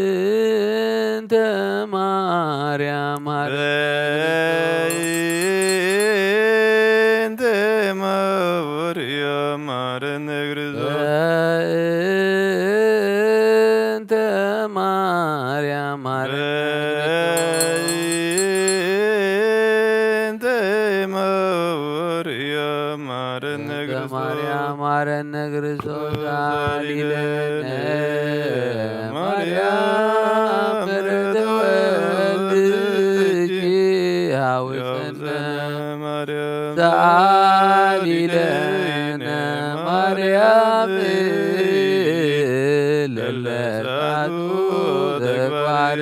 በእንተ ማርያም በእንተ ማርያም ማረነ ክርስቶስ። በእንተ ማርያም ማረነ ክርስቶስ። በእንተ ማርያም ማረነ በእንተ ክርስቶስ። ማርያም ማረነ ክርስቶስ። ሳሊለነ ማርያም ምሕረተ ወልድኪ ሃውፀነ። ሳሊለነ ማርያም ለለሳቱ ተግባር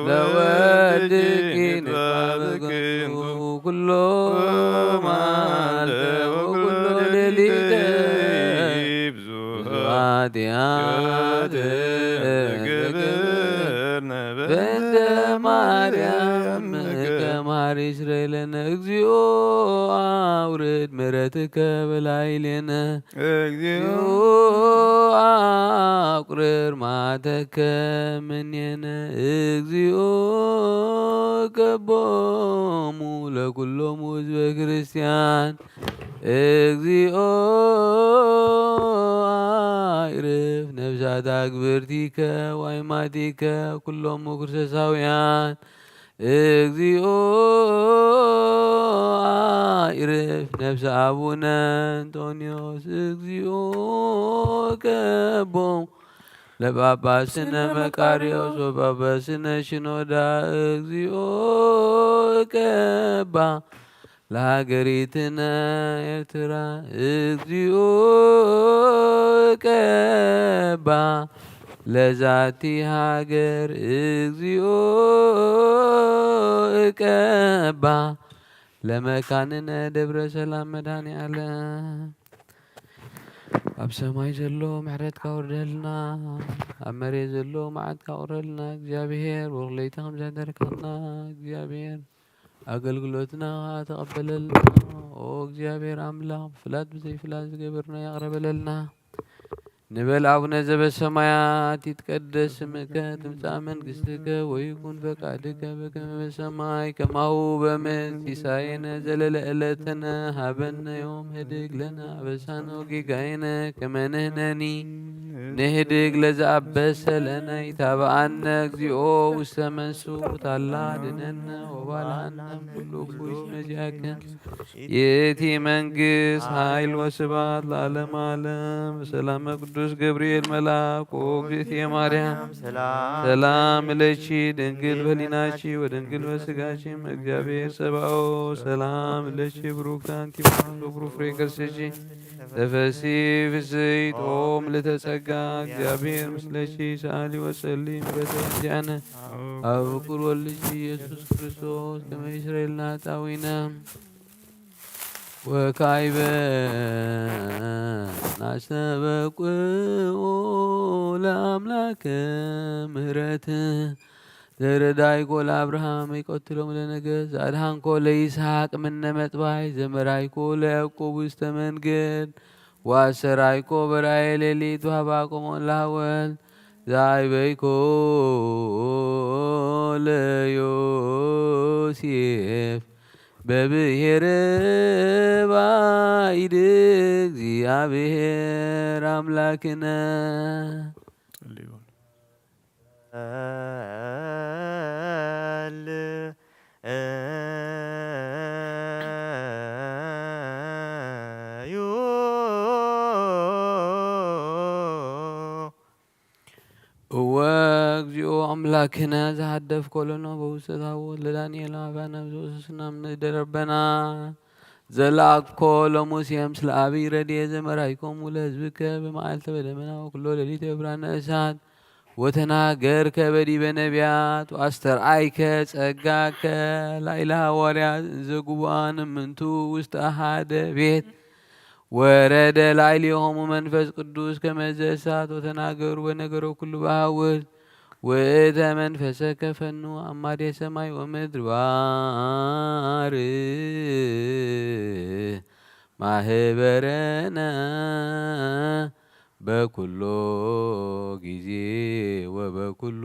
ለወልድኪ ንባብ ኩሎ መዓልተ ወኩሎ ሌሊተ ብዙ ኃጢአት ገበርነ በእንተ ማርያም ከማሪ ይስረይለነ። እግዚኦ አውርድ ምሕረትከ በላዕሌነ። እግዚኦ አቁርር መዓተከ እምኔነ። እግዚኦ እቀቦሙ ለኩሎሙ ህዝበ ክርስቲያን። እግዚኦ አዕርፍ ነፍሳት አግብርቲከ ወአይማቲከ ኩሎሙ ክርስቶሳውያን። እግዚኦ አዕርፍ ነፍሰ አቡነ እንጦንዮስ። እግዚኦ እቀቦሙ ለጳጳስነ መቃርዮስ ወጳጳስነ ሽኖዳ። እግዚኦ እቀባ ለሃገሪትነ ኤርትራ። እግዚኦ እቀባ ለዛቲ ሃገር። እግዚኦ እቀባ ለመካንነ ደብረ ሰላም መድኃኔ ዓለም። ኣብ ሰማይ ዘሎ ምሕረትካ ውርደልና፣ ኣብ መሬት ዘሎ መዓትካ ውረደልና። እግዚኣብሔር ብኩለይታ ከም ዝሃደርካና እግዚኣብሔር ኣገልግሎትና ተቐበለልና። ኦ እግዚኣብሔር ኣምላኽ ብፍላጥ ብዘይፍላጥ ዝገበርና ይቕረ በለልና። ንበል ኣቡነ ዘበሰማያት ይትቀደስ ስምከ ትምጻእ መንግስትከ ወይኩን ፈቃድከ በከመ በሰማይ ከማሁ በምድር። ሲሳየነ ዘለለ ዕለትነ ሃበነ ዮም። ህድግ ለነ አበሳነ ወጌጋየነ ከመ ንሕነኒ ንህድግ ለዘአበሰ ለነ። ኢታብአነ እግዚኦ ውስተ መንሱት አላ ድነነ ወባልአነ ኩሉ ኩሽ መዚአከ። ይእቲ መንግስት ኃይል ወስብሐት ለዓለመ ዓለም። በሰላመ ቅዱስ ገብርኤል መልአክ ኦ እግዝእትየ ማርያም ሰላም ለኪ ድንግል በሊናኪ ወድንግል በስጋኪ እም እግዚአብሔር ጸባኦ ሰላም ለኪ ብሩክት አንቲ እምአንስት ወብሩክ ፍሬ ከርሥኪ ተፈሲ ፍስሕት ኦ ምልዕተ ጸጋ እግዚአብሔር ምስለኪ ሰአሊ ወጸሊ ምሕረተ እግዚአነ አብ ፍቁር ወልድኪ ኢየሱስ ክርስቶስ ከመ ይስረይ ለነ ኃጣውኢነ። ወካዕበ ናስተበቅዖ ለአምላከ ምህረት ዘረዳይኮ ለአብርሃም ይቀትሎም ለነገስ ዘአድሃንኮ ለይስሐቅ ምነ መጥባይ ዘመራይኮ ለያዕቆብ ውስተ መንገድ ወአሰራይኮ በራእየ ሌሊት ወሀባቆሞን ለሐወልት ዘአይበይኮ ለዮሴፍ በብሔረ ባይድ እግዚአብሔር አምላክነ። እወ እግዚኦ አምላክነ ዘሃደፍኮ ለነ በውስተ ታቦት ለዳንኤል አባነ ዘወሰስና እምነ እደ ረበና ዘላእኮ ለሙሴ ምስለ አብይ ረድኤት ዘመራይኮሙ ለሕዝብከ በመዓልተ በደመና ወኩሎ ሌሊተ በብርሃነ እሳት ወተናገርከ በዲበ ነቢያት ወአስተርአይከ ጸጋከ ላዕለ ሐዋርያት እንዘ ግቡአን እምንቱ ውስተ አሐደ ቤት ወረደ ላዕሌሆሙ መንፈስ ቅዱስ ከመ እሳት ወተናገሩ ወነገሮ ኩሉ በሐውር ውእተ መንፈሰከ ፈኑ አማዴ ሰማይ ወምድር ባርክ ማህበረነ በኩሎ ጊዜ ወበኩሉ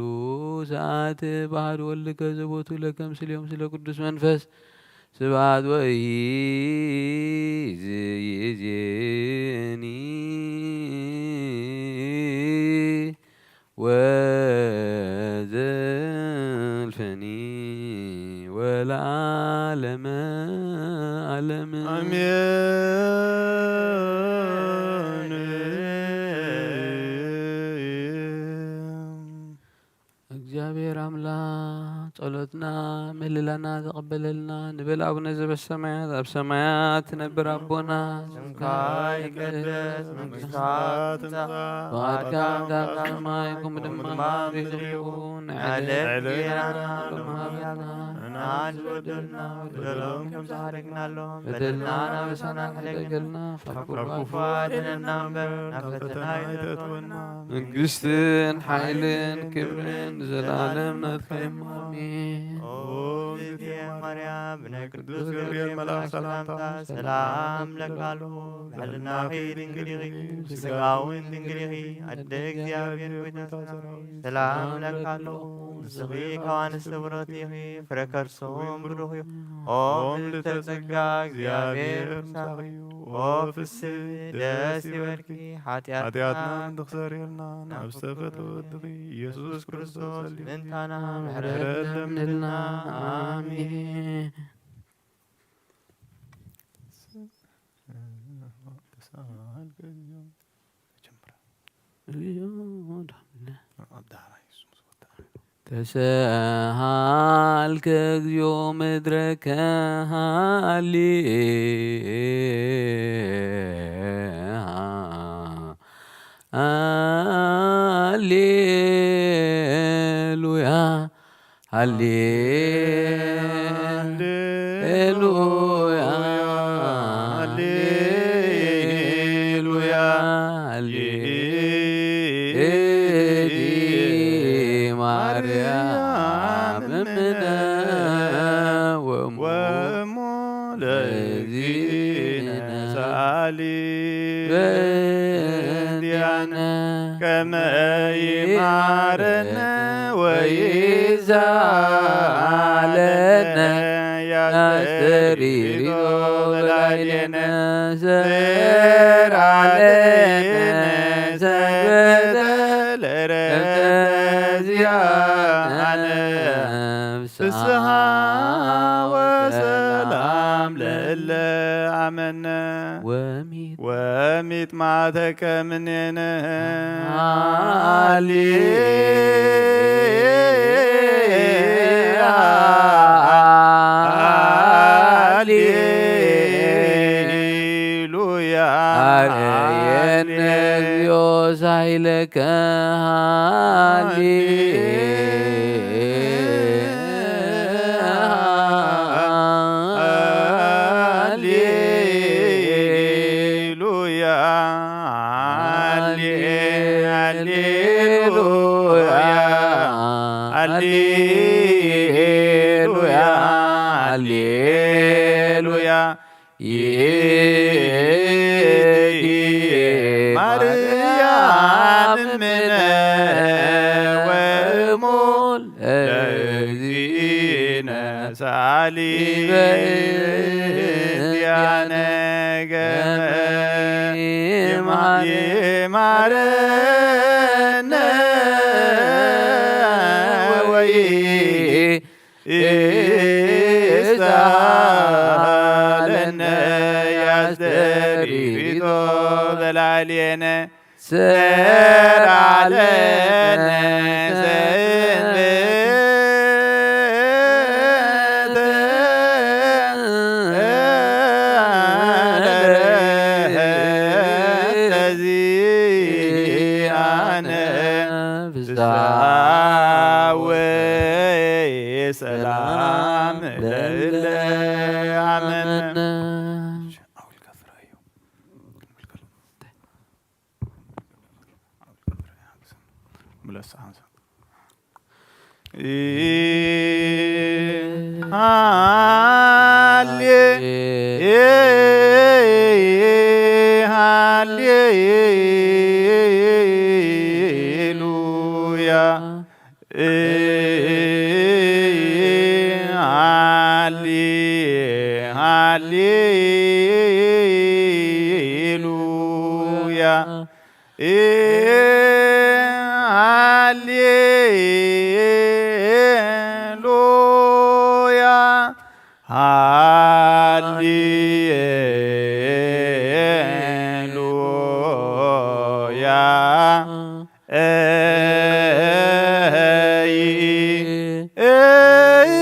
ሰዓት በአሐዱ ወልድከ ዘቦቱ ለከ ምስሌሆሙ ስለ ቅዱስ መንፈስ ስብሐት ወኢይእዜኒ ወዘልፈኒ ወለዓለመ ዓለም። አሜን። እግዚኣብሔር ኣምላኽ ጸሎትና ምህልላና ተቐበለልና። ንበል ኣቡነ ዘበሰማያት፣ ኣብ ሰማያት ትነብር ኣቦና፣ ስምካ ይቀደስ፣ መንግስትካ ትምጻእ፣ ፍቓድካ ከም ኣብ ሰማይ ከምኡ ድማ ኣብ ምድሪ ይኹን። ዕለት ዕለት እንጀራና ሎሚ ሃበና፣ ንሕና ዝበደሉና በደሎም ከም ዝሓደግናሎም፣ በደልና ናበሳና ሕደገልና፣ ካብ ክፉ ኣድሕነና እምበር፣ ናብ ፈተና ኣይተእትወና። መንግስትን ሓይልን ክብርን ንዘለዓለም ናትካ እዩ። ኣሜን። ኦ እግዝእትየ ማርያም፣ ብናይ ቅዱስ ገብርኤል መልኣክ ሰላምታ ሰላም እብለካ ኣለኹ። ብሕልናኺ ድንግል ኢኺ፣ ብስጋ እውን ድንግል ኢኺ። ኣደ እግዚኣብሔር ሆይ፣ ሰላም እብለካ ኣለኹ። ንስኺ ካብ ኣንስቲ ብሩኽቲ ኢኺ፣ ፍረ ከርሱ እውን ብሩኽ እዩ። ኦ ምልዕተ ጸጋ፣ እግዚኣብሔር ምሳኺ እዩ። ኦ ፍስሕቲ ደስ ይበልኪ፣ ሓጢኣትና ሓጢኣትና እንተኽሰር የልና፣ ናብ ዝተፈተወ ወድኺ ኢየሱስ ክርስቶስ ምእንታና ምሕረት ለምንልና። ኣሜን። ተሰሃልከ እግዚኦ ምድረከ ሃሌ ሃሌሉያ። ሃሌ ሃሌሉያ። ሃሌሉያ። ሃሌ ማርያም እምነ ወሙ ወሙ ለእግዚእነ ሰአሊ በእንቲአነ ከመ ይምሃረነ ወይዛለነ ያስተሪዶ በላዕሌነ ዘራለነ ሰንበተ ለረዚአነ ፍስሃ ወሰላም ለእለ አመነ ወሚጥ ወሚጥማተከ ምኔነ። ሃሌ ሃሌሉያ። አርየነ እግዚኦ ሳይለከ ሃሌ ሃሌ ሃሌሉያ። ሃሌ ሃሌሉያ። ሃሌሉያ። ሃሌሉያ። ይእቲ ማርያም እምነ ወእሙ ለእግዚእነ ሳሊ በእንቲአነ ገመ ይማረነ ወይ ይስአለነ ያስተሪዶ በላዕሌነ ሰራለነ ሰንበተ ለዚአነ ፍስሐ ወሰላም ለእለ አመነ። ሃሌ ሃሌ ሃሌሉያ። ሃሌ-፣ ሃሌሉያ። ሃሌሉያ። ሃሌሉያ። እይ፣ እይ፣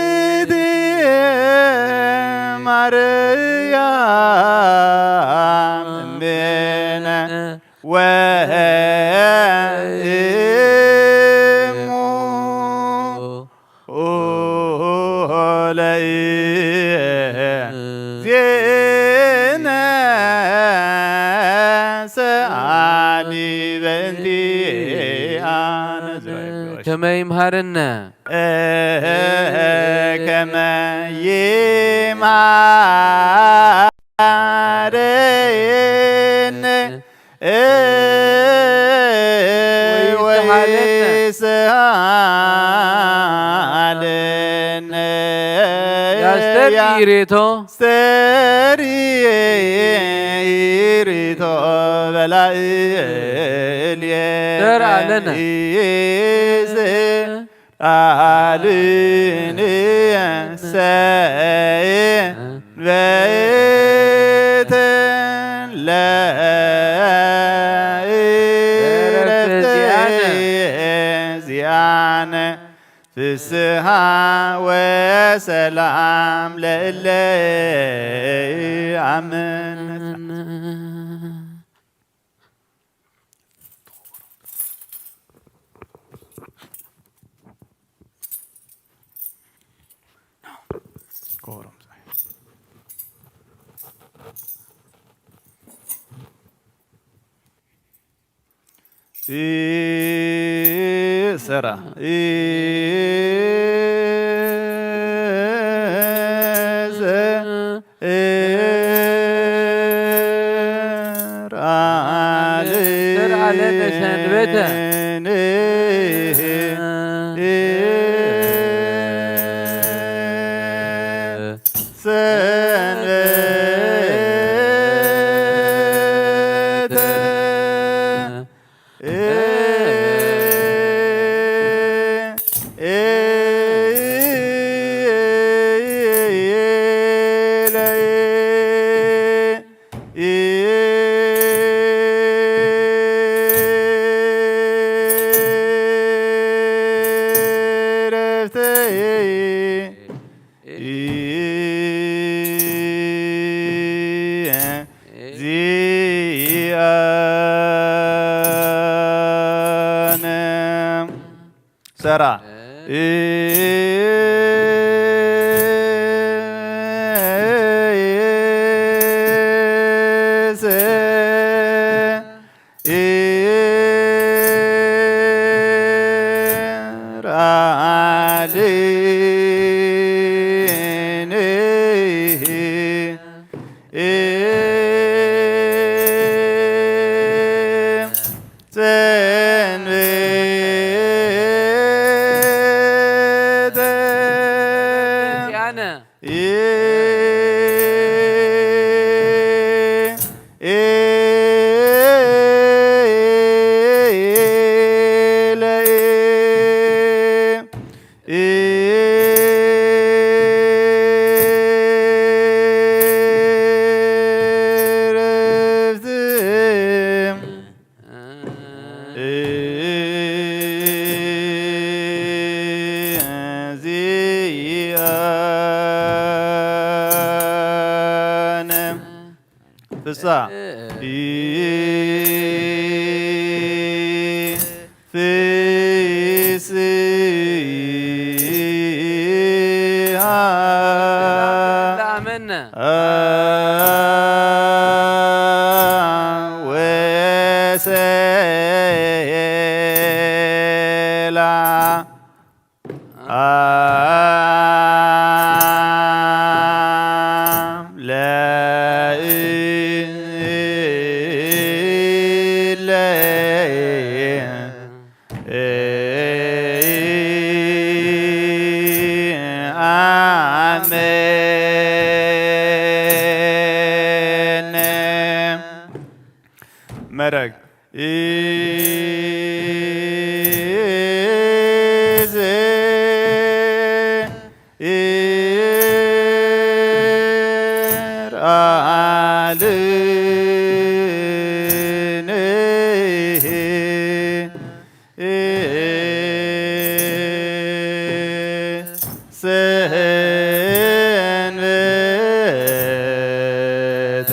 እይቲ ማርያም እምቤነ ወእሙ ለእግዚእነ ሰአሊ በእንቲአነ። ከመ ይምሃረነ። ከመ ይምሃረነ። ወይስሃለነ። ወይስሃለነ። ያስተሪ ያ- ይሬቶ። ያስተሪ ይሬቶ በላእልየ። ተር አለነ። ይስ- አልንሰ በይት ለእረፍተ ዚአነ። ዚአነ። ፍስሃ ወሰላም ለእለ አምን። ሰራ ተርአለነ ሰንበተ። ሰንበተ። ሰራ። ሰንበተ። ፍሳ። ፍስሃ። ወሰላ። አብ ለእግዚእነ። መረግ። ኢዜ ኢርኣልንህ ሰንበተ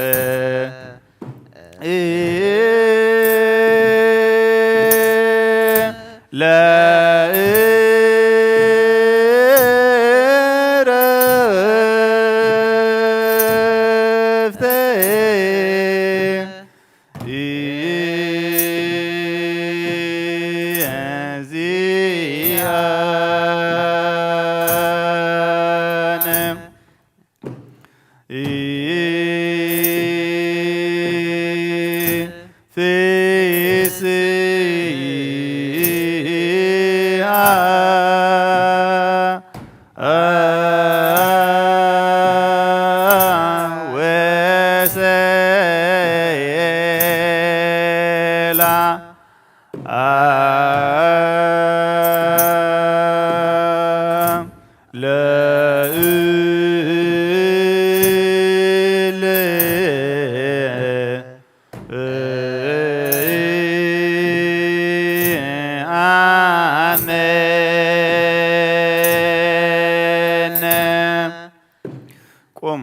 ለእረፍተ እግዚአነ። ፍስሃ ወሰላ ለእለ አመነ። ቁም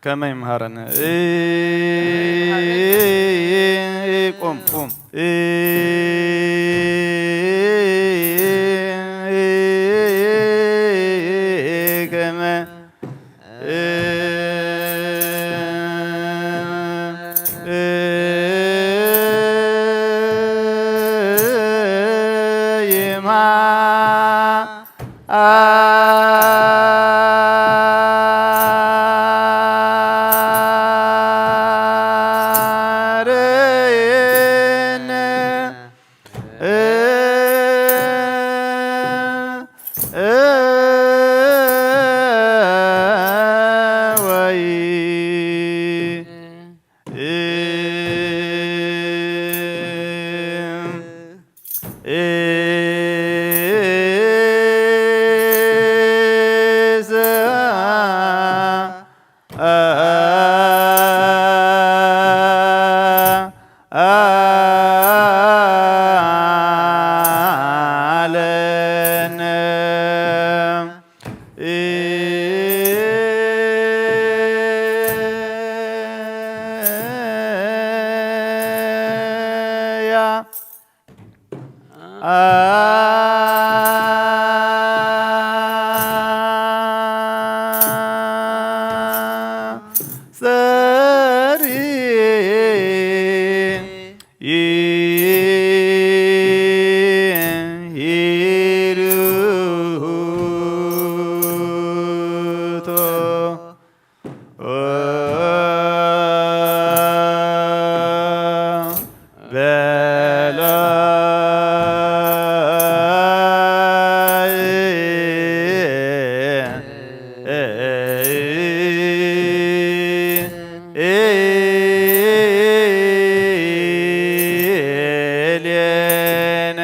ከመ ይምሃረነ። ቁም፣ ቁም። ከመ ይምሃረነ። ወይ አለነ። ያ ጸሪ ሂሩቶ በላይ ኤሌነ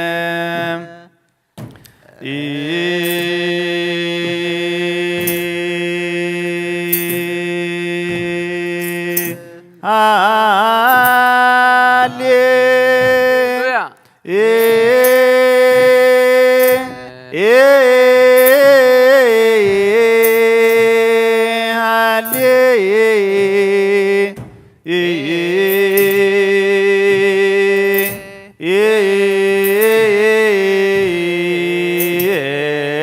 ሃሌ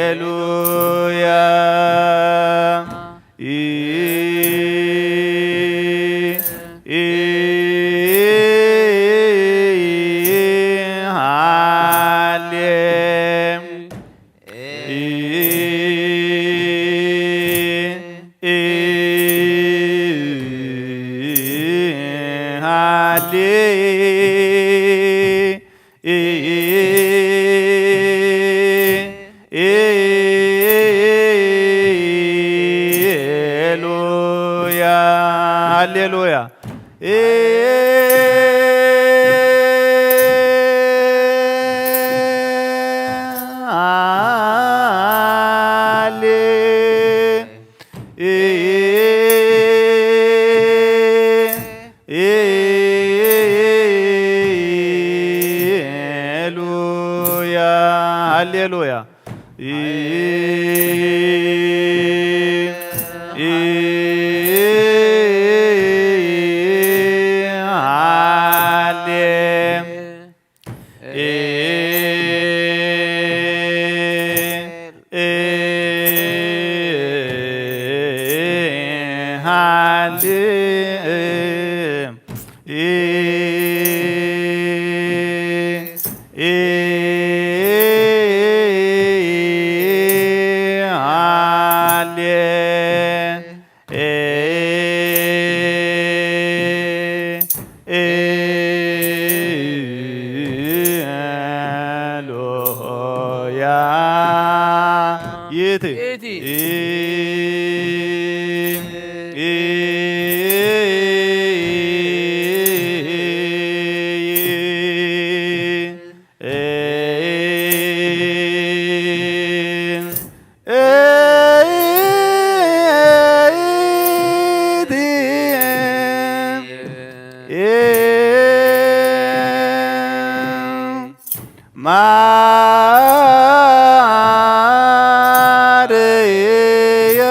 ሃሌሉያ። ሃሌሉያ፣ ሃሌሉያ። ሃሌሉያ። ኢ-፣ ኢ-፣ ሃሌ-፣ ኢ-፣ ኢ-፣ ሃሌ-፣ ኢ-፣ ኢ-፣ ሃሌ-፣ ኢ-፣ ኢ-፣ ሃሌሉያ። ይእቲ። ይእቲ። ኢ-፣ ኢ-፣ ማርያ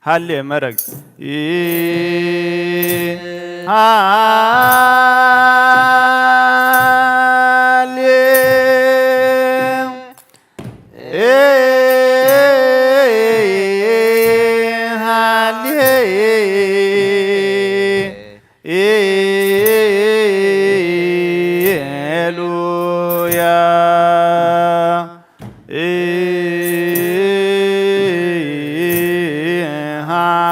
ሃሌ መረግ። ኢ-፣ ሃሌ-፣ ኢ-፣ ሃሌ-፣ ሉያ። ኢ-፣ ሃሌ-፣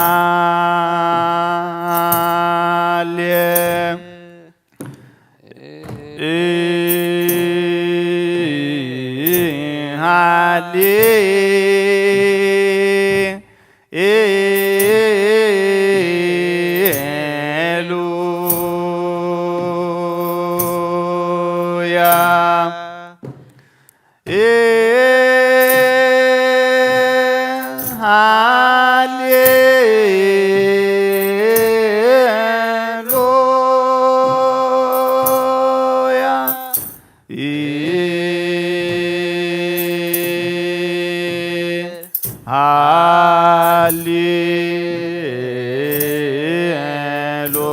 ኢ-፣ ሃሌ-፣ ሉያ። ኢ-፣ ሃሌ-፣ ሉያ። ኢ-፣ ሃሌ-፣ ሉያ።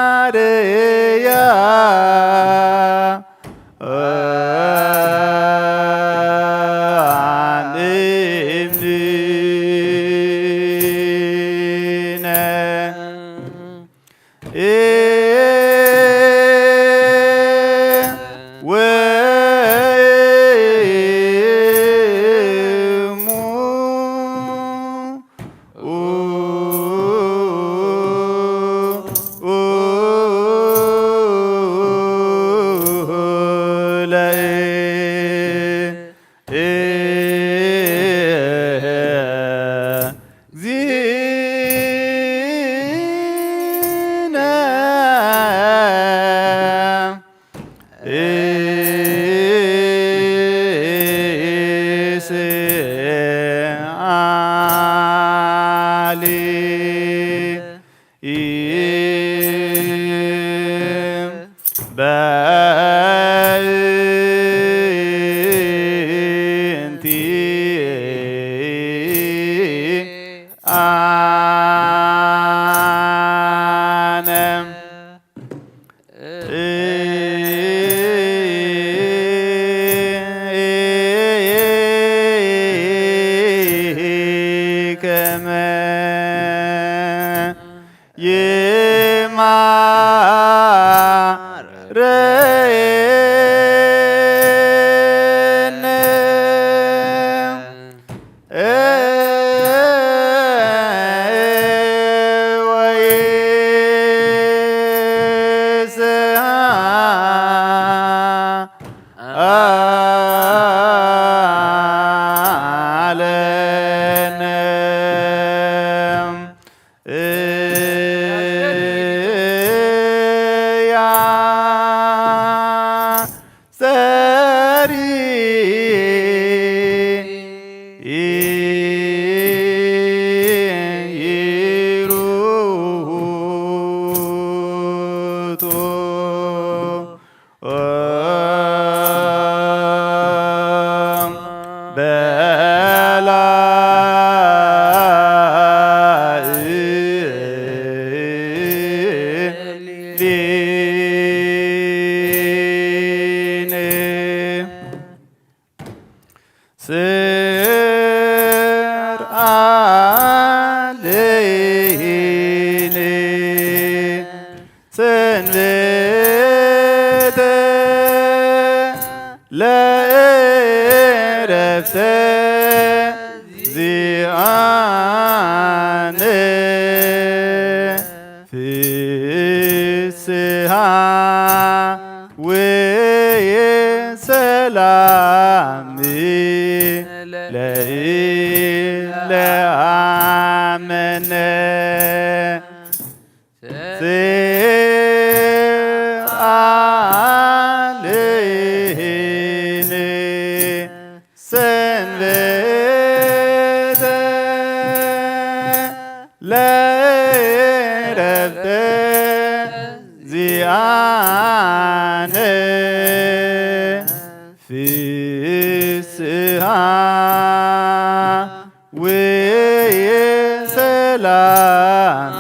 ማርያ ማረነ። ወይስሐ አለነ። እያ ጸሪ ይሩቱ በላ ሊን ስር አለይን ሰንበተ ለእረፍተ ዚአነ ፍስሃ ወሰላም ለእለ አመነ። ሰንበተ ለእረፍተ ዚአነ ፍስሃ ወሰላም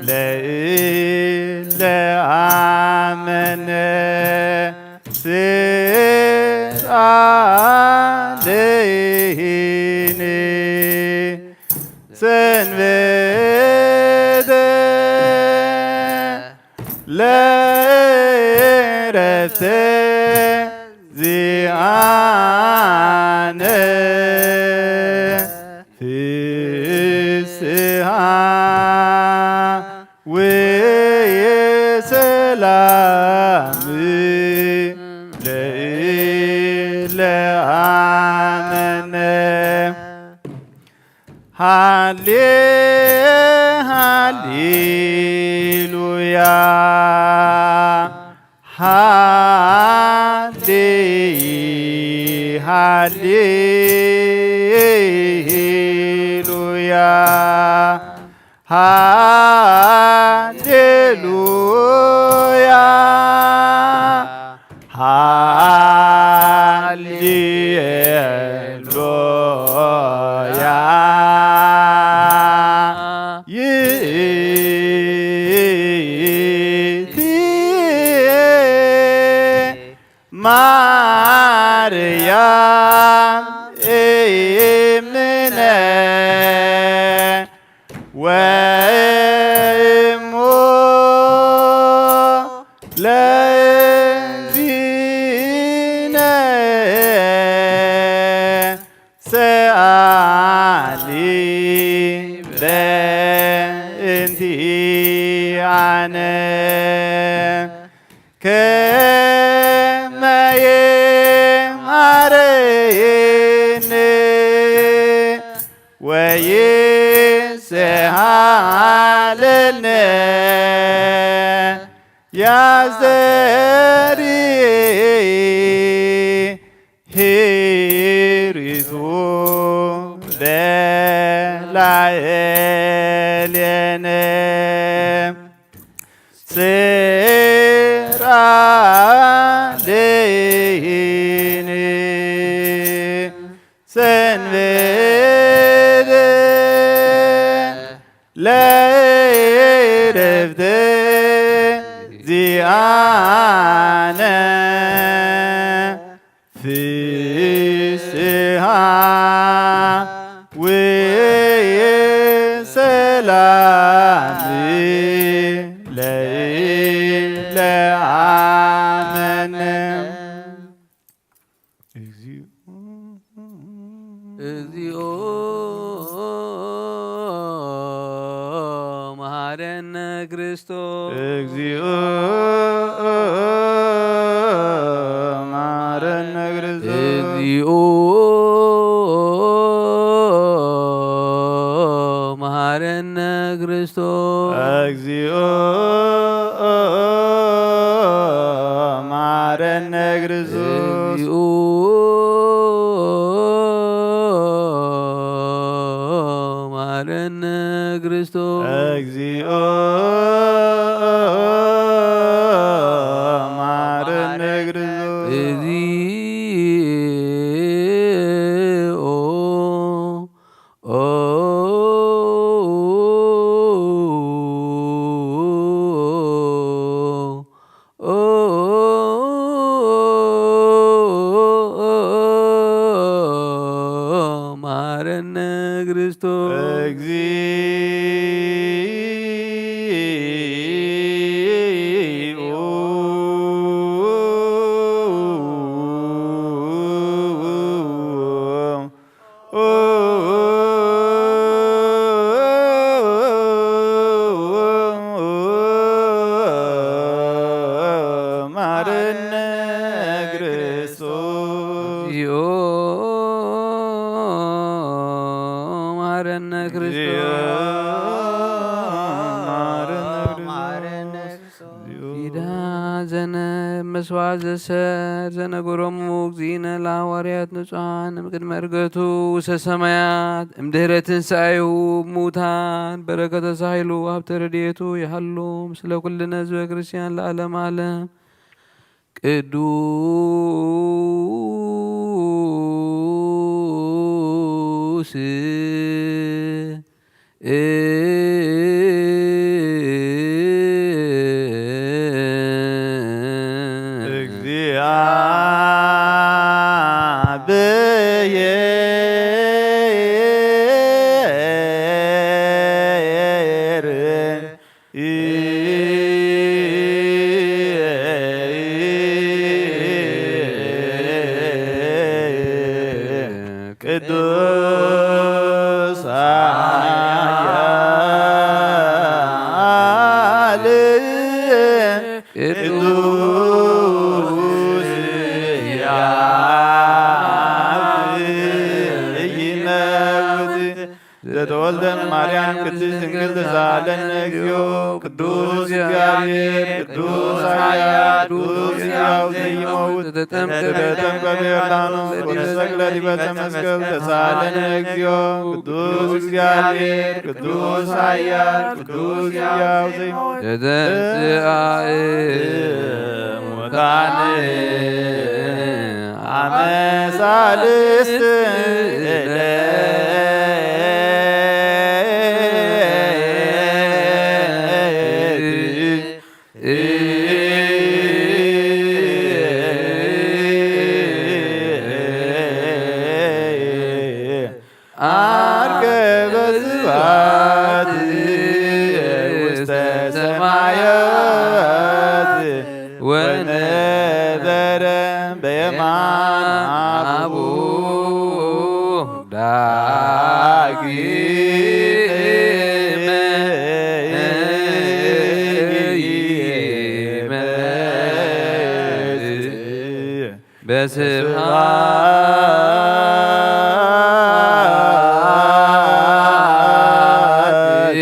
ለእለ አመነ። ስር አለይን ሰንበተ ለእረፍተ ዚአነ ፍስሃ ወሰላም ለእለ አመነ። ሃሌ ሃሌሉያ ሃሌ ሃሌሉያ ሃሌሉያ ሃሌሉያ ይእቲ ማርያም እምነ ወእሞ ለእግዚእነ ሰአሊ በእንቲአነ ከመ ይምሃረነ ወይስሃለነ ያዘሪ ሂሪቱ በላዕሌነ ስራ ለይኒ ሰንበደ ለእረፍተ ዚአነ ፍስሃ ወሰላም መሐረነ ክርስቶስ። እግዚኦ መሐረነ ክርስቶስ። እግዚኦ መሐረነ ክርስቶስ። እግዚኦ መሐረነ ክርስቶስ። እግዚኦ መሐረነ ክርስቶስ። እግዚኦ መሐረነ ክርስቶስ። እግዚኦ መሐረነ ክርስቶስ። እግዚኦ መሐረነ ክርስቶስ። እግዚኦ መሐረነ ክርስቶስ። ኪዳን ዘነ መስዋዕት ዘሰር ዘነገሮሙ እግዚእነ ለሐዋርያት ንጹሓን እምቅድመ ዕርገቱ ውስተ ሰማያት እምድህረ ትንሳኤሁ እሙታን በረከተ ሳህሉ ሀብተ ረድኤቱ ይሃሉ ምስለ ኩልነ ህዝበ ክርስቲያን ለዓለመ ዓለም። ቅዱስ እግዚአብሔር ቅዱስ ኃያል ቅዱስ ያብ ይመውት ዘተወልደ ማርያም ቅድስት ድንግል ተሳለነ እግዚኦ። ቅዱስ እግዚአብሔር ቅዱስ ኃያል ቅዱስ ሕያው ዘይመውት ዘተጠምቀ በዮርዳኖስ ወተሰቅለ ዲበ ዕፀ መስቀል ተሳለነ እግዚኦ። ቅዱስ እግዚአብሔር ቅዱስ ኃያል ቅዱስ ሕያው ዘይመውት ዘተንሥአ እሙታን አመ ሳልስት ዕለት ዐርገ በስብሐት ውስተ ሰማያት ወነበረ በየማን አቡ ዳግመ ይመጽእ። በስብሐት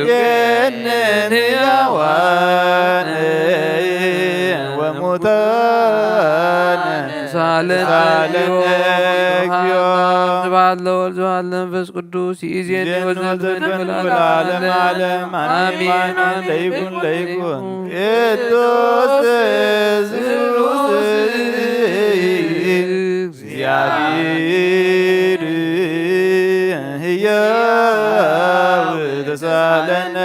ይብኬንን ሕያዋን ወሙታን ሳለን ሳለን እግዚኦ። ስብሐት ለወልድ ስብሐት ለመንፈስ ቅዱስ ይእዜኒ ወዘልፈኒ ወለዓለመ ዓለም። አሜን። ለይኩን ለይኩን። ቅዱስ ስሉስ እግዚአብሔር ሕያው ተሳለነ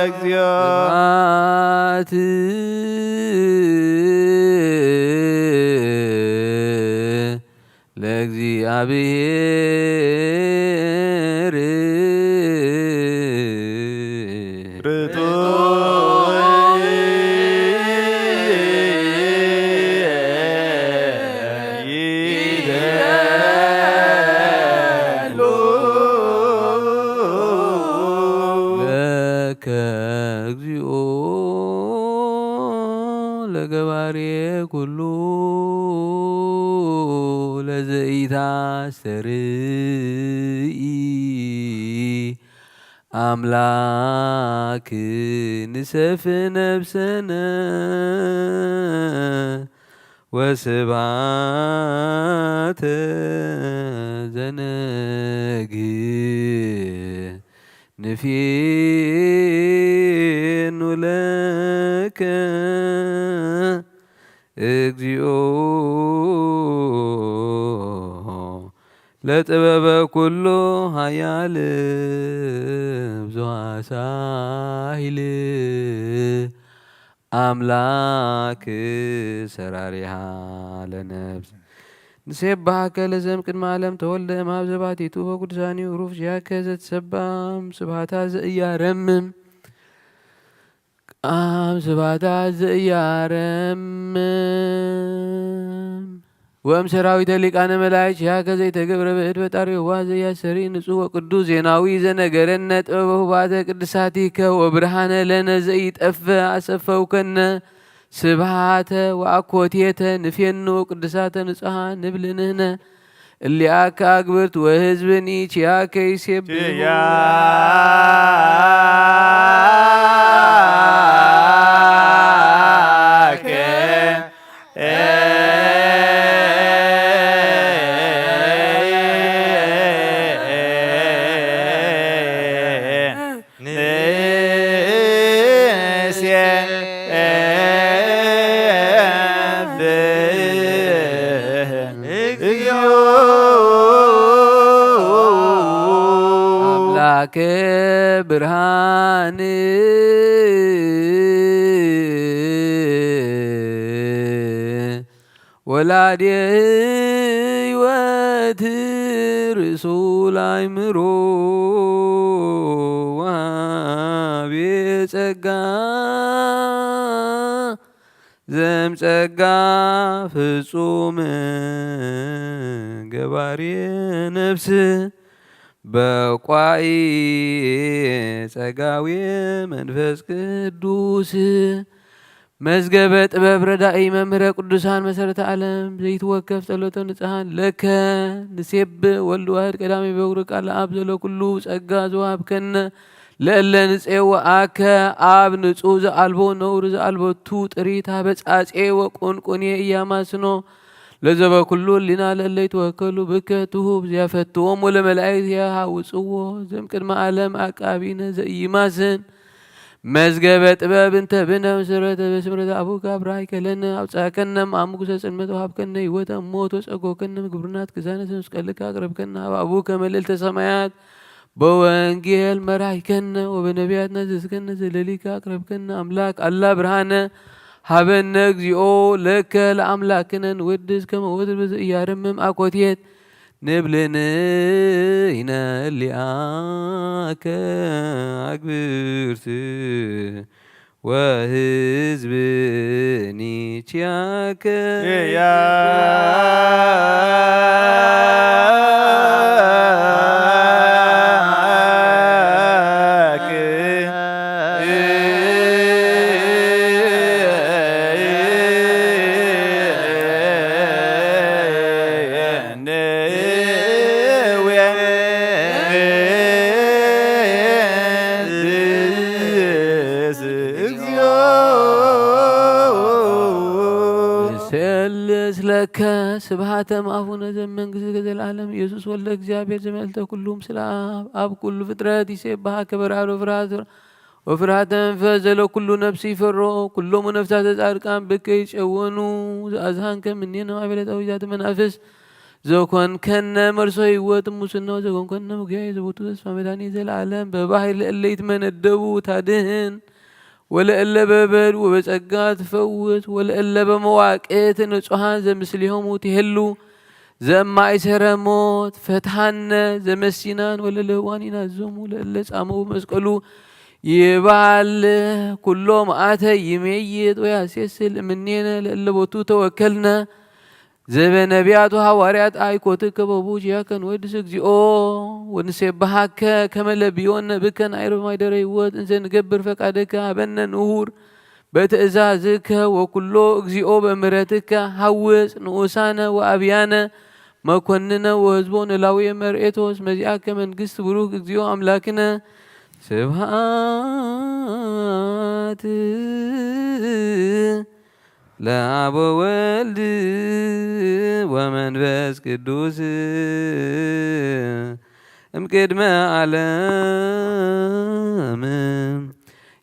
እግዚኦ። ስብሐት ለእግዚአብሔር ርቱዕ ለዘኢታስተርኢ ኣምላክ ንሰፍ ነብሰነ ወስብሐተ ዘነግህ ንፌኑ ለከ እግዚኦ ለጥበበ ኩሉ ኃያል ብዙኃ ሳሂል ኣምላክ ሰራሪሃ ለነፍስ ንሴብሐከ ለዘም ቅድመ ዓለም ተወልደ እምሃብ ዘባቲቱ በቅዱሳኒሁ ሩፍ ዚያከ ዘትሰባም ስብሐታ ዘእያረምም ቃም ስብሐታ ዘእያረምም ወእም ሰራዊተ ሊቃነ መላእክት ዚያከ ዘይተገብረ ብእድ ፈጣሪ የዋህ ዘያሰሪ ንጹሕ ወቅዱስ ዜናዊ ዘነገረነ ጥበበ ሁባተ ቅድሳቲከ ወብርሃነ ለነ ዘኢጠፍእ ኣሰፈውከነ ስብሐተ ወአኮቴተ ንፌኑ ቅዱሳተ ንጹሓ ንብል ንህነ እሊአከ አግብርት ወሕዝብኒ ኪያከ ይሴብሑ። ኪያከ ንሴብሕ እግዚኦ። አምላክ ብርሃን ወላዴ ሕይወት ርእሱ ለአእምሮ ወሃቤ ጸጋ ዘምጸጋ ፍጹም ገባሬ ነፍስ በቋኢ ጸጋዊ መንፈስ ቅዱስ መዝገበ ጥበብ ረዳኢ መምህረ ቅዱሳን መሰረተ ዓለም ዘይትወከፍ ጸሎተ ንጽሃን ለከ ንሴብ ወልድ ዋህድ ቀዳሚ በግሩ ቃል ኣብ ዘሎ ኩሉ ጸጋ ዝወሃብከነ ለእለ ንጼወአከ ኣብ ንጹህ ዘአልቦ ነውር ዘአልቦቱ ጥሪት ሃበጻጼ ወቁንቁኔ እያማስኖ ለዘበ ኩሉ ህሊና ለእለ ይትወከሉ ብከ ትሁብ ዚያፈትዎም ወለመላእክት ያሃውጽዎ ዘም ቅድመ ዓለም አቃቢነ ዘኢይማስን መዝገበ ጥበብ እንተ ብነ ምስረተ በስምረተ አቡከ አብርሃ ይከለነ አውጻከነ እምአሙኩሰ ጽልመት ወሃብከነ ህይወተ እሞት ወጸጎከነ ምግብርናት ክዛነ ስምስቀልከ አቅረብከነ አብ አቡከ መልእልተ ሰማያት በወንጌል መራይከነ ወበነቢያት ነዘዝከነ ዘለሊከ አቅረብከነ አምላክ አላ ብርሃነ ሃበነ እግዚኦ ለከ ለአምላክነ ንወድስ ከመ ወትር በዘኢያረምም አኮቴት ንብልንይነ እሊአከ አግብርት ወህዝብኒ ኪያከ ንሰልስ ለከ ስብሃተ እምአቡነ ዘመንግሥትከ ዘለዓለም ኢየሱስ ወልደ እግዚኣብሔር ዘመልዕልተ ኩሉ ምስለ አብ ኣብ ኩሉ ፍጥረት ይሴብሐከ በርአድ ወፍርሃት ወፍርሃተ መንፈስ ዘለ ኩሉ ነፍስ ይፈሮ ኩሎሙ ነፍሳተ ጻድቃን ብከ ይጨወኑ ዘአዝሃንከ ምኔነ ማእበለ ጣዊዛተ መናፍስ ዘኮንከነ መርሶ ህይወት ሙስና ዘኮንከነ ምጉያይ ዘቦቱ ተስፋ መድኃኒት ዘለዓለም በባህር ለእለ ይትመነደቡ ታድህን ወለእለ በበድ ወበጸጋ ትፈውስ ወለእለ በመዋቅት ንጹሓን ዘምስሊሆሙ ትሄሉ ዘማእሰረ ሞት ፈትሃነ ዘመሲናን ወለለህዋን ይናዞሙ ለእለ ጻመው መስቀሉ ይባል ኩሎ መዓተ ይሜይጥ ወያሴስል እምኔነ ለእለ ቦቱ ተወከልነ ዘበነቢያቱ ሐዋርያት አይኮትከ በቡ ኪያከ ንወድስ እግዚኦ ወንሴብሃከ ከመ ለብዮነ ብከ ናይረ ማይደረ ህይወት እንዘ ንገብር ፈቃደከ ሀበነ ንሁር በትእዛዝከ ወኩሎ እግዚኦ በምሕረትከ ሐውጽ ንኡሳነ ወአብያነ መኮንነ ወህዝቦ ንላውየ መርኤቶ እስመ ዚአከ መንግስት ብሩክ እግዚኦ አምላክነ። ስብሐት ለአብ ወወልድ ወመንፈስ ቅዱስ እምቅድመ ዓለም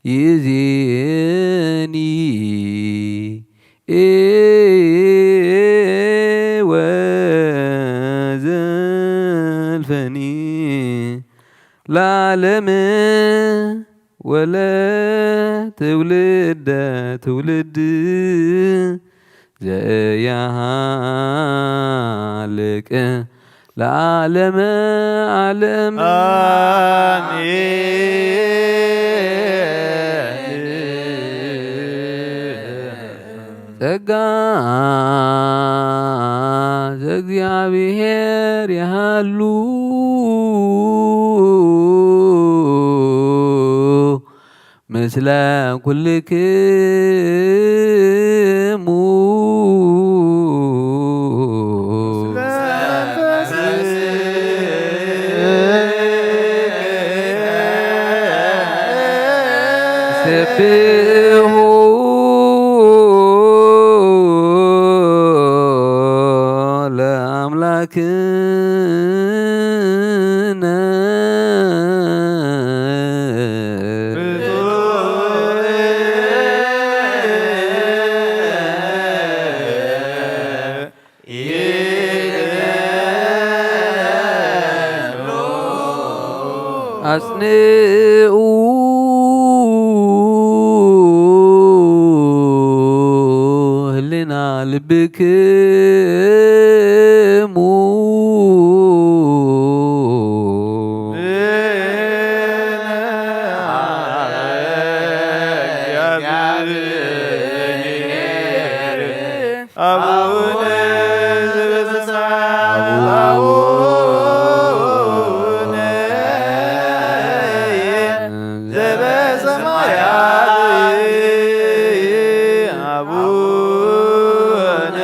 ይእዜኒ ወዘልፈኒ ለዓለመ ወለትውልደ ትውልድ ዘያሃልቅ ለዓለመ ዓለም። ጸጋ ዘእግዚኣብሔር ይሃሉ ምስለ ኩልክሙ። ስብሑ ለአምላክነ። አጽንኡ ህልና ልብክሙ። አቡነ ዘበሰማያት፣ አቡነ ዘበሰማያት፣ አቡነ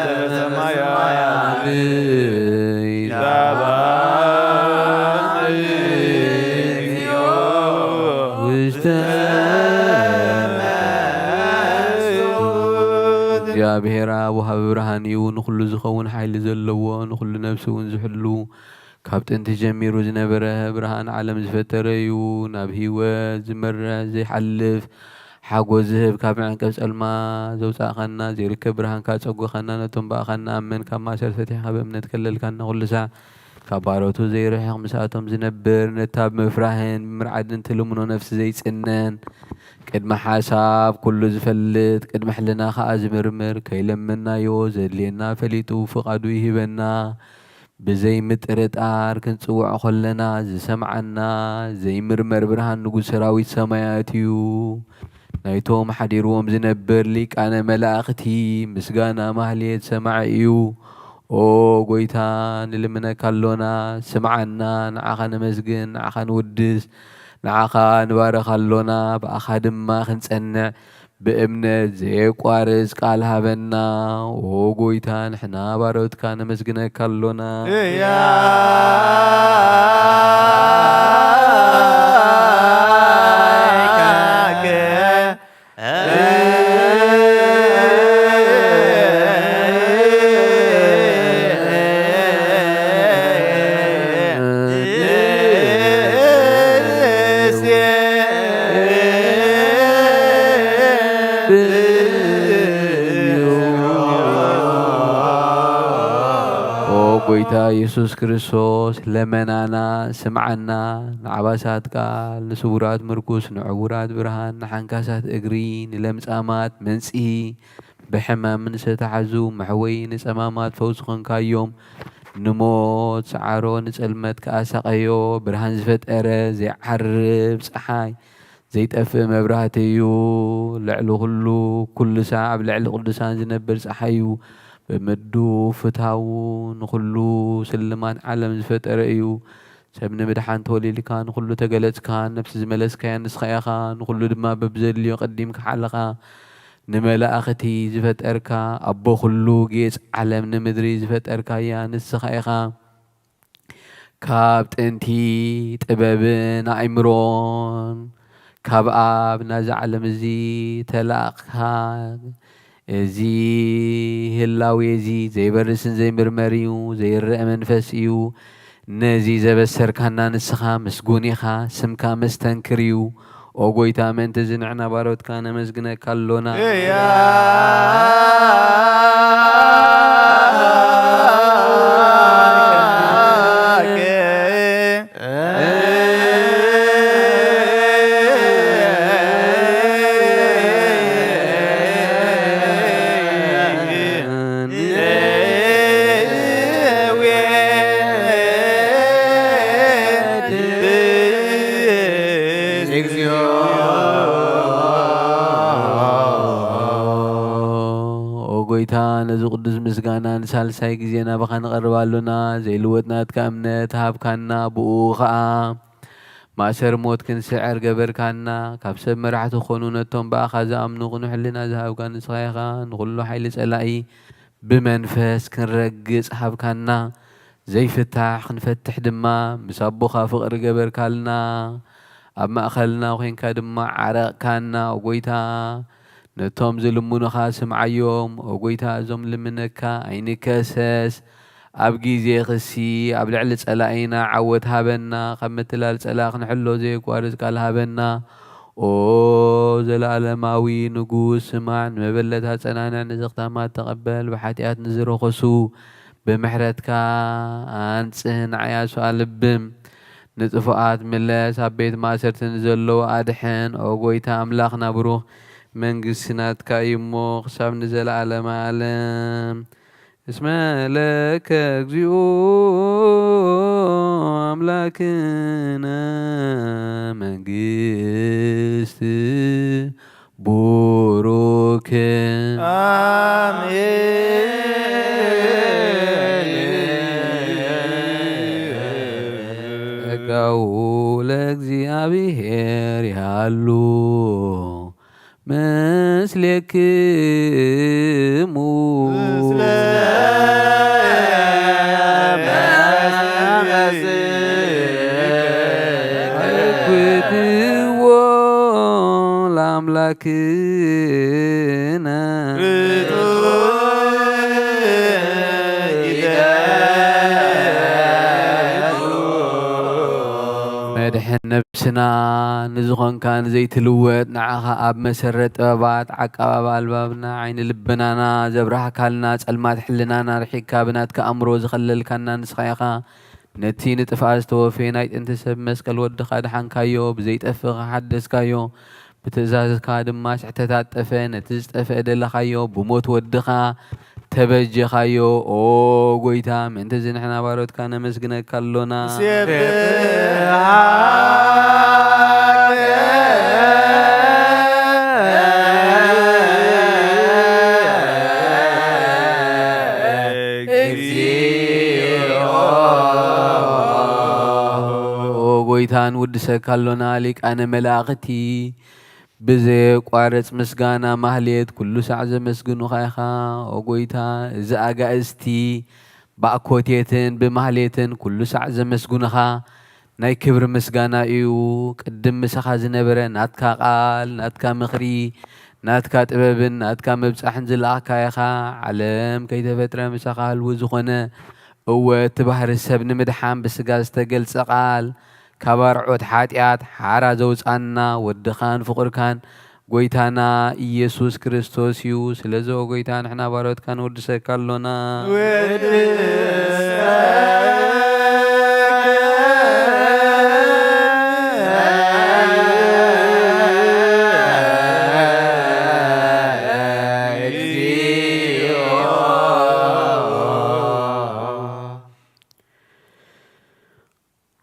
ዘበሰማያት፣ ይትባረክ ስምከ ውስተ እግዚአብሔር አብ ወሃቢ ብርሃን እዩ። ንኹሉ ዝኸውን ሓይሊ ዘለዎ፣ ንኹሉ ነፍሲ እውን ዝሕሉ፣ ካብ ጥንቲ ጀሚሩ ዝነበረ፣ ብርሃን ዓለም ዝፈጠረ እዩ። ናብ ህይወት ዝመርሕ ዘይሓልፍ ሓጎስ ዝህብ፣ ካብ መዕንቀፍ ጸልማ ዘውጻእካና፣ ዘይርከብ ብርሃንካ ጸጎኻና፣ ነቶም ብኣኻ እንኣምን ካብ ማእሰር ፈቲሕካ ብእምነት ከለልካና፣ ኩሉ ሳዕ ካብ ባሮቱ ዘይርሕቕ ምስኣቶም ዝነብር፣ ነታ ብምፍራህን ብምርዓድን ትልምኖ ነፍሲ ዘይጽነን፣ ቅድሚ ሓሳብ ኩሉ ዝፈልጥ፣ ቅድሚ ሕልና ከኣ ዝምርምር፣ ከይለመናዮ ዘድልየና ፈሊጡ ፍቓዱ ይህበና። ብዘይ ምጥርጣር ክንጽውዖ ከለና ዝሰምዓና ዘይምርመር ብርሃን ንጉስ ሰራዊት ሰማያት እዩ። ናይቶም ሓዲርዎም ዝነብር ሊቃነ መላእኽቲ ምስጋና ማህሌት ሰማዒ እዩ። ኦ ጎይታ፣ ንልምነካ ኣሎና፣ ስምዓና፣ ንዓኻ ነመስግን፣ ንዓኻ ንውድስ፣ ንዓኻ ንባርኽ ኣሎና፣ ብኣኻ ድማ ክንጸንዕ ብእምነት ዘየቋርጽ ቃል ሃበና። ኦ ጎይታ፣ ንሕና ባሮትካ ነመስግነካ ኣሎና። እያ ኦ ጎይታ ኢየሱስ ክርስቶስ፣ ለመናና ስምዓና። ንዓባሳት ቃል፣ ንስውራት ምርኩስ፣ ንዕውራት ብርሃን፣ ንሓንካሳት እግሪ፣ ንለምጻማት መንጽሂ፣ ብሕማም ንዝተታሕዙ መሕወዪ፣ ንጸማማት ፈውሲ ኾንካዮም። ንሞት ሰዓሮ፣ ንጸልመት ከኣ ሳቐዮ። ብርሃን ዝፈጠረ ዘይዓርብ ጸሓይ፣ ዘይጠፍእ መብራህቲ እዩ። ልዕሊ ኩሉ፣ ኩሉ ሳዕ ኣብ ልዕሊ ቅዱሳን ዝነብር ጸሓይ እዩ። ብምዱ ፍትሃው ንኹሉ ስልማት ዓለም ዝፈጠረ እዩ። ሰብ ንምድሓን ተወሊድካ፣ ንኹሉ ተገለጽካ፣ ነፍሲ ዝመለስካያ ንስኻ ኢኻ፣ ንኹሉ ድማ በብዘድልዮ ቀዲምካ ሓለኻ። ንመላእኽቲ ዝፈጠርካ፣ ኣቦ ኩሉ ጌጽ ዓለም ንምድሪ ዝፈጠርካያ ንስኻ ኢኻ። ካብ ጥንቲ ጥበብን ኣእምሮን ካብ ኣብ ናዚ ዓለም እዚ ተላእኽካ። እዚ ህላዌ እዚ ዘይበርስን ዘይምርመር እዩ፣ ዘይረአ መንፈስ እዩ። ነዚ ዘበሰርካና ንስኻ ምስጉን ኢኻ፣ ስምካ መስተንክር እዩ። ኦ ጎይታ፣ ምእንቲ እዚ ንሕና ባሮትካ ነመስግነካ ኣሎና። እያ። እግዚኦ። ኦ ጎይታ፣ ነዚ ቅዱስ ምስጋና ንሳልሳይ ግዜ ናባኻ ንቐርብ ኣሎና። ዘይልወጥ ናትካ እምነት ሃብካና፣ ብኡ ኸኣ ማእሰር ሞት ክንስዕር ገበርካና። ካብ ሰብ መራሕቲ ክኾኑ ነቶም ብኣኻ ዝኣምኑ ቅኑዕ ሕልና ዝሃብካ ንስኻ ኢኻ። ንኹሉ ሓይሊ ጸላኢ ብመንፈስ ክንረግጽ ሃብካና። ዘይፍታሕ ክንፈትሕ ድማ ምስ ኣቦኻ ፍቕሪ ገበርካልና። ኣብ ማእከልና ኮንካ ድማ ዓረቕካና። ኦ ጎይታ፣ ነቶም ዝልምኑኻ ስምዓዮም። ኦ ጎይታ፣ እዞም ልምነካ ኣይንከሰስ። ኣብ ግዜ ክሲ ኣብ ልዕሊ ጸላኢና ዓወት ሃበና። ካብ ምትላል ጸላኢ ክንሕሎ ዘየቋርጽ ቃል ሃበና። ኦ ዘለኣለማዊ ንጉስ፣ ስማዕ፣ ንመበለት ኣጸናንዕ፣ ንዘኽታማት ተቐበል፣ ብሓጢኣት ንዝረኸሱ ብምሕረትካ ኣንጽህ፣ ንዓይ ኣስዋእ ልብም፣ ንጥፉኣት ምለስ፣ ኣብ ቤት ማእሰርቲ ንዘለዉ ኣድሕን። ኦ ጎይታ ኣምላኽና ብሩኽ፣ መንግስቲ ናትካ እዩ እሞ ክሳብ ንዘለኣለመ ዓለም። እስመ ለከ እግዚኦ ኣምላክነ መንግስት ቡሩክ። ጸጋው ለእግዚኣብሔር ይሃሉ ምስሌክሙ። ክትዎ ለኣምላክነ። መድሕን ነብስና ንዝኾንካ ንዘይትልወጥ ንዓኻ ኣብ መሰረት ጥበባት ዓቃባብ ኣልባብና ዓይኒ ልብናና ዘብራህካልና ጸልማት ሕልናና ርሒቅካ ብናትካ ኣእምሮ ዝኸለልካና ንስኻ ኢኻ። ነቲ ንጥፍኣት ዝተወፈየ ናይ ጥንቲ ሰብ መስቀል ወድኻ ኣድሓንካዮ፣ ብዘይጠፍእ ሓደስካዮ። ብትእዛዝካ ድማ ስሕተታት ጠፍአ፣ ነቲ ዝጠፍአ ደለኻዮ፣ ብሞት ወድኻ ተበጀኻዮ። ኦ ጎይታ፣ ምእንቲ እዚ ንሕና ባሮትካ ነመስግነካ ኣሎና። ኦ ጎይታ፣ ንውድሰካ ኣሎና። ሊቃነ መላእኽቲ ብዘየቋርጽ ምስጋና ማህሌት ኩሉ ሳዕ ዘመስግኑኻ ኢኻ። ኦ ጎይታ፣ እዚ ኣጋእዝቲ ብኣኮቴትን ብማህሌትን ኩሉ ሳዕ ዘመስግኑኻ ናይ ክብሪ ምስጋና እዩ። ቅድም ምሳኻ ዝነበረ ናትካ ቃል፣ ናትካ ምኽሪ፣ ናትካ ጥበብን ናትካ ምብጻሕን ዝለኣኽካ ኢኻ። ዓለም ከይተፈጥረ ምሳኻ ህልው ዝኾነ፣ እወ፣ እቲ ባህሪ ሰብ ንምድሓን ብስጋ ዝተገልጸ ቃል፣ ካብ ኣርዑት ሓጢኣት ሓራ ዘውጻና ወድኻን ፍቑርካን ጎይታና ኢየሱስ ክርስቶስ እዩ። ስለዚ ኦ ጎይታ፣ ንሕና ባሮትካ ንውድሰካ ኣሎና።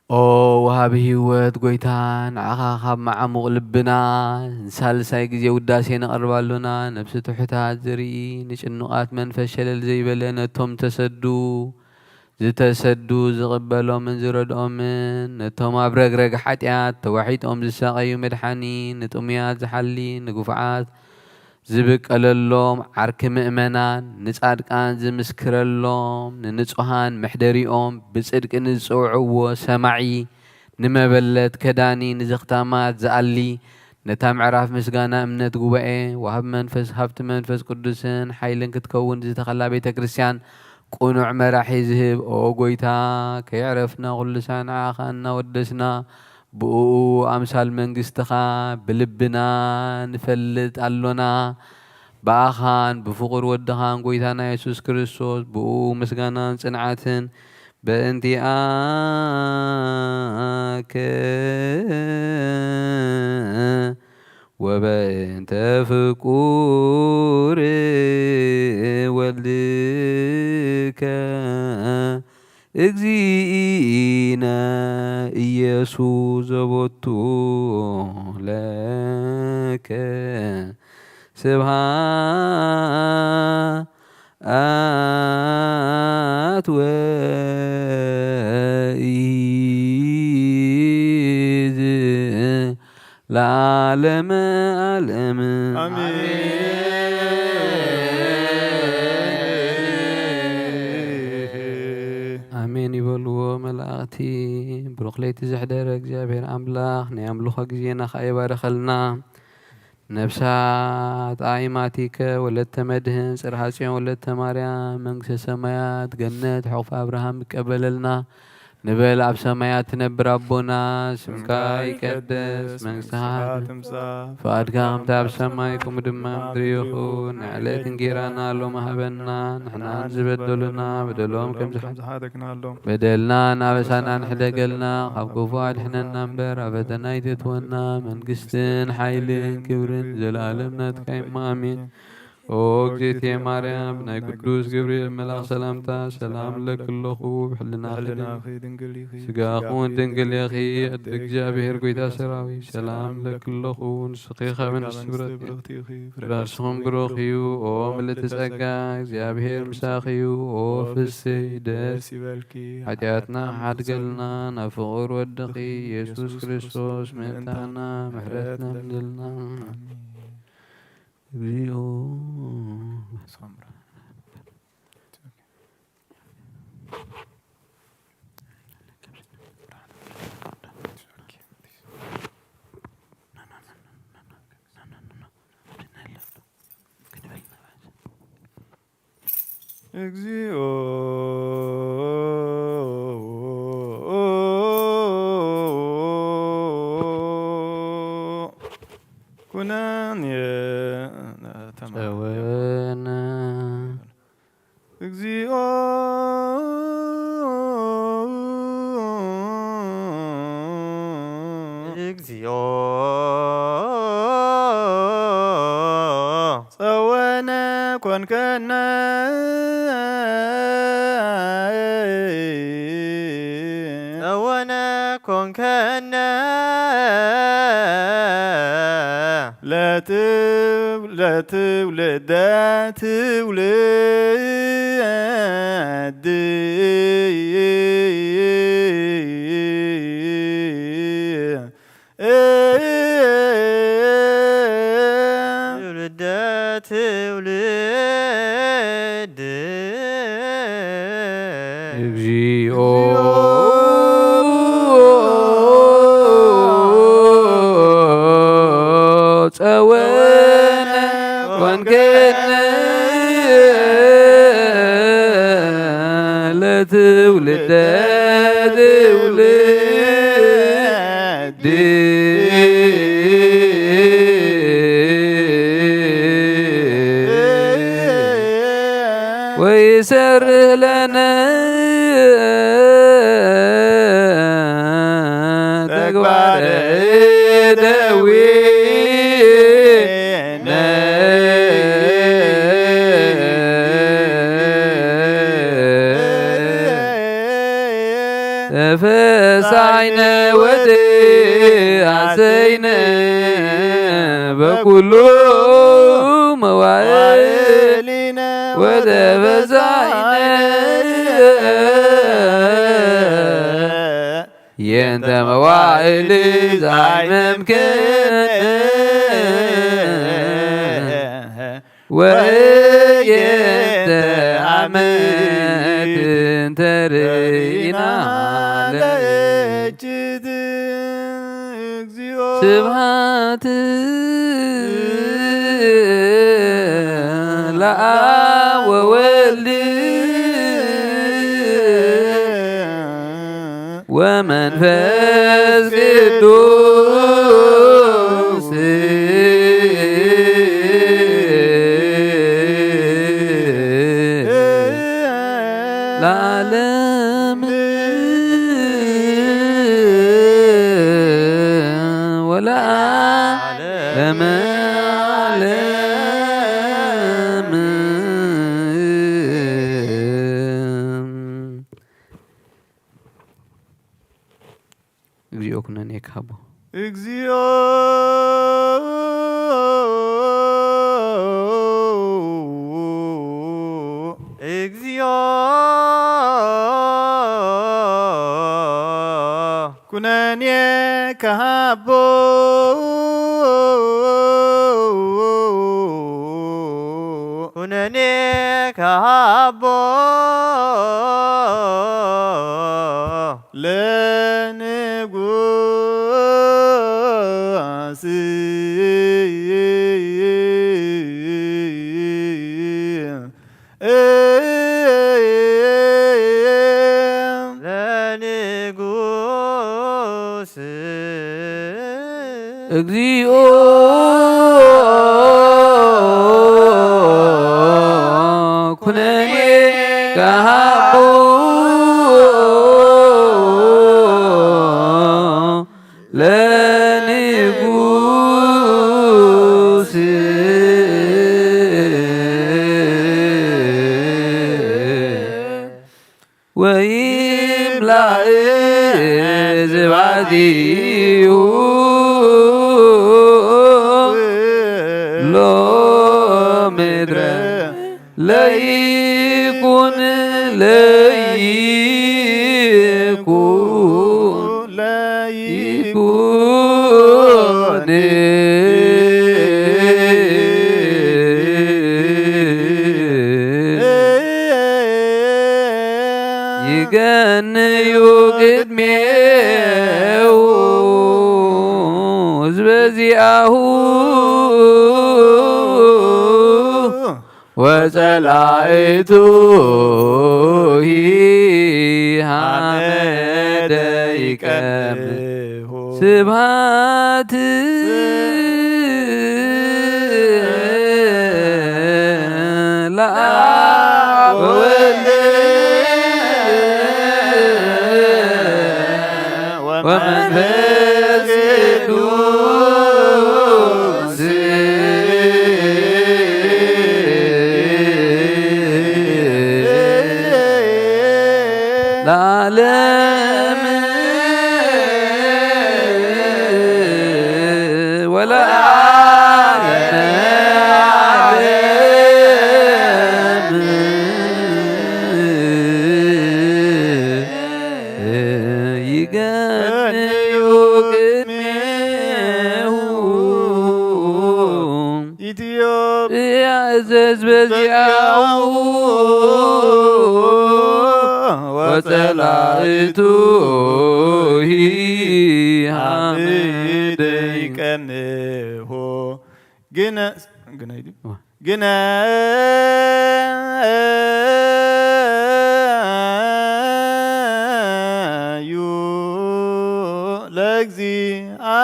ኦ ወሃቢ ህይወት ጎይታ፣ ንዓኻ ካብ መዓሙቕ ልብና ንሳልሳይ ግዜ ውዳሴ ነቕርብ ኣሎና። ነብሲ ትሑታት ዝርኢ፣ ንጭኑቓት መንፈስ ሸለል ዘይበለ፣ ነቶም ተሰዱ ዝተሰዱ ዝቕበሎምን ዝረድኦምን፣ ነቶም ኣብ ረግረግ ሓጢኣት ተዋሒጦም ዝሳቐዩ መድሓኒ፣ ንጥሙያት ዝሓሊ፣ ንግፉዓት ዝብቀለሎም ዓርኪ ምእመናን፣ ንጻድቃን ዝምስክረሎም፣ ንንጹሃን መሕደሪኦም፣ ብጽድቂ ንዝጸውዕዎ ሰማዒ፣ ንመበለት ከዳኒ፣ ንዘኽታማት ዝኣሊ፣ ነታ ምዕራፍ ምስጋና እምነት ጉባኤ፣ ወሃብ መንፈስ፣ ሃብቲ መንፈስ ቅዱስን ሓይልን ክትከውን ዝተኸላ ቤተ ክርስቲያን፣ ቅኑዕ መራሒ ዝህብ፣ ኦ ጎይታ፣ ከየዕረፍና ኩሉ ሳዕ ንዓኻ እናወደስና፣ ብእኡ ኣምሳል መንግስትኻ ብልብና ንፈልጥ ኣሎና። ብኣኻን ብፍቑር ወድኻን ጎይታና የሱስ ክርስቶስ፣ ብእኡ ምስጋናን ጽንዓትን በእንቲኣከ ወበእንተ ፍቁር ወልድከ እግዚእነ ኢየሱስ ዘቦቱ ለከ ስብሐት ወኢይዝ ለዓለመ ዓለም። ኣሜን። ኣሜን ይበልዎ መላእኽቲ። ብሩኽ ለይቲ ዘሕደረ እግዚኣብሔር ኣምላኽ ናይ ኣምልኾ ግዜና ኸኣ ይባርኸልና። ነፍሳት ኣኢማቲከ ወለተ መድህን ጽርሃ ጽዮን ወለተ ማርያም መንግስተ ሰማያት ገነት ሕቑፍ ኣብርሃም ይቀበለልና። ንበል ኣብ ሰማያት ትነብር ኣቦና፣ ስምካ ይቀደስ፣ መንግስትኻ ትምጻእ፣ ፍቓድካ ከምቲ ኣብ ሰማይ ከምኡ ድማ ኣብ ምድሪ ይኹን። ንዕለት እንጌራና ሎሚ ሃበና፣ ንሕናን ዝበደሉና በደሎም ከም ዝሓ-፣ ዝሓተክናሎም፣ በደልና ናበሳና ንሕደገልና፣ ካብ ክፉ ኣድሕነና እምበር፣ ኣብ ፈተና ኣይተእትወና። መንግስትን ሓይልን ክብርን ዘለኣለም ናትካ እዩ። ኣሜን። ኦ እግዝእትየ ማርያም፣ ብናይ ቅዱስ ገብርኤል መልኣኽ ሰላምታ ሰላም እብለኪ ኣለኹ። ብሕልናኺ ብሕልናኺ ድንግል ኢኺ፣ ስጋኺ እውን ድንግል ኢኺ። ኣደ እግዚኣብሔር ጎይታ ሰራዊት፣ ሰላም እብለኪ ኣለኹ። ንስኺ ካብ ኣንስቲ ብርኽቲ ኢኺ፣ ፍረ ከርሥኺ እውን ብሩኽ እዩ። ኦ ምልእቲ ጸጋ፣ እግዚኣብሔር ምሳኺ እዩ። ኦ ፍስይ ደስ ደስ ይበልኪ፣ ሓጢኣትና ሓድገልና፣ ናብ ፍቑር ወድኺ ኢየሱስ ክርስቶስ ምእንታና ምሕረት ለምንልና። ኣሜን። እግዚኦ። እግዚኦ። ኩነኔ ተማሪ ጸወነ። እግዚኦ። እግዚኦ። ጸወነ ኮንከነ። ጸወነ ኮንከነ። ለትው-፣ ለትውልደ ትውልድ። ትውልደ ትውልድ። እግዚኦ ጸወነ ኮንከነ ለትውልደ ትውልድ። ወይሰርህ ለነ ተግባረ እደዊነ። ተፈሳይነ ወተሐሰይነ በኩሉ መዋዕሊነ ወተፈሳይነ እንተ መዋእል ዛይመምክን ወእየንተ ዓመት እንተ ርኢና ለእጅት። ስብሐት ለአብ ወወልድ ወመንፈስ ቅዱስ ለዓለም ወለዓለመ ዓለም። እግዚኦ ኩነኔ ክሃቦ። እግዚኦ እግዚኦ ኩነኔ ክሃቦ። ኩነኔ ክሃቦ። ለንጉስ ለንጉስ እግዚኦ ኩነኔ ከሃቦ ለንጉስ ወይምላእ ዝባዚኡ ሎምድረ ለይኩን ለይኩን ለይኩን ይገንዩ ቅድሜው ዝበዚኣሁ ወጸላእቱ ሃመደ ይቀም ስብሃት ለአብ ወወልድ ወመንፈስ ቅዱስ ለዓለም ወለዓለመ ዓለም ይገንዩ ቅድሜሁ ኢትዮጵያ እዘዝ በዚያው ወጸላእቱ ሃመደ ይቀንሆ ግነ ግነ ግነ ዩ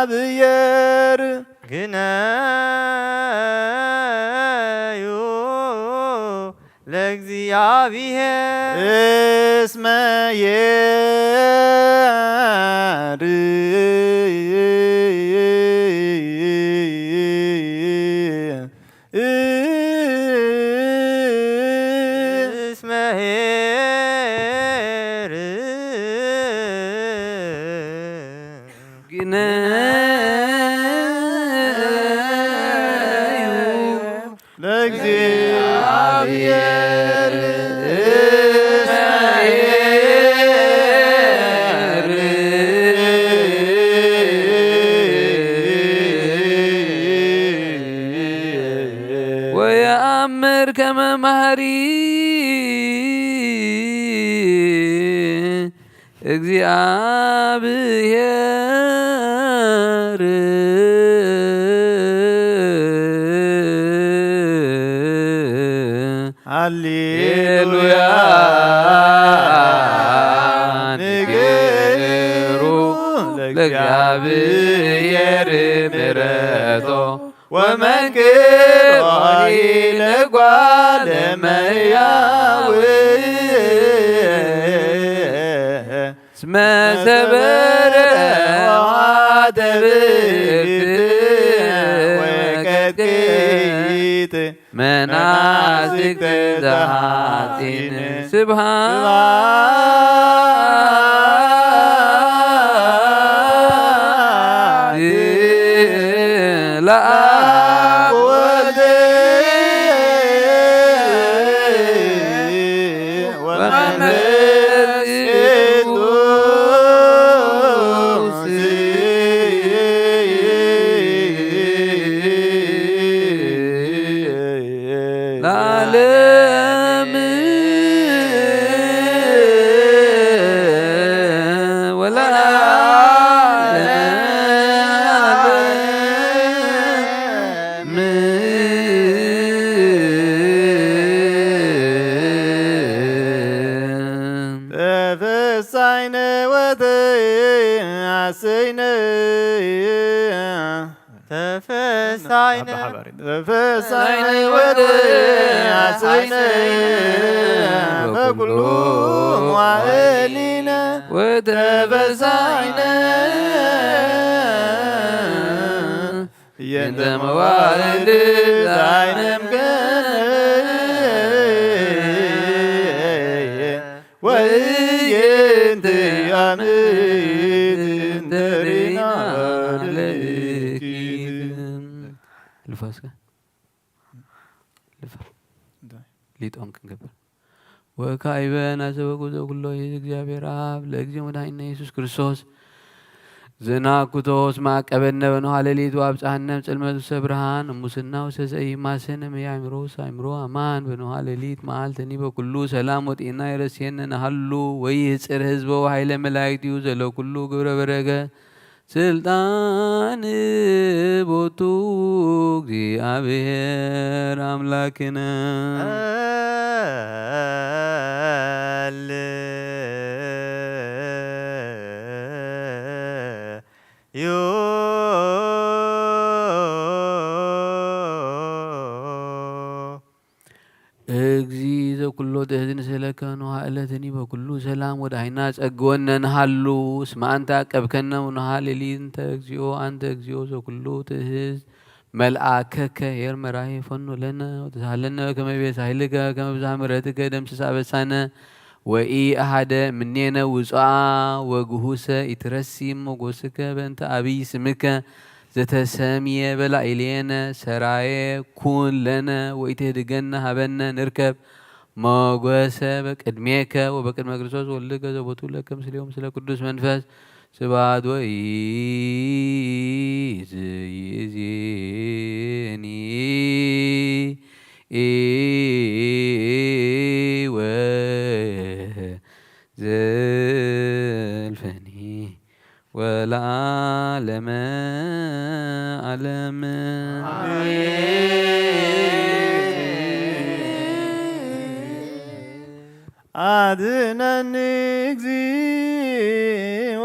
ለእግዚኣብሔር ግነ ዩ ለእግዚኣብሔር እስመ የር እስመ ኄር ግነዩ ለእግዚኣብሔር እስመ ኄር እግዚኣብሔር። ሃሌሉያ። ንግሩ ለእግዚኣብሔር ምሕረቶ ወመንክሮ ለጓለ እመሕያው። እስመ ሰበረ ወኃጥእ ብእግርት ወቀጥቅጥ መናስክት ዘኃጢን። ስብሐት ለአብ ወወልድ ወመንፈስ ቅዱስ ለዓለም ወለዓለመ ዓለም። ተፈሳይነ ወተአሰይነ ተፈሳይነ ተፈሳይነ ወተአሰይነ በኩሉ መዋዕሊነ ወተፈሳይነ የንተ መዋዕል ዛይነምከነ ወይንት ዓመት እንተ ርኢና ለኪት። ልፋስከ ልፋ። ሊጦም ክንገብር። ወካዕበ ናሰበኩ ዘኩሎ ይእቲ እግዚኣብሔር አብ ለእግዚኦ መድኃኒነ ኢየሱስ ክርስቶስ ዘናኩቶ እስመ አቀበነ በኖሃ ሌሊት ወአብጽሐነ እምጽልመት ውስተ ብርሃን እሙስና ውስተ ዘኢማስን እምየ አእምሮ ውስተ አእምሮ አማን በኖሃ ሌሊት መዓልትኒ በኩሉ ሰላም ወጤና ይረስየነ ነሃሉ ወይህጽር ህዝበ ወኃይለ መላእክቲሁ ዘለኩሉ ግብረ በረከት ስልጣን ቦቱ እግዚአብሔር አምላክነ። ዩ እግዚ ዘኩሎ ትእዝን ስእለከ ንዋዕለትኒ በኩሉ ሰላም ወዳይና ጸግወነ ንሃሉ እስመ አንተ አቀብከነ ወንሃ ሌሊት እንተ እግዚኦ አንተ እግዚኦ ዘኩሉ ትእዝ መልአከከ ሄር መራሄ ፈኑ ለነ ወተሳሃለነ ከመ ቤት ኃይልከ ከመ ብዝሃ ምሕረትከ ደምስስ አበሳነ ወኢ አሃደ ምኔነ ውጹአ ወግሁሰ ኢትረሲ ሞጎስከ በእንተ አብይ ስምከ ዘተሰምየ በላዕሌነ ሰራየ ኩን ለነ ወኢትህድገነ ሀበነ ንርከብ ሞገሰ በቅድሜከ ወበቅድመ ክርስቶስ ወልድከ ዘቦቱ ለከ ምስሌሁ ምስለ ቅዱስ መንፈስ ስብሐት ወኢይእዜኒ ወዘልፈኒ ወለዓለመ ዓለም። አድነኒ እግዚኦ።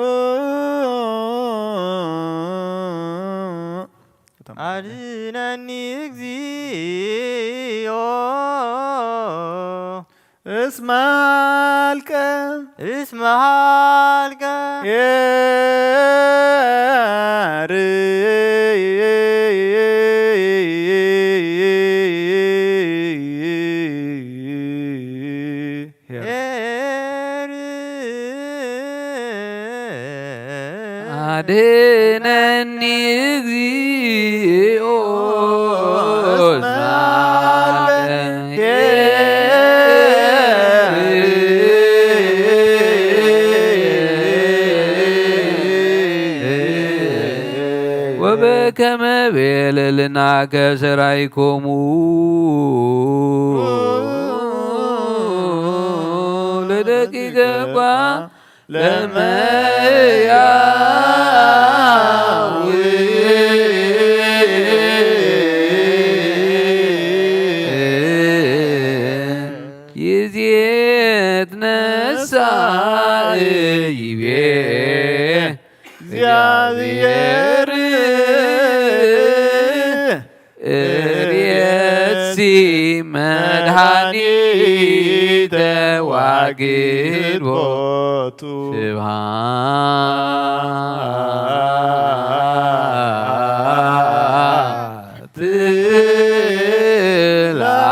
አድነኒ እግዚኦ። እስመ ሀልቀ። እስመ ሀልቀ። ኄር። ኄር። አድነኒ እግዚኦ እስመ ሀልቀ። ወበከመ ቤለልናከ ሰራይኮሙ ለደቂቀ እኳ ለመያዊ ይዜት ነሳ ይቤ እግዚኣብሔር ርእሲ መድኃኒተ ዋግድ ቦቱ ስብሐት ለአብ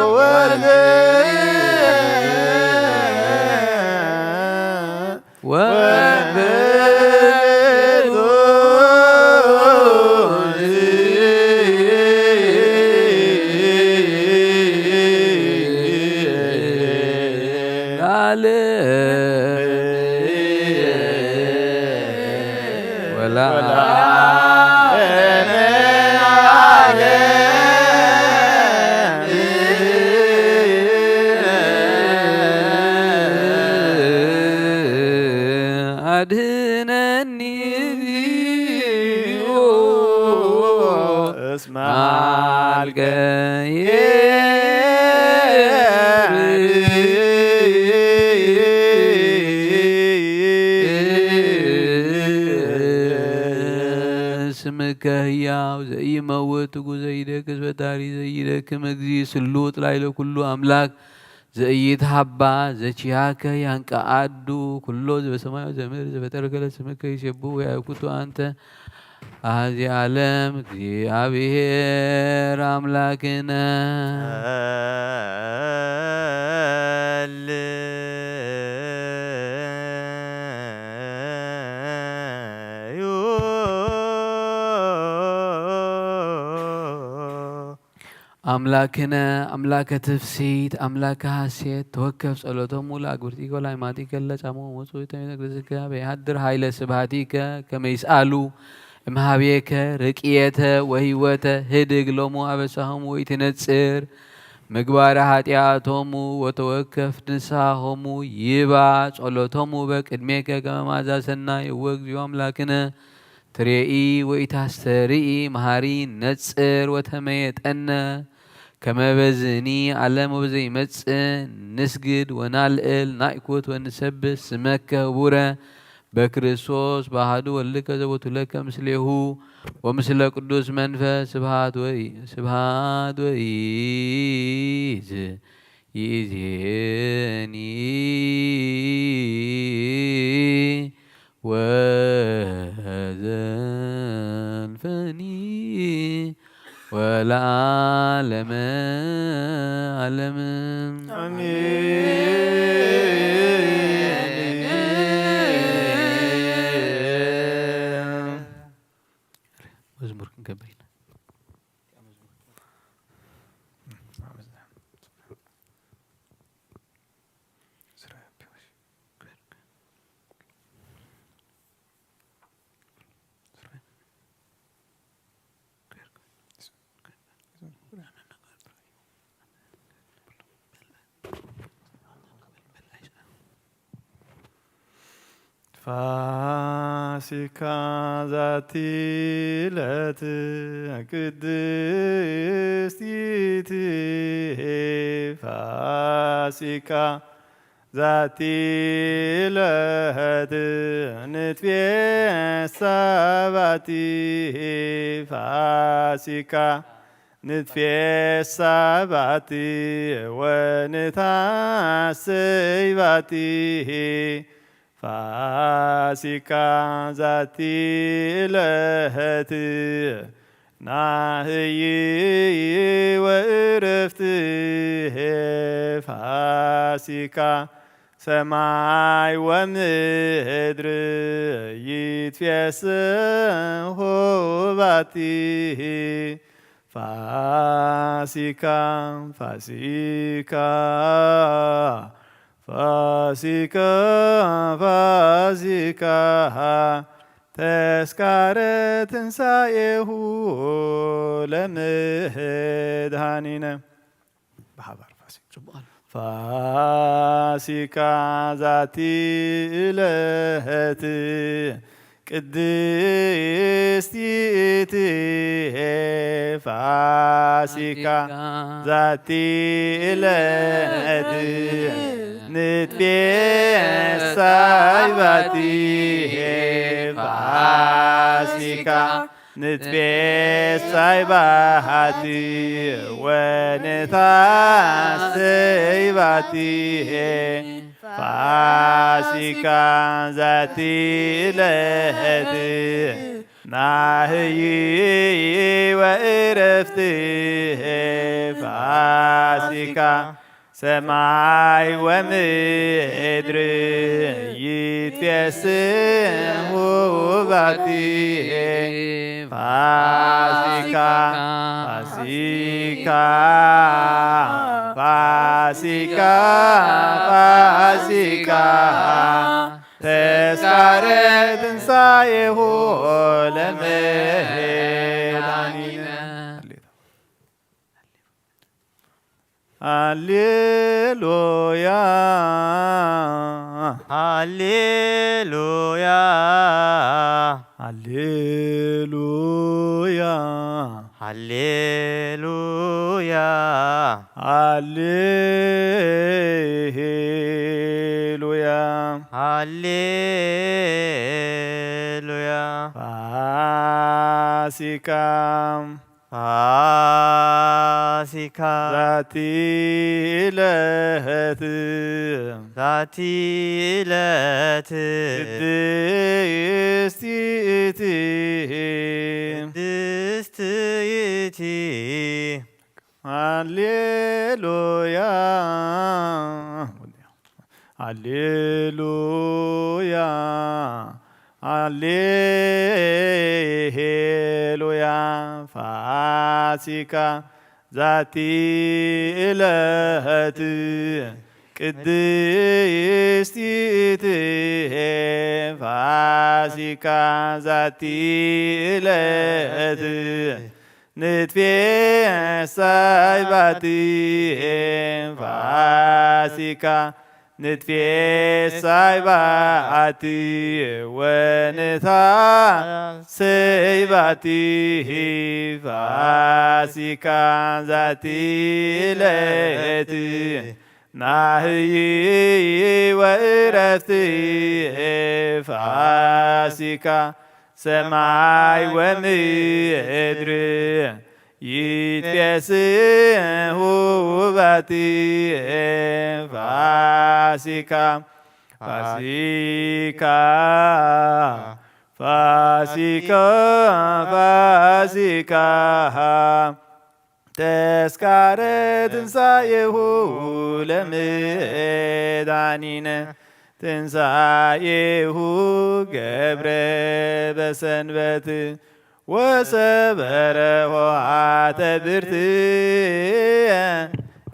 ወወልድ ወመንፈስ ለዓለም ወለዓለመ ዓለም። አድህነኒ እግዚኦ እስመ ሀልቀ ስምከ ህያው ዘኢይመውት ትጉህ ዘይደቅስ ፈጣሪ ዘይደክም እግዚእ ስሉጥ ላዕለ ኩሉ አምላክ ዘኢይትሃባ ዘቺሃከ ያንቃ አዱ ኩሎ ዘበሰማዩ ዘምር ዘፈጠርከ ለስምከ ይሴብሑ ወያኩቱ አንተ አዚ ዓለም እግዚአብሔር አምላክነ። አምላክነ አምላከ ትፍሲት አምላከ ሐሴት ተወከፍ ጸሎቶሙ ለአግብርቲከ ወለአይማቲከ ለጻሙ ውጹ ተሜነ ቅድስከ በይሃድር ኃይለ ስብሃቲከ ከመ ይስአሉ እምሃቤከ ርቅየተ ወህይወተ ህድግ ሎሙ አበሳሆሙ ወኢትነጽር ምግባረ ኃጢአቶሙ ወተወከፍ ንስሐሆሙ ይባ ጸሎቶሙ በቅድሜከ ከመ መዓዛ ሰናይ እወ እግዚኦ አምላክነ ትሬኢ ወኢታስተርኢ መሃሪ ነጽር ወተመየጠነ ከመ በዝኒ ዓለም ወበዘይመጽእ ንስግድ ወናልዕል ናይኩት ወንሰብህ ስመከ ህቡረ በክርስቶስ በአሐዱ ወልድከ ዘቦቱ ለከ ምስሌሁ ወምስለ ቅዱስ መንፈስ ስብሐት ወኢ-፣ ስብሐት ወኢዝ ይእዜኒ ወዘልፈኒ ወለዓለመ ዓለም። አሜን። መዝሙር ክንገብር ኢና። ፋሲካ ዛቲ ዕለት ቅድስቲት ፋሲካ ዛቲ ዕለት ንትፌሳ ባቲ ፋሲካ ንትፌሳ ባቲ ወንታሰይ ባቲ ፋሲካ ዛቲ ዕለት ናህይ ወእረፍት ፋሲካ ሰማይ ወምድር ይትፌስሑ ባቲ ፋሲካ ፋሲካ ፋሲካ ፋሲካ ተስካረ ትንሳኤሁ ለመድኃኒነ። ብሓባር ፋሲካ ጽቡቕ ኣሎ። ፋሲካ ዛቲ ዕለት ቅድስቲ እቲ ፋሲካ ዛቲ ዕለት ንትቤሳይ ባቲ ፋሲካ ንትቤሳይ ባቲ ወንታሰይ ባቲ ፋሲካ ዛቲ ዕለት ናህይ ወእረፍት ፋሲካ ሰማይ ወምድሪ ይትፌስሑ ባቲ ፋሲካ ፋሲካ ፋሲካ ፋሲካ ተስካረ ትንሳኤሁ ለመድኃኒነ። ሃሌሉያ ሃሌሉያ ሃሌሉያ ሃሌሉያ ሃሌሉያ ሃሌሉያ ፋሲካ ፋሲካ ዛቲ ዕለት ዛቲ ዕለት ቅድስቲ እቲ ቅድስቲ እቲ ሃሌሉያ ሃሌሉያ ሃሌሉያ ፋሲካ ዛቲ ዕለት ቅድስቲ እቲ ፋሲካ ዛቲ ዕለት ንትፌሳይ ባቲ ፋሲካ ንትፌሳይ ባቲ ወንታሰይ ባቲ ፋሲካ ዛቲ ዕለት ናህይ ወእረፍት ፋሲካ ሰማይ ወምድሪ ይትፌስሑ ባቲ ፋሲካ ፋሲካ ፋሲካ ፋሲካ ተስካረ ትንሳኤሁ ለመድኃኒነ ትንሳኤሁ ገብረ በሰንበት ወሰበረ ኆኃተ ብርት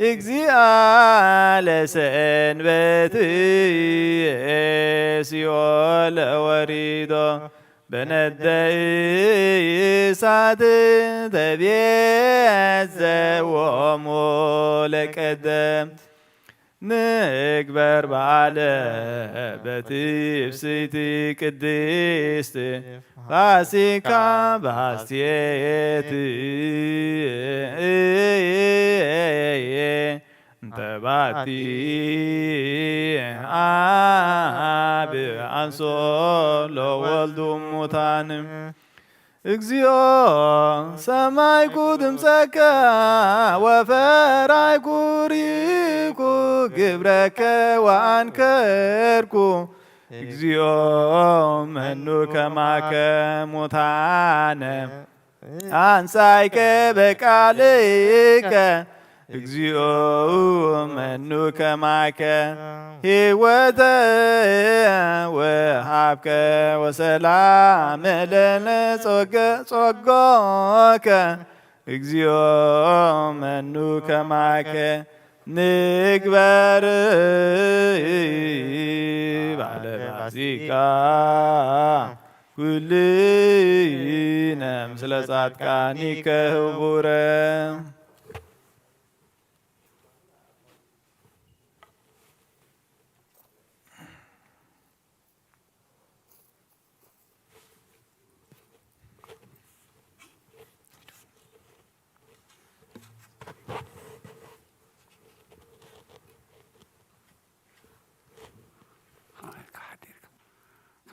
እግዚአ ለሰንበት ሲኦል ወሪዶ በነደ እሳት ተቤዘዎሙ ለቀደምት ንግበር በዓለ በትፍስሕቲ ቅድስት ፋሲካ ባስቴት እንተ ባቲ አብ አንሶ ለወልዱ ሙታን እግዚኦ ሰማይኩ ድምፀከ ወፈራይኩ ሪኩ ግብረከ ወአንከርኩ እግዚኦ መኑ ከማከ ሙታነ አንሳይከ በቃልከ እግዚኦ መኑ ከማከ ሕይወተ ወሃብከ ወሰላም ለነ ጾገ ጾጎከ እግዚኦ መኑ ከማከ ንግበር ባለ ፋሲካ ኩልነ ምስለ ጻድቃኒከ ህቡረ።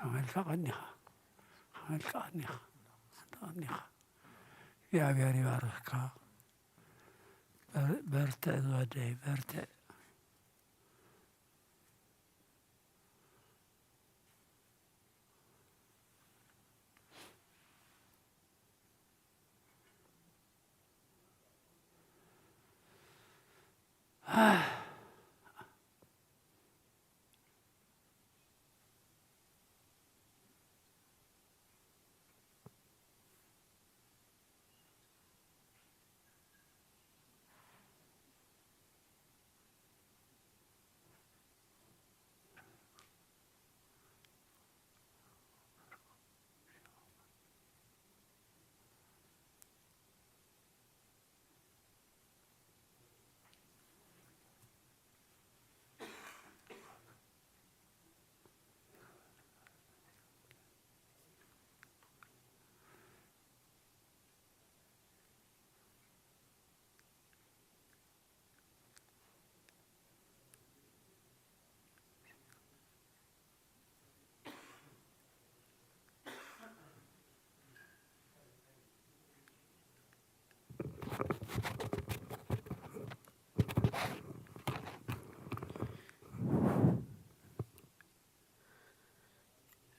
ኣመልካ ቀኒኻ፣ ኣመልካ ቀኒኻ፣ ኣመልካ ቀኒኻ። እግዚኣብሔር ይባርኽካ። በር-፣ በርትዕ ዝወደይ፣ በርትዕ።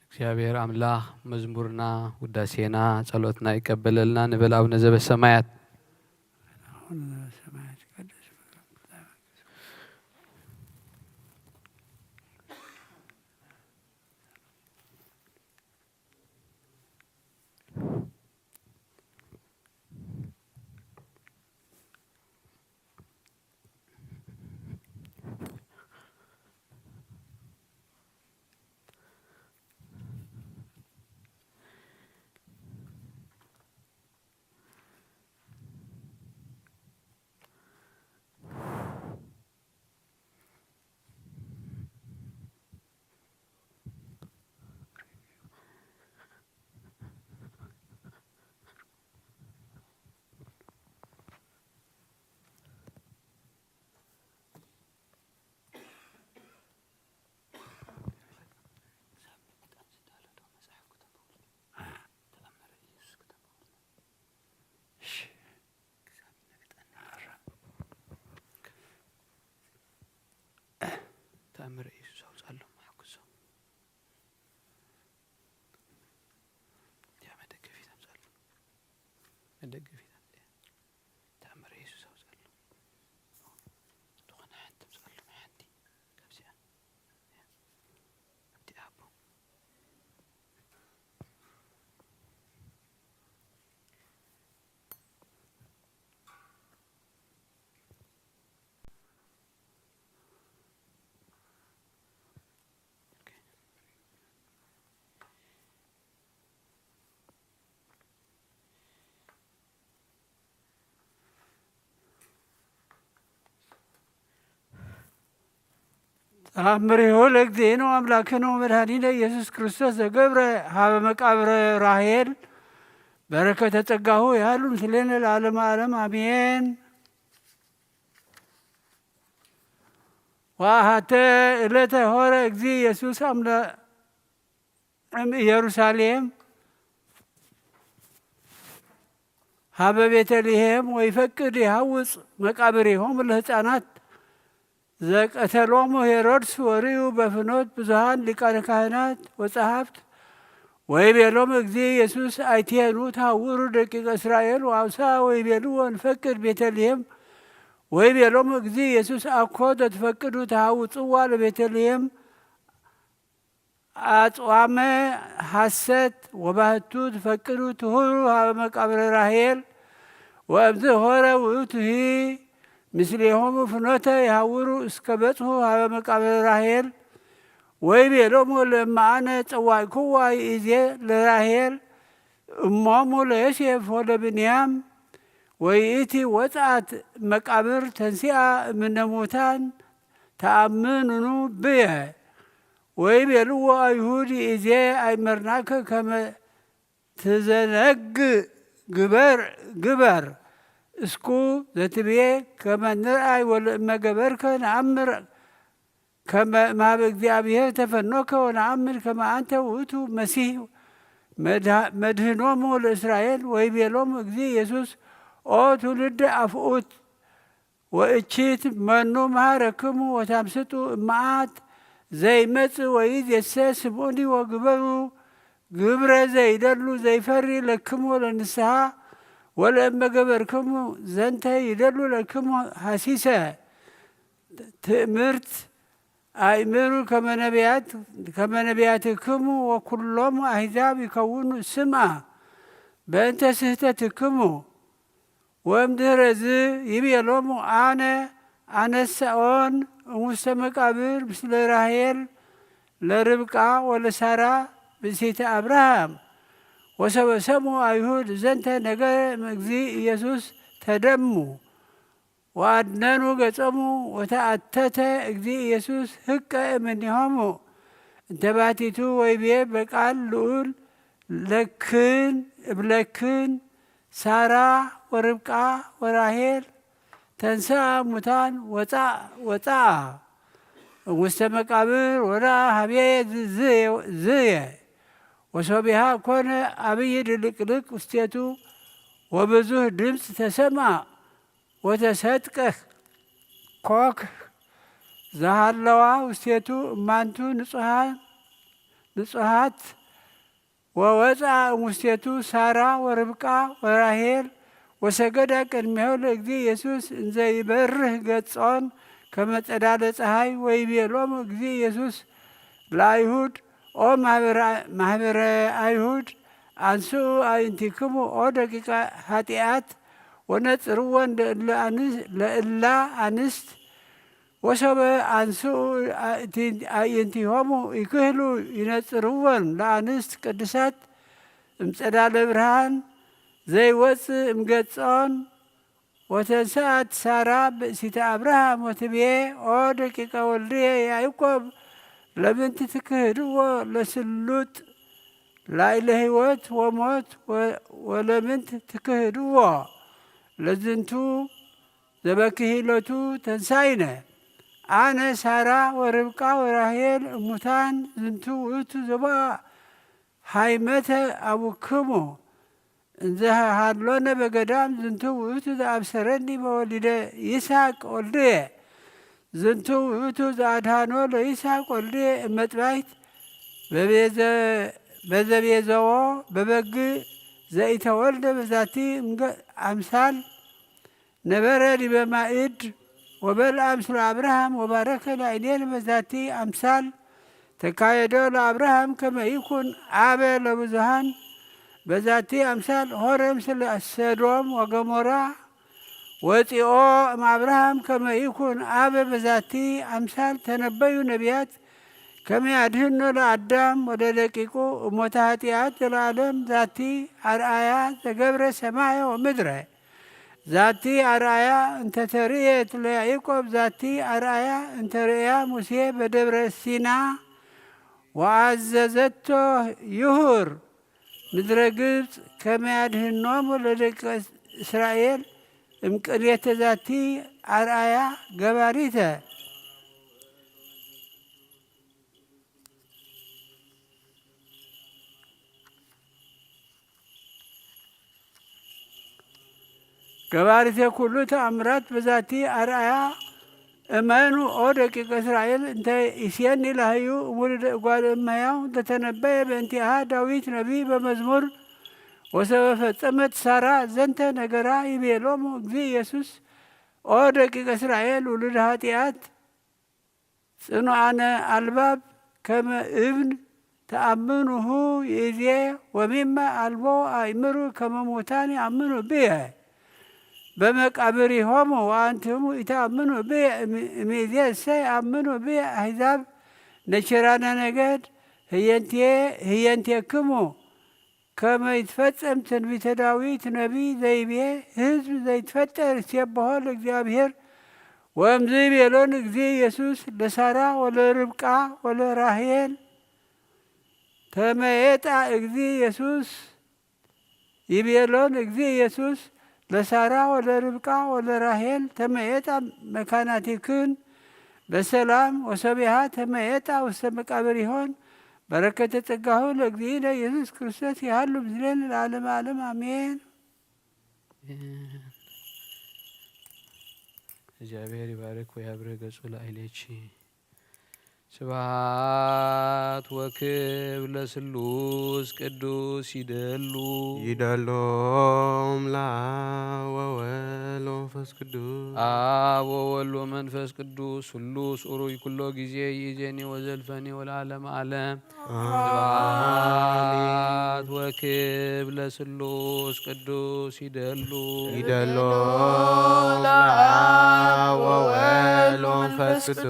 እግዚኣብሔር ኣምላኽ መዝሙርና፣ ውዳሴና፣ ጸሎትና ይቀበለልና ንበል። ኣቡነ ዘበሰማያት። ኣቡነ ዘበሰማያት ይትቀደስ ስምከ። ተኣምር ኢየሱስ ኣውፅኣሎም፣ ሓግዞም። እዚኣ መደገፊት ኣምፅኣሎም። መደገፊት ኣምፅኣ። ተኣምር ኢየሱስ ኣውፅኣሎም። ዝኾነ ሓንቲ ኣምፅኣሎም፣ ሓንቲ ካብዚኣ። ኣብቲ ኣቦ። ተኣምሪሁ ለእግዚእነ ወአምላክነ ወመድኃኒነ ኢየሱስ ክርስቶስ ዘገብረ ሀበ መቃብረ ራሔል በረከተ ጸጋሁ ያህሉ ምስሌነ ለዓለመ ዓለም አሜን። ወአሐተ ዕለተ ሆረ እግዚእ ኢየሱስ አምለ እም ኢየሩሳሌም ሀበ ቤተልሔም ወይፈቅድ የሐውፅ መቃብሪሆሙ ለሕፃናት ዘቀተሎሙ ሄሮድስ ወርእዩ በፍኖት ብዙኃን ሊቃነ ካህናት ወጸሐፍት ወይቤሎሙ እግዚእ ኢየሱስ አይቴኑ ተሐውሩ ደቂቀ እስራኤል ወአውሳ ወይቤልዎ ንፈቅድ ቤተልሔም ወይቤሎሙ እግዚእ ኢየሱስ አኮ ዘትፈቅዱ ተሐውፅዋ ለቤተልሔም አጽዋመ ሐሰት ወባህቱ ትፈቅዱ ትሁሩ ሀበ መቃብረ ራሔል ወእምዝ ሆረ ውእቱሂ ምስሌሆሙ ፍኖተ የሐውሩ እስከ በጽሑ ሀበ መቃብረ ራሔል ወይቤሎሙ ለእመ አነ ጸዋዕክዋ ይእዜ ለራሔል እሞሙ ለዮሴፍ ወለብንያም ወይእቲ ወጽአት መቃብር ተንሲአ እምነ ሙታን ተአምንኑ ብየ ወይቤልዎ አይሁድ ይእዜ አይመርናከ ከመ ትዘነግ ግበር ግበር እስኩ ዘትብዬ ከመ ንርአይ ወለእመ ገበርከ ነአምር ከመ እምሃበ እግዚኣብሔር ተፈኖከ ወነአምን ከመ አንተ ውእቱ መሲሕ መድሃ-፣ መድህኖሙ ለእስራኤል። ወይቤሎሙ እግዚእ ኢየሱስ ኦ ትውልደ አፍኡት ወእቺት መኑ መሃረክሙ ወታምስጡ እመዓት ዘይመጽእ ወይእዜሰ ስምዑኒ ወግበሩ ግብረ ዘይደሉ ዘይፈሪ ለክሙ ለንስሓ ወለእመ ገበርክሙ ዘንተ ይደሉ ለክሙ ሐሲሰ ትእምርት ኣእምሩ ከመ ነቢያት ከመ ነቢያትክሙ ወኩሎም ኣሕዛብ ይከውኑ ስምዓ በእንተ ስህተትክሙ። ወእምድህረዝ ይቤሎሙ ኣነ ኣነሳኦን እሙስተ መቃብር ምስለ ራሄል ለርብቃ ወለሳራ ብእሲተ አብርሃም። ወሰበሰሙ አይሁድ ዘንተ ነገረ እምእግዚእ ኢየሱስ ተደሙ ወአድነኑ ገጾሙ። ወተአተተ እግዚእ ኢየሱስ ህቀ እምኔሆሙ እንተ ባቲቱ ወይቤ በቃል ልዑል ለክን እብለክን ሳራ ወርብቃ ወራሄል ተንስአ ሙታን ወፃ-፣ ወፃአ ውስተ መቃብር ወራ ሀቤ ዝየ ወሶቢሃ ኮነ አብይ ድልቅልቅ ውስቴቱ ወብዙህ ድምፅ ተሰማ ወተሰጥቀ ኮክ ዘሃለዋ ውስቴቱ እማንቱ ንጹሃት ወወፅኣ እሙስቴቱ ሳራ ወርብቃ ወራሄል ወሰገዳ ቅድሜሁ ለእግዚእ ኢየሱስ እንዘ ይበርህ ገጾን ከመ ጸዳለ ፀሐይ። ወይቤሎሙ እግዚእ ኢየሱስ ለአይሁድ ኦ ማህበረ አይሁድ አንስኡ አእንቲክሙ ኦ ደቂቀ ኃጢአት ወነጽርወን ለእላ አንስት ወሶበ አንስኡ አእይንቲሆሙ ይክህሉ ይነጽርወን ለአንስት ቅድሳት እምጸዳለ ብርሃን ዘይወጽእ እምገጾን። ወተንሰአት ሳራ ብእሲተ አብርሃም ወትቤ ኦ ደቂቀ ወልድየ ያዕቆብ ለምንት ትክህድዎ ለስሉጥ ላዕለ ህይወት ወሞት ወለምንት ትክህድዎ ለዝንቱ ዘበክሂሎቱ ተንሳይነ። አነ ሳራ ወርብቃ ወራሄል እሙታን ዝንቱ ውእቱ ዘቦአ ሃይመተ አቡክሙ እንዘ ሃሎነ በገዳም ዝንቱ ውእቱ ዘአብሰረኒ በወሊደ ይስሐቅ ወልድየ። ዝንቱ ውእቱ ዘአድኃኖ ለይስሐቅ ወልድየ እመጥባይት በዘቤዘዎ በበግ ዘኢተወልደ በዛቲ አምሳል ነበረ ዲበ ማእድ ወበልአ ምስለ አብርሃም ወባረከ ለአይኔን በዛቲ አምሳል ተካየዶ ለአብርሃም ከመ ይኩን አበ ለብዙሃን በዛቲ አምሳል ሆረ ምስለ ሰዶም ወገሞራ ወፂኦ እምአብርሃም ከመ ይኩን አበ በዛቲ አምሳል ተነበዩ ነቢያት ከመ ያድህኖ ለአዳም ወለደቂቁ እሞተ ኃጢአት ዘለዓለም ዛቲ አርአያ ዘገብረ ሰማየ ወምድረ። ዛቲ አርአያ እንተ ተርእየት ለያዕቆብ ዛቲ አርአያ እንተ ርእያ ሙሴ በደብረ ሲና ወአዘዘቶ ይሁር ምድረ ግብፅ ከመ ያድህኖሙ ለደቂቀ እስራኤል እምቅድየተ ዛቲ አርአያ ገባሪተ። ገባሪተ ኩሉ ተአምራት በዛቲ አርአያ እመኑ ኦ ደቂቀ እስራኤል እንተ ኢስየኒ ለሀዩ እሙልደ እጓለ እመሕያው እንተተነበየ በእንቲአሃ ዳዊት ነቢይ በመዝሙር ወሰበ ፈጸመት ሳራ ዘንተ ነገራ ይቤሎሙ እግዚእ ኢየሱስ ኦ ደቂቀ እስራኤል ውሉደ ኃጢአት ጽኑዓነ አልባብ ከመ እብን ተአምኑሁ ይእዜ ወሚመ አልቦ አእምሩ ከመ ሙታን ይአምኑ ብየ በመቃብሪሆሙ ወአንትሙ ኢተአምኑ ብየ እምይእዜሰ ይአምኑ ብየ አሕዛብ ነኪራነ ነገድ ህየንቴ ህየንቴክሙ ከመ ይትፈጸም ትንቢተ ዳዊት ነቢይ ዘይቤ ህዝብ ዘይትፈጠር ይሴብሖ ለእግዚኣብሔር። ወእምዝ ይቤሎን እግዚእ ኢየሱስ ለሳራ ወለርብቃ ወለራሄል ተመየጣ እግዚእ ኢየሱስ ይቤሎን እግዚእ ኢየሱስ ለሳራ ወለርብቃ ወለራሄል ተመየጣ መካናቲክን በሰላም ወሰቢሃ ተመየጣ ውስተ መቃብር ይሆን። በረከተ ጸጋሁ ለእግዚእነ ኢየሱስ ክርስቶስ ይሃሉ ምስሌነ ለዓለመ ዓለም አሜን። እግዚአብሔር ይባርክ ወያብርህ ገጹ ላዕሌኪ። ስብሐት ወክብር ለስሉስ ቅዱስ ይደሉ። ይደሎም ለአብ ወወልድ ወመንፈስ ቅዱስ። አብ ወወልድ ወመንፈስ ቅዱስ ስሉስ ኡሩይ ኩሎ ጊዜ ይእዜኒ ወዘልፈኒ ወለዓለመ ዓለም። አሜን። ስብሐት ወክብር ለስሉስ ቅዱስ ይደሉ። ይደሎ ለአብ ወወልድ ወመንፈስ ቅዱስ።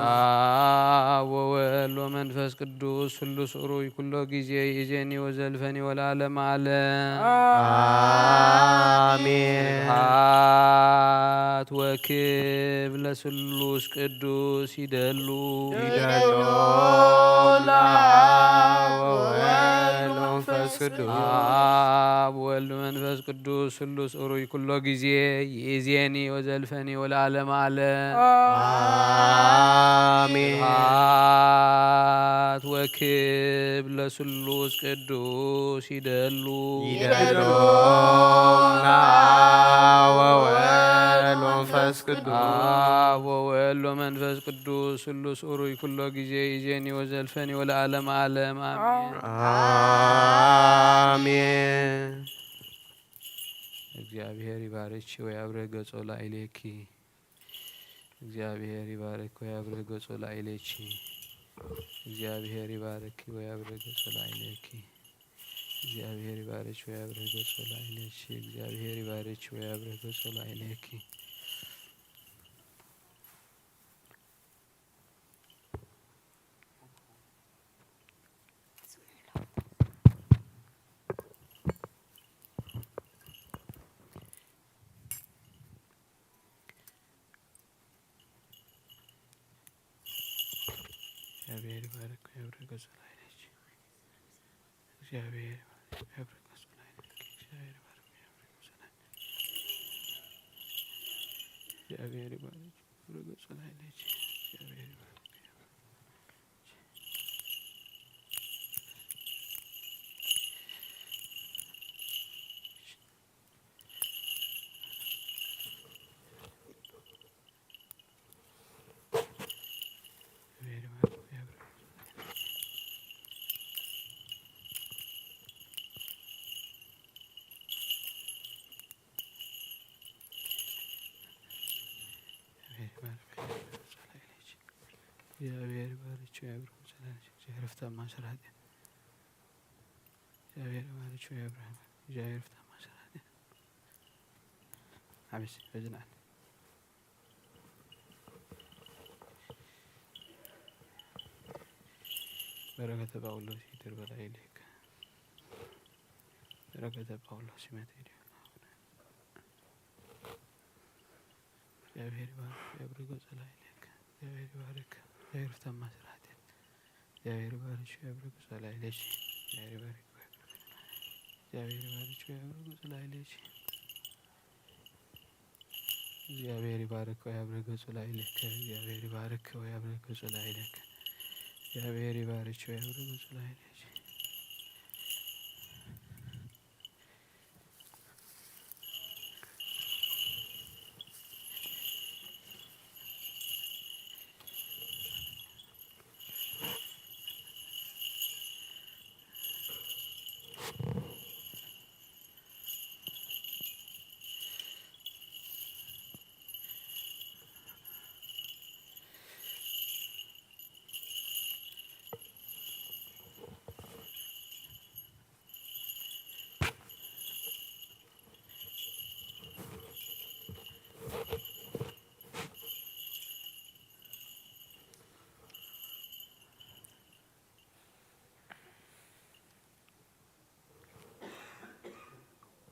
አብ ወወልድ ወመንፈስ ቅዱስ ስሉስ ኡሩይ ኩሎ ጊዜ ይእዜኒ ወዘልፈኒ ወለዓለመ ዓለም። አሜን። ስብሐት ወክብር ለስሉስ ቅዱስ ይደሉ። ይደሎ ለአብ ወወልድ ወመንፈስ ቅዱስ። አብ ወልድ መንፈስ ቅዱስ ስሉስ ኡሩይ ኩሎ ጊዜ ይእዜኒ ወዘልፈኒ ወለዓለመ ዓለም። አሜን። ስብሐት ወክብር ለስሉስ ቅዱስ ይደሉ። ይደሎ ለአብ ወወልድ ወመንፈስ ቅዱስ። አብ ወወልድ ወመንፈስ ቅዱስ ስሉስ ኡሩይ ኩሎ ጊዜ ይእዜኒ ወዘልፈኒ ወለዓለመ ዓለም አሜን። አሜን። እግዚአብሔር ይባርኪ ወያብርህ ገጾ ላዕሌኪ። እግዚአብሔር ይባርክ ወያብርህ ገጾ ላዕሌኪ። እግዚአብሔር ይባርክ ወያብርህ ገጾ ላዕሌኪ። እግዚአብሔር ይባርክ ወያብርህ ገጾ ላዕሌኪ። እግዚአብሔር ይባርክ ወያብርህ ገጾ ላዕሌኪ። እግዚአብሔር ይባርክ ወያብርህ ገጾ ላዕሌኪ። እግዚአብሔር ይባርክ ወያብርህ ገጾ ላዕሌኪ። እግዚአብሔር ይባርክ ወያብርህ ገጾ ላዕሌኪ። እግዚአብሔር ይባርክ ወያብርህ ገጾ ላዕሌኪ። እግዚአብሔር ይባርክ ወያብርህ እግዚአብሔር ይባርክ ወያብርህ ገጾ ላዕሌኪ። እግዚአብሔር ይፍታ ማእሰረ ኃጢአት። እግዚአብሔር ይባርክ ወያብርህ። እግዚአብሔር ይፍታ ማእሰረ ኃጢአት። አሜን። በዝናን በረከተ ጳውሎስ ይደር በላዕሌከ። በረከተ ጳውሎስ ይመት ይደር። እግዚአብሔር ይባርክ ወያብርህ ገጾ ላዕሌከ። እግዚአብሔር ይባርክ። እግዚአብሔር ይፍታ ማእሰረ ኃጢአት። እግዚአብሔር ይባርክ ወያብርህ ገጾ ላዕሌኪ። እግዚአብሔር ይባርክ። እግዚአብሔር ይባርክ ወያብርህ ገጾ ላዕሌኪ። እግዚአብሔር ይባርክ ወያብርህ ገጹ ላዕሌከ። እግዚአብሔር ይባርክ ወያብርህ ገጹ ላዕሌከ። እግዚአብሔር ይባርክ ወያብርህ ገጹ ላዕሌኪ።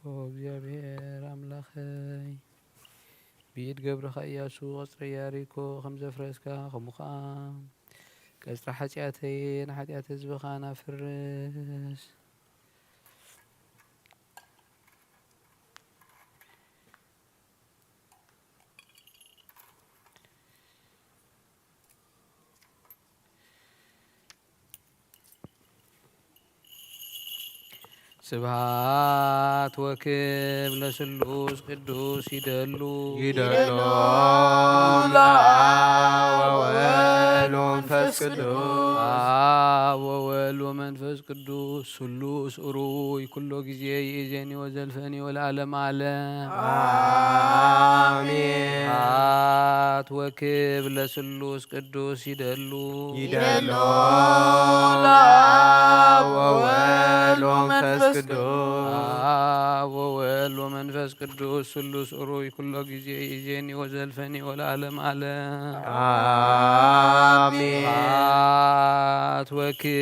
ኦ እግዚኣብሔር ኣምላኸይ፣ ብኢድ ገብርኻ ኢያሱ ቀጽሪ ኢያሪኮ ከም ዘፍረስካ፣ ከምኡ ኸኣ ቀጽሪ ሓጢኣተይን ሓጢኣት ህዝብኻን ኣፍርስ። ስብሐት ወክብር ለስሉስ ቅዱስ ይደሉ ይደሎም ለአብ ወወልድ ወመንፈስ ቅዱስ አብ ወወልድ ወመንፈስ ቅዱስ ስሉስ ኡሩይ ኩሎ ጊዜ ይእዜኒ ወዘልፈኒ ወለዓለም ዓለም። አሜን። ስብሐት ወክብር ለስሉስ ቅዱስ ይደሉ ይደሎም ለአብ ወወልድ ወመንፈስ ቅዱስ አብ ወወልድ ወመንፈስ ቅዱስ ስሉስ ኡሩይ ኩሎ ጊዜ ይእዜኒ ወዘልፈኒ ወለዓለም ዓለም። አሜን። ስብሐት ወክብር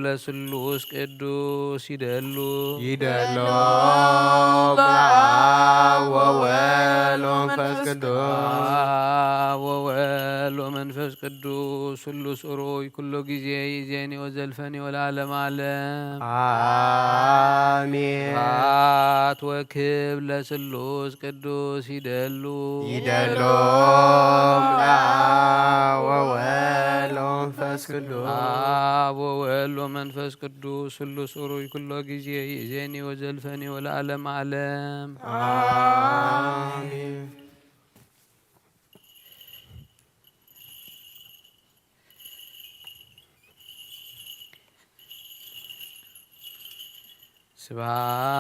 ለስሉስ ቅዱስ ይደሉ ይደሎም ለአብ ወወልድ ወመንፈስ ቅዱስ አብ ወወልድ ወመንፈስ ቅዱስ ስሉስ ኡሩይ ኩሎ ጊዜ ይእዜኒ ወዘልፈኒ ወለዓለም ዓለም። አሜን። ስብሐት ወክብር ለስሉስ ቅዱስ ይደሉ ይደሎም ለአብ ወወልድ ወመንፈስ ቅዱስ አብ ወወልድ ወመንፈስ ቅዱስ ስሉስ ኡሩይ ኩሎ ጊዜ ይእዜኒ ወዘልፈኒ ወለዓለም ዓለም። አሜን።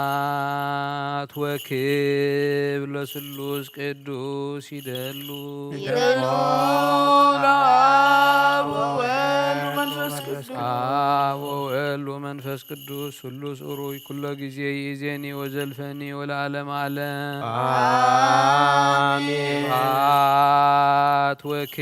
ስብሐት ወክብር ለስሉስ ቅዱስ ይደሉ ይደሉ ለአብ ወወልድ ወመንፈስ ቅዱስ አብ ወወልድ ወመንፈስ ቅዱስ ስሉስ ኡሩይ ኩሎ ጊዜ ይእዜኒ ወዘልፈኒ ወለዓለም ዓለም። አሜን። ስብሐት ወክብር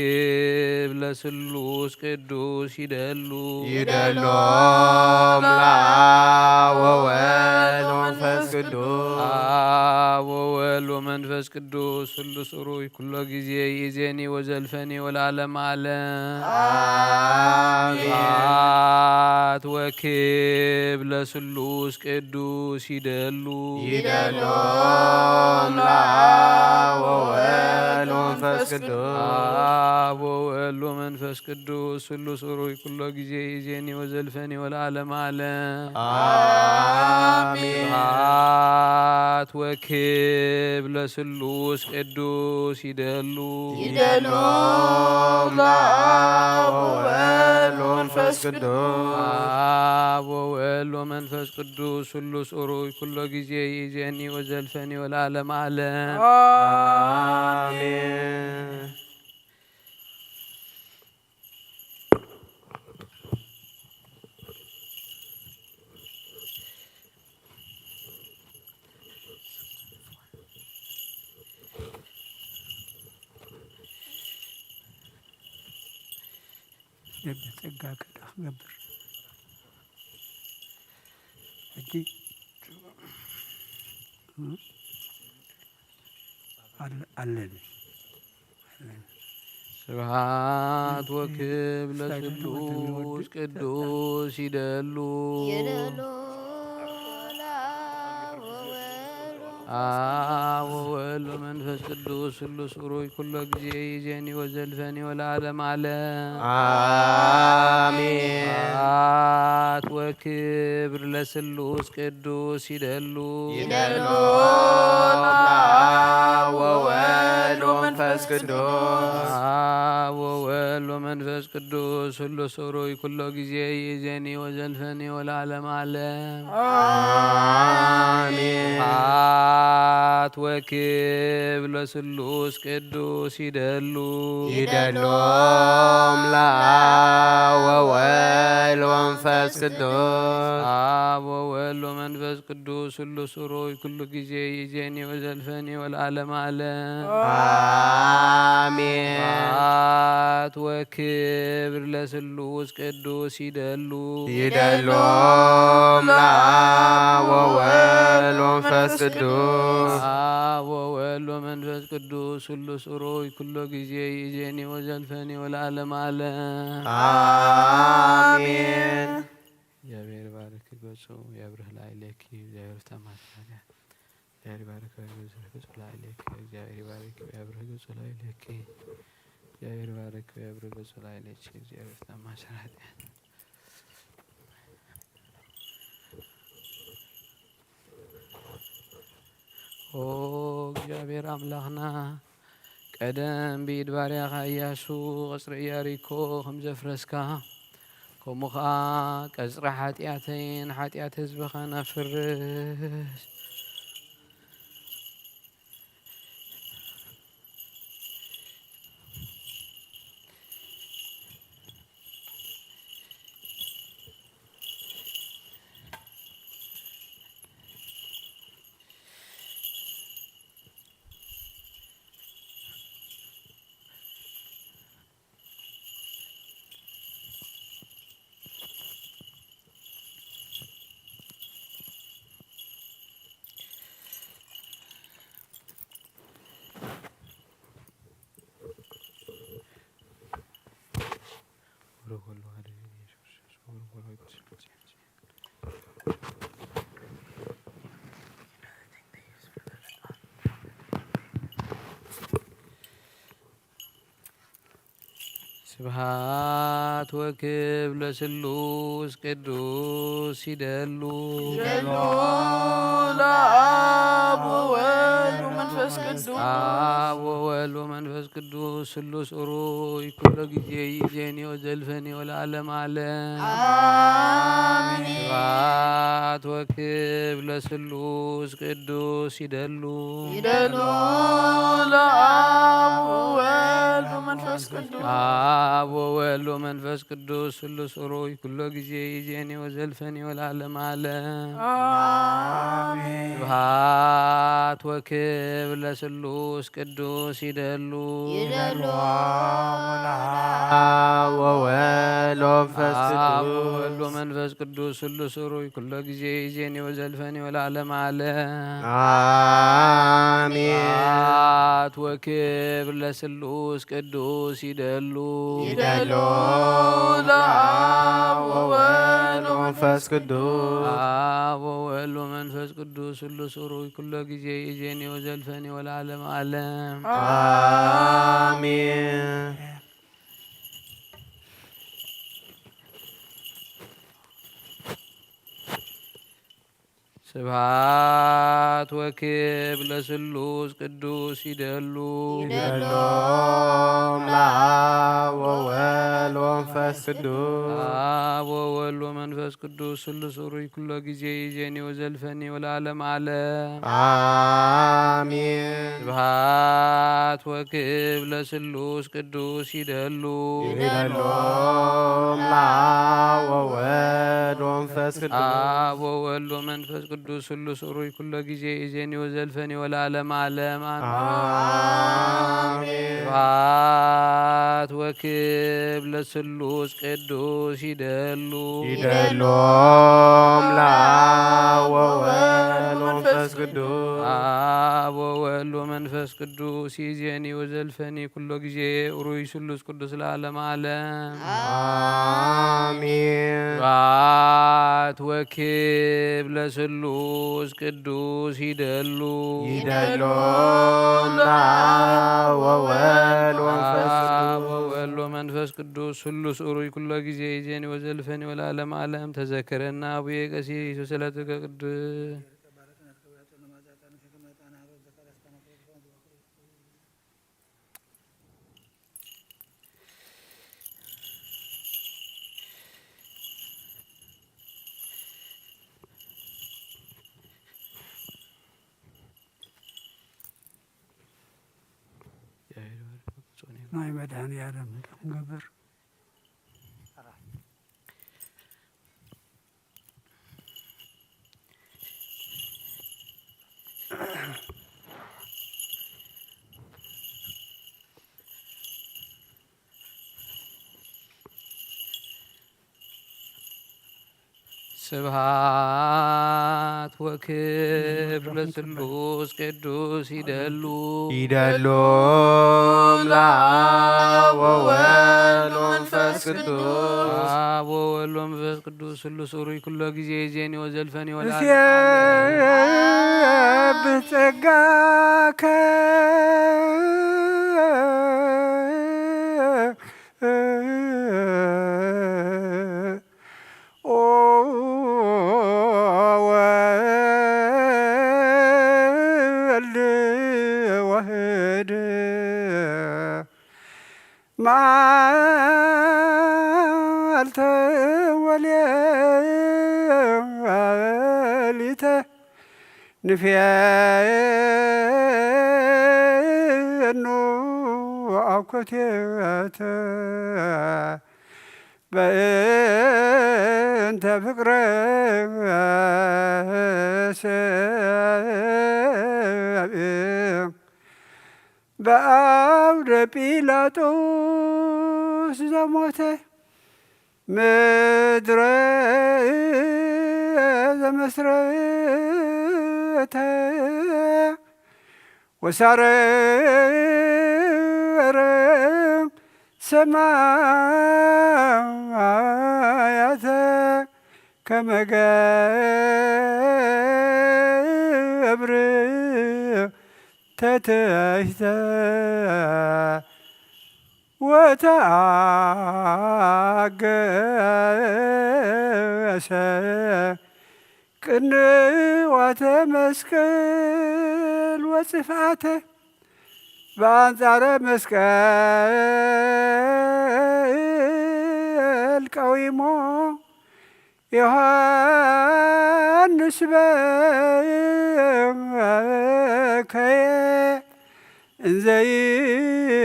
ለስሉስ ቅዱስ ይደሉ ይደሎም ለአብ ወወልድ ወመንፈስ ቅዱስ አብ ወወልድ ወመንፈስ ቅዱስ ስሉስ ኡሩይ ኩሎ ጊዜ ይእዜኒ ወዘልፈኒ ወለዓለም ዓለም። አሜን። ስብሐት ወክብር ለስሉስ ቅዱስ ይደሉ ይደሎም ለአብ ወወልድ ወመንፈስ ቅዱስ አብ ወወልድ ወመንፈስ ቅዱስ ስሉስ ኡሩይ ኩሎ ጊዜ ይእዜኒ ወዘልፈኒ ወለዓለም ዓለም። አሜን። ስብሐት ወክብር ለስሉስ ቅዱስ ይደሉ ይደሎም ለአብ ወወልድ ወመንፈስ ቅዱስ አብ ወወልድ ወመንፈስ ቅዱስ ስሉስ ኡሩይ ኩሎ ጊዜ ይእዜኒ ወዘልፈኒ ወለዓለም ዓለም። አሜን። ጸጋ ከዳ ክገብር ሕጂ ኣለኒ። ስብሐት ወክብር ለስሉስ ቅዱስ ይደሉ አብ ወወልድ ወመንፈስ ቅዱስ ስሉስ ኡሩይ ኩሎ ጊዜ ይእዜኒ ወዘልፈኒ ወለዓለም ዓለም። አሜን። ስብሐት ወክብር ለስሉስ ቅዱስ ይደሉ ይደሎም ለአብ ወወልድ ወመንፈስ ቅዱስ አብ ወወልድ ወመንፈስ ቅዱስ ስሉስ ኡሩይ ኩሎ ጊዜ ይእዜኒ ወዘልፈኒ ወለዓለም ዓለም። አሜን። ስብሐት ወክብር ለስሉስ ቅዱስ ይደሉ ይደሎም ለአብ ወወልድ ወመንፈስ ቅዱስ አብ ወወልድ ወመንፈስ ቅዱስ ስሉስ ኡሩይ ኩሉ ጊዜ ይእዜኒ ወዘልፈኒ ወለዓለም ዓለም። አሜን። ስብሐት ወክብር ለስሉስ ቅዱስ ይደሉ ይደሎም ለአብ ወወልድ ወመንፈስ ቅዱስ አብ ወወልድ ወመንፈስ ቅዱስ ስሉስ ኡሩይ ኩሎ ጊዜ ይእዜኒ ወዘልፈኒ ወለዓለም ዓለም። አሜን። እግዚአብሔር ይባርክ ገጹ ያብርህ ላዕሌኪ። እግዚአብሔር ፍታ ማስማሪያ። እግዚአብሔር ይባርክ ገጹ ላዕሌኪ። እግዚአብሔር ይባርክ ያብርህ ገጹ ላዕሌኪ። እግዚአብሔር ይባርክ ያብርህ ገጹ ላዕሌኪ። እግዚአብሔር ፍታ ማስራጢያ። ኦ እግዚኣብሔር ኣምላኽና፣ ቀደም ብኢድ ባርያኻ ኢያሱ ቐጽሪ ኢያሪኮ ከም ዘፍረስካ፣ ከምኡ ኸኣ ቀጽሪ ሓጢኣተይን ሓጢኣት ህዝብኻን ኣፍርስ። ስብሐት ወክብር ለስሉስ ቅዱስ ይደሉ። ይደሉ ለአብ ወወልድ ወመንፈስ ቅዱስ። አብ ወወልድ ወመንፈስ ቅዱስ ስሉስ ኡሩይ ኩሎ ጊዜ ይእዜኒ ወዘልፈኒ ወለዓለመ ዓለም። አሜን። ስብሐት ወክብር ለስሉስ ቅዱስ ይደሉ። ይደሉ ለአብ ወወልድ ወመንፈስ ቅዱስ። አብ ወወልድ ወመንፈስ ቅዱስ ስሉስ ኡሩይ ኩሎ ጊዜ ይእዜኒ ወዘልፈኒ ወለዓለመ ዓለም። አሜን። ስብሐት ወክብር ለስሉስ ቅዱስ ይደሉ። ይደሉ ለአብ ወወልድ ወመንፈስ አብ ቅዱስ። ወወልድ ወመንፈስ ቅዱስ ስሉስ ኡሩይ ኩሎ ጊዜ ይእዜኒ ወዘልፈኒ ወለዓለመ ዓለም። አሜን። ስብሐት ወክብር ለስሉስ ቅዱስ ይደሉ። ይደሉ ለአብ ወወልድ ወመንፈስ ቅዱስ። አብ ወወልድ ወመንፈስ ቅዱስ ስሉስ ኡሩይ ኩሎ ጊዜ ይእዜኒ ወዘልፈኒ ወለዓለመ ዓለም። አሜን። ስብሐት ወክብር ለስሉስ ቅዱስ ይደሉ። ይደሉ ለአብ ወወልድ ወመንፈስ ቅዱስ። አብ ወወልድ ወመንፈስ ቅዱስ ስሉስ ኡሩይ ኩሎ ጊዜ ይእዜኒ ወዘልፈኒ ወለዓለመ ዓለም። አሜን። ስብሐት ወክብር ለስሉስ ቅዱስ ይደሉ። ይደሉ ለአብ ወወልድ ወመንፈስ ቅዱስ። አብ ወወልድ ወመንፈስ ቅዱስ ስሉስ ኡሩይ ኩሎ ጊዜ ይእዜኒ ወዘልፈኒ ወለዓለመ ዓለም። አሜን። አሜን። ስብሐት ወክብር ለስሉስ ቅዱስ ይደሉ። ይደሉ ለአብ ወወልድ ወመንፈስ ቅዱስ። አብ ወወልድ ወመንፈስ ቅዱስ ይእዜኒ ወዘልፈኒ ኩሎ ጊዜ ኡሩይ ስሉስ ቅዱስ ለዓለመ ዓለም። አሜን። ስብሐት ወክብር ለስሉስ ቅዱስ ይደሉ። ይደሉ ለአብ ወወልድ ወመንፈስ አብ ቅዱስ። ወወልድ ወመንፈስ ቅዱስ ስሉስ ኡሩይ ኩሎ ጊዜ ይእዜኒ ወዘልፈኒ ወለዓለመ ዓለም። ተዘከረና አቡየ ቀሲስ ወሰላትከ ቅዱስ። ናይ መድኃኔ ዓለም ክንገብር። ስብሐት ወክብር ለስሉስ ቅዱስ ይደሉ። ይደሉ ለአብ ወወልድ ወመንፈስ ቅዱስ። አብ ወወልድ ወመንፈስ ቅዱስ ስሉስ ኡሩይ ኩሎ ጊዜ ይእዜኒ ወዘልፈኒ ወለዓለመ ዓለም። እሴብሕ ጸጋከ ኦ መዓልተ ወሌሊተ ንፌኑ ኣብ ኮቴተ በእንተ ፍቅረ ሰብ ብኣውደ ጲላጦስ ዘሞተ ምድረ ዘመስረተ ወሳረረ ሰማያተ ከመ ገብር ተትሕተ ወተኣገሰ ቅንዋተ መስቀል ወጽፍኣተ ብኣንጻረ መስቀል ቀዊሞ ዮሃንስ በከየ እንዘ ይብል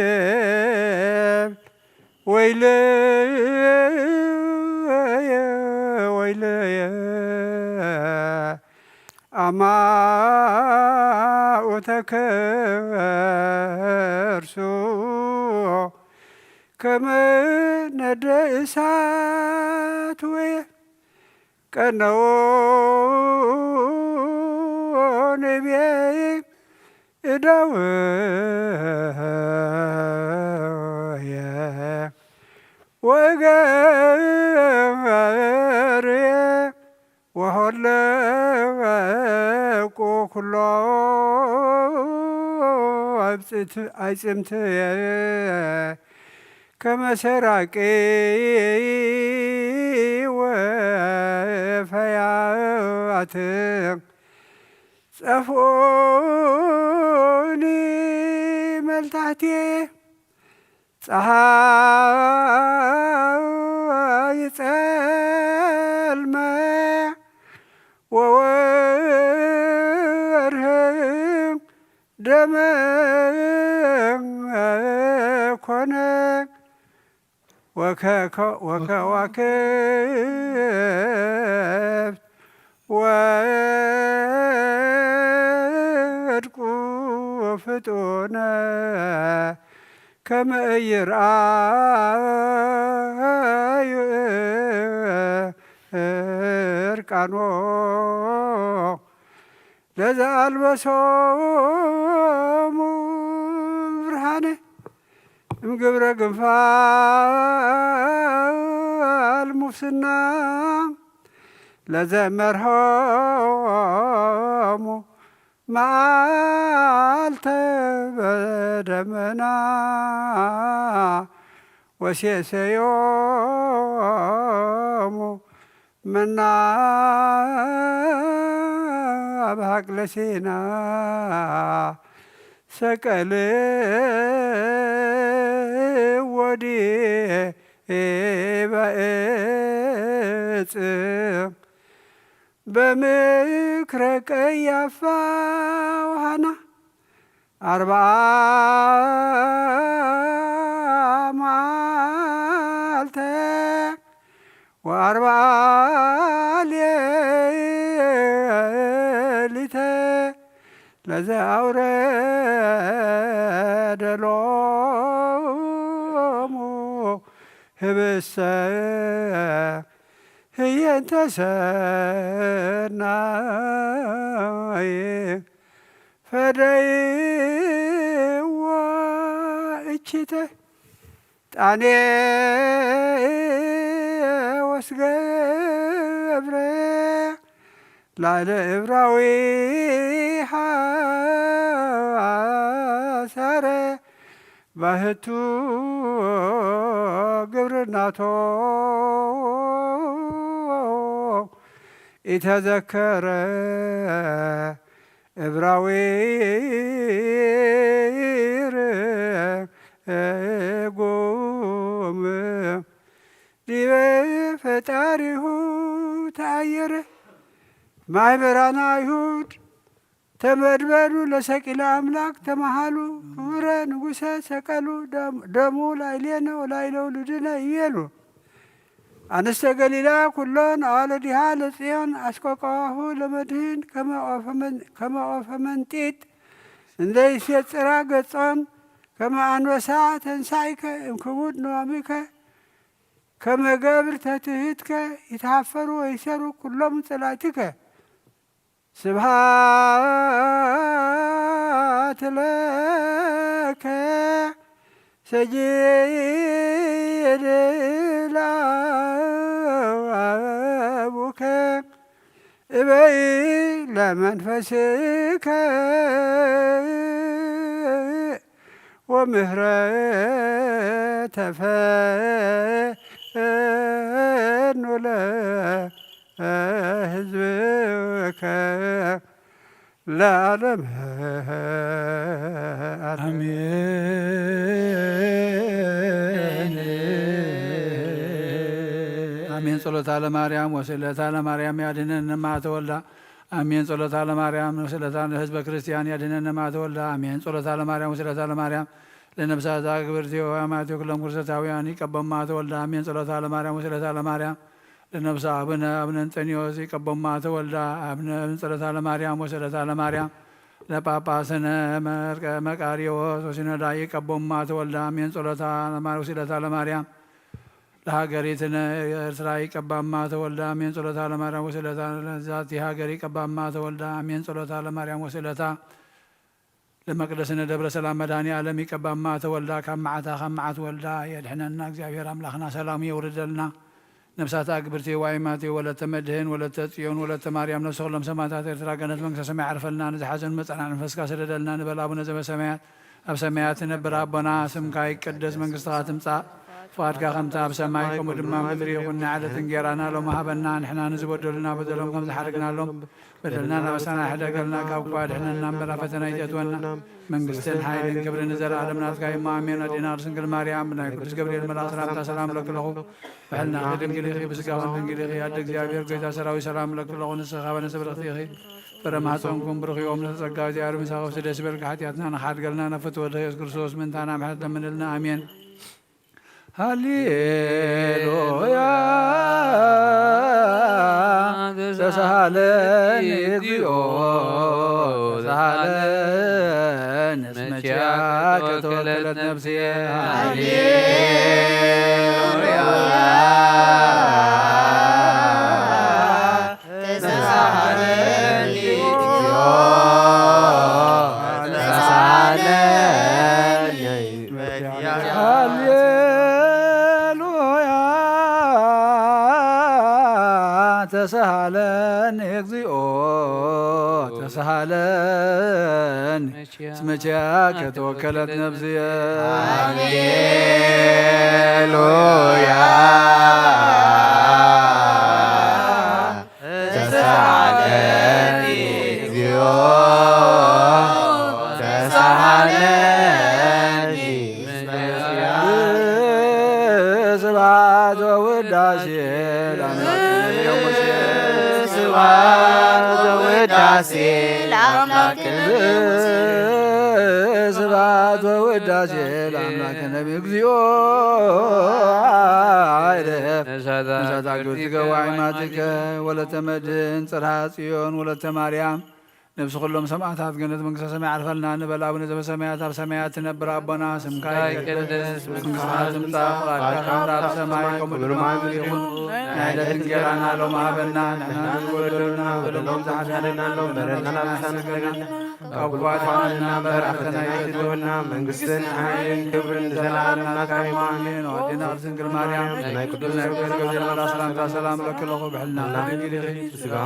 ወይለየ ወይለየ ኣማኡተ ከርሱ ከመ ነደ እሳት ወየ ቀነዎ ንቤ እደውየ ወእገርየ ወሆለቁ ኩሎ ኣብጽት-፣ ኣይጽምትየ ከመ ሰራቂ ወፈያት ጸፍኡኒ መልታህትየ ጸሓይ ጸልመ ወወርህ ደመ ኮነ ወከ-፣ ወከዋክብት ወድቁ ፍጡነ ከመ ኢይርኣዩ እርቃኖ ለዘኣልበሶሙ ብርሃነ እምግብረ ግንፋል ሙስና ለዘመርሖሙ መዓልተ በደመና ወሴሰዮሙ መና ኣብ ሃቅለ ሲና ሰቀል ወዲበ እጽ በምክረ ቀያፋ ወሃና ኣርብዓ መዓልተ ወኣርብዓ ሌሊተ ለዘ ኣውረደ ሎሙ ህብስተ ህየንተ ሰናይ ፈደይዎ እኪተ ጣኔዎስ ገብረ ላዕለ እብራዊ ሓሰረ ባህቱ ግብርናቶ ኢተዘከረ እብራዊ ርጉ ዲበ ፈጣሪሁ ተኣየረ። ማሕበራና ኣይሁድ ተመድበሉ ለሰቂለ ኣምላክ ተመሃሉ። ክቡረ ንጉሰ ሰቀሉ ደም-፣ ደሙ ላይሌነ ወላይለ ውሉድነ ይቤሉ። ኣንስተ ገሊላ ኩሎን ኣዋልዲሃ ለጽዮን ኣስቆቀዋሁ ለመድህን ከመ ኦፈ መን-፣ ከመ ኦፈ መንጢጥ እንዘይሴጽራ ገጾን ከመ ኣንበሳ ተንሳኢከ እምክቡድ ነዋሚከ ከመ ገብር ተትህትከ ይትሃፈሩ ወይሰሩ ኩሎም ጸላእትከ። ስብሃት ለከ ሰጊድ ለአቡከ እበይ ለመንፈስከ ወምህረተ ፈኑ ለህዝብከ ለዓለመ ዓለም። አሜን። አሜን። ጸሎታ ለማርያም ወስእለታ ለማርያም ያድነን እማ ተወልዳ። አሜን። ጸሎታ ለማርያም ወስእለታ ለህዝበ ክርስቲያን ያድነን እማ ተወልዳ። አሜን። ጸሎታ ለማርያም ወስእለታ ለማርያም ለነፍሳት አግብርቲሁ አማትዮ ኩሎም ክርስቶሳውያን ይቀበማ ተወልዳ። አሜን። ጸሎታ ለማርያም ወስእለታ ለማርያም ለነፍሰ አቡነ አቡነ እንጠንዮስ ይቀበማ ተወልዳ። አቡነ ጸሎታ ለማርያም ወስእለታ ለማርያም ለጳጳስነ መርቀ መቃርዮስ ወሲኖዳ ይቀበማ ተወልዳ። አሜን። ጸሎታ ለማርያም ወስእለታ ለማርያም ለሃገሪትነ ኤርትራ ይቀባማ ተወልዳ። አሜን። ጸሎታ ለማርያም ወስእለታ ለዛቲ ሃገር ይቀባማ ተወልዳ። አሜን። ጸሎታ ለማርያም ወስእለታ ለመቅደስነ ደብረ ሰላም መድኃኔ ዓለም ይቀባማ ተወልዳ። ካብ መዓታ ካብ መዓት ወልዳ የድሕነና እግዚኣብሔር ኣምላኽና ሰላሙ የውርደልና። ነፍሳት ኣግብርቲ ዋይማቴ ወለተ መድህን ወለተ ጽዮን ወለተ ማርያም ነፍሲ ኩሎም ሰማዕታት ኤርትራ ገነት መንግስተ ሰማይ ዓርፈልና። ንዝሓዘኑ መጽናዕቲ መንፈስካ ስደደልና ንበል ኣቡነ ዘበሰማያት። ኣብ ሰማያት ትነብር ኣቦና ስምካ ይቀደስ መንግስትኻ ትምጻእ ፍቓድካ ከምቲ ኣብ ሰማይ ከምኡ ድማ ምድሪ ይኹን። ናይ ዕለት እንጌራና ሎም ሃበና። ንሕና ንዝበደሉና በደሎም ከም ዝሓረግናሎም በደልና ናበሳና ሕደገልና ካብ ክፉእ ኣድሕነና እምበር ኣብ ፈተና ይተእትወና። መንግስትን ሓይልን ክብርን ንዘለኣለም ናትካ እዩ። ኣሜን። ኣዴና ድንግል ማርያም ብናይ ቅዱስ ገብርኤል መልኣክ ሰላምታ ሰላም እለኪ ኣለኹ። ብሕልናኺ ድንግል ኢኺ፣ ብስጋኺ ድንግል ኢኺ። ኣደ እግዚኣብሔር ጎይታ ሰራዊት ሰላም እለኪ ኣለኹ። ንስኺ ካብ ኣንስቲ ብርኽቲ ኢኺ። ፍረ ማህፀንኩም ብሩኽ እዩ። ኦም ንተጸጋ እግዚኣብሔር ምሳኺ ደስ ይበልኪ። ሓጢኣትና ንኻሓድገልና ናብ ፍትወ ወልድኺ የሱስ ክርስቶስ ምእንታና ምሕረት ለምንልና። ኣሜን። ሃሌሉያ ተሳሃለኒ እግዚኦ ተሳሃለኒ እስመ ኪያከ ተወከለት ነፍስየ። ሃሌሉያ ተሳሃለኒ እግዚኦ ተሳሃለኒ ሃሌሉያ ተሳሃለኒ እግዚኦ ተሳሃለኒ እስመ ኪያከ ተወከለት ነፍስየ። ሃሌሉያ ተሳሃለኒ እግዚኦ ተሳሃለኒ። ስብሐት ወውዳሴ ለአምላክነ ሙሴ። ስብሐት ወውዳሴ ለአምላክነ ሙሴ። ስብሐት ወውዳሴ ለአምላክነ እግዚኦ አይደፍ። ነሳት አግብርቲከ ወአይማቲከ ወለተ መድን ጽርሐ ጽዮን ወለተ ማርያም ነፍሲ ኩሎም ሰማዕታት ገነት መንግስተ ሰማይ ዓርፈልናኒ በል። ኣቡነ ዘበሰማያት ኣብ ሰማያት ትነብር ኣቦና ስምካ ይቀደስ፣ መንግስትኻ ትምጻእ፣ ፍቓድካ ከምታ ኣብ ሰማይ ከምኡ ድማ ኣብ ምድሪ ይኹን። ናይ ዕለት እንጌራና ሎም ሃበና፣ ንሕና ንበደሉና በደሎም ዝሓደገና ሎም በደልና ንስሓ ካብ ክፉኣት ኣድሕነና እምበር ኣብ ፈተና ኣይትእትወና። መንግስትን ሓይልን ክብርን ንዘለኣለም ናትካ እዩ። ኣሜን። ኣዴና ቅድስት ድንግል ማርያም ናይ ቅዱስ ገብርኤል ሰላምታ ሰላም እለኪ ኣለኹ። ብሕልና ድንግል ኢኺ፣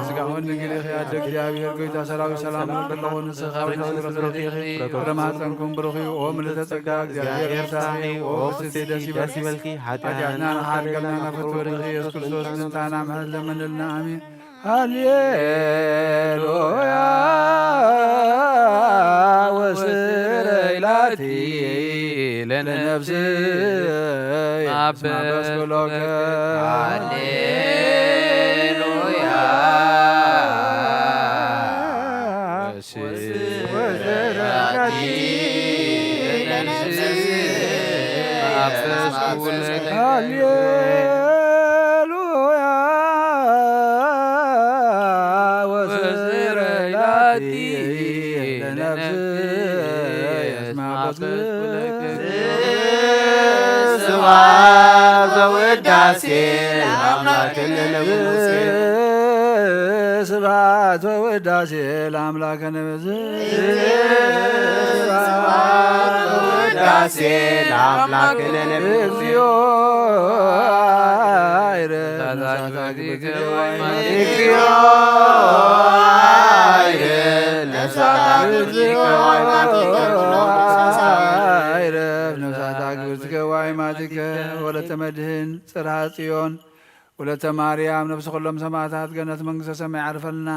ስጋውን ድንግል ኢኺ። ኣደ እግዚኣብሔር ጎይታ ሰራዊት ሰላም እለኪ ኣለኹ። ንስኺ ካብ ኣንስቲ ብርኽቲ ኢኺ፣ ፍረ ማህፀንኩም ብሩኽ እዩ። ኦ ምልዕተ ጸጋ እግዚኣብሔር ምሳኺ፣ ኦ ፍስሕቲ ደስ ይበልኪ። ሓጢኣትና ንሓርገልና ናብ ፍትወ ወልድኺ ኢየሱስ ክርስቶስ ምእንታና ምሕረት ለምንልና። ኣሜን። ሃሌሉያ ወስረይ ላቲ ለነፍስየ እስመ አበስኩሎከ። ሃሌሉያ። ወስብሐቲ ለነፍስየ እስመ አበስኩሎከ። ሃሌሉያ። ወስብሐቲ ለነፍስየ እስመ አበስኩሎከ። ስብሐት ወውዳሴ ለአምላክነ ለሙሴ። ስብሐት ወውዳሴ ለአምላክነ ለሙሴ። ስብሐት ወውዳሴ ለአምላክነ ለሙሴ። እግዚኦ አይረፍ ነፍሳት አግብር። እግዚኦ አይረፍ ነፍሳት አግብር። አይረፍ ነፍሳት አግብር። ወለተ መድህን ጽርሐ ጽዮን ወለተ ማርያም ነፍሲ ኩሎም ሰማዕታት ገነት መንግስተ ሰማይ ዓርፈልና።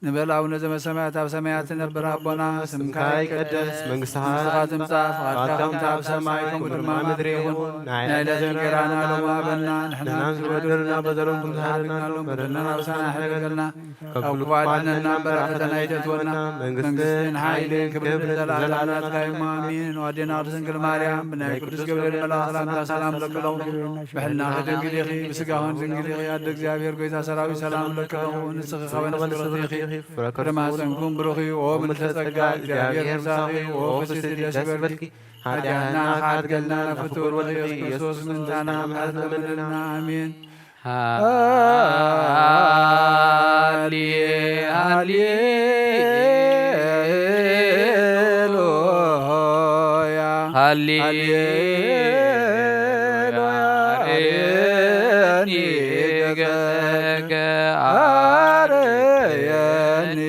ንበል ኣቡነ ዘበሰማያት ኣብ ሰማያት ትነብር ኣቦና ስምካ ይቀደስ መንግስትኻ ትምጻእ ፍቓድካ ከምቲ ኣብ ሰማይ ከምኡ ድማ ምድሪ ይኹን። ናይ ዕለት እንጀራና ሎሚ ሃበና ንሕና ዝበደሉና በደሎም ከምዝሓለና ሎም በደልና ናብሳና ሕደገልና ካብ ክፉ ኣድሕነና እምበር ኣብ ፈተና ይተእትወና መንግስትን ሓይልን ክብርን ዘለዓለም ናትካ እዩ። ኣሜን። ኣዴና ቅድስት ድንግል ማርያም ብናይ ቅዱስ ገብርኤል መልኣኽ ሰላምታ ሰላም ለክለኹ ብሕልናኺ ድንግል ኢኺ ብስጋኹን ድንግል ኢኺ ኣደ እግዚኣብሔር ጎይታ ሰራዊት ሰላም ለክለኹ ንስኺ ካብ ኣንስቲ ብርኽቲ ኢኺ ፍረ ከርሥኺ ብሩኽ እዩ። ኦ ምልዕተ ጸጋ እግዚኣብሔር ምሳኺ ኦ ፍስሕቲ ደስ ይበልኪ። ኃጢአትና ከድገልና ፍቱር ወልድኪ ኢየሱስ ምንታና ምሕረት ለምንልና። ኣሜን። ሃሌ ሃሌ ሉያ ሃሌ ሉያ አርየኒ ገጸከ አርየኒ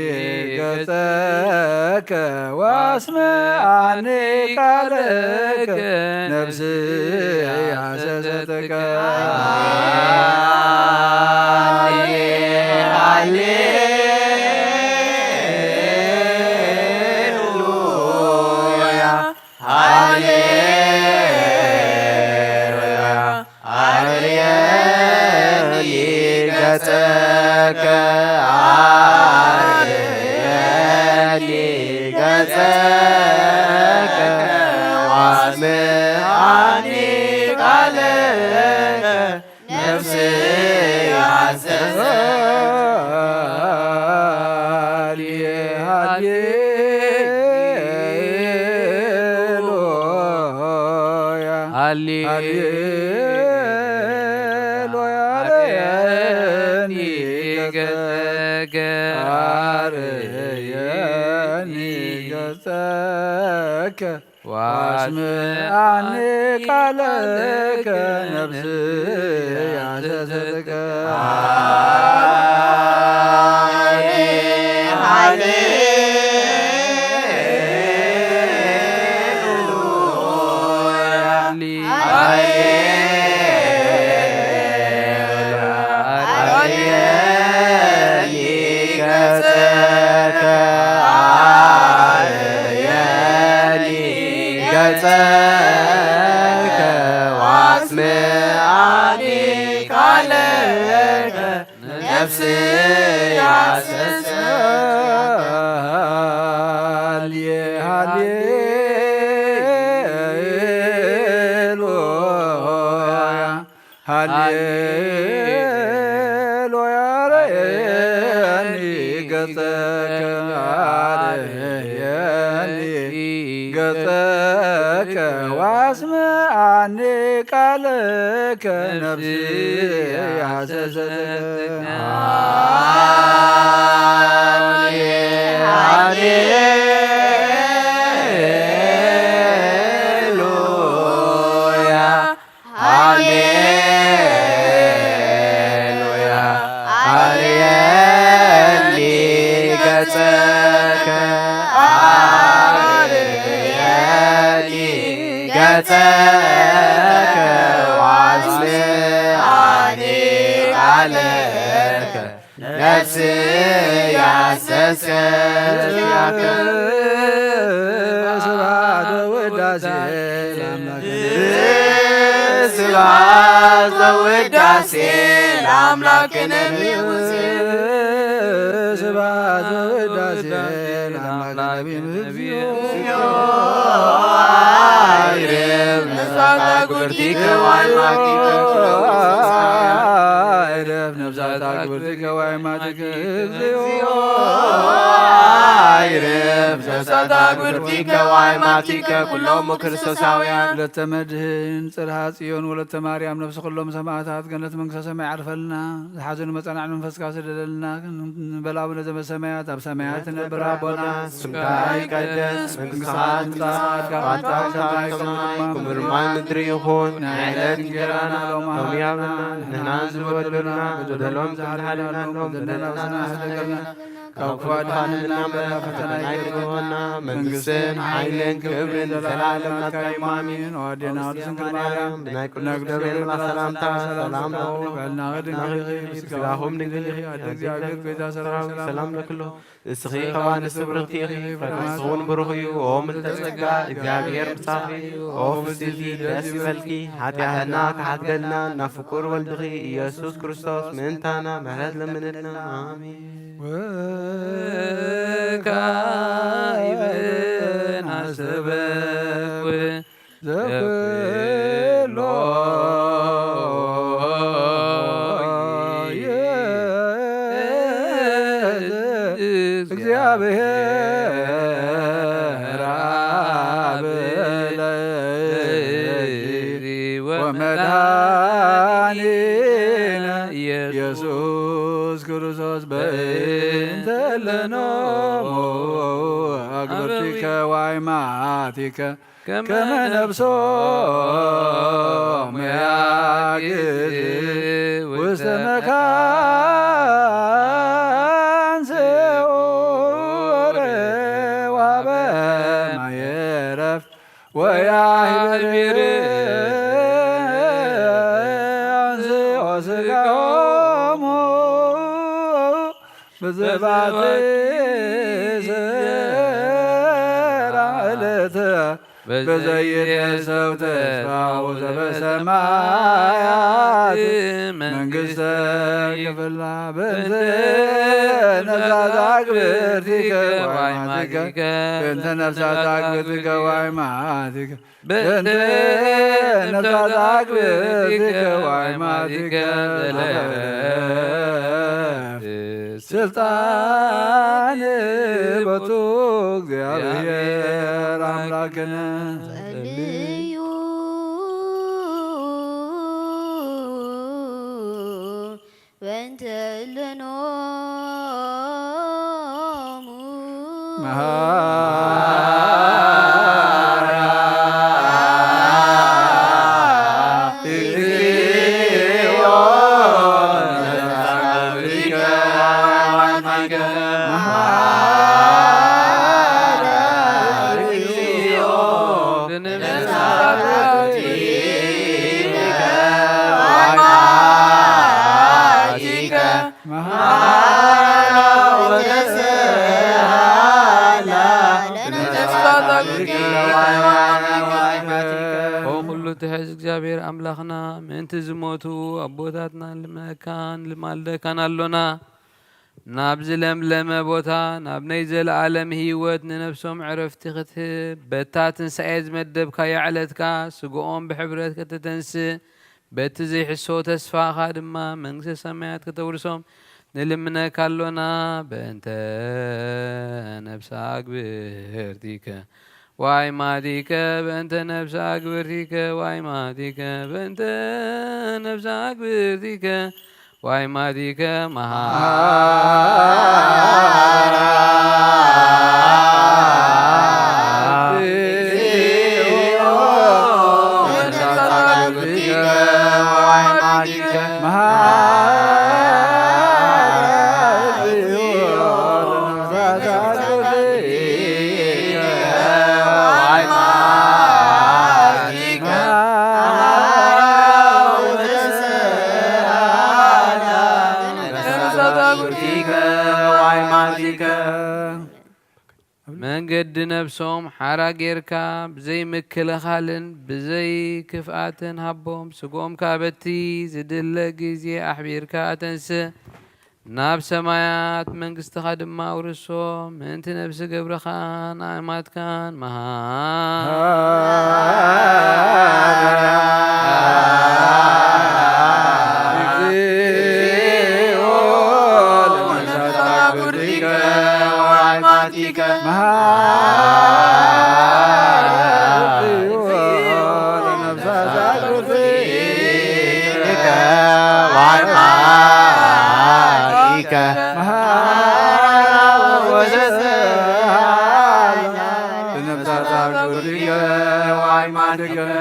ገጸከ ዋስመዓኒ ቃለከ ነፍስየ ሐሰሰትከ። ሃሌ ሃሌ ሉያ ሃሌ ሉያ አርየኒ ገጸከ አርየኒ ገጸከ ዋስመዓኒ ቃለከ ነፍስየ ሐሰሰትከ። ሃሌ ሃሌሉያ ሃሌ ሃሌሉያ አርየኒ ገጸከ አርየኒ ገጸከ ዋስመዓኒ ቃለከ ነፍስየ ሐሰሰትከ። ሃሌ ሃሌሉያ ሃሌሉያ አርየኒ ገጸከ አርየኒ ገጸከ ዋስመዓኒ ቃለከ ነፍስየ ሐሰሰትከ። ሃሌ ሃሌሉያ ሃሌሉያ አርየኒ ገጸከ አርየኒ ገጸከ ዋስመዓኒ ቃለከ ነፍስየ ሐሰሰትከ። ሃሌ ሃሌሉያ ሃሌሉያ አርየኒ ገጸከ አርየኒ ገጸከ ዋስመዓኒ ቃለከ ነፍስ ያሰሰያከ ስብሐት ወውዳሴ ለአምላክ። ስብሐት ወውዳሴ ለአምላክ ነቢዩ። ስብሐት ወውዳሴ ለአምላክ ነቢዩ። አይረፍ ነፍሳት አክብርቲከ ወአይማቲከ እግዚኦ። አይረፍ ነፍሳት አክብርቲከ ወአይማቲከ ኩሎሙ ክርስቶሳውያን። ወለተ መድህን ጽርሃ ጽዮን ወለተ ማርያም ነፍሲ ኩሎም ሰማዕታት ገነት መንግስተ ሰማይ ዓርፈልና። ዝሓዘኑ መጸናዕን መንፈስካ ስደደልና። በል አቡነ ዘበሰማያት፣ ኣብ ሰማያት ትነብር ኣቦና፣ ስምካ ይቀደስ፣ መንግስትኻ ትምጻእ፣ ፍቃድካ ከም ሰማይ ከምኡ ድማ ምድሪ ይኹን። ናይ ዕለት እንጀራና ሎሚ ሃበና፣ ንሕና ዝበደሉና በደሎም ዝሓለና፣ በደልና ንስሕተልና፣ ካብ ክፉ ኣድሕነና እምበር፣ ፈተና ኣይተግበና፣ መንግስትን ሓይልን ክብርን ዘላለም ናትካ እዩ፣ ኣሜን። ኣዴና ቅድስት ድንግል ማርያም፣ ብናይ ቅዱስ ገብርኤል መልኣክ ሰላምታ ሰላም ለኪ፣ በልና ድንግል ኢኺ፣ ስጋኹም ድንግል ኢኺ፣ ኣደ እግዚኣብሔር፣ ጎይታ ሰራዊት፣ ሰላም ለኪ ኣሎ። ንስኺ ካብ ኣንስቲ ብርኽቲ ኢኺ፣ ፍረ ከርሥኺ እውን ብሩኽ እዩ። ኦ ምልዕተ ጸጋ፣ እግዚኣብሔር ምሳኺ፣ ኦ ፍስቲ ደስ ይበልኪ። ሓጢኣትና ክሓትገልና ናብ ፍቁር ወልድኺ ኢየሱስ ክርስቶስ ምእንታና ምሕረት ለምንልና። ኣሜን። ወካዕበ ናስተበኩ ዘኩሎ እግዚአብሔር አብ ለእግዚእ ወመድኃኒነ ኢየሱስ ክርስቶስ በእንተ ለኖሙ አግብርቲከ ወአይማቲከ ከመ ነፍሶሙ ያግዝ ውስተ መካን ስዑር ወሀበ ማየ ዕረፍት ወያህብር አንስኦ ስጋሆሙ ብዘባቲ ዘራ ዕለት በዘይትሰው ተስፋሁ ዘበሰማያት መንግስተ ክፍላ በእንተ ነፍሳት አግብርቲከ ወአይማቲከ በእንተ ነፍሳት አግብርቲከ ወአይማቲከ በእንተ ነፍሳት አግብርቲከ ወአይማቲከ ዘለፍ ስልጣን ቦቱ እግዚአብሔር አምላክነ። ጸልዩ በእንተ እለኖሙ መሃራ እግዚኦ መሃራ እግዚኦ ኦ ኩሉ ትሕዝ እግዚኣብሔር ኣምላኽና፣ ምእንቲ ዝሞቱ ኣቦታትና ንልምነካን ንማልደካን ኣሎና። ናብዚ ለምለመ ቦታ፣ ናብ ናይ ዘለኣለም ህይወት ንነፍሶም ዕረፍቲ ክትህብ፣ በታ ትንሳኤ ዝመደብካያ ዕለትካ፣ ስግኦም ብሕብረት ከተተንስእ፣ በቲ ዘይሕሶ ተስፋኻ ድማ መንግስተ ሰማያት ከተውርሶም ንልምነካ ኣሎና። በእንተ ነፍሳ ኣግብርቲከ ዋይ ማቲከ በእንተ ነፍሳ ግብርቲከ ዋይ ማቲከ በእንተ ነፍሳ ግብርቲከ ዋይ ማቲከ መሃራ ርቲከ ዋይ ማቲከ። መንገዲ ነብሶም ሓራ ጌርካ ብዘይ ምክልኻልን ብዘይ ክፍኣትን ሃቦም። ስግኦም ከኣ በቲ ዝድለ ግዜ ኣሕቢርካ ኣተንስእ። ናብ ሰማያት መንግስትኻ ድማ ኣውርሶም። ምእንቲ ነብሲ ገብርኻን ኣእማትካን መሃር።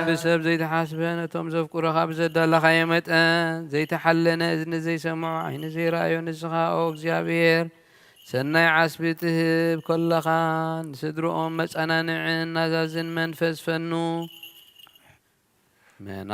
ብሰብ ዘይተሓስበ ነቶም ዘፍቅሩኻ ብዘዳለኻዮ መጠን፣ ዘይተሓለነ እዝኒ ዘይሰምዖ ዓይኒ ዘይረኣዮ ንስኻ ኦ እግዚኣብሔር ሰናይ ዓስቢ ትህብ ከለኻ፣ ንስድርኦም መጸናንዕን ናዛዝን መንፈስ ፈኑ። መና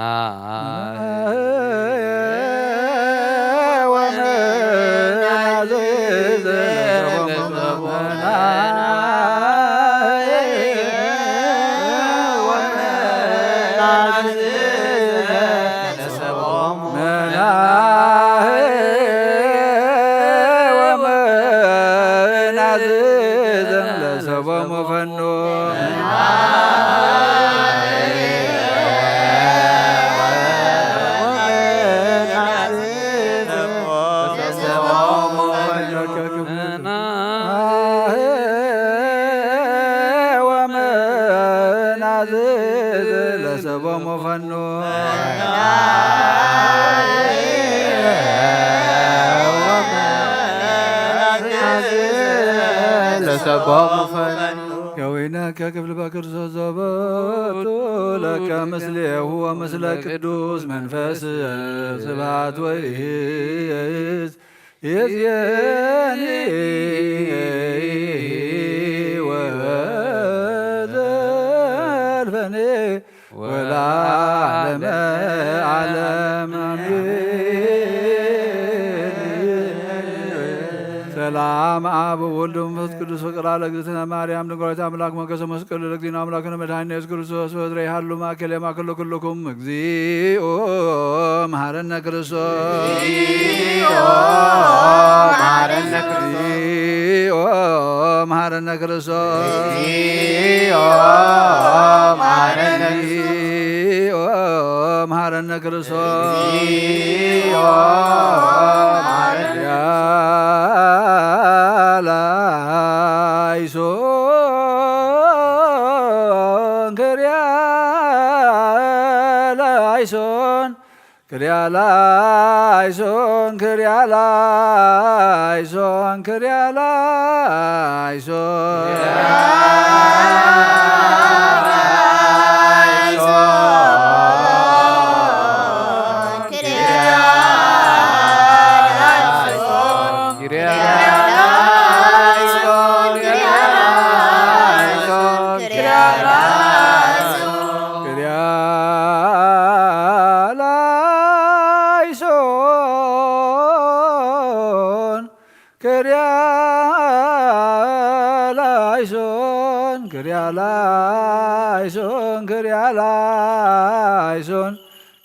ለሰቦሙ ፈኑ። ለሰቦሙ ፈኑ። ከዊነከ ክፍል በክርስቶስ ዘበቱ ለከ ምስሌሁ ወምስለ ቅዱስ መንፈስ ስብሐት ወይስ ይእዜኒ ወዘልፈኒ ወለዓለመ ዓለም አሜን። ሰላም አብ ወወልድ ወመንፈስ ቅዱስ ፍቅር ለእግዝእትነ ማርያም ድንግል ወላዲተ አምላክ ሞገሰ መስቀሉ ለእግዚእነ አምላክነ መድኃኒነ ኢየሱስ ክርስቶስ ወዝረ ይሃሉ ማእከል የማክሉ ኩልኩም እግዚኦ መሐረነ ክርስቶስ። እግዚኦ መሐረነ ክርስቶስ። እግዚኦ መሐረነ ክርስቶስ። እግዚኦ መሐረነ ክርስቶስ። እግዚኦ መሐረነ ክርስቶስ። እግዚኦ መሐረነ ክርስቶስ። ላይሶን ክርያ ላይሶን ክርያ ላይሶን ክርያ ላይሶን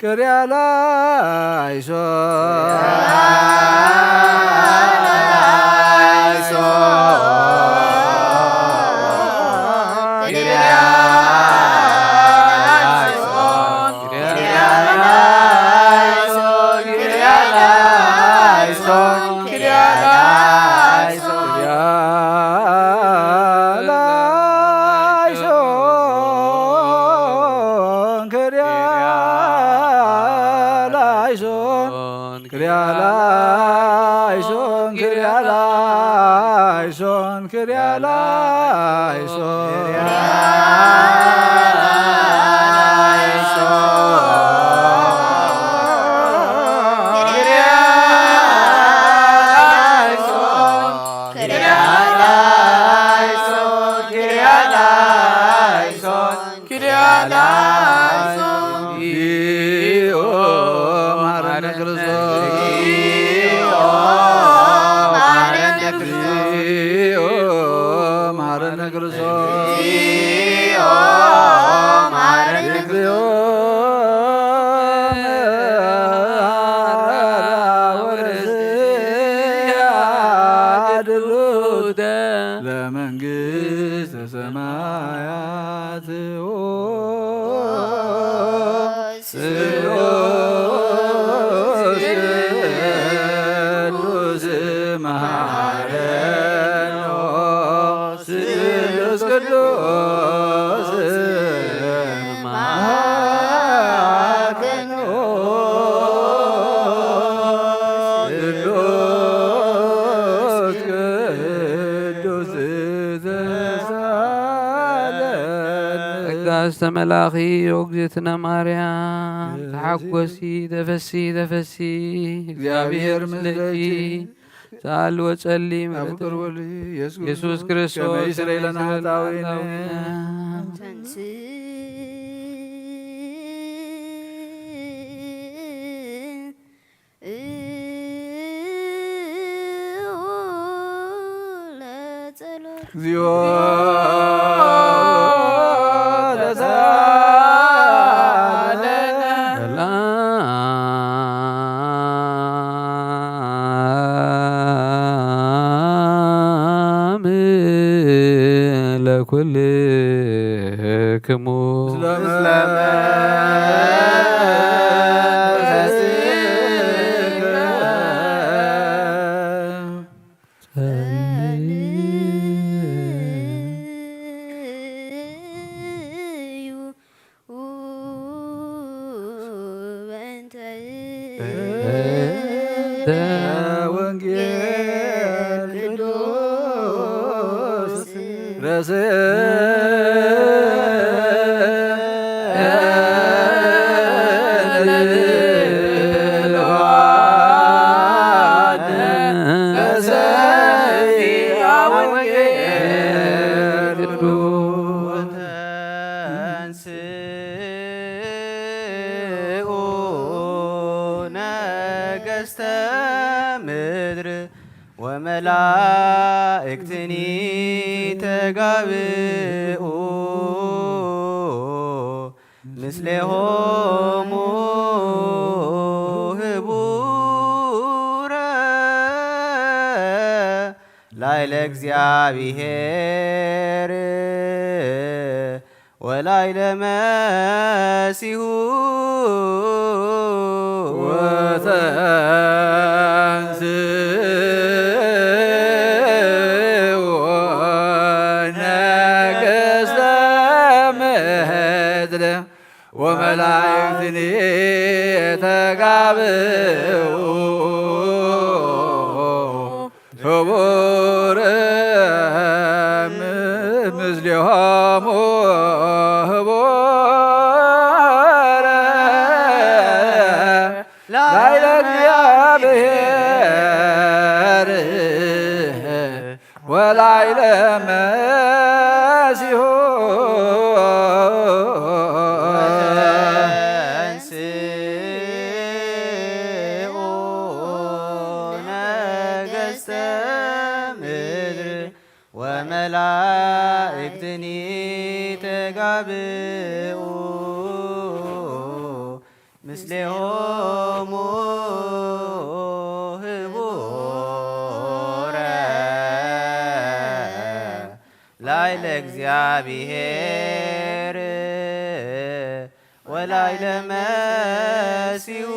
ክርያ ላይሶን። ክርያ ላይሶን ክርያ ላይሶን ክርያ ላይሶን። ሰለስተ መላኺ ኦግዜትነ ማርያም ተሓጎሲ ተፈሲ ተፈሲ፣ እግዚኣብሔር ምስለኪ። ሰኣል ወጸሊ ኣብ ምሕረት ፍቅር ወልድ ኢየሱስ ኢየሱስ ክርስቶስ ከመ ይስረይ ለነ ኃጣውኢነ። ተንሥእ ለጸሎት። እግዚኦ ተሳለነ። ሰላም ለኩልክሙ። ጸልዩ በእንተ ወንጌል ቅዱስ። ተንሥኡ ነገሥተ ምድር ወመላእክትኒ ተጋብኡ ምስሌሆሙ ህቡረ ላይለ እግዚኣብሔር ወላይለ መሲሁ። ወተንሥኡ ነገሥተ ምድር ወመላእክትኒ ተጋብኡ። ህቡረ ምስሌሆሙ ህቡረ ላዕለ እግዚአብሔር ወላዕለ መሲሁ። ተንሥኡ ነገሥተ ምድር ወመላእክትኒ ተጋብኡ ምስሌሆሙ ህቡረ ላዕለ እግዚአብሔር ወላዕለ መሲሁ።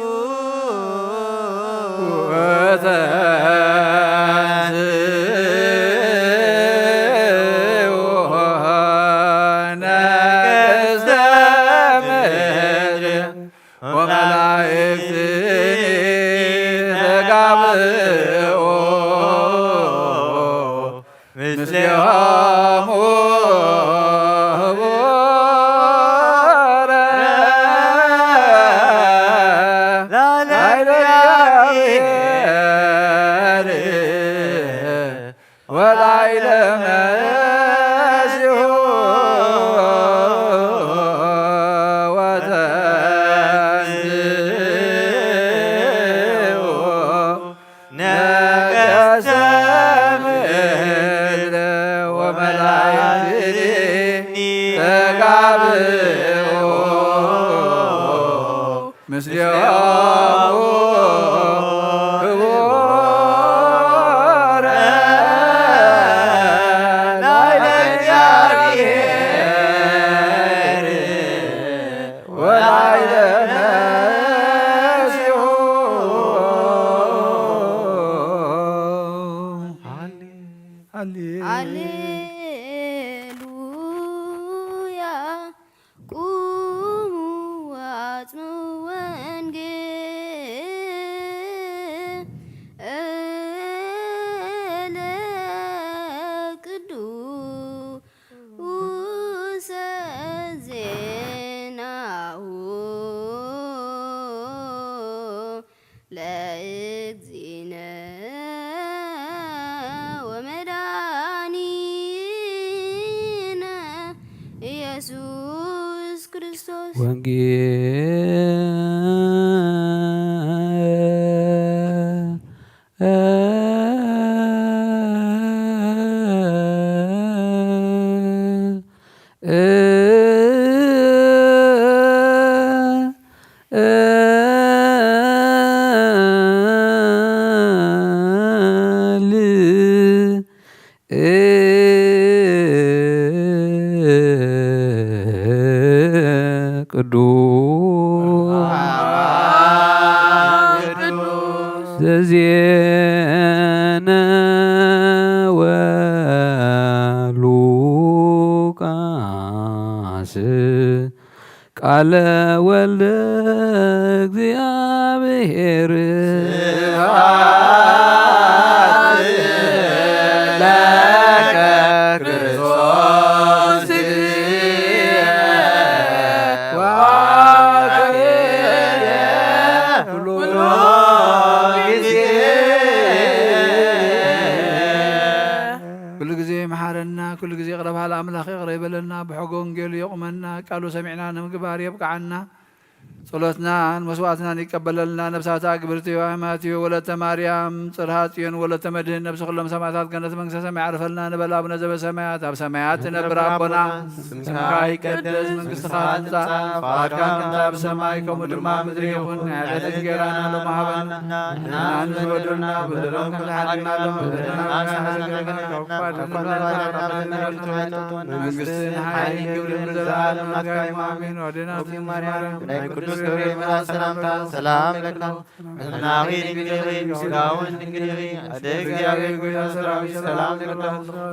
ወተንሥኡ ነገሥተ ምድር ወመላእክትኒ ተጋብኡ ምስሌሆሙ ህቡረ ላዕለ እግዚአብሔር ወላዕለ መሲሁ። ወተንሥኡ ነገሥተ ምድር ወመላእክትኒ ተጋብኡ ምስሌሆሙ ህቡረ ላዕለ እግዚአብሔር ወላዕለ መሲሁ። ሃሌ- ሃሌሉያ። ቁሙ ወአጽምዑ ወንጌለ ቅዱስ ወንጌል ቅዱስ ዘዜነወ ሉቃስ ቃለ ወልደ እግዚአብሔር። ስብሐት ለከ ክርስቶስ እግዚእ ወአምላክየ ኩሉ ጊዜ። ኩሉ ግዜ መሓረና፣ ኩሉ ግዜ ይቕረ በሃል ኣምላኽ ይቕረ ይበለልና፣ ብሕገ ወንጌሉ የቑመና፣ ቃሉ ሰሚዕና ንምግባር የብቅዓና። ጸሎትናን መስዋዕትናን ይቀበለልና። ነፍሳታ ግብርቲ ሃይማኖት እዩ። ወለተ ማርያም፣ ጽርሃ ጽዮን፣ ወለተ መድህን፣ ነፍሲ ኩሎም ሰማዕታት ገነት መንግስተ ሰማይ ዓርፈልና። ንበል ኣቡነ ዘበሰማያት፣ ኣብ ሰማያት ትነብር ኣቦና፣ ስምካ ይቀደስ፣ መንግስትኻ ትምጻእ፣ ፍቓድካ ከምታ ኣብ ሰማይ ከምኡ ድማ ኣብ ምድሪ ይኹን። ናይ ዕለት እንጀራና ሎሚ ሃበና፣ ንሕና ንዝበደሉና በደሎም ከም ዝሓለና በደልና ንሕና ንሓልፍ፣ ካብ ክፉ ኣድሕነና፣ መንግስትን ሓይልን ክብርን ንዘለኣለም ናትካ እዩ። ኣሜን። ወዴና ማርያም፣ ናይ ቅዱስ ገብርኤል መልኣክ ሰላምታ ሰላም ይብለካ። ሕልናኺ ድንግል ኢኺ፣ ስጋውን ድንግል ኢኺ። ኣደ እግዚኣብሔር ጎይታ ሰራዊት ሰላም ይብለካ።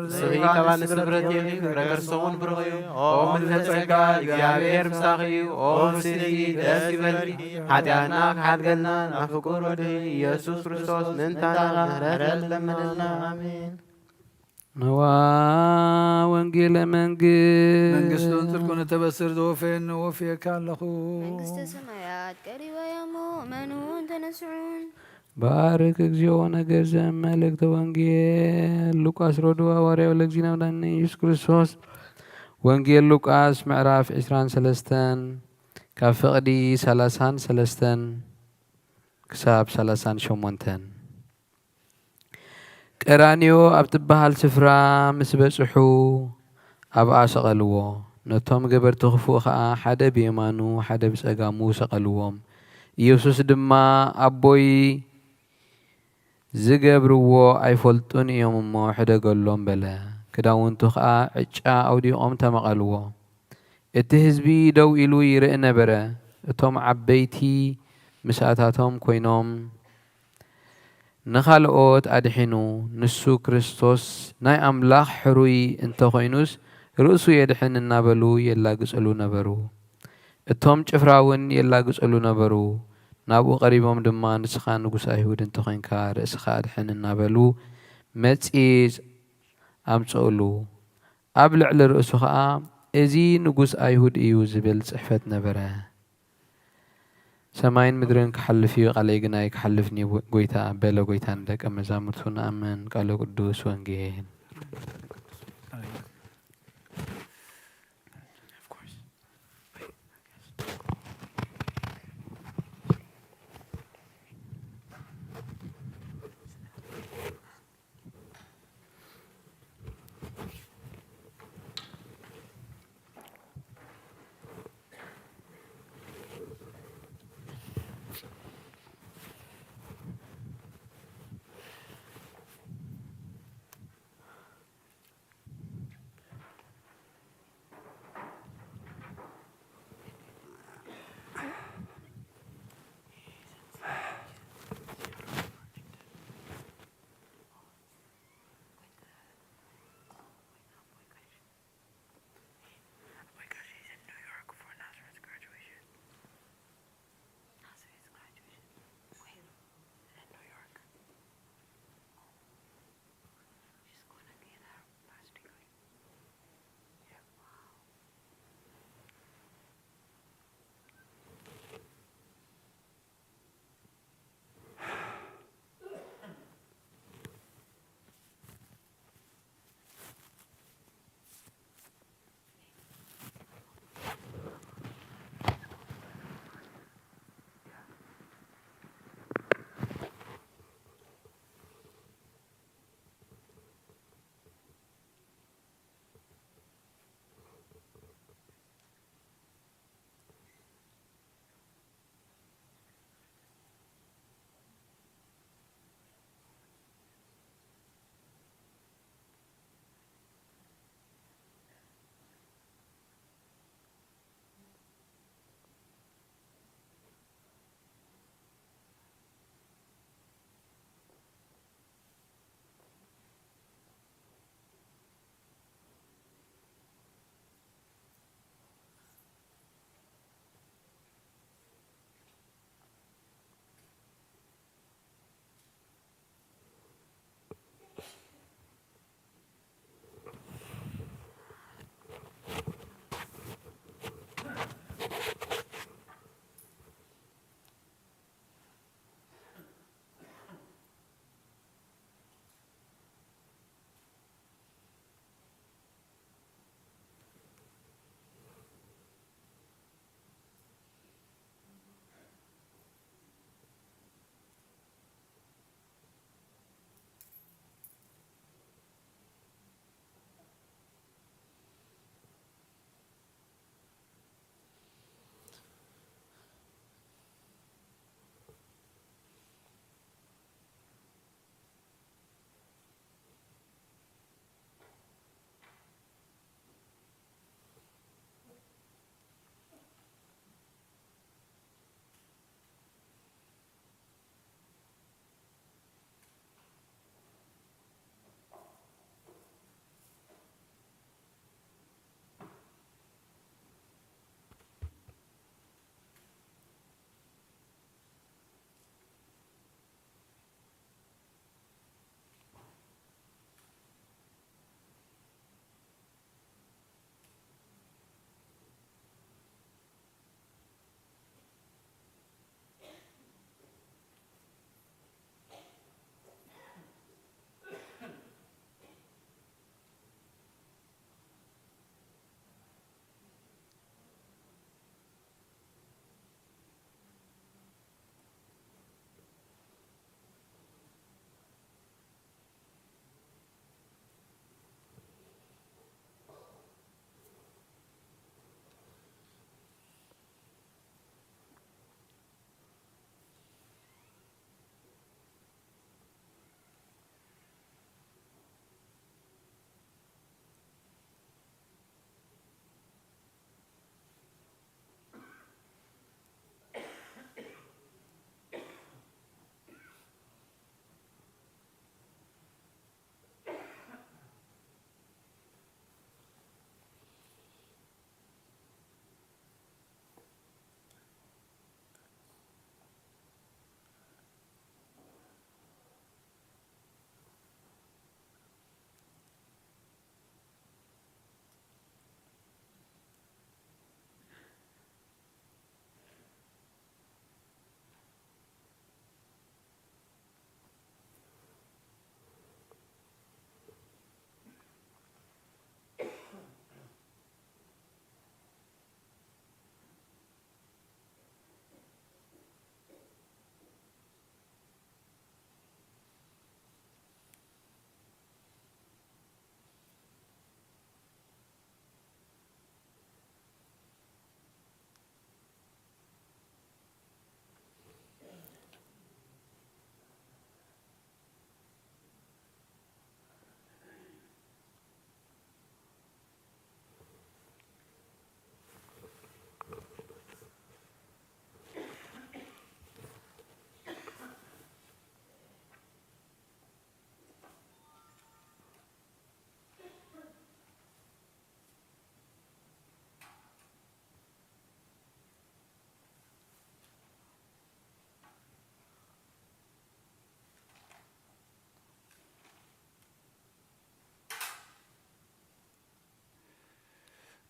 ንስኺ ካብ ኣንስቲ ፍርሕቲ ኢኺ፣ ፍረ ከርስኺ እውን ብሩኽ እዩ። ኦ ምልዕተ ጸጋ፣ እግዚኣብሔር ምሳኺ እዩ። ኦ ፍስሕቲ ደስ ይበልኪ፣ ሓጢኣትና ክሓድገልና ናብ ፍቁር ወድኺ ኢየሱስ ክርስቶስ ምእንታና ምሕረት ለምንልና። ኣሜን። ነዋ ወንጌለ መንግስት መንግስቱን ጽድቁን እተበስር ዘወፈየኒ ወፍየካ ኣለኹ። መንግስተ ሰማያት ቀሪባ እያ እሞ እመኑን ተነስሑን። ባርክ እግዚኦ ነገር ዘመልእክተ ወንጌል ሉቃስ ሮዶ ሃዋርያው ለግዚና መድኃኒነ ኢየሱስ ክርስቶስ። ወንጌል ሉቃስ ምዕራፍ ዕስራን ሰለስተን ካብ ፍቕዲ ሰላሳን ሰለስተን ክሳብ ሰላሳን ሸሞንተን። ቀራንዮ ኣብ ትበሃል ስፍራ ምስ በጽሑ ኣብኣ ሰቐልዎ። ነቶም ገበርቲ ክፉእ ኸኣ ሓደ ብየማኑ ሓደ ብጸጋሙ ሰቐልዎም። ኢየሱስ ድማ ኣቦይ ዝገብርዎ ኣይፈልጡን እዮም እሞ ሕደገሎም በለ። ክዳውንቱ ኸኣ ዕጫ ኣውዲቖም ተመቐልዎ። እቲ ህዝቢ ደው ኢሉ ይርኢ ነበረ። እቶም ዓበይቲ ምስኣታቶም ኮይኖም ንኻልኦት ኣድሒኑ፣ ንሱ ክርስቶስ ናይ ኣምላኽ ሕሩይ እንተ ኾይኑስ ርእሱ የድሕን እናበሉ የላግጽሉ ነበሩ። እቶም ጭፍራ እውን የላግጽሉ ነበሩ። ናብኡ ቀሪቦም ድማ ንስኻ ንጉስ ኣይሁድ እንተ ኾይንካ ርእስኻ ኣድሕን እናበሉ መጺጽ ኣምጽኡሉ። ኣብ ልዕሊ ርእሱ ኸኣ እዚ ንጉስ ኣይሁድ እዩ ዝብል ጽሕፈት ነበረ። ሰማይን ምድርን ክሓልፍ እዩ፣ ቃለይ ግና ኣይክሓልፍን እዩ፣ ጎይታ በለ። ጎይታ ንደቀ መዛሙርቱ ንኣምን ቃለ ቅዱስ ወንጌል።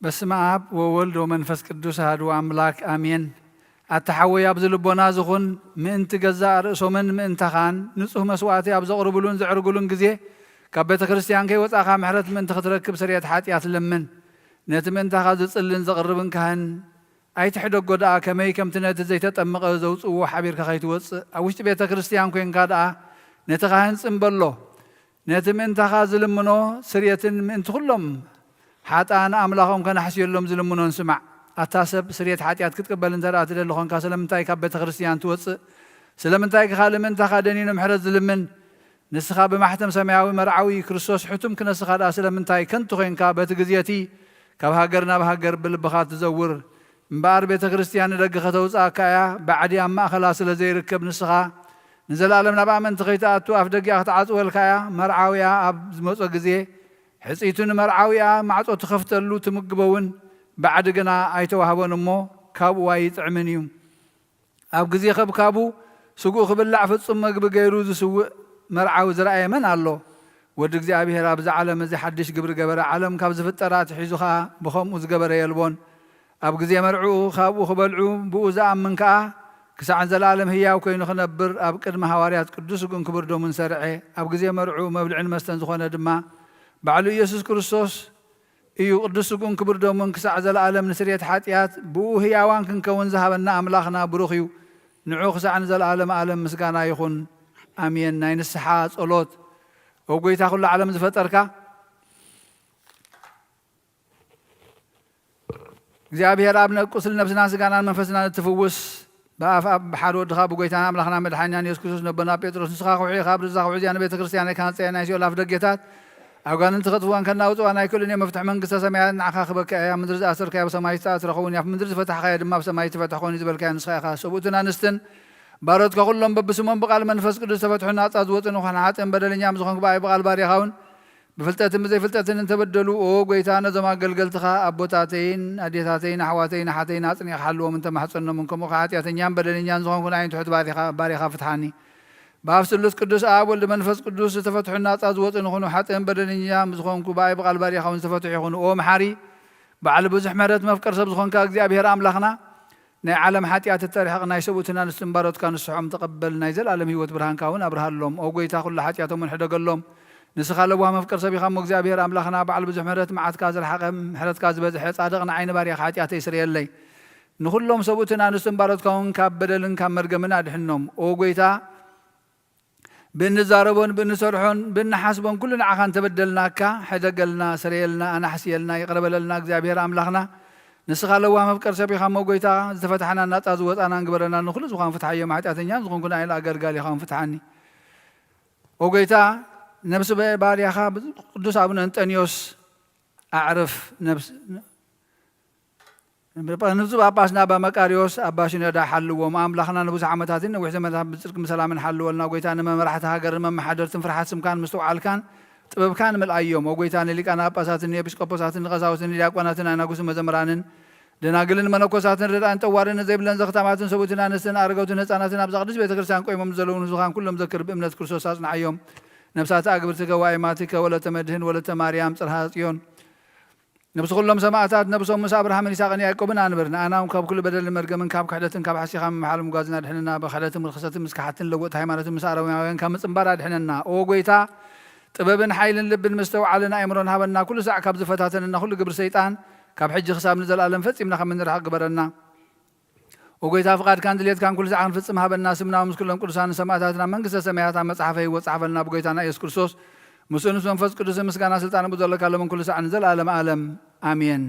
በስመ ኣብ ወወልድ ወመንፈስ ቅዱስ ኣሐዱ ኣምላክ ኣሜን። ኣታ ሓወይ ኣብዚ ልቦና ዝኹን ምእንቲ ገዛእ ርእሶምን ምእንታኻን ንጹህ መስዋእቲ ኣብ ዘቕርብሉን ዘዕርግሉን ግዜ ካብ ቤተ ክርስቲያን ከይወጻኻ ምሕረት ምእንቲ ክትረክብ ስርየት ሓጢኣት ለምን። ነቲ ምእንታኻ ዝጽልን ዘቕርብን ካህን ኣይትሕደጎ ደኣ ከመይ ከምቲ ነቲ ዘይተጠምቐ ዘውጽእዎ ሓቢርካ ከይትወጽእ ኣብ ውሽጢ ቤተ ክርስቲያን ኮንካ ደኣ ነቲ ካህን ጽን በሎ። ነቲ ምእንታኻ ዝልምኖ ስርየትን ምእንቲ ኩሎም ሓጥኣን ኣምላኾም ከናሕስየሎም ዝልምኖን ስማዕ። ኣታ ሰብ ስርየት ሓጢኣት ክትቅበል እንተ ደኣ ትደሊ ኾንካ ስለምንታይ ካብ ቤተ ክርስቲያን ትወጽእ? ስለምንታይ ካልእ ምእንታኻ ደኒኑ ምሕረት ዝልምን? ንስኻ ብማሕተም ሰማያዊ መርዓዊ ክርስቶስ ሕቱም ክነስኻ ደኣ ስለምንታይ ከንቱ ኾይንካ በቲ ግዜ እቲ ካብ ሃገር ናብ ሃገር ብልብኻ ትዘውር? እምበኣር ቤተ ክርስቲያን ንደገ ከተውጽኣካ እያ፣ ባዕዲ ኣብ ማእኸላ ስለ ዘይርከብ ንስኻ ንዘለኣለም ናብ ኣመንቲ ከይትኣቱ ኣፍ ደጊኣ ክትዓጽወልካ እያ። መርዓዊኣ ኣብ ዝመጾ ግዜ ሕጽይቱ ንመርዓዊኣ ማዕጾ ትኸፍተሉ ትምግቦ እውን ባዕዲ ግና ኣይተዋህቦን እሞ ካብኡ ኣይጥዕምን እዩ። ኣብ ግዜ ከብካቡ ስግኡ ክብላዕ ፍጹም መግቢ ገይሩ ዝስውእ መርዓዊ ዝረኣየ መን ኣሎ? ወዲ እግዚኣብሔር ኣብዚ ዓለም እዚ ሓድሽ ግብሪ ገበረ፣ ዓለም ካብ ዝፍጠር ኣትሒዙ ኸኣ ብኸምኡ ዝገበረ የልቦን። ኣብ ግዜ መርዕኡ ካብኡ ክበልዑ ብኡ ዝኣምን ከኣ ክሳዕ ንዘለኣለም ህያው ኮይኑ ክነብር ኣብ ቅድሚ ሃዋርያት ቅዱስ ስግኡን ክቡር ደሙን ሰርዐ። ኣብ ግዜ መርዕኡ መብልዕን መስተን ዝኾነ ድማ ባዕሉ ኢየሱስ ክርስቶስ እዩ። ቅዱስ ስግኡን ክቡር ደሙን ክሳዕ ዘለኣለም ንስርየት ሓጢኣት ብኡ ህያዋን ክንከውን ዝሃበና ኣምላኽና ብሩኽ እዩ። ንዑ ክሳዕ ንዘለኣለም ኣለም ምስጋና ይኹን። ኣሜን። ናይ ንስሓ ጸሎት። ኦ ጎይታ ኩሉ ዓለም ዝፈጠርካ እግዚኣብሔር ኣብ ነ-፣ ቁስል ነብስና ስጋናን መንፈስናን እትፍውስ ብኣፍ ኣብ ብሓደ ወድኻ ብጎይታና ኣምላኽና መድሓኒናን የሱስ ክርስቶስ ነቦና ጴጥሮስ ንስኻ ኩሒ ካብ ርዛ ኩሒ እዚኣ ንቤተ ክርስቲያን ኣይካንጸያ ናይ ሲኦል ኣፍ ደጌታት ኣጓንንቲ ከጥፍዋን ከናውጽዋን ኣይክእሉን እዮም። መፍትሒ መንግስተ ሰማያት ንዓኻ ክበካ እያ። ኣብ ምድሪ ዝኣሰርካዮ ኣብ ሰማይ ዝተኣስረ ክኸውን እዩ፣ ኣብ ምድሪ ዝፈታሕካዮ ድማ ኣብ ሰማይ ትፈትሕ ክኸውን እዩ ዝበልካዮ ንስኻ ኢኻ። ሰብኡትን ኣንስትን ባሮትካ ኩሎም በብስሞም ብቓል መንፈስ ቅዱስ ዝተፈትሑ ናጻ ዝወጹ ንኾን ሓጥእን በደለኛ ምስ ዝኾንኩ ብኣይ ብቓል ባሪኻውን ብፍልጠትን ብዘይፍልጠትን እንተበደሉ፣ ኦ ጎይታ፣ ነዞም ኣገልገልትኻ ኣቦታተይን ኣዴታተይን ኣሕዋተይን ኣሓተይን ኣጽኒኻ ሓልዎም እንተማሕጸኖምን፣ ከምኡ ኸኣ ሓጢኣተኛን በደለኛን ዝኾንኩ ንዓይን ትሑት ባሪኻ፣ ባሪኻ ፍትሓኒ። ብኣብ ስሉስ ቅዱስ ኣብ ወልድ መንፈስ ቅዱስ ዝተፈትሑ ናጻ ዝወጹ ንኹኑ፣ ሓጥእን በደለኛ ምስ ዝኾንኩ ብኣይ ብቓል ባሪኻ እውን ዝተፈትሑ ይኹኑ። ኦ መሓሪ፣ በዓል ብዙሕ ምሕረት መፍቀር ሰብ ዝኾንካ እግዚኣብሔር ኣምላኽና፣ ናይ ዓለም ሓጢኣት እተርሕቕ ናይ ሰብኡትን ኣንስትን ባሮትካ ንስሖም ተቐበል፣ ናይ ዘለኣለም ህይወት ብርሃንካ እውን ኣብርሃሎም። ኦ ጎይታ፣ ኩሉ ሓጢኣቶም እውን ሕደገሎም። ንስኻ ለዋህ መፍቀር ሰብ ኢኻ እሞ እግዚኣብሔር ኣምላኽና፣ በዓል ብዙሕ ምሕረት፣ መዓትካ ዝረሓቐ፣ ምሕረትካ ዝበዝሐ፣ ጻድቕ ንዓይ ንባርያኻ ሓጢኣተይ ስረየለይ። ንኹሎም ሰብኡትን ኣንስትን ባሮትካ እውን ካብ በደልን ካብ መርገምን ኣድሕኖም። ኦ ጎይታ፣ ብእንዛረቦን ብእንሰርሖን ብእንሓስቦን ኩሉ ንዓኻ እንተበደልናካ፣ ሕደገልና፣ ስረየልና፣ ኣናሕስየልና፣ ይቕረ በለልና። እግዚኣብሔር ኣምላኽና፣ ንስኻ ለዋህ መፍቀር ሰብ ኢኻ እሞ፣ ጎይታ፣ ዝተፈታሕናን ናጻ ዝወጻናን ግበረና። ንኹሉ ዝዃን ፍትሓዮም፣ ሓጢኣተኛ ዝኾንኩ ንኣይ ኣገልጋሊኻ እውን ፍትሓኒ። ኦ ጎይታ፣ ነብሲ ባርያኻ ቅዱስ ኣቡነ እንጠንዮስ ኣዕርፍ፣ ነብስ-፣ ንብፁዕ ጳጳስና ኣባ መቃርዮስ ኣባ ሽኖዳ ሓልዎም። ኣምላኽና ንብዙሕ ዓመታትን ነዊሕ ዘመናት ብጽድቂ ብሰላምን ሓልወልና። ጎይታ ንመመራሕቲ ሃገርን መመሓደርትን ፍርሓት ስምካን ምስትውዓልካን ጥበብካን ምልኣዮም። ኦ ጎይታ ንሊቃነ ጳጳሳትን ንኤጲስቆጶሳትን ንቐሳውስትን ንዲያቆናትን ኣናጉስን መዘምራንን ደናግልን መነኮሳትን ርዳእን ጠዋርን ዘይብለን ዘኽታማትን ሰብኡትን ኣንስትን ኣረገውትን ህፃናትን ኣብዛ ቅድስት ቤተ ክርስቲያን ቆይሞም ዘለዉ ንዙኻን ኩሎም ዘክር ብእምነት ክርስቶስ ኣጽንዓዮም። ነብሳት ኣግብርትከ ዋይማትከ ወለተ መድህን ወለተ ማርያም ጽርሃ ጽዮን ነብሲ ኩሎም ሰማእታት ነብሶም ምስ ኣብርሃምን ይስሐቅን ያዕቆብን ኣንብር። ንኣና እውን ካብ ኩሉ በደልን መርገምን ካብ ክሕደትን ካብ ሓሲኻ ምምሓል ምጓዝን ኣድሕነና። ብክሕደትን ርክሰትን ምስ ከሓድትን ለወጥቲ ሃይማኖትን ምስ ኣረማውያን ካብ ምጽንባር ኣድሕነና። ኦ ጎይታ፣ ጥበብን ሓይልን ልብን ምስተውዓልን ኣእምሮን ሃበና። ኩሉ ሳዕ ካብ ዝፈታተነና ኩሉ ግብሪ ሰይጣን ካብ ሕጂ ክሳብ ንዘለኣለም ፈጺምና ከም እንርሓቕ ግበረና። ኦ ጎይታ፣ ፍቓድካን ድሌትካን ኩሉ ሳዕ ክንፍጽም ሃበና። ስምና ምስ ኩሎም ቅዱሳን ሰማእታትና መንግስተ ሰማያት ኣብ መጽሓፈ ህይወት ጸሓፈልና። ብጎይታና ኢየሱስ ክርስቶስ ምስኡ ምስ መንፈስ ቅዱስ ምስጋና ስልጣን ብኡ ዘለካ ሎምን ኩሉ ሳዕ ንዘለኣለም ኣለም ኣሜን።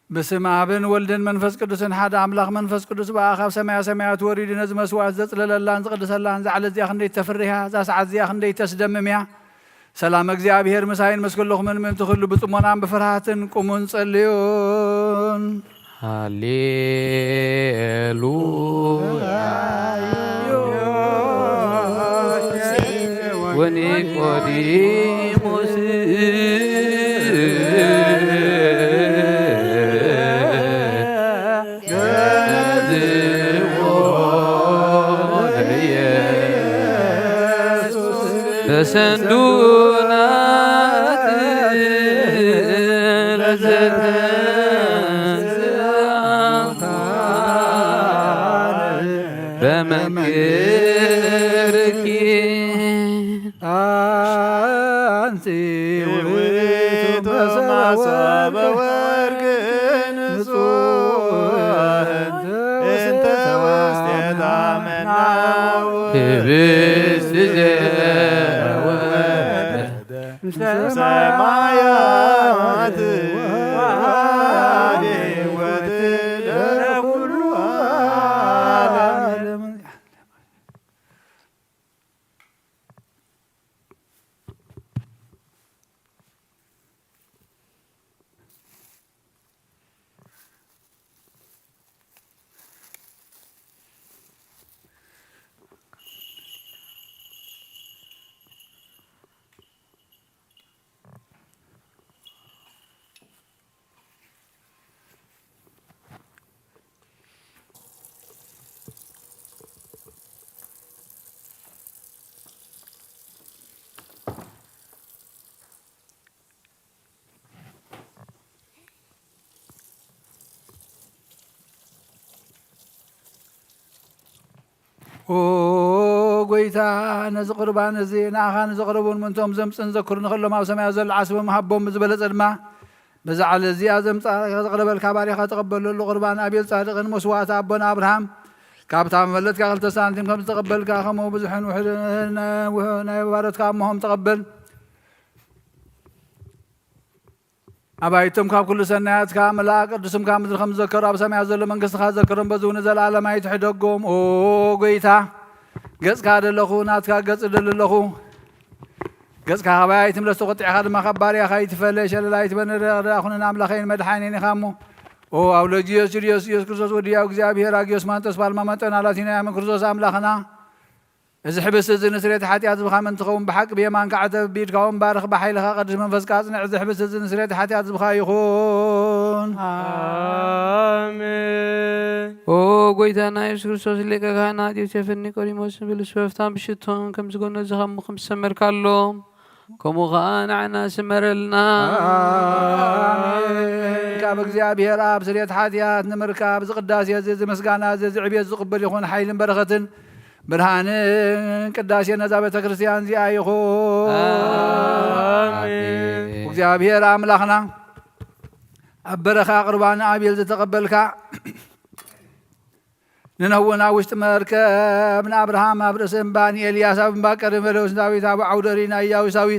በስመ ኣብን ወልድን መንፈስ ቅዱስን ሓደ ኣምላኽ። መንፈስ ቅዱስ ብኣ ካብ ሰማያ ሰማያት ወሪዱ ነዚ መስዋዕት ዘጽለለላን ዝቕድሰላን፣ እዛ ዕለት እዚኣ ክንደይ ተፍርህ እያ፣ እዛ ሰዓት እዚኣ ክንደይ ተስደምም እያ። ሰላም እግዚኣብሔር ምሳይን ምስ ኩልኹምን ምእንቲ ኩሉ ብጽሞናን ብፍርሃትን ቁሙን ጸልዩን። ሃሌሉያ። ወኒቆዲሞስ ገዝዎ ለኢየሱስ በሰንዱናት ለዘተንስአ በመንክርኪ። አንቲ ውእቱ መሶበ ወርቅ ንጹሕ እንተ ውስቴታ መናው ህብስት ዘወረደ ሰማያት ወሃቤ ወትለ ኩሉ ዓለም። ኦ ጎይታ፣ ነዚ ቁርባን እዚ ንኣኻ ንዘቕረቡን ምእንቶም ዘምጽእን ዘክሩ ንኸሎም ኣብ ሰማያት ዘሎ ዓስቦም ሃቦም፣ ብዝበለጸ ድማ በዛ ዕለት እዚኣ ዘምጻ ዘቕረበልካ ባሪኻ ተቐበለሉ። ቁርባን ኣቤል ጻድቕን መስዋዕቲ ኣቦና ኣብርሃም ካብታ መበለትካ ክልተ ሳንቲም ከም ዝተቐበልካ፣ ከምኡ ብዙሕን ውሑድን ናይ ባሮትካ እሞሆም ተቐበል። ኣባይቶም ካብ ኩሉ ሰናያትካ ምልኣ፣ ቅዱስም ካብ ምድሪ ከም ዝዘከሩ ኣብ ሰማያት ዘሎ መንግስትኻ ዘከሮም፣ በዚ እውን ንዘለኣለም ኣይትሕደጎም። ኦ ጎይታ፣ ገጽካ ደለኹ፣ ናትካ ገጽ ደሊ ኣለኹ። ገጽካ ካባይ ኣይትምለስ፣ ተቖጢዕካ ድማ ካብ ባርያኻ ኣይትፈለ። ሸለል ኣይትበል፣ ንረዳእ ኩነን ኣምላኸይን መድሓኔን ኢኻ እሞ። ኦ ኣውሎጊዮስ ጁልዮስ፣ ኢየሱስ ክርስቶስ ወዲ ያው እግዚኣብሔር፣ ኣጊዮስ ማንጦስ፣ ፓልማ መጠና ላቲናያ፣ ክርስቶስ ኣምላኽና፣ እዚ ሕብስቲ እዚ ንስርየት ሓጢኣት ዝብኻ ምእንቲ ኸውን ብሓቂ ብየማንካ ዓተብ፣ ብኢድካ እውን ባርኽ፣ ብሓይልኻ ቅዱስ መንፈስካ ኣጽንዕ። እዚ ሕብስቲ እዚ ንስርየት ሓጢኣት ዝብኻ ይኹን። ኣሜን። ኦ ጎይታና የሱስ ክርስቶስ፣ ሊቀ ካህናት ዮሴፍን ኒቆዲሞስን ብልብሲ በፍታን ብሽቶን ከምዚ ጎነዝኻ እሞ ከም ዝሰመርካሎም፣ ከምኡ ኸኣ ንዓና ስመረልና። ኣሜን። ካብ እግዚኣብሔር ኣብ ስርየት ሓጢኣት ንምርካብ እዚ ቅዳሴ እዚ፣ እዚ ምስጋና እዚ፣ እዚ ዕብየት ዝቕበል ይኹን። ሓይልን በረኸትን ብርሃንን ቅዳሴ ነዛ ቤተ ክርስቲያን እዚኣ ይኹን። ኣሜን። እግዚኣብሔር ኣምላኽና ኣብ በረኻ ቁርባን ኣቤል ዝተቐበልካ፣ ንኖህ እውን ኣብ ውሽጢ መርከብ፣ ንኣብርሃም ኣብ ርእሲ እምባ፣ ንኤልያስ ኣብ እምባ ቀርሜሎስ፣ ንዳዊት ኣብ ዓውደ ርኢና ኢያቡሳዊ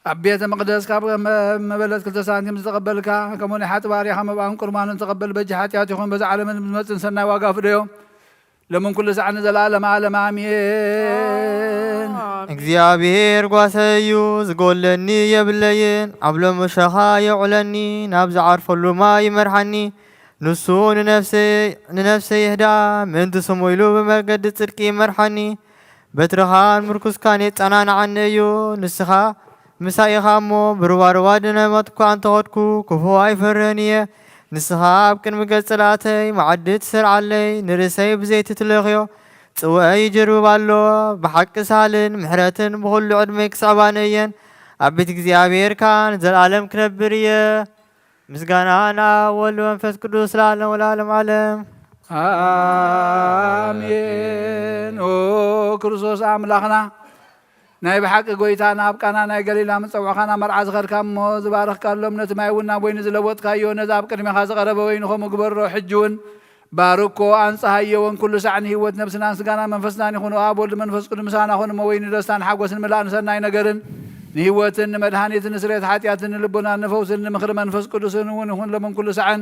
ኣብ ቤተ መቕደስ ካብ መ-፣ መበለት ክልተ ሳንቲም ዝተቐበልካ፣ ከምኡ ናይ ሓጢ ባርያኻ መባእን ቁርባንን ተቐበል። በጃ ሓጢኣት ይኹን፣ በዛ ዓለምን ዝመጽእን ሰናይ ዋጋ ፍደዮ። ሎምን ኩሉ ሳዕ ንዘለኣለም ዓለም ኣሜን። እግዚኣብሔር ጓሰይ እዩ፣ ዝጎለኒ የብለይን። ኣብ ሎሚ ሸኻ የውዕለኒ፣ ናብ ዝዓርፈሉ ማይ ይመርሓኒ። ንሱ ንነፍሰይ፣ ንነፍሰይ ይህዳ፣ ምእንቲ ስሙ ኢሉ ብመገዲ ጽድቂ ይመርሓኒ። በትርኻን ምርኩስካን የጸናንዓኒ እዩ። ንስኻ ምሳይ ኢኻ እሞ፣ ብሩባሩባ ድነ ሞት እኳ እንተኸድኩ፣ ክፉእ ኣይፈርህን እየ። ንስኻ ኣብ ቅድሚ ገጽ ጸላእተይ መዓዲ ትሰርዓለይ፣ ንርእሰይ ብዘይቲ ትለኽዮ። ጽውዐይ ይጅርብብ ኣሎ። ብሓቂ ሳልን ምሕረትን ብኹሉ ዕድመይ ክስዕባኒ እየን። ኣብ ቤት እግዚኣብሔር ከኣ ንዘለኣለም ክነብር እየ። ምስጋና ንኣብ ወልድ መንፈስ ቅዱስ ለዓለም ወለዓለም ዓለም። ኣሜን። ኦ ክርስቶስ ኣምላኽና፣ ናይ ብሓቂ ጐይታ፣ ናብ ቃና ናይ ገሊላ ምስ ጸውዕኻ ናብ መርዓ ዝኸድካ እሞ ዝባረኽካሎም፣ ነቲ ማይ እውን ናብ ወይኒ ዝለወጥካዮ፣ ነዚ ኣብ ቅድሜኻ ዝቐረበ ወይኒ ኸምኡ ግበሮ። ሕጂ እውን ባርኮ፣ ኣንጽሃዮ፣ ወን ኩሉ ሳዕ ንህይወት ነብስናን ስጋናን መንፈስናን ይኹን። ኣብ ወልድ መንፈስ ቅዱስ ምሳና ኹን እሞ፣ ወይኒ ደስታን ሓጎስን ምላእ ንሰናይ ነገርን ንህይወትን ንመድሃኒትን ንስርየት ሓጢኣትን ንልቦናን ንፈውስን ንምኽሪ መንፈስ ቅዱስን እውን ይኹን፣ ሎምን ኩሉ ሳዕን።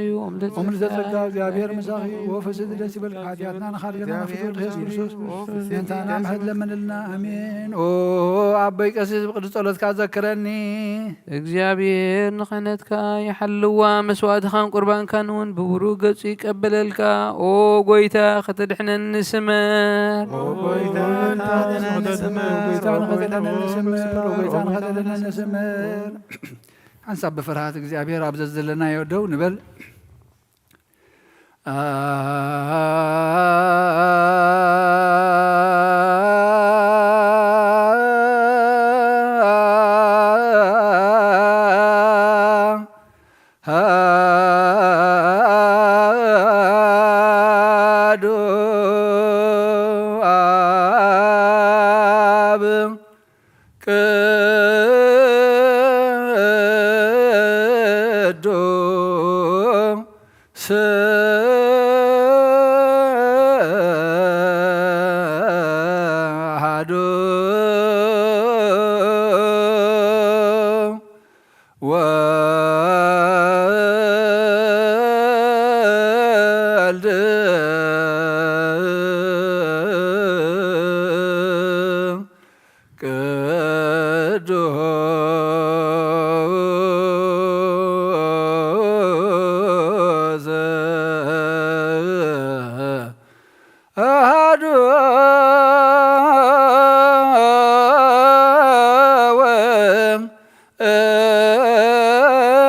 እዩ። ኦም ልደት ኦም ልደት ጸጋ ጸጋ እግዚኣብሔር ምሳኺ እዩ። ኦ ፍስህ ደስ ይበልካ፣ ሓጢኣትና ንኻልገና ፍትወት የሱስ ክርስቶስ ምእንታና ምሕረት ለምንልና። ኣሜን። ኦ ኣቦይ ቀሲስ ብቅዱስ ጸሎትካ ዘክረኒ። እግዚኣብሔር ንኽህነትካ ይሓልዋ፣ መስዋእትኻን ቁርባንካን እውን ብብሩህ ገጹ ይቀበለልካ። ኦ ጎይታ፣ ከተድሕነኒ ስመር። ኦ ጎይታ፣ ንኸተድሕነኒ ስመር። ኦ ጎይታ፣ ንኸተድሕነኒ ስመር። ሓንሳብ ብፍርሃት እግዚኣብሔር ኣብ ዘዘለናዮ ደው ንበል። ኣሃዱ ኣብ ቅዱስ አሐዱ ወልድ ቅዱስ አሐዱ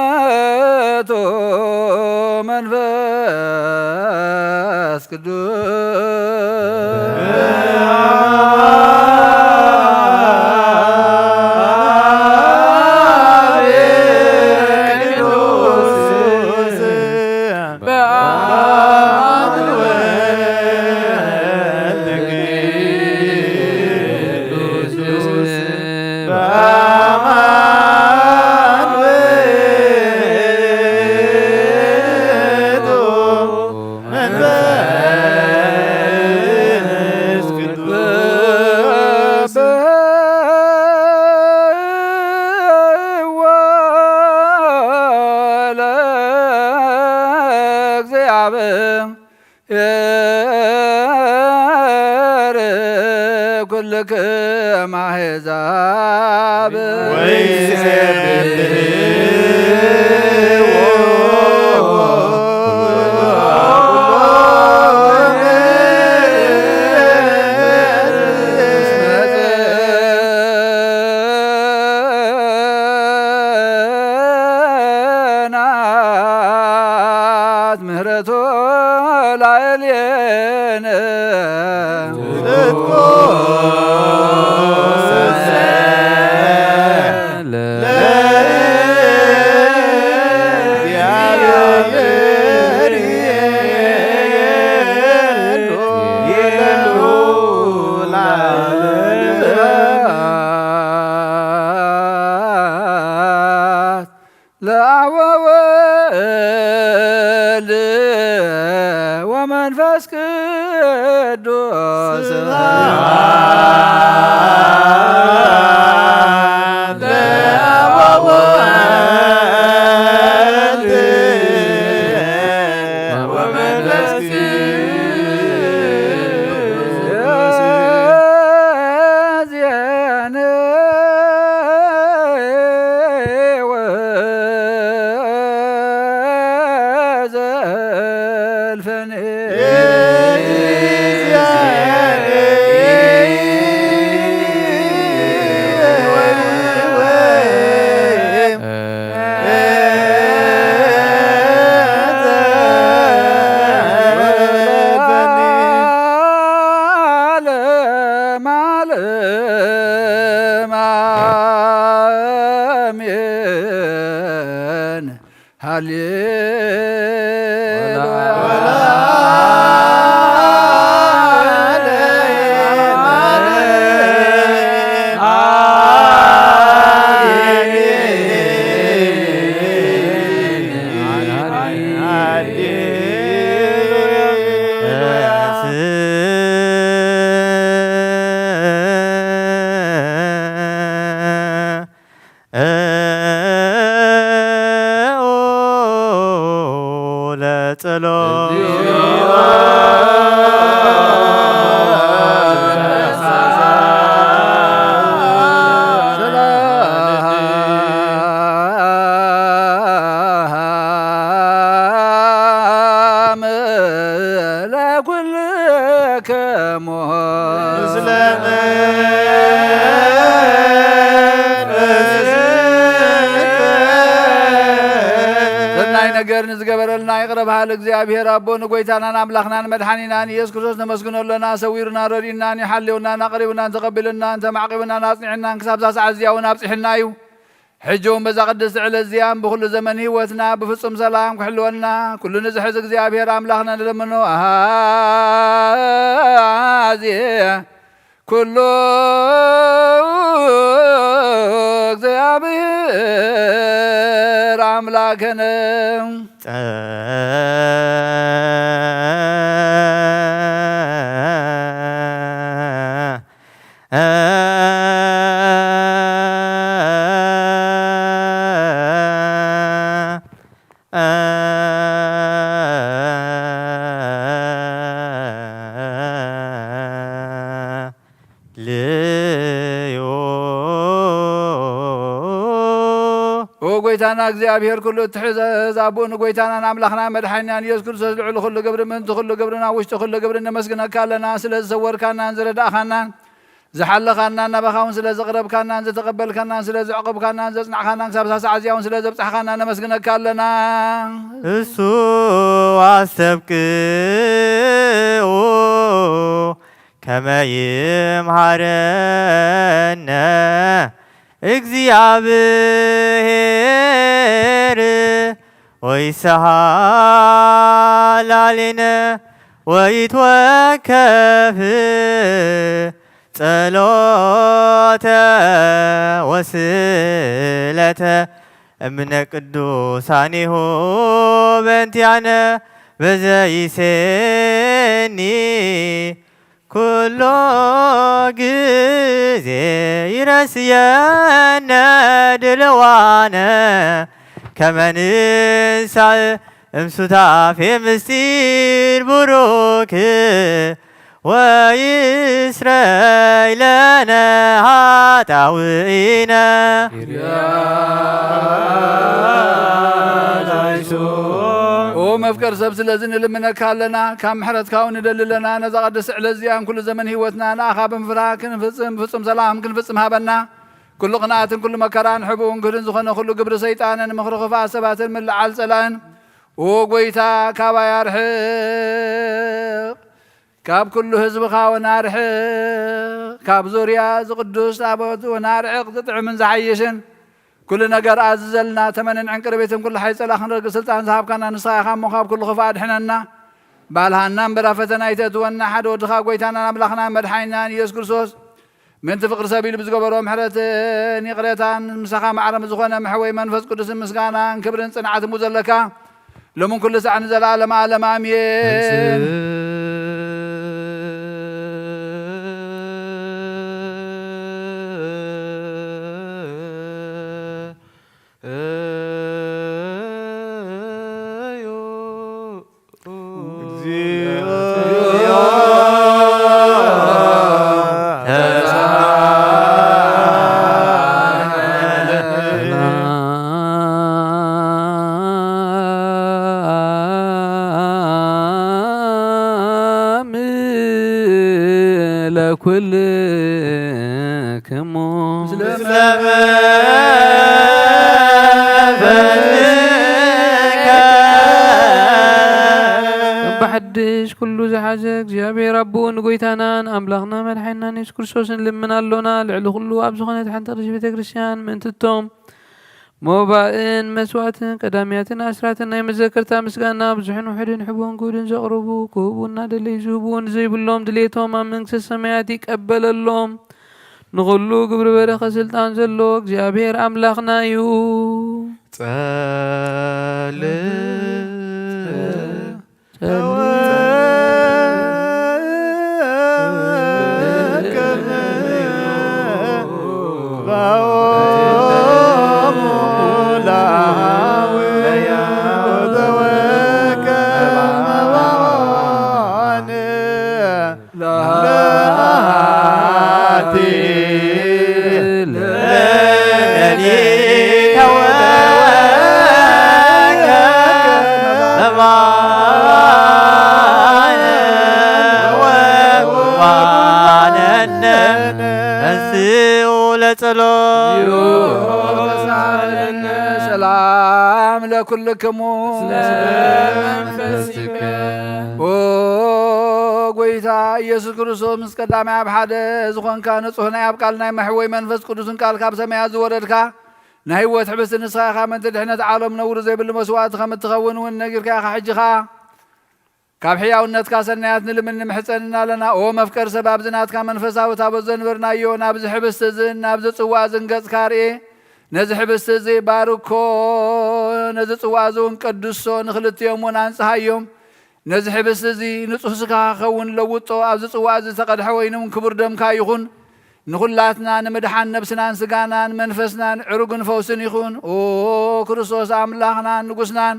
ውእቱ መንፈስ ቅዱስ በአብ ወወልድ ቅዱስ በአማን ውእቱ መንፈስ ቅዱስ ለእግዚአብሔር ኩልክም አሕዛብ ወይሴብሕዎ ጽንዓት ምህረቱ ላዕሌነ። ጽድቁ ለእግዚአብሔር ይቤሉ። ቅዱስ ሰናይ ነገር ንዝገበረልና ይቕረ በሃል እግዚኣብሔር ኣቦ ንጎይታናን ኣምላኽናን መድሓኒናን ኢየሱስ ክርስቶስ ነመስግኖ ኣለና። ሰዊሩና፣ ረዲኡናን፣ ሓልዮናን፣ ኣቕሪቡናን፣ ተቐቢሉናን፣ ተማዕቂቡናን፣ ኣጽኒዕናን፣ ክሳብ እዛ ሰዓት እዚኣ እውን ኣብጺሑና እዩ። ሕጂ እውን በዛ ቅድስቲ ዕለት እዚኣን ብኹሉ ዘመን ህይወትና ብፍጹም ሰላም ክሕልወና ኩሉ ንዝሕዝ እግዚኣብሔር ኣምላኽና ንለምኖ። ኣዜ ኩሉ እግዚኣብሔር ኣምላክነ። ልዮ። ኦ ጎይታና እግዚኣብሔር ኩሉ እትሕዘዝ ኣቦኡ ንጎይታናን ኣምላኽና መድሓኒናን ኢየሱስ ክርስቶስ ልዕሊ ኩሉ ግብሪ ምእንቲ ኩሉ ግብርን ኣብ ውሽጢ ኩሉ ግብርን ነመስግነካ ኣለና። ስለ ዝሰወርካናን ዝረዳእኻናን ዝሓለኻናን ናባኻ እውን ስለ ዘቕረብካናን ዝተቐበልካናን ስለ ዘዕቆብካናን ዘጽናዕካናን ክሳብ ሳዕ እዚኣ እውን ስለ ዘብጻሕካና ነመስግነካ ኣለና። እሱ ኣስተብቅዑ ከመ ይምሃረነ እግዚኣብሔር ወይሰሃላሊነ ወይትወከፍ ጸሎተ ወስለተ እምነ ቅዱሳኒሁ በንቲያነ በዘይሴኒ ኩሎ ግዜ ይረስየነ ድልዋነ ከመ ንንሳእ እምሱታፌ ምስጢር ቡሩክ ወይስረይ ለነ ኃጣውኢነ። ኦ መፍቀር ሰብ፣ ስለዚ ንልምነካ ኣለና፣ ካብ ምሕረትካ እውን ንደሊ ኣለና። ነዛ ቅድስቲ ዕለት እዚኣን ኩሉ ዘመን ህይወትና ንኣኻ ብምፍራህ ክንፍጽም፣ ብፍጹም ሰላም ክንፍጽም ሃበና። ኩሉ ቅንኣትን ኩሉ መከራን ሕብኡን ግህድን ዝኾነ ኩሉ ግብሪ ሰይጣንን ምኽሪ ክፉኣት ሰባትን ምልዓል ጸላእን፣ ኦ ጐይታ፣ ካባይ ኣርሕቕ። ካብ ኩሉ ህዝብኻ እውን ኣርሕቕ፣ ካብ ዙርያ እዚ ቅዱስ ታቦት እውን ኣርሕቕ። ዝጥዕምን ዝሓይሽን ኩሉ ነገር ኣዝዘልና፣ ተመንን ዕንቅርቢትን ኩሉ ሓይሊ ጸላእ ክንረግእ ስልጣን ዝሃብካና ንስኻ ኢኻ እሞ፣ ካብ ኩሉ ክፉእ ኣድሕነና። ባልሃና እምበር ኣብ ፈተና ኣይተእትወና። ሓደ ወድኻ ጐይታናን ኣምላኽናን መድሓኒናን ኢየሱስ ክርስቶስ፣ ምእንቲ ፍቕሪ ሰብ ኢሉ ብዝገበሮ ምሕረትን ይቕሬታን፣ ምሳኻ ማዕረ ዝኾነ መሕወይ መንፈስ ቅዱስን ምስጋናን ክብርን ጽንዓትን ዘለካ፣ ሎምን ኩሉ ሳዕ ንዘለዓለመ ዓለም ኣሜን። ለኩልክሙ ምስለ መንፈስከ። በሓድሽ ኩሉ ዝሓዘ እግዚኣብሔር ኣቦኡ ንጎይታናን ኣምላኽና መድሓኒናን የሱስ ክርስቶስ ንልምን ኣሎና። ልዕሊ ኩሉ ኣብ ዝኾነት ሓንቲ ቅድስት ቤተ ክርስቲያን ምእንትቶም ሞባእን መስዋእትን ቀዳምያትን ኣስራትን ናይ መዘከርታ ምስጋና ብዙሕን ውሑድን ሕቡን ግሁድን ዘቕርቡ ክህቡ እናደለዩ ዝህቡ ንዘይብሎም ድሌቶም ኣብ መንግስተ ሰማያት ይቀበለሎም። ንኹሉ ግብሪ በረኸ ስልጣን ዘሎ እግዚኣብሔር ኣምላኽና እዩ። ጸልእ ተንሥኡ ለጸሎት። ሰላም ለኩልክሙ። ኦ ጎይታ ኢየሱስ ክርስቶስ ምስ ቀዳማይ ኣብ ሓደ ዝኾንካ ንጹሕ ናይ ኣብ ቃል ናይ መሕወይ መንፈስ ቅዱስን ቃል ካብ ሰማያት ዝወረድካ ናይ ህይወት ሕብስቲ ንስኻ ኢኻ። ምእንቲ ድሕነት ዓለም ነውሪ ዘይብሉ መስዋእቲ ከም እትኸውን እውን ነጊርካ ኢኻ። ሕጂ ኸኣ ካብ ሕያውነትካ ሰናያት ንልምን ንምሕጸንን ኣለና። ኦ መፍቀር ሰብ፣ ኣብዚ ናትካ መንፈሳዊ ታቦት ዘንበርናዮ ናብዚ ሕብስቲ እዝን ናብዚ ጽዋ እዝን ገጽካ ርኤ። ነዚ ሕብስቲ እዚ ባርኮ፣ ነዚ ጽዋ እዚ እውን ቀድሶ፣ ንኽልቲኦም እውን ኣንጽሃዮም። ነዚ ሕብስቲ እዚ ንጹህ ስጋ ክኸውን ለውጦ፣ ኣብዚ ጽዋ እዚ ዝተቐድሐ ወይኒ እውን ክቡር ደምካ ይኹን። ንኹላትና ንምድሓን ነብስናን ስጋናን መንፈስናን ዕሩግን ፈውስን ይኹን። ኦ ክርስቶስ ኣምላኽናን ንጉስናን፣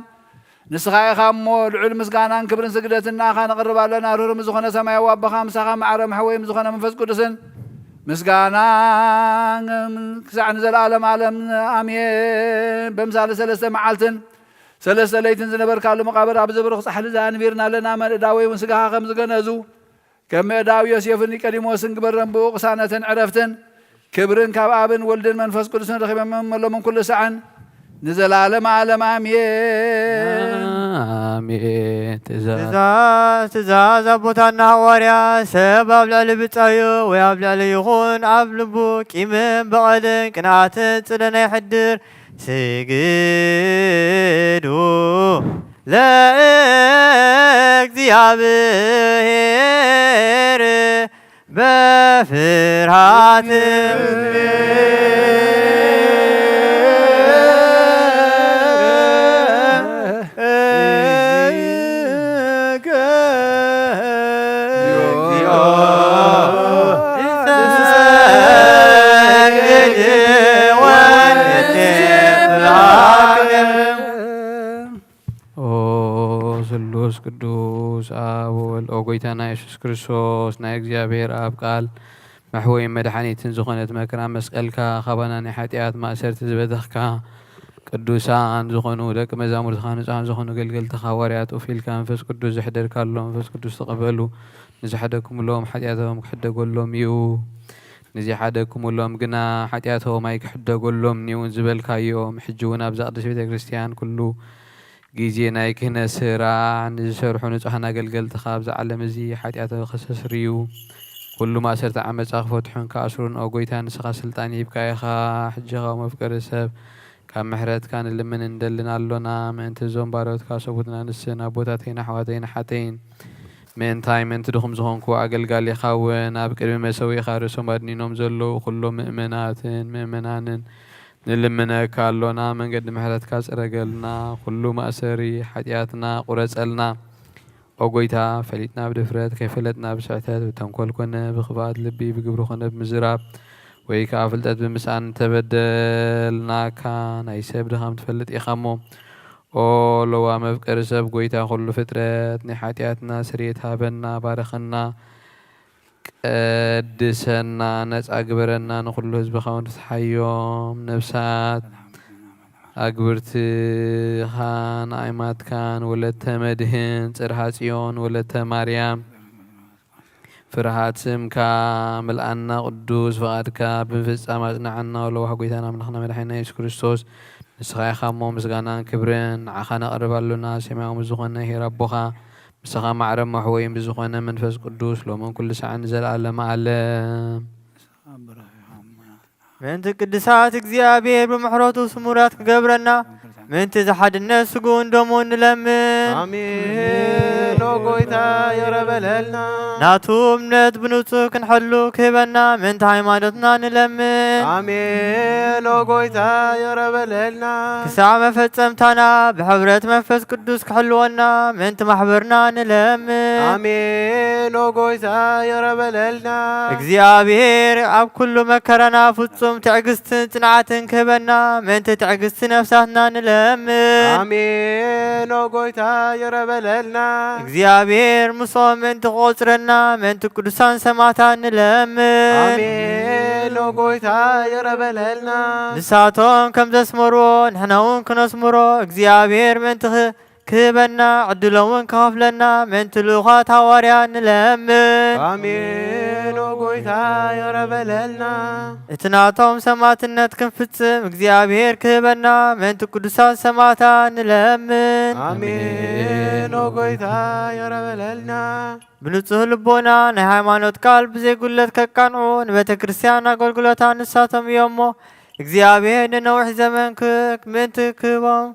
ንስኻ ኢኻ እሞ ልዑል ምስጋናን ክብርን ስግደትን ንኣኻ ነቕርብ ኣለና። ርህሩም ዝኾነ ሰማያዊ ኣቦኻ ምሳኻ ማዕረ መሕወይም ዝኾነ መንፈስ ቅዱስን ምስጋና ክሳዕ ንዘለኣለም ዓለም ኣሜን። በምሳሌ ሰለስተ መዓልትን ሰለስተ ለይትን ዝነበርካሉ መቓብር ኣብዚ ብሩኽ ጻሕሊ እዚ ኣንቢርና ኣለና። መን እዳወይ እውን ስጋኻ ከም ዝገነዙ ከም ምእዳው ዮሴፍን ኒቆዲሞስን ግበረን። ብኡ ቅሳነትን ዕረፍትን ክብርን ካብ ኣብን ወልድን መንፈስ ቅዱስን ረኺበመሎምን ኩሉ ሳዕን ንዘለዓለመ ዓለም ኣሜን። ኣሜን። ትእዛዝ ትእዛዝ ትእዛዝ ኣቦታትና ሃዋርያ ሰብ ኣብ ልዕሊ ብጻዩ ወይ ኣብ ልዕሊ ይኹን ኣብ ልቡ ቂምን በቐልን ቅንኣትን ጽልእን ኣይሕድር። ስግዱ ለእግዚኣብሔር በፍርሃት። ኦ ስሉስ ቅዱስ ኣብ ወልድ፣ ኦ ጎይታና የሱስ ክርስቶስ፣ ናይ እግዚኣብሔር ኣብ ቃል መሕወይን መድሓኒትን ዝኾነት መከራ መስቀልካ፣ ካባና ናይ ሓጢኣት ማእሰርቲ ዝበተኽካ፣ ቅዱሳን ዝኾኑ ደቂ መዛሙርትኻ፣ ንጹሃን ዝኾኑ ገልገልትኻ ሃዋርያት ኡፍ ኢልካ መንፈስ ቅዱስ ዘሕደርካሎም መንፈስ ቅዱስ ተቐበሉ። ንዝሓደግኩምሎም ሓጢኣቶም ክሕደገሎም እዩ። ንዝሓደግኩምሎም ግና ሓጢኣቶም ኣይክሕደገሎምን እዩ ዝበልካዮም፣ ሕጂ እውን ኣብዛ ቅድስት ቤተ ክርስቲያን ኩሉ ግዜ ናይ ክህነት ስራሕ ንዝሰርሑ ንጹሃን ኣገልገልትኻ ኣብዚ ዓለም እዚ ሓጢኣቶም ከስተስርዩ ኩሉ ማእሰርቲ ዓመጻ ክፈትሑን ክኣስሩን፣ ኦ ጎይታ፣ ንስኻ ስልጣን ሂብካ ኢኻ። ሕጂ ኸኣ መፍቀሪ ሰብ ካብ ምሕረትካ ንልምን እንደልን ኣሎና። ምእንቲ እዞም ባሮትካ ሰቡትና ንስን ኣቦታተይን ኣሕዋተይን ኣሓተይን ምእንታይ ምእንቲ ድኹም ዝኾንኩ ኣገልጋሊኻ እውን ኣብ ቅድሚ መሰውኢኻ ርእሶም ኣድኒኖም ዘለዉ ኩሎም ምእመናትን ምእመናንን ንልምነካ ኣሎና። መንገዲ ምሕረትካ ጽረገልና። ኩሉ ማእሰሪ ሓጢኣትና ቁረጸልና። ኦ ጎይታ፣ ፈሊጥና ብድፍረት፣ ከይፈለጥና ብስሕተት፣ ብተንኮል ኮነ ብኽፍኣት ልቢ፣ ብግብሪ ኮነ ብምዝራብ፣ ወይ ከኣ ፍልጠት ብምስኣን እንተበደልናካ፣ ናይ ሰብ ድኻም ትፈልጥ ኢኻ እሞ፣ ኦ ለዋም መፍቀሪ ሰብ፣ ጎይታ ኩሉ ፍጥረት፣ ናይ ሓጢኣትና ስርየት ሃበና፣ ባርኸና፣ ቀድሰና፣ ነጻ ግበረና፣ ንኹሉ ህዝብኻ እውን ፍትሓዮም። ነፍሳት ኣግብርትኻን ኣእማትካን፣ ወለተ መድህን፣ ጽርሃ ጽዮን፣ ወለተ ማርያም፣ ፍርሃት ስምካ ምልኣና፣ ቅዱስ ፍቓድካ ብምፍጻም ኣጽንዓና። ወለዋህ ጎይታና ኣምላኽና መድሓኒና የሱስ ክርስቶስ፣ ንስኻ ኢኻ እሞ ምስጋናን ክብርን ንዓኻ ነቕርብ ኣሎና። ሰማያዊ ዝኾነ ኄር ኣቦኻ፣ ምሳኻ ማዕረ መሕወይን ብዝኾነ መንፈስ ቅዱስ፣ ሎምን ኩሉ ሰዓን ንዘለኣለመ ዓለም። ምእንቲ ቅዱሳት እግዚኣብሔር ብምሕረቱ ስሙራት ክገብረና፣ ምእንቲ ዝሓድነት ስግኡን ደሙን ንለምን። ኣሜን። ኦ ጎይታ ይቕረ በለልና። ናቱ እምነት ብንጹህ ክንሐሉ ክህበና፣ ምእንቲ ሃይማኖትና ንለምን። ኣሜን። ኦ ጎይታ ይቕረ በለልና። ክሳዕ መፈጸምታና ብሕብረት መንፈስ ቅዱስ ክሕልወና፣ ምእንቲ ማሕበርና ንለምን። ኣሜን። ኦ ጎይታ ይቕረ በለልና። እግዚኣብሔር ኣብ ኩሉ መከራና ፍጹም ትዕግስትን ጽንዓትን ክህበና፣ ምእንቲ ትዕግስቲ ነፍሳትና ንለምን። ኣሜን። ኦ ጎይታ ይቕረ በለልና። እግዚኣብሔር ምስኦም ምእንቲ ክቖጽረና፣ ምእንቲ ቅዱሳን ሰማዕታት ንለምን። ኣሜን። ኦ ጎይታ ይቕረ በለልና። ንሳቶም ከም ዘስመርዎ ንሕና እውን ክነስምሮ፣ እግዚኣብሔር ምእንቲ ኽ-፣ ክህበና፣ ዕድሎም እውን ክኸፍለና፣ ምእንቲ ልኡኻት ሃዋርያ ንለምን። ኣሜን። ኦ ጎይታ ይቕረ በለልና። እቲ ናቶም ሰማዕትነት ክንፍጽም እግዚኣብሔር ክህበና፣ ምእንቲ ቅዱሳት ሰማዕታት ንለምን። ኣሜን። ኦ ጎይታ ይቕረ በለልና። ብንጹህ ልቦና ናይ ሃይማኖት ቃል ብዘይ ጉድለት ከቃንዑ፣ ንቤተ ክርስቲያን ኣገልግሎታ ንሳቶም እዮም እሞ፣ እግዚኣብሔር ንነዊሕ ዘመን ክ-፣ ምእንቲ ክህቦም፣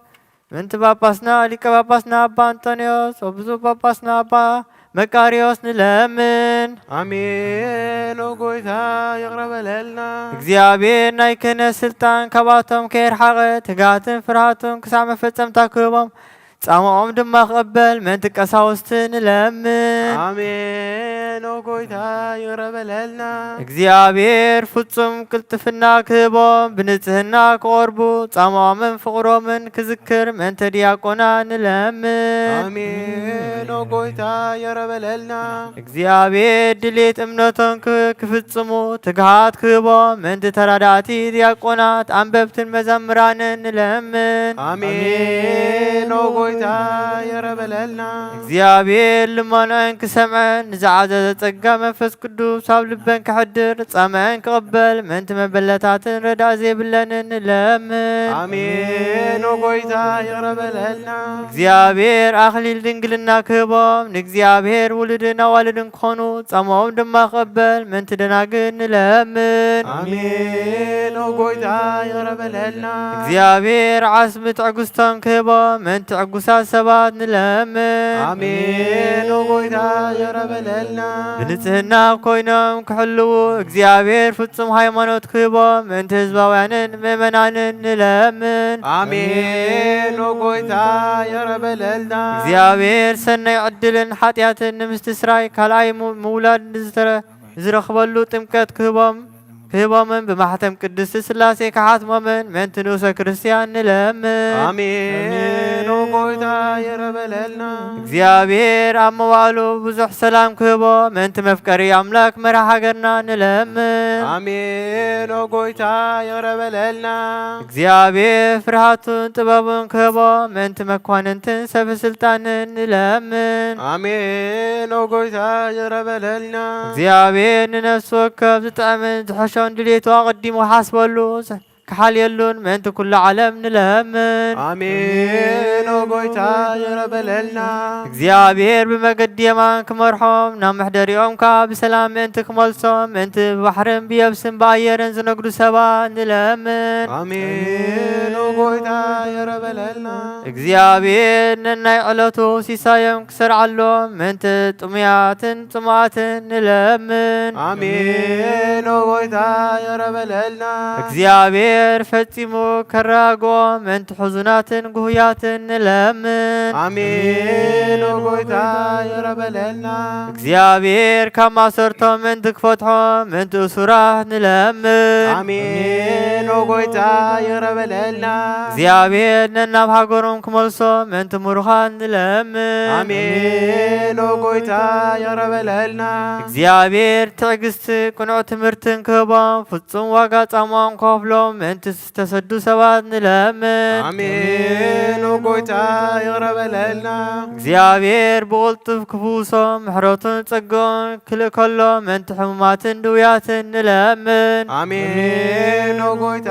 ምእንቲ ጳጳስና ሊቀ ጳጳስና ኣባ ኣንጦንዮስ፣ ወብፁዕ ጳጳስና ኣባ መቃርዮስ ንለምን። ኣሜን። ኦ ጎይታ ይቕረ በለልና። እግዚኣብሔር ናይ ክህነት ስልጣን ካብኣቶም ከየርሓቐ፣ ትግሃትን ፍርሃቱን ክሳዕ መፈጸምታ ክህቦም፣ ጻማኦም ድማ ክቕበል ምእንቲ ቀሳውስቲ ንለምን። ኣሜን። ኦ ጎይታ ይቕረ በለልና። እግዚኣብሔር ፍጹም ቅልጥፍና ክህቦም፣ ብንጽህና ክቖርቡ፣ ጻማኦምን ፍቕሮምን ክዝክር ምእንቲ ዲያቆና ንለምን። ኣሜን። ኦ ጎይታ ይቕረ በለልና። እግዚኣብሔር ድሌት እምነቶም ክ-፣ ክፍጽሙ ትግሃት ክህቦም፣ ምእንቲ ተራዳእቲ ዲያቆናት፣ ኣንበብትን መዘምራንን ንለምን። ኣሜን። ኦ ጎይታ ይቕረ በለልና። እግዚኣብሔር ልመንኦን ክሰምዐን፣ ንዝዓዘዘ ጸጋ መንፈስ ቅዱስ ኣብ ልበን ክሕድር፣ ጻምአን ክቕበል፣ ምእንቲ መበለታትን ረዳእ ዘይብለንን ንለምን። ኣሜን። ኦ ጎይታ ይቕረ በለልና። እግዚኣብሔር ኣኽሊል ድንግልና ክህቦም፣ ንእግዚኣብሔር ውሉድን ኣዋልድን ክኾኑ፣ ጻምኦም ድማ ክቕበል፣ ምእንቲ ደናግል ንለምን። ኣሜን። ኦ ጎይታ ይቕረ በለልና። እግዚኣብሔር ዓስቢ ትዕግስቶም ክህቦም፣ ምእንቲ ዕጉሳት ሰባት ንለምን። ኣሜን። ኦ ጎይታ ይቕረ በለልና። ብንጽህና ኮይኖም ክሕልዉ፣ እግዚኣብሔር ፍጹም ሃይማኖት ክህቦም፣ ምእንቲ ህዝባውያንን ምእመናንን ንለምን። ኣሜን። ኦ ጎይታ ይቕረ በለልና። እግዚኣብሔር ሰናይ ዕድልን ሓጢኣትን ንምስትስራይ፣ ካልኣይ ሙ-፣ ምውላድ ንዝተረ-፣ ንዝረኽበሉ ጥምቀት ክህቦም፣ ክህቦምን ብማሕተም ቅድስቲ ስላሴ ክሓትሞምን ምእንቲ ንኡሰ ክርስቲያን ንለምን። ኣሜን። ኦ ጎይታ ይቕረ በለልና። እግዚኣብሔር ኣብ መዋእሉ ብዙሕ ሰላም ክህቦ፣ ምእንቲ መፍቀሪ ኣምላክ መርሓ ሃገርና ንለምን። ኣሜን። ኦ ጎይታ ይቕረ በለልና። እግዚኣብሔር ፍርሃቱን ጥበቡን ክህቦ፣ ምእንቲ መኳንንትን ሰበ ስልጣንን ንለምን። ኣሜን። ኦ ጎይታ ይቕረ በለልና። እግዚኣብሔር ንነፍሲ ወከፍ ዝጥዕምን ዝሕሾን ድሌቱ ኣቐዲሙ ክሓስበሉ፣ ክሓልየሉን ምእንቲ ኩሉ ዓለም ንለምን። ኣሜን። ኦ ጎይታ ይቕረ በለልና። እግዚኣብሔር ብመገዲ የማን ክመርሖም፣ ናብ መሕደሪኦም ከኣ ብሰላም ምእንቲ ክመልሶም፣ ምእንቲ ብባሕርን ብየብስን ብኣየርን ዝነግዱ ሰባት ንለምን። ኣሜን። ኦ ጎይታ ይቕረ በለልና። እግዚኣብሔር ነናይ ዕለቱ ሲሳዮም ክሰርዓሎም፣ ምእንቲ ጥሙያትን ጽሙኣትን ንለምን። ኣሜን። ኦ ጎይታ ይቕረ በለልና። እግዚኣብሔር ፈጺሙ ከረጋግኦም፣ ምእንቲ ሕዙናትን ጉህያትን ንለምን። ኣሜን። ኦ ጎይታ ይቕረ በለልና። እግዚኣብሔር ካብ ማሰርቶም ምእንቲ ክፈትሖም፣ ምእንቲ እሱራት ንለምን። ኣሜን። ኦ ጎይታ ይቕረ በለልና። እግዚኣብሔር ነናብ ሃገሮም ክመልሶም፣ ምእንቲ ምሩኻን ንለምን። ኣሜን። ኦ ጎይታ ይቕረ በለልና። እግዚኣብሔር ትዕግስቲ፣ ቅኑዕ ትምህርትን ክህቦም፣ ፍጹም ዋጋ ጻማኦም ክኸፍሎም፣ ምእንቲ ዝተሰዱ ሰባት ንለምን። ኣሜን። ኦ ጎይታ፣ ይቕረ በለልና። እግዚኣብሔር ብቕልጡፍ ክፍውሶም ምሕረቱን ጸጋኡን ክልእከሎም ምእንቲ ሕሙማትን ድውያትን ንለምን። ኣሜን። ኦ ጎይታ፣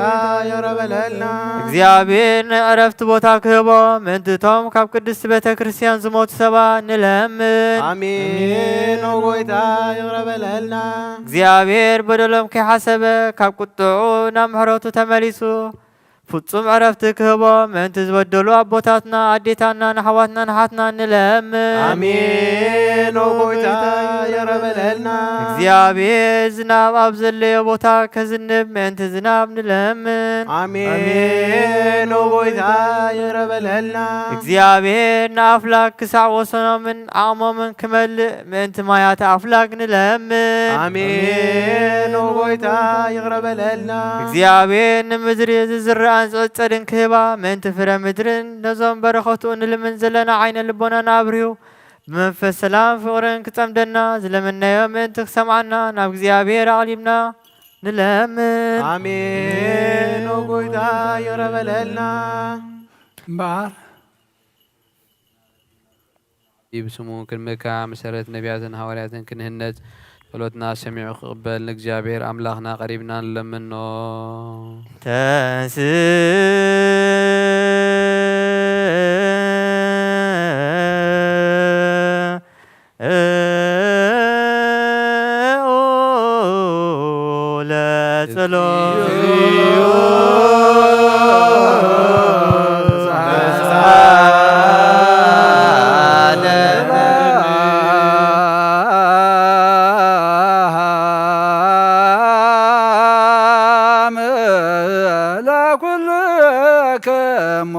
ይቕረ በለልና። እግዚኣብሔር ናይ ዕረፍቲ ቦታ ክህቦም ምእንቲ እቶም ካብ ቅድስቲ ቤተ ክርስቲያን ዝሞቱ ሰባት ንለምን። ኣሜን። ኦ ጎይታ፣ ይቕረ በለልና። እግዚኣብሔር በደሎም ከይሓሰበ ካብ ቁጥዑ ናብ ምሕረቱ ተመሊሱ ፍጹም ዕረፍቲ ክህቦም ምእንቲ ዝበደሉ ኣቦታትና፣ ኣዴታትና፣ ንኣሕዋትና፣ ንሓትና ንለምን። ኣሜን። ኦ ጎይታ፣ ይቕረ በለልና። እግዚኣብሔር ዝናብ ኣብ ዘለዮ ቦታ ከዝንብ ምእንቲ ዝናብ ንለምን። ኣሜን። ኦ ጎይታ፣ ይቕረ በለልና። እግዚኣብሔር ንኣፍላግ ክሳዕ ወሰኖምን ዓቕሞምን ክመልእ ምእንቲ ማያት ኣፍላግ ንለምን። ኣሜን። ኦ ጎይታ፣ ይቕረ በለልና። እግዚኣብሔር ንምድሪ ዝዝርኣን ዝዕጸድን ክህባ ምእንቲ ፍረ ምድርን ነዞም በረኸቱ እንልምን ዘለና ዓይነ ልቦናና ኣብርሁ ብመንፈስ ሰላም ፍቕርን ክጸምደና ዝለመናዮ ምእንቲ ክሰምዓና ናብ እግዚኣብሔር ኣቕሊብና ንለምን። ኣሜን። ኦ ጎይታ፣ ይቕረ በለልና። እምበኣር ብስሙ ክንምካ፣ መሰረት ነቢያትን ሃዋርያትን ክንህነጽ፣ ጸሎትና ሰሚዑ ክቕበል ንእግዚኣብሔር ኣምላኽና ቀሪብና ንለምኖ። ተንስ ለጸሎት ለኩልክሙ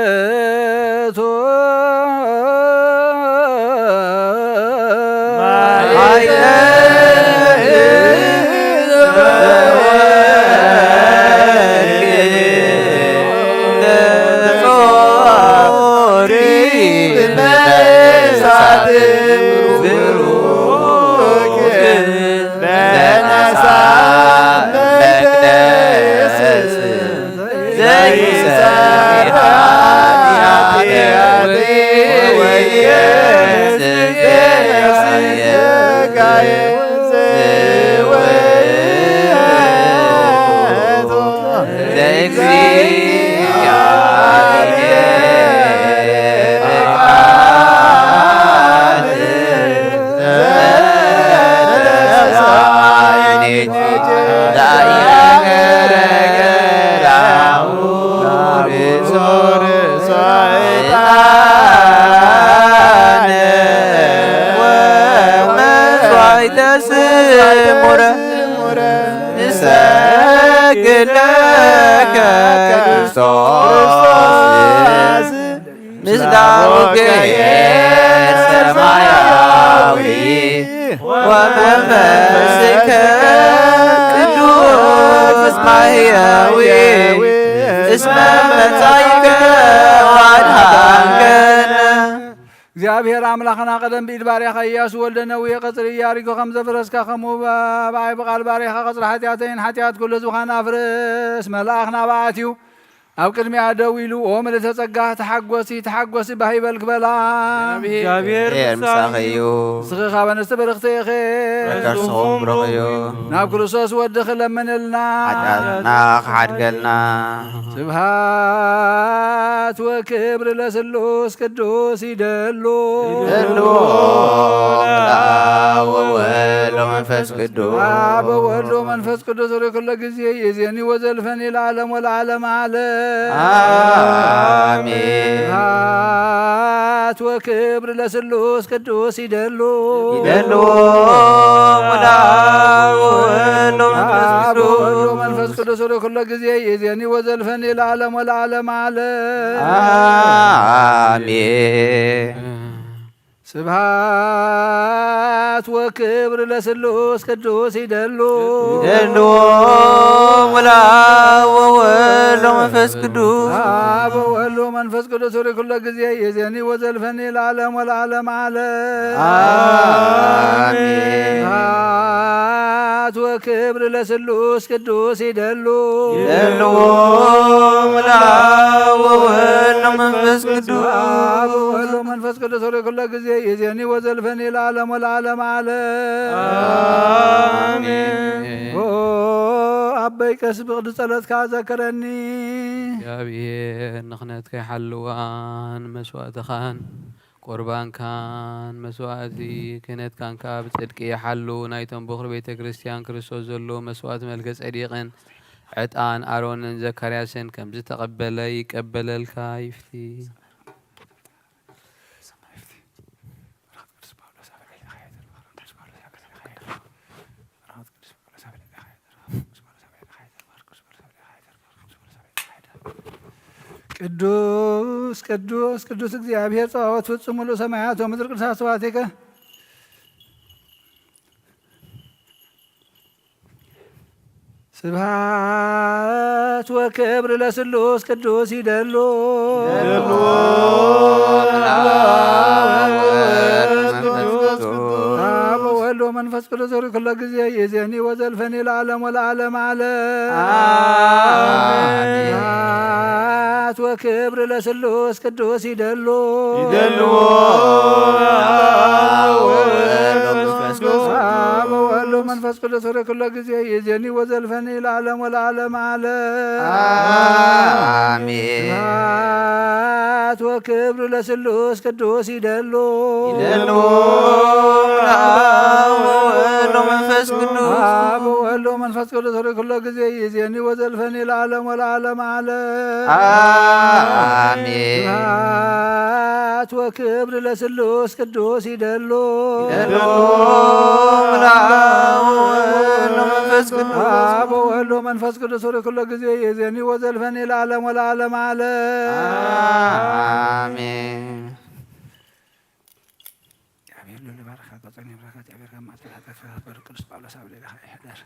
እቱ ዘይሰራ ኃጢአት ወኢየስየካየ ዘውእቱ ለእግዚአብሔር ቃል ዘተሳነች ዳይነገረ ገዳሙ ርእሶ ዕጣነ ወመስዋዕተ ስሙረ ንሰግድ ለከ ክርስቶስ ምስለ አቡኪ ሰማያዊ ወመንፈስከ ቅዱስ ማህያዊ እስመ መጻእከ ወአድኃንከነ። እግዚኣብሔር ኣምላኽና ቀደም ብኢድ ባርያኻ ኢያሱ ወልደ ነዌ ቀጽሪ ኢያሪኮ ከም ዘፍረስካ፣ ከምኡ ብኣይ ብቓል ባርያኻ ቀጽሪ ሓጢኣተይን ሓጢኣት ኩሉ ህዝብኻን ኣፍርስ። መልኣኽ ናብኣ ኣትዩ ኣብ ቅድሚኣ ደው ኢሉ፣ "ኦ ምልእተ ጸጋ፣ ተሓጎሲ፣ ተሓጎሲ፣ ባህ ይበልኪ" በላ። እግዚኣብሔር ምሳኺ እዩ። ንስኺ ካብ ኣንስቲ ብርኽቲ ኢኺ። ከርስኹም ብሩኽ እዩ። ናብ ክርስቶስ ወድኺ ለምንልና። ሓጢኣትና ክሓድገልና። ስብሐት ወክብር ለስሉስ ቅዱስ ይደሉ። ይደሉ። አብ ወወልድ ወመንፈስ ቅዱስ። አብ ወወልድ ወመንፈስ ቅዱስ ርኩለ ጊዜ ይእዜኒ ወዘልፈኒ ለዓለም ወለዓለም ዓለም። አሜን። ስብሐት ወክብር ለስሉስ ቅዱስ ይደሉ። ይደሉ። ወለአብ ወወልድ ወመንፈስ አብ ቅዱስ። ወወልድ ወመንፈስ ቅዱስ ርኩለ ጊዜ ይእዜኒ ወዘልፈኒ ለዓለም ወለዓለም ዓለም። አሜን። ስብሐት ወክብር ለስሉስ ቅዱስ ይደሉ። ይደሉ። ወለአብ ወወልድ ወመንፈስ ቅዱስ። አብ ወወልድ ወመንፈስ ቅዱስ ርኩለ ጊዜ ይእዜኒ ወዘልፈኒ ለዓለም ወለዓለም ዓለም። አሜን። ስብሐት ወክብር ለስሉስ ቅዱስ ይደሉ። ይደሉ። ወለአብ ወወልድ ወመንፈስ ቅዱስ። አብ ወወልድ ወመንፈስ ቅዱስ ርኩለ ጊዜ ይእዜኒ ወዘልፈኒ ለዓለም ወለዓለም ዓለም። አሜን። ኦ ኣበይ ቀስ ብቕዲ ጸሎትካ ዘክረኒ። እግዚኣብሔር ንኽነትካ ይሓልዋን መስዋእትኻን ቁርባንካን መስዋእቲ ክህነትካን ከኣ ብጽድቂ ይሓሉ። ናይቶም በኹሪ ቤተ ክርስቲያን ክርስቶስ ዘሎ መስዋእቲ መልከ ጼዴቅን ዕጣን ኣሮንን ዘካርያስን ከም ዝተቐበለ ይቀበለልካ ይፍቲ። ቅዱስ ቅዱስ ቅዱስ እግዚኣብሔር ጸባኦት ፍጹም ምሉእ ሰማያት ወምድር ቅዱሳት ስብሐቲከ። ስብሐት ወክብር ለስሉስ ቅዱስ ይደሉ። ይደሉ። አብ ወወልድ ወመንፈስ ቅዱስ ርኩለ ጊዜ ይእዜኒ ወዘልፈኒ ለዓለም ወለዓለም ዓለም። አሜን። ስብሐት ወክብር ለስሉስ ቅዱስ ይደሉ። ይደሉ። አብ ወወልድ ወመንፈስ ቅዱስ። አብ ወወልድ ወመንፈስ ቅዱስ ርኩለ ጊዜ ይእዜኒ ወዘልፈኒ ለዓለም ወለዓለም ዓለም። አሜን። ስብሐት ወክብር ለስሉስ ቅዱስ ይደሉ። ይደሉ። አብ ወወልድ ወመንፈስ ቅዱስ። አብ ወወልድ ወመንፈስ ቅዱስ ርኩለ ጊዜ ይእዜኒ ወዘልፈኒ ለዓለም ወለዓለም ዓለም። አሜን። ስብሐት ወክብር ለስሉስ ቅዱስ ይደሉ። ይደሉ ለአብ ወወልድ ወመንፈስ ቅዱስ። አብ ወወልድ ወመንፈስ ቅዱስ ርኩሎ ጊዜ የዜኒ ወዘልፈኒ ለዓለም ወለዓለም ዓለም። አሜን። እግዚአብሔር ልዑል ይባርካ፣ ገጾን ይባርካ። እግዚአብሔር ከማትላታ ቅዱስ ጳውሎስ ኣብ ልዕሌኻ ይሕደር።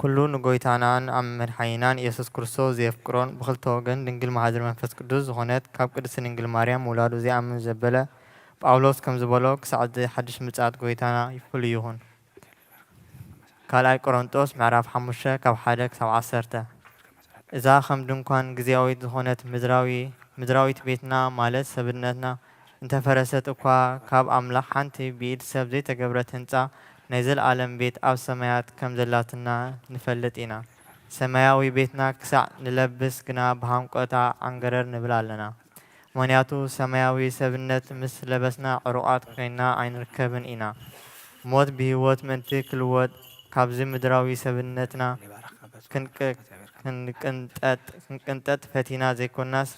ኩሉ ንጎይታናን ኣብ መድሓኒናን ኢየሱስ ክርስቶስ ዘየፍቅሮን ብኽልተ ወገን ድንግል መሃዝር መንፈስ ቅዱስ ዝኾነት ካብ ቅድስቲ ድንግል ማርያም ምውላዱ ዘይኣምን ዘበለ ጳውሎስ ከም ዝበሎ ክሳዕ እዚ ሓድሽ ምጽኣት ጎይታና ፍሉይ ይኹን። ካልኣይ ቆሮንጦስ ምዕራፍ ሓሙሽተ ካብ ሓደ ክሳብ ዓሰርተ። እዛ ከም ድንኳን ግዜያዊት ዝኾነት ምድራዊ ምድራዊት ቤትና ማለት ሰብነትና እንተፈረሰት እኳ ካብ ኣምላኽ ሓንቲ ብኢድ ሰብ ዘይተገብረት ህንጻ ናይ ዘለኣለም ቤት ኣብ ሰማያት ከም ዘላትና ንፈልጥ ኢና። ሰማያዊ ቤትና ክሳዕ ንለብስ ግና ብሃንቀውታ ዓንገረር ንብል ኣለና። ምኽንያቱ ሰማያዊ ሰብነት ምስ ለበስና ዕሩቓት ኮይንና ኣይንርከብን ኢና። ሞት ብህይወት ምእንቲ ክልወጥ ካብዚ ምድራዊ ሰብነትና ክንቅንጠጥ ፈቲና ዘይኮናስ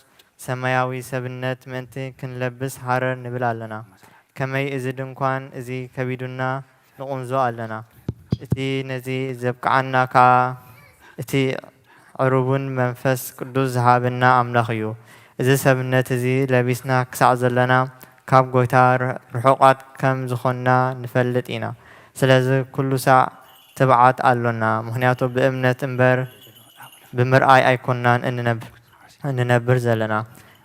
ሰማያዊ ሰብነት ምእንቲ ክንለብስ ሃረር ንብል ኣለና። ከመይ እዚ ድንኳን እዚ ከቢዱና ንቑንዞ ኣለና። እቲ ነዚ ዘብቅዓና ከኣ እቲ ዕሩብን መንፈስ ቅዱስ ዝሃበና ኣምላኽ እዩ። እዚ ሰብነት እዚ ለቢስና ክሳዕ ዘለና ካብ ጎይታ ርሑቓት ከም ዝኾንና ንፈልጥ ኢና። ስለዚ ኩሉ ሳዕ ትብዓት ኣሎና፣ ምኽንያቱ ብእምነት እምበር ብምርኣይ ኣይኮንናን እንነብር ዘለና።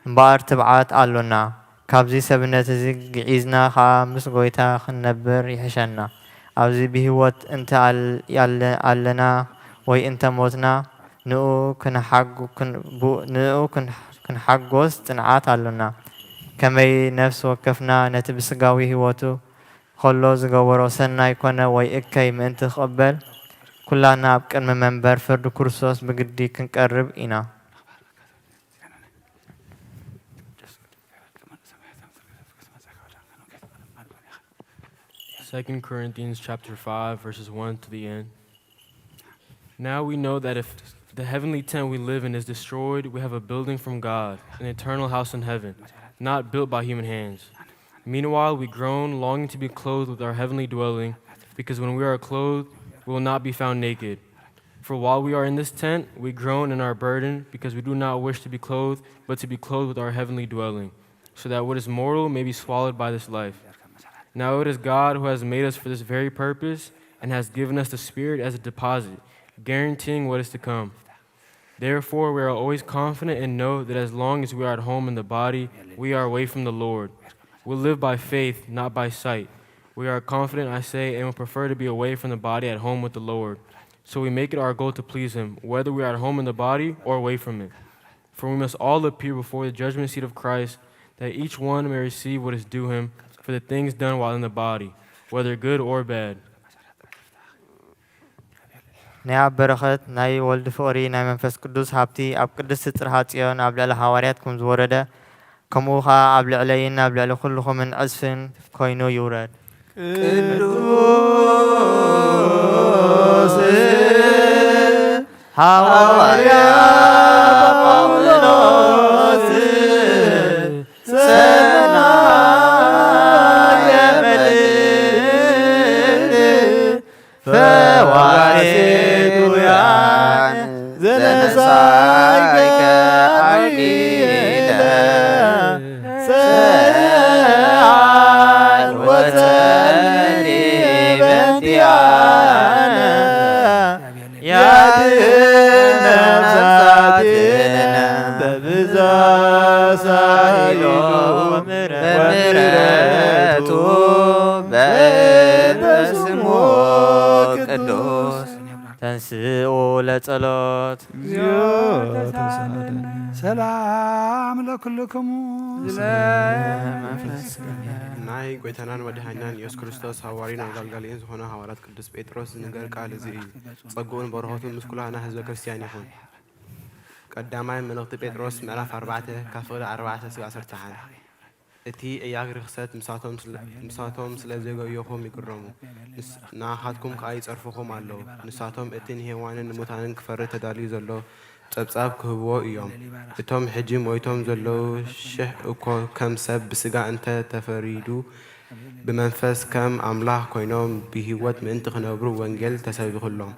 እምበኣር ትብዓት ኣሎና፣ ካብዚ ሰብነት እዚ ግዒዝና ኸኣ ምስ ጐይታ ኽንነብር ይሕሸና። ኣብዚ ብህይወት እንተ ኣለና ወይ እንተ ሞትና፣ ንእኡ ክንሓጎስ ጽንዓት ኣሎና። ከመይ ነፍሲ ወከፍና ነቲ ብስጋዊ ህይወቱ ኸሎ ዝገበሮ ሰናይ ኮነ ወይ እከይ ምእንቲ ክቕበል፣ ኩላና ኣብ ቅድሚ መንበር ፍርዲ ክርስቶስ ብግዲ ክንቀርብ ኢና። Second Corinthians chapter five, verses one to the end. Now we know that if the heavenly tent we live in is destroyed, we have a building from God, an eternal house in heaven, not built by human hands. Meanwhile, we groan, longing to be clothed with our heavenly dwelling, because when we are clothed, we will not be found naked. For while we are in this tent, we groan and are burdened, because we do not wish to be clothed, but to be clothed with our heavenly dwelling, so that what is mortal may be swallowed by this life. Now it is God who has made us for this very purpose and has given us the Spirit as a deposit, guaranteeing what is to come. Therefore, we are always confident and know that as long as we are at home in the body, we are away from the Lord. We live by faith, not by sight. We are confident, I say, and would prefer to be away from the body at home with the Lord. So we make it our goal to please Him, whether we are at home in the body or away from it. For we must all appear before the judgment seat of Christ, that each one may receive what is due him for the things done while in the body, whether good or bad. ናይ ኣብ በረኸት ናይ ወልዲ ፍቕሪ ናይ መንፈስ ቅዱስ ሃብቲ ኣብ ቅድስቲ ጽርሃ ጽዮን ኣብ ልዕሊ ሃዋርያት ከም ዝወረደ ከምኡ ኸኣ ኣብ ልዕለይን ኣብ ልዕሊ ኩልኹምን ዕጽፍን ኮይኑ ይውረድ። ቅዱስ ሃዋርያ ጳውሎስ ሰናየ መልእክት ፈዋሴቱያን ዘነሳይከ አርጊለ ሰዓል ወጸሊ በንቲያነ ያድህን ነፍሳትነ በብዛ ሳይሎ በምሕረቱ በእንተ ስሙ ቅዱስ። ተንስኡ ለጸሎት። ሰላም ለኩልክሙ። ናይ ጎይታናን መድሓኒናን ኢየሱስ ክርስቶስ ሃዋርይን ኣገልጋሊን ዝኾነ ሃዋርያት ቅዱስ ጴጥሮስ ዝነገር ቃል እዚ እዩ። ጸግኡን በረኸቱን ምስ ኩላህና ህዝበ ክርስቲያን ይኹን። ቀዳማይ መልእኽቲ ጴጥሮስ ምዕራፍ ኣርባዕተ ካብ ፍቕዲ ኣርባዕተ እስከ ዓሰርተ ሓደ። እቲ ዕያግ ርኽሰት ምሳቶም ስለ፣ ምሳቶም ስለ ዘገየኹም ይግረሙ፣ ንስ-፣ ንኣኻትኩም ከኣ ይጸርፍኹም ኣለዉ። ንሳቶም እቲ ንሄዋንን ንሙታንን ክፈርድ ተዳልዩ ዘሎ ጸብጻብ ክህብዎ እዮም። እቶም ሕጂ ሞይቶም ዘለዉ ሽሕ እኮ ከም ሰብ ብስጋ እንተ ተፈሪዱ፣ ብመንፈስ ከም ኣምላኽ ኮይኖም ብህይወት ምእንቲ ክነብሩ ወንጌል ተሰቢኹሎም።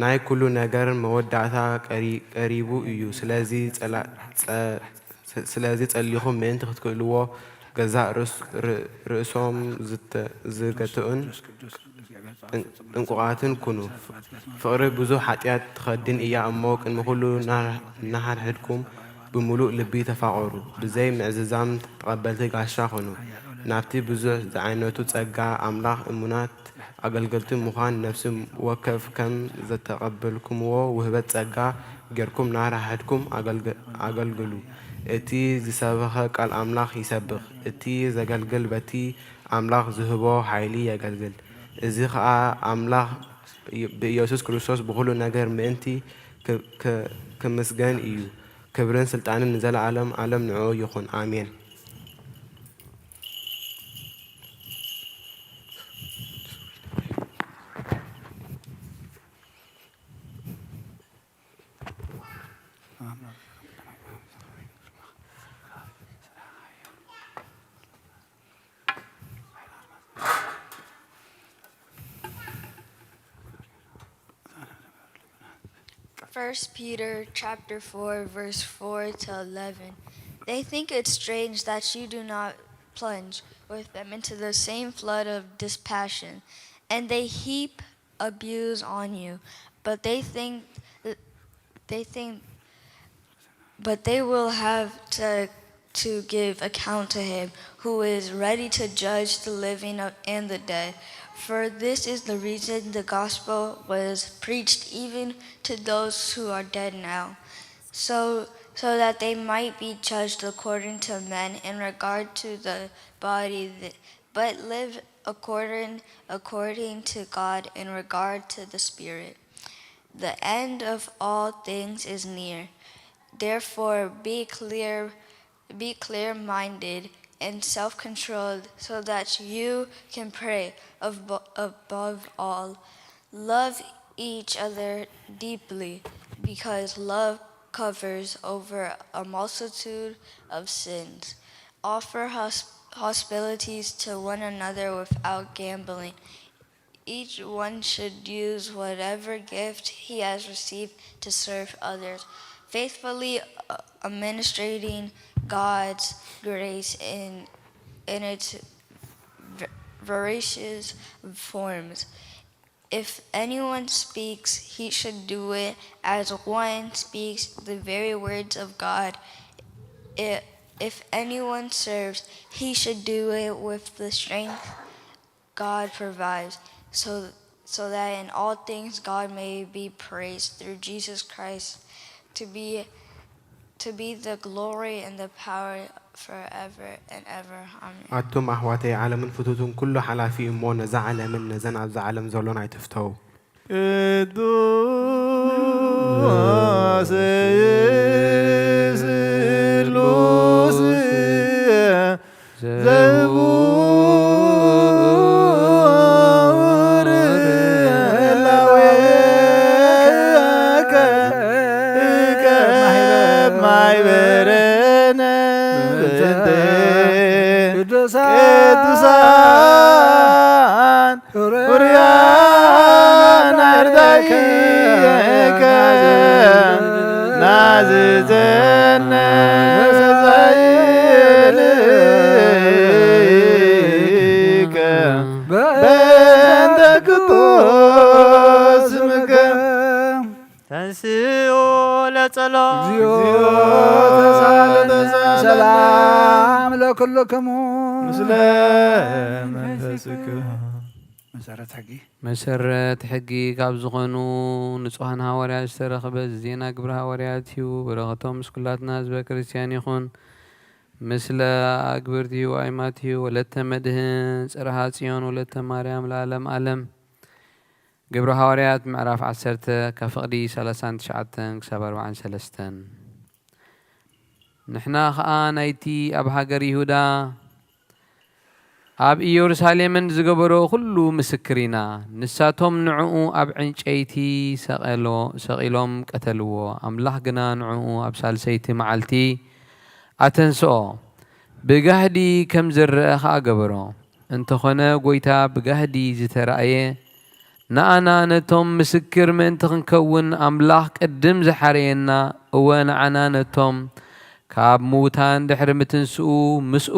ናይ ኩሉ ነገር መወዳእታ ቀሪ-፣ ቀሪቡ እዩ። ስለዚ ጸላ-፣ ጸ-፣ ስ-፣ ስለዚ ጸሊኹም ምእንቲ ክትክእልዎ፣ ገዛእ ርእስ-፣ ር-፣ ርእሶም ዝተ-፣ ዝገትኡን ጥን-፣ ጥንቁቓትን ኩኑ። ፍ-፣ ፍቕሪ ብዙሕ ሓጢኣት ትኸድን እያ እሞ፣ ቅድሚ ኩሉ ና-፣ ናሓድሕድኩም ብምሉእ ልቢ ተፋቐሩ። ብዘይ ምዕዝዛም ተቐበልቲ ጋሻ ኩኑ። ናብቲ ብዙሕ ዝዓይነቱ ጸጋ ኣምላኽ እሙናት ኣገልገልቲ ምዃን፣ ነፍሲ ወከፍ ከም ዘተቐበልኩምዎ ውህበት ጸጋ ጌርኩም ናሓድሕድኩም ኣገልግ-፣ ኣገልግሉ። እቲ ዝሰበኸ ቃል ኣምላኽ ይሰብኽ፣ እቲ ዘገልግል በቲ ኣምላኽ ዝህቦ ሓይሊ የገልግል። እዚ ኸኣ ኣምላኽ ብኢየሱስ ክርስቶስ ብኹሉ ነገር ምእንቲ ክ-፣ ክ-፣ ክምስገን እዩ። ክብርን ስልጣንን ንዘለኣለም ኣለም ንዕኡ ይኹን። ኣሜን። First Peter chapter four, verse four to eleven. They think it strange that you do not plunge with them into the same flood of dispassion, and they heap abuse on you, but they think, they think, but they will have to, to give account to him who is ready to judge the living and the dead. For this is the reason the gospel was preached even to those who are dead now, so, so that they might be judged according to men in regard to the body, th-, but live according, according to God in regard to the Spirit. The end of all things is near. Therefore, be clear, be clear-minded and self-controlled, so that you can pray abo-, above all. Love each other deeply, because love covers over a multitude of sins. Offer hos-, hospitalities to one another without gambling. Each one should use whatever gift he has received to serve others, faithfully, uh, administrating God's grace in, in its v-, various forms. If anyone speaks, he should do it as one speaks the very words of God. I-, if anyone serves, he should do it with the strength God provides, so, so that in all things God may be praised through Jesus Christ. To be, to be the glory and the power forever and ever. Amen. ኣቱም ኣሕዋተይ፣ ዓለምን ፍትውቱን ኩሉ ሓላፊ እዩ እሞ፣ ነዛ ዓለምን ነዘን ኣብዛ ዓለም ዘሎን ኣይትፍተው። ቅዱስ ስሉስ ዘውር ላዌከ ማይበረነ ብእንተ ቅዱሳን ኡርያን ኣርዳኢከ ናዝዘነ ጻይልከ በእንተ ቅዱስ ስምከ። ተንስኡ ለጸሎት። እግዚኦ ተሳለነ። ሰላም ለኩልክሙ። ምስለ መንፈስክ። መሰረት ሕጊ። መሰረት ሕጊ ካብ ዝኾኑ ንጹሃን ሃዋርያት ዝተረኽበ ዜና ግብረ ሃዋርያት እዩ። በረኸቶም ምስ ኩላትና ህዝበ ክርስቲያን ይኹን። ምስለ ኣግብርቲሁ ኣይማቲሁ ወለተ መድህን ጽርሃ ጽዮን ወለተ ማርያም ለዓለም ዓለም። ግብሪ ሃዋርያት ምዕራፍ ዓሰርተ ካብ ፍቕዲ ሰላሳን ትሽዓተን ክሳብ ኣርባዓን ሰለስተን። ንሕና ኸኣ ናይቲ ኣብ ሃገር ይሁዳ ኣብ ኢየሩሳሌምን ዝገበሮ ኹሉ ምስክር ኢና። ንሳቶም ንዕኡ ኣብ ዕንጨይቲ ሰቐሎ-፣ ሰቒሎም ቀተልዎ። ኣምላኽ ግና ንዕኡ ኣብ ሳልሰይቲ መዓልቲ ኣተንስኦ። ብጋህዲ ከም ዝረአ ኸኣ ገበሮ። እንተኾነ ጐይታ ብጋህዲ ዝተራእየ ንኣና ነቶም ምስክር ምእንቲ ክንከውን ኣምላኽ ቅድም ዝሓረየና፣ እወ ንዓና ነቶም ካብ ምዉታን ድሕሪ ምትንስኡ ምስኡ፣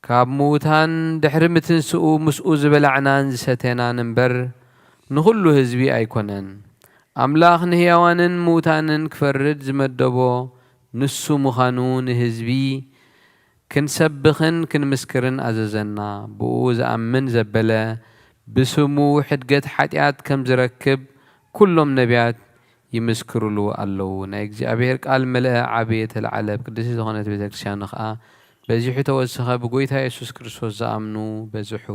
ካብ ምዉታን ድሕሪ ምትንስኡ ምስኡ ዝበላዕናን ዝሰተናን እምበር ንኹሉ ህዝቢ ኣይኮነን። ኣምላኽ ንህያዋንን ምዉታንን ክፈርድ ዝመደቦ ንሱ ምዃኑ ንህዝቢ ክንሰብኽን ክንምስክርን ኣዘዘና። ብኡ ዝኣምን ዘበለ ብስሙ ሕድገት ሓጢኣት ከም ዝረክብ ኩሎም ነቢያት ይምስክሩሉ ኣለዉ። ናይ እግዚኣብሔር ቃል መለአ ዓቢ የተለዓለ ኣብ ቅድስቲ ዝኾነት ቤተ ክርስቲያኑ ኸኣ በዚሑ ተወሰኸ። ብጎይታ የሱስ ክርስቶስ ዝኣምኑ በዝሑ።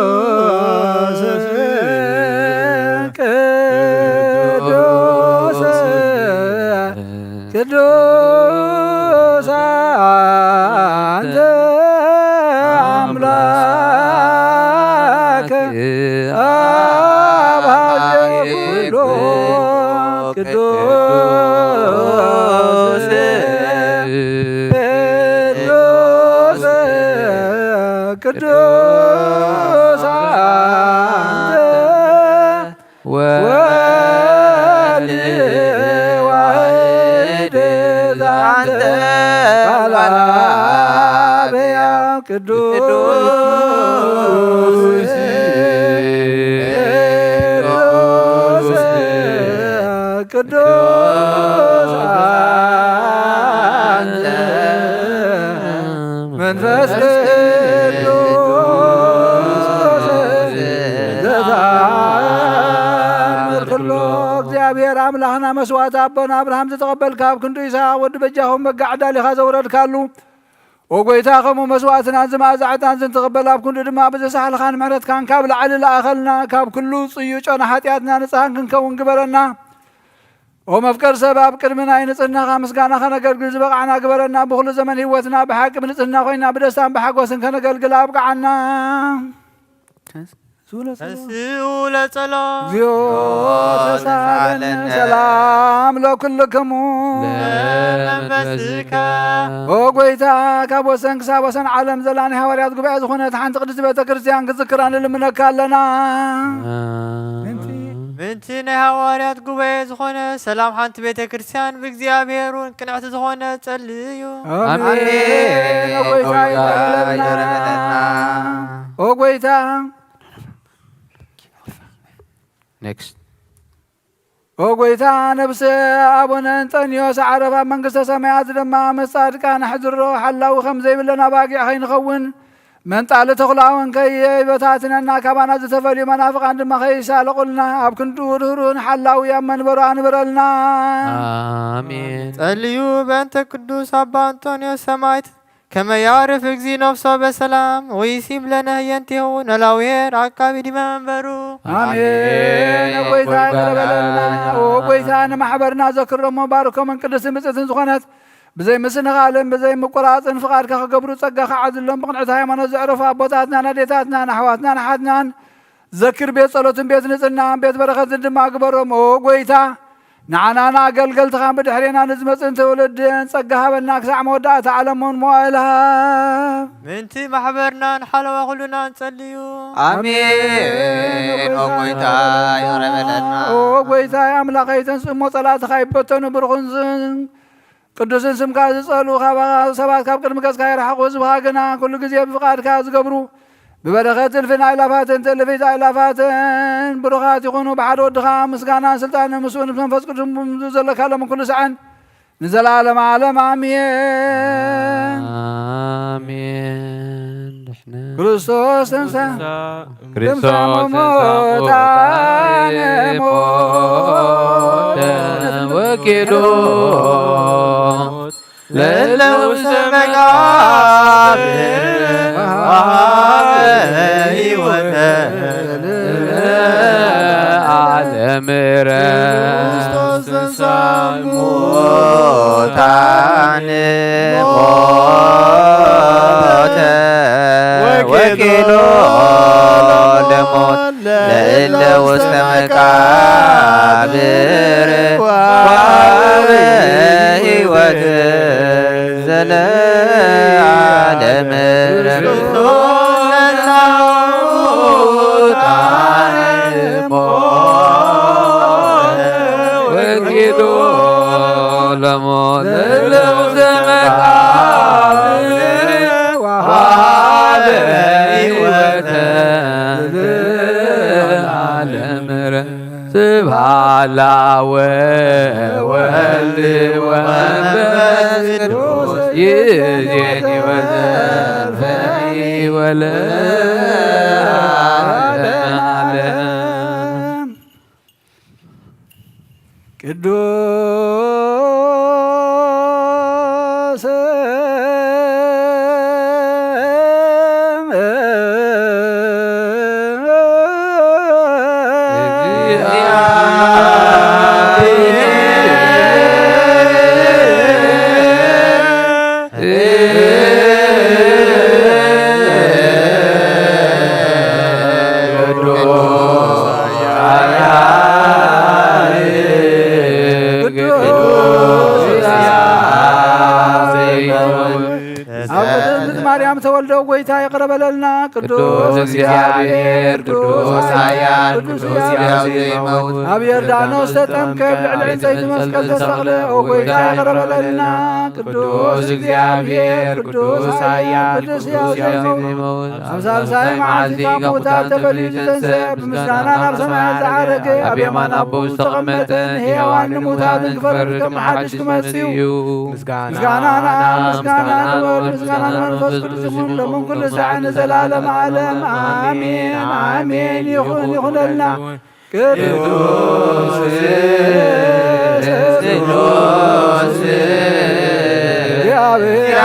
ቅዱስ ቅዱስ ቅዱስ አንተ አምላክ አብ ኃይለ ኩሉ ቅዱስ ቅዱስ ቅዱስ አንተ ወልድ ዋሕድ ዘአንተ ቃል አብ ሕያው ቅዱስ ቅዱስ ቅዱስ አንተ መንፈስ ቅዱስ ዘተአምር ኩሎ። እግዚኣብሔር ኣምላኽና መስዋዕቲ ኣቦና ኣብርሃም ዝተቐበልካ፣ ኣብ ክንዱ ይስሐቅ ወዲ በጃኹም መጋዕ ዳሊኻ ዘውረድካሉ፣ ኦ ጐይታ፣ ከምኡ መስዋዕትናን ዝመኣዛ ዕጣን ዝንትቕበል፣ ኣብ ክንዱ ድማ ብዘሳሕልኻን ምሕረትካን ካብ ላዕሊ ለኣኸልና፣ ካብ ኩሉ ጽዩ ጮና ሓጢኣትና ንጽሃን ክንከውን ግበረና። ኦ መፍቀር ሰብ፣ ኣብ ቅድሚ ናይ ንጽህናኻ ምስጋና ከነገልግል ዝበቓዕና ግበረና። ብኹሉ ዘመን ህይወትና ብሓቂ ብንጽህና ኮይና ብደስታን ብሓጎስን ከነገልግል ኣብቅዓና። ተንሥኡ ለጸሎት። እግዚኦ ተሳለነ። ሰላም ለኩልክሙ። ለመንፈስከ። ኦ ጐይታ፣ ካብ ወሰን ክሳብ ወሰን ዓለም ዘላ ናይ ሃዋርያት ጉባኤ ዝኾነት ሓንቲ ቅድስቲ ቤተ ክርስቲያን ክትዝክራ ንልምነካ ኣለና። ምንቲ ናይ ሃዋርያት ጉባኤ ዝኾነ ሰላም ሓንቲ ቤተ ክርስቲያን ብእግዚኣብሔር እውን ቅንዕቲ ዝኾነ ጸልዩ። ኣሜን። ኣሜን። ኦ ጐይታ፣ ይቕረ በለልና። ኦ ጐይታ። ኔክስት። ኦ ጐይታ፣ ነብሲ ኣቡነ እንጠንዮስ ዓረፋ መንግስተ ሰማያት ድማ ምስ ጻድቃን ኣሕድሮ። ሓላዊ ከም ዘይብለን ኣባጊዕ ከይንኸውን መንጣሊ ተኹላውን ከይበታትነና፣ ካባና ዝተፈልዩ መናፍቓን ድማ ከይሳለቑልና፣ ኣብ ክንዱ ርህሩህን ሓላዊ ኣብ መንበሩ ኣንብረልና። ኣሜን። ጸልዩ በእንተ ቅዱስ ኣባ ኣንጦንዮስ ሰማዕት፣ ከመ ያዕርፍ እግዚእ ነፍሶ በሰላም፣ ወይሲም ለነ ህየንቴሁ ኖላውሔር አቃቢ ዲበ መንበሩ። ኣሜን። ኦ ጐይታ፣ ይቕረ በለልና። ኦ ጐይታ፣ ንማሕበርና ዘክሮሞ፣ ባርኮምን ቅድስትን ብጽእትን ዝኾነት ብዘይ ምስንኻልን ብዘይ ምቁራጽን ፍቓድካ ክገብሩ ጸጋ ክዓዝሎም፣ ብቕንዕቲ ሃይማኖት ዘዕረፉ ኣቦታትናን ኣዴታትናን ኣሕዋትናን ኣሓትናን ዘክር። ቤት ጸሎትን ቤት ንጽህናን ቤት በረኸትን ድማ ግበሮም። ኦ ጐይታ፣ ንዓናን ኣገልገልትኻን ብድሕሬና ንዝመጽእን ትውልድን ጸጋ ሃበና፣ ክሳዕ መወዳእታ ዓለም እውን መዋእል ሃብ። ምእንቲ ማሕበርናን ሓለዋ ኩሉና ንጸልዩ። ኣሜን። ኦ ጐይታ፣ ይቕረ በለና። ኦ ጐይታ ኣምላኸይ፣ ተንስእ እሞ ጸላእትኻ ይበተኑ፣ ብሩኽን ዝ-፣ ቅዱስን ስምካ ዝጸልኡ ካባኻ ሰባት ካብ ቅድሚ ገጽካ ይርሓቑ። ህዝብኻ ግና ኩሉ ግዜ ብፍቓድካ ዝገብሩ ብበረኸት እልፍን ኣእላፋትን ትእልፊት ኣእላፋትን ብሩኻት ይኹኑ። ብሓደ ወድኻ ምስጋናን ስልጣንን ምስኡ ምስ መንፈስ ቅዱስ ዘለካ ሎምን ኩሉ ሰዓን ንዘለዓለመ ዓለም ኣሜን። ኣሜን። ድሕነ ክርስቶስ ተንሳ ክርስቶስ ተንሳ እሙታነ ሞተ ወኪዶ ለእለ ውስተ መቃብር ወሃበ ሕይወተ ለዓለም። ክርስቶስ ተንሥአ እሙታን ሞተ ወኪሎ ለሞት ለእለ ውስተ መቃብር ወሃበ ሕይወት ዘለዓለም። ወኪሎ ለሞት ለእለ ውስተ መቃብር ወሃበ ሕይወተ ዘለዓለም። ስብሐት ለአብ ወወልድ ወመንፈስ ቅዱስ ይእዜኒ ወዘልፈኒ ወለዓለመ ዓለም። ቅዱስ አብ ቅድስት ማርያም ተወልደ ጎይታ ይቅረ በለልና። ቅዱስ ቅዱስ እግዚአብሔር፣ ቅዱስ ኃያል፣ ቅዱስ ሕያው ዘይመውት፣ ኣብ ዮርዳኖስ ተጠምቀ፣ ኣብ ልዕሊ ዕንፀይቲ መስቀል ተሰቕለ። ኦ ጎይታ ይቅረ በለልና። ቅዱስ እግዚአብሔር፣ ቅዱስ ኃያል፣ ቅዱስ ሕያው ዘይመውት፣ ኣብ ሳልሳይ መዓልቲ ካብ ሙታን ተፈልዩ ዝተንስአ፣ ብምስጋና ናብ ሰማያት ዝዓረገ፣ ኣብ የማን ኣቦኡ ዝተቐመጠ፣ ንሕያዋን ንሙታንን ክፈርድ ከም ሓድሽ ክመጽእ እዩ። ምስጋና ምስጋና ንኣብ፣ ምስጋና ንወልድ፣ ምስጋና ንመንፈስ ቅዱስ ይኹን፣ ሎምን ኩሉ ሳዕ ንዘለዓለመ ዓለም። ኣሜን፣ ኣሜን። ይኹን፣ ይኹነልና። ቅዱስ ቅዱስ እግዚአብሔር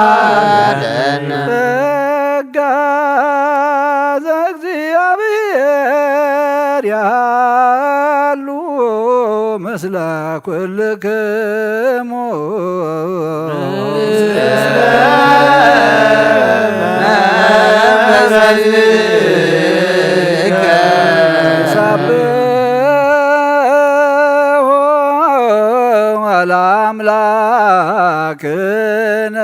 ተሳሃለነ። ጸጋ ዘእግዚአብሔር ያሉ ምስለ ኩልክሙ። ሰብሖ ለአምላክነ።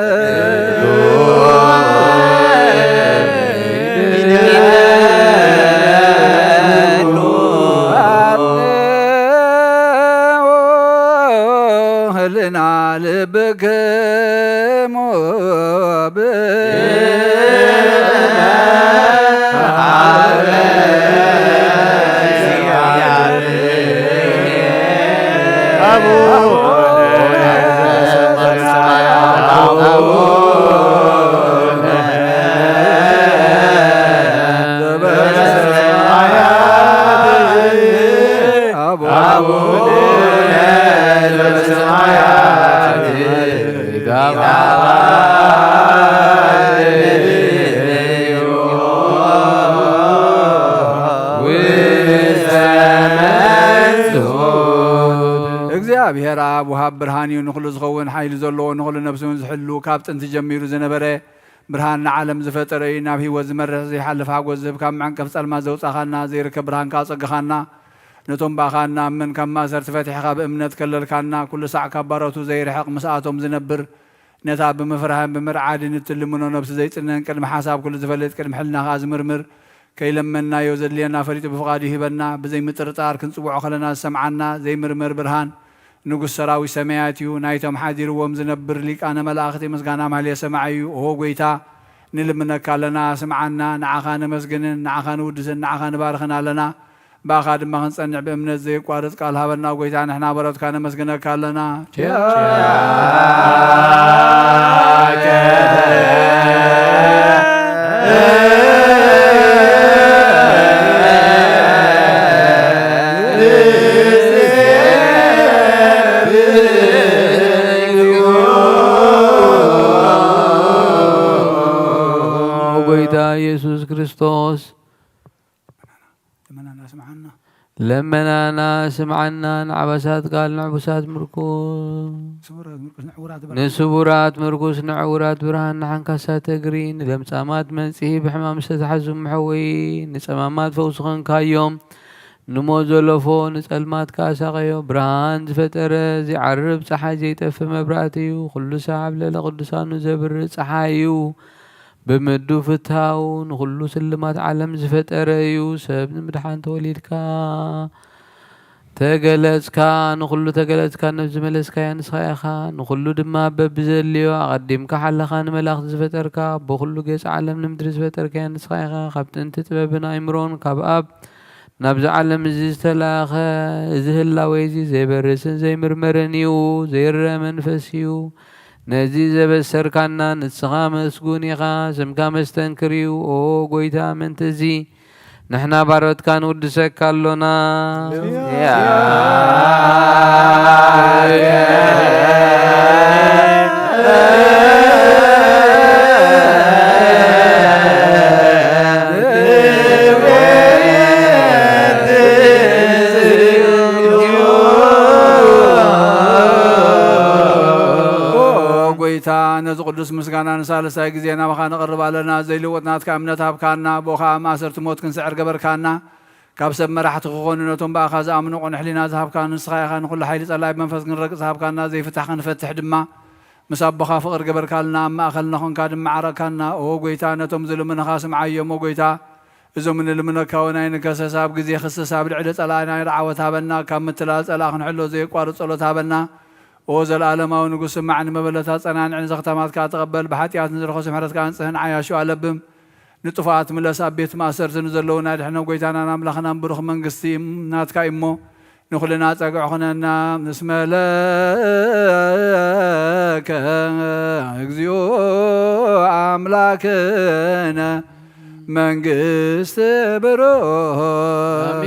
ህልና ልብክሙ አቡነ ዘበሰማያት ይትቀደስ ስምከ ውስተ መንሱት። እግዚኣብሔር ኣብ ወሃብ ብርሃን እዩ፣ ንኹሉ ዝኸውን ሓይሊ ዘለዎ፣ ንኹሉ ነፍሱን ዝሕሉ፣ ካብ ጥንቲ ጀሚሩ ዝነበረ ብርሃን ንዓለም ዝፈጠረ እዩ። ናብ ህይወት ዝመርሕ ዘይሓልፍ ሓጎስ ዝህብ፣ ካብ መዐንቀፍ ጸልማት ዘውጻኻና፣ ዘይርከብ ብርሃን ከኣ ጸግኻና። ነቶም ብኣኻ እንኣምን ካብ ማእሰርቲ ፈቲሕኻ ብእምነት ከለልካና፣ ኩሉ ሳዕ ካብ ባሮቱ ዘይርሕቕ ምስኣቶም ዝነብር፣ ነታ ብምፍራህን ብምርዓድን እትልምኖ ነብሲ ዘይጽነን ቅድሚ ሓሳብ ኩሉ ዝፈልጥ ቅድሚ ሕልና ከኣ ዝምርምር፣ ከይለመንናዮ ዘድልየና ፈሊጡ ብፍቓዱ ይህበና። ብዘይ ምጥርጣር ክንጽውዖ ከለና ዝሰምዓና፣ ዘይምርመር ብርሃን፣ ንጉስ ሰራዊት ሰማያት እዩ። ናይቶም ሓዲርዎም ዝነብር ሊቃነ መላእኽቲ ምስጋና ማህሌ ሰማዒ እዩ። ኦ ጎይታ፣ ንልምነካ ኣለና፣ ስምዓና። ንዓኻ ነመስግንን፣ ንዓኻ ንውድስን፣ ንዓኻ ንባርኽን ኣለና። ብኣኻ ድማ ክንጸንዕ ብእምነት ዘየቋርጽ ቃል ሃበና። ኦ ጎይታ፣ ንሕና በረትካ ነመስግነካ ኣለና። ክርስቶስ ልመናና ስምዓና። ልመናና ስምዓና። ንዓበሳት ቃል ንዕቡሳት ምርኩስ። ስቡራት ምርኩስ ንዕውራት ብርሃን። ንስቡራት ምርኩስ ንዕውራት ብርሃን። ንሓንካሳት እግሪ ንለምጻማት መንጽሂ ብሕማም ዝተታሕዙ መሕወዪ ንጸማማት ፈውሲ ኾንካዮም። ንሞት ዘለፎ ንጸልማት ከኣ ሳቐዮ። ብርሃን ዝፈጠረ ዘይዓርብ ጸሓይ ዘይጠፍእ መብራእቲ እዩ። ኩሉ ሰዓብ ልዕሊ ቅዱሳኑ ዘብርህ ጸሓይ እዩ። ብምዱ ፍታው ንኹሉ ስልማት ዓለም ዝፈጠረ እዩ። ሰብ ንምድሓን ተወሊድካ ተገለጽካ፣ ንኹሉ ተገለጽካ፣ ነብሲ ዝመለስካያ ንስኻ ኢኻ። ንኹሉ ድማ በብዘድልዮ ኣቐዲምካ ሓለኻ ንመላእኽቲ ዝፈጠርካ፣ ኣቦ ኩሉ ገጽ ዓለም ንምድሪ ዝፈጠርካያ ንስኻ ኢኻ። ካብ ጥንቲ ጥበብን ኣእምሮን ካብ ኣብ ናብዚ ዓለም እዚ ዝተላእኸ፣ እዚ ህላዌ እዚ ዘይበርስን ዘይምርመርን እዩ፣ ዘይረአ መንፈስ እዩ። ነዚ ዘበሰርካና ንስኻ መስጉን ኢኻ፣ ስምካ መስተንክር እዩ። ኦ ጎይታ፣ ምእንቲ እዚ ንሕና ባሮትካ ንውድሰካ ኣሎና። ኦ ጎይታ፣ ነዚ ቅዱስ ምስጋና ንሳልሳይ ግዜ ናባኻ ነቕርብ ኣለና። ዘይልወጥ ናትካ እምነት ሃብካና፣ ብኡ ኸኣ ማእሰርቲ ሞት ክንስዕር ገበርካና። ካብ ሰብ መራሕቲ ክኾኑ ነቶም ብኣኻ ዝኣምኑ ቅኑሕ ሕሊና ዝሃብካ ንስኻ ኢኻ። ንኹሉ ሓይሊ ጸላኢ ብመንፈስ ክንረግጽ ዝሃብካና፣ ዘይፍታሕ ክንፈትሕ ድማ ምስ ኣቦኻ ፍቕሪ ገበርካልና፣ ኣብ ማእከልና ኾንካ ድማ ዓረቕካና። ኦ ጎይታ፣ ነቶም ዝልምኑኻ ስምዓዮም። ኦ ጎይታ፣ እዞም ንልምነካ እውን ኣይንከሰስ፣ ኣብ ግዜ ክስስ ኣብ ልዕሊ ጸላእና ርዓወት ሃበና፣ ካብ ምትላል ጸላእ ክንሕሎ ዘየቋርጽ ጸሎት ሃበና። ኦ ዘለኣለማዊ ንጉስ፣ ስማዕ፣ ንመበለታት ጸናንዕ፣ ንዘኽታማት ከኣ ተቐበል፣ ብሓጢኣት ንዝረኸሱ ምሕረትካ ኣንጽህን፣ ዓያሹ ኣለብም፣ ንጥፉኣት ምለስ፣ ኣብ ቤት ማእሰርቲ ንዘለዉ ናይ ድሕነ ጎይታናን ኣምላኽናን ብሩኽ መንግስቲ ናትካ እሞ፣ ንኹልና ጸግዒ ኹነና። እስመ ለከ እግዚኦ ኣምላክነ መንግስት ብሩክ።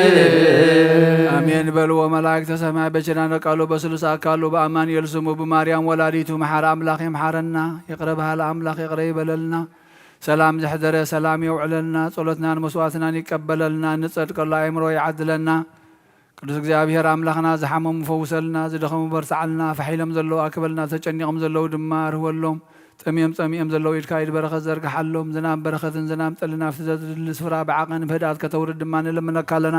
ኣሜን። ኣሜን በልዎ መላእክተ ሰማይ በኪዳነ ቃሉ በስሉስ ኣካሉ በአማኑኤል ስሙ ብማርያም ወላዲቱ መሓረ ኣምላኽ ይምሓረና። ይቕረ በሃሊ ኣምላኽ ይቕረ ይበለልና። ሰላም ዘሕደረ ሰላም የውዕለልና። ጸሎትናን መስዋዕትናን ይቀበለልና። ንጸድቀሉ ኣእምሮ ይዓድለና። ቅዱስ እግዚኣብሔር ኣምላኽና ዝሓመሙ ፈውሰልና፣ ዝደኸሙ በርትዓልና፣ ፋሕ ኢሎም ዘለዉ ኣክበልና፣ ተጨኒቖም ዘለዉ ድማ ርህወሎም፣ ጠምዮም ጸሚኦም ዘለዉ ኢድካ ኢድ በረኸት ዘርግሓሎም፣ ዝናም በረኸትን ዝናም ጠልን ኣብቲ ዘድሊ ስፍራ ብዓቐን ብህድኣት ከተውርድ ድማ ንልምነካ ኣለና።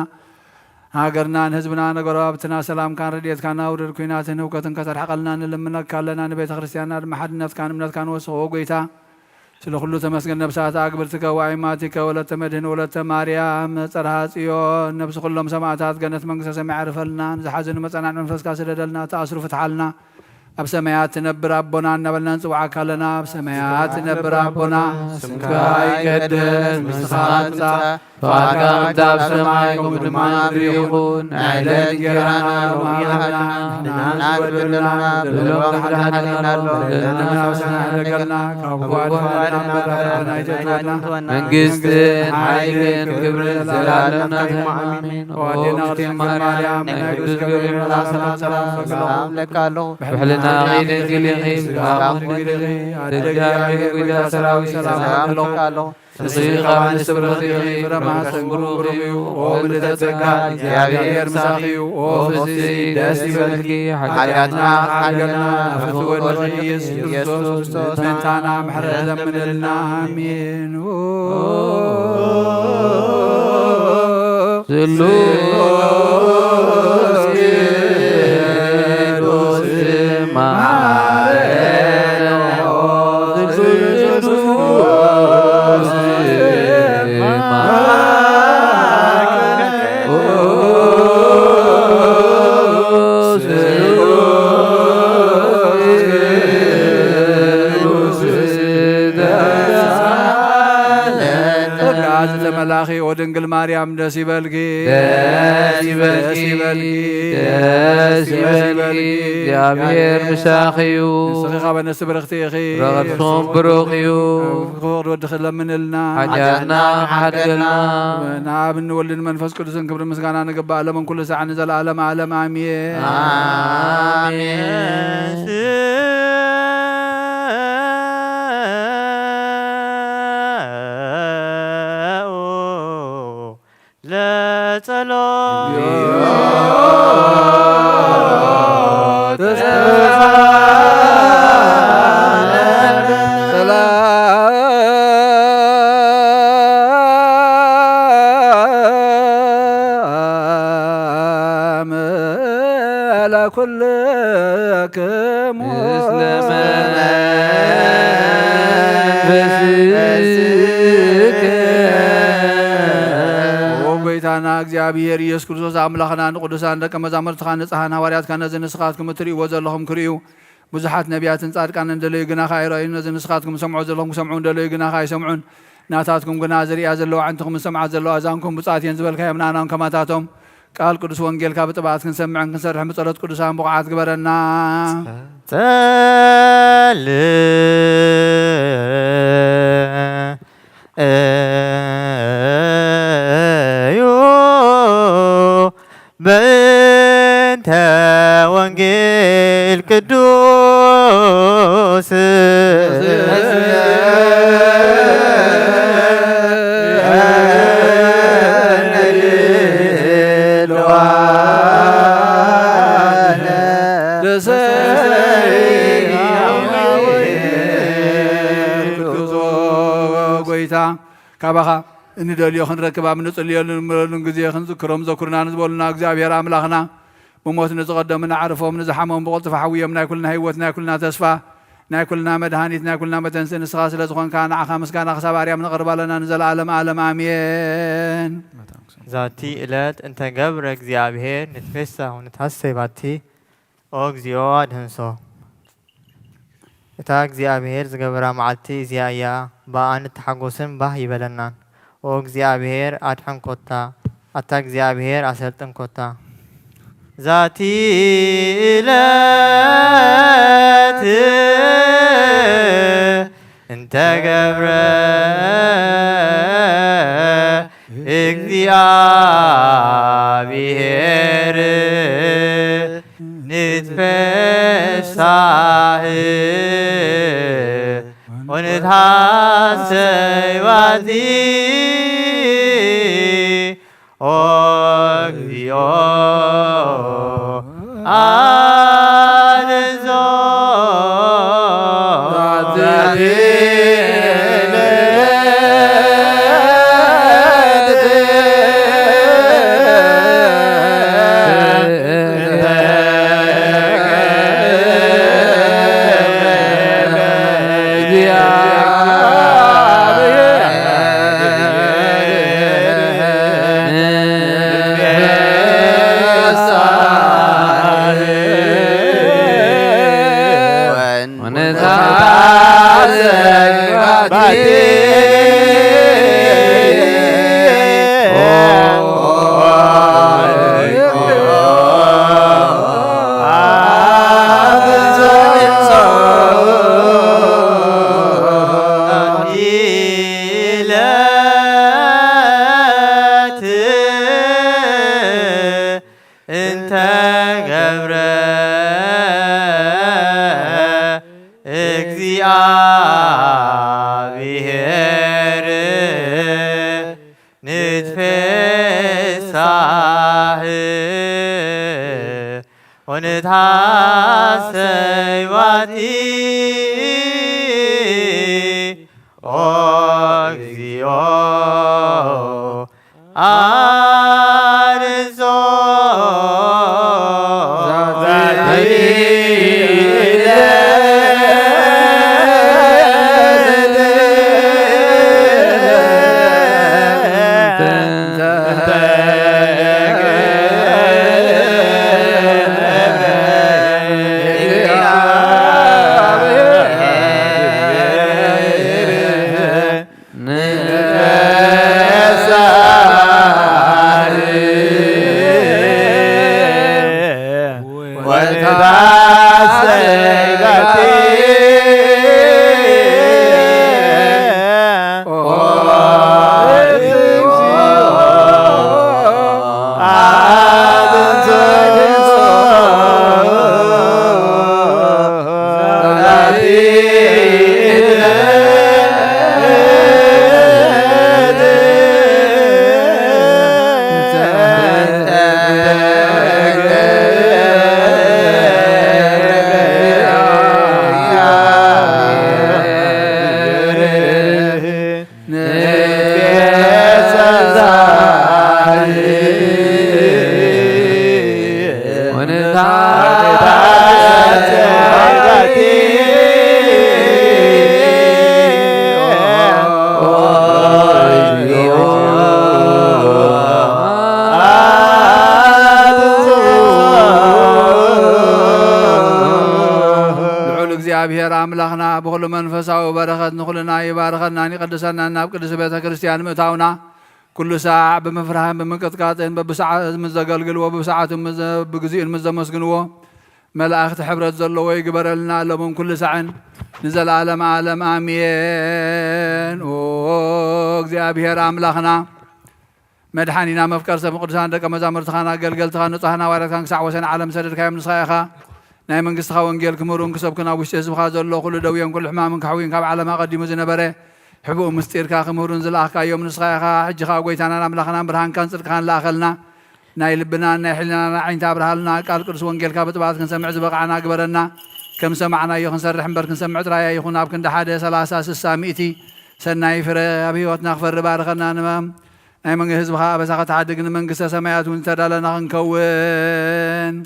ሃገርናን ህዝብናን ጎረባብትና ሰላምካን ረድኤትካን ኣውርድ፣ ኲናትን ህውከትን ከተርሕቐልና ንልምነካ ኣለና። ንቤተ ክርስቲያንና ድማ ሓድነትካን እምነትካን ወስኽ። ኦ ጐይታ፣ ስለ ኩሉ ተመስገን። ነብሳት ኣግብርትከ ወኣይማቲከ ወለተ መድህን ወለተ ማርያም ጸርሃ ጽዮን፣ ነብሲ ኩሎም ሰማዕታት ገነት መንግስተ ሰማይ ዕርፈልና። ንዝሓዘኑ መጸናን መንፈስካ ስደደልና፣ ተኣስሩ ፍትሓልና። ኣብ ሰማያት ትነብር ኣቦና እናበልና ንጽውዓካ ኣለና። ኣብ ሰማያት ትነብር ኣቦና፣ ስምካ ይቀደስ፣ መንግስትኻ ትምጻእ፣ ፍቓድካ ከምቲ ኣብ ሰማይ ከምኡ ድማ ኣብ ምድሪ ይኹን። ናይ ዕለት እንጀራና ሎሚ ሃበና፣ ንሕና ንበደለና፣ በደልና ንሓድግ፣ በደልና ንሓድግ፣ ካብ ክፉእ ኣድሕነና፣ እምበር ካብ ፈተና ኣይተእትወና። መንግስትን ሓይልን ክብርን ዘለዓለም ናትካ። ኣሜን። ኦ ኣዴና ቅድስት ድንግል ማርያም፣ ናይ ቅዱስ ገብርኤል መልኣክ ሰላም ሰላም እብለኪ። ብሕልናኺ ድንግል ኢኺ፣ ብስጋኺ ድንግል ኢኺ። ኣደ እግዚኣብሔር፣ ጐይታ ሰራዊት፣ ሰላም እብለኪ። ንስኺ ካብ ኣንስቲ ብርኽቲ ኢኺ፣ ፍረ ማህፀንኪ ብሩኽ እዩ። ኦ ምልዕተ ጸጋ፣ እግዚኣብሔር ምሳኺ እዩ። ኦ ፍስሕቲ ደስ ይበልኪ፣ ሓጢኣትና ክሓድገልና ናብቲ ወድኺ ኢየሱስ ክርስቶስ ምእንታና ምሕረት ለምንልና። ኣሜን። ስሉስ ቅዱስ ማረነ። ጸጋ ዝተመላኺ ኦ ድንግል ማርያም ደስ ይበልኪ፣ ደስ ይበልኪ፣ ደስ ይበልኪ፣ ደስ ይበልኪ። እግዚኣብሔር ምሳኺ እዩ። ንስኺ ካብ ኣንስቲ ብርኽቲ ኢኺ። ፍረ ከርስኹም ብሩኽ እዩ። ክቡር ወድኺ ለምንልና። ሓጢኣትና ክሓድገልና። ናብ ንወልድን መንፈስ ቅዱስን ክብሪ ምስጋና ንግባእ፣ ሎምን ኩሉ ሳዕ ንዘለዓለም ዓለም ኣሜን። ኣሜን። ለኩልክሙ ምስለ መንፈስከ። ኦ ጎይታና እግዚኣብሔር ኢየሱስ ክርስቶስ ኣምላኽና፣ ንቅዱሳን ደቀ መዛሙርትኻ ንጽሓን ሃዋርያትካ ነዚ ንስኻትኩም እትርእይዎ ዘለኹም ክርእዩ፣ ብዙሓት ነቢያትን ጻድቃንን ደለዩ፣ ግናኻ ኣይረኣዩን። ነዚ ንስኻትኩም ትሰምዑ ዘለኹም ክሰምዑ እንደለዩ፣ ግናኻ ኣይሰምዑን። ናታትኩም ግና ዝርእያ ዘለዋ ኣዕንትኹም ዝሰምዓ ዘለዋ ኣእዛንኩም ብጻት እየን ዝበልካዮም ንኣናን ከማታቶም ቃል ቅዱስ ወንጌልካ ብጥብዓት ክንሰምዕን ክንሰርሕን ብጸሎት ቅዱሳን ብቑዓት ግበረና። ጸልእ እዩ በእንተ ወንጌል ቅዱስ። ጎይታ ካባኻ እንደልዮ ክንረክብ ኣብ ንጽልየሉን እንምለሉን ግዜ ክንዝክሮም ዘኩርና ንዝበሉና እግዚኣብሔር ኣምላኽና፣ ብሞት ንዝቐደሙ ንዓርፎም፣ ንዝሓመሙ ብቕልጥፍ ሓውዮም፣ ናይ ኩልና ህይወት፣ ናይ ኩልና ተስፋ፣ ናይ ኩልና መድሃኒት፣ ናይ ኩልና መተንስኢ ንስኻ ስለ ዝኾንካ፣ ንዓኻ ምስጋና ክሳብ ኣርያም ነቕርብ ኣለና ንዘለኣለም ኣለም ኣሜን። ዛቲ ዕለት እንተ ገብረ እግዚኣብሔር ንትፌሳህ ወንትሐሰይ ባቲ። ኦ እግዚኦ ኣድህንሶ። እታ እግዚኣብሔር ዝገበራ መዓልቲ እዚኣ እያ፣ ብኣኣ ንተሓጎስን ባህ ይበለናን። ኦ እግዚኣብሔር ኣድሕን ኮታ፣ ኣታ እግዚኣብሔር ኣሰልጥን ኮታ። ዛቲ ዕለት እንተ ገብረ እግዚኣብሔር ንትፌሳህ ወንትሐሰይ ባቲ። ኦ እግዚኦ ኣድህንሶ። ዕለት እንተ ገብረ እግዚኣብሔር ንትፌሳህ ወንትሐሰይ ባቲ። ኦ እግዚኦ ኣድህንሶ። ልዑል እግዚኣብሔር ኣምላኽና ብኹሉ መንፈሳዊ በረኸት ንኹልና ይባርኸናን ይቐድሰናን፣ ናብ ቅድስቲ ቤተ ክርስቲያን ምእታውና ኩሉ ሳዕ ብምፍራህን ብምንቅጥቃጥን በብሰዓት ምስ ዘገልግልዎ፣ ብሰዓቱ ምስ ዘ-፣ ብግዚኡን ምስ ዘመስግንዎ፣ መላእኽቲ ሕብረት ዘለዎ ይግበረልና፣ ሎምን ኩሉ ሳዕን ንዘለዓለም ዓለም ኣሜን። ኦ እግዚኣብሔር ኣምላኽና፣ መድሓኒና፣ መፍቀር ሰብ ቅዱሳን ደቀ መዛሙርትኻን ኣገልገልትኻን ንጹሓን ሃዋርያትካን ክሳዕ ወሰን ዓለም ሰደድካዮም ንስኻ ኢኻ። ናይ መንግስትኻ ወንጌል ክምህሩን ክሰብኩን ኣብ ውሽጢ ህዝብኻ ዘሎ ኩሉ ደውየን ኩሉ ሕማምን ከሕውዩን ካብ ዓለም ኣቐዲሙ ዝነበረ ሕቡእ ምስጢርካ ክምህሩን ዝለኣኽካዮም ንስኻ ኢኻ። ሕጂ ኸኣ ጐይታናን ኣምላኽናን ብርሃንካን ጽድቅኻን ለኣኸልና። ናይ ልብናን ናይ ሕሊናና ዓይንቲ ኣብርሃልና። ቃል ቅዱስ ወንጌልካ ብጥብዓት ክንሰምዕ ዝበቕዓና ግበረና። ከም ሰማዕናዮ ክንሰርሕ እምበር ክንሰምዕ ጥራይ ኣይኹን። ኣብ ክንዲ ሓደ ሰላሳ ስሳ ሚእቲ ሰናይ ፍረ ኣብ ህይወትና ክፈሪ ባርኸና። ንመ-፣ ናይ መንገ ህዝብኻ ኣበሳ ከተሓድግ ንመንግስተ ሰማያት እውን ዝተዳለና ክንከውን።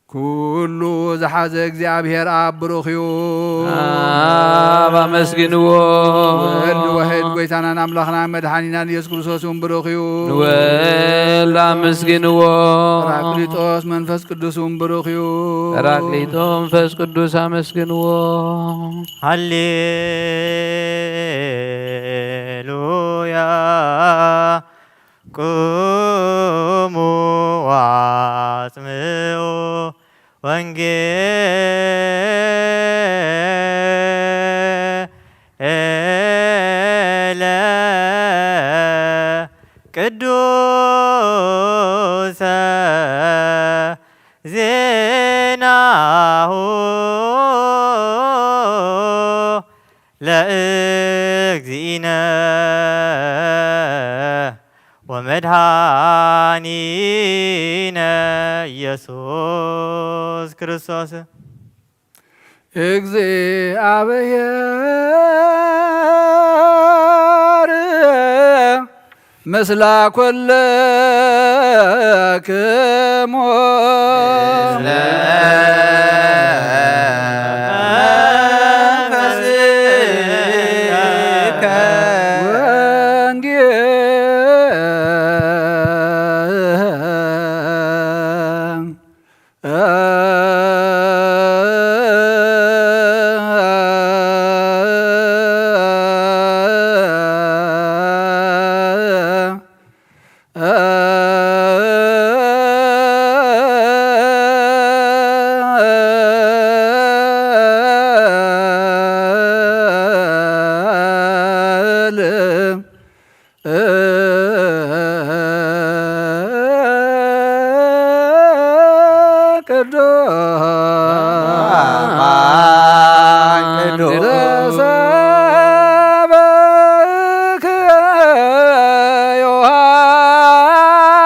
ኩሉ ዝሓዘ እግዚኣብሔር ኣብ ብሩኽ እዩ። ኣብ ኣመስግንዎ። ወልድ ዋሕድ ጐይታናን ኣምላኽናን መድሓኒናን ኢየሱስ ክርስቶስ እውን ብሩኽ እዩ። ንወልድ ኣመስግንዎ። ጳራቅሊጦስ መንፈስ ቅዱስ እውን ብሩኽ እዩ። ጳራቅሊጦስ መንፈስ ቅዱስ ኣመስግንዎ። ሃሌሉያ። ቁሙ ወአጽምዑ ወንጌለ ቅዱሰ ዜናሁ ለእግዚእነ ወመድኃኒነ ኢየሱስ ክርስቶስ። እግዚኣብሔር ምስለ ኩልክሙ። ቅዱስ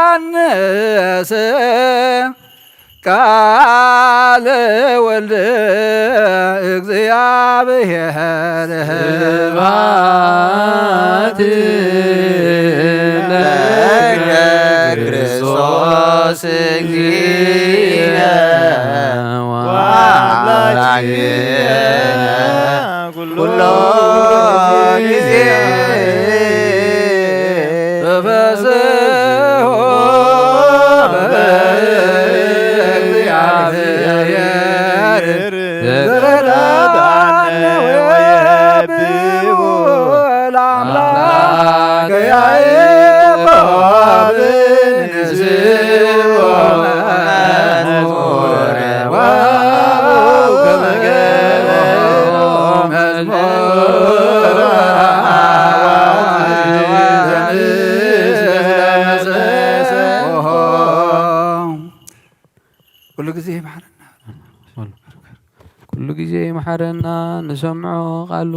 ዮሐንስ ቃለ ወልድ እግዚአብሔር። ስብሐት ለከ ለክርስቶስ እግዚእነ ወአምላክነ ኩሎ ጊዜ። ተፈስሑ በእግዚአብሔር ዘረዳነ ወየብቡ ለአምላክ ያዕቆብ ንስብሖ መዝሙረ ወአበው ከመ ገበሮ መዝሙረ። ኩሉ ግዜ ይምሓረና። ኩሉ ግዜ ይምሓረና፣ ንሰምዖ ቃሉ።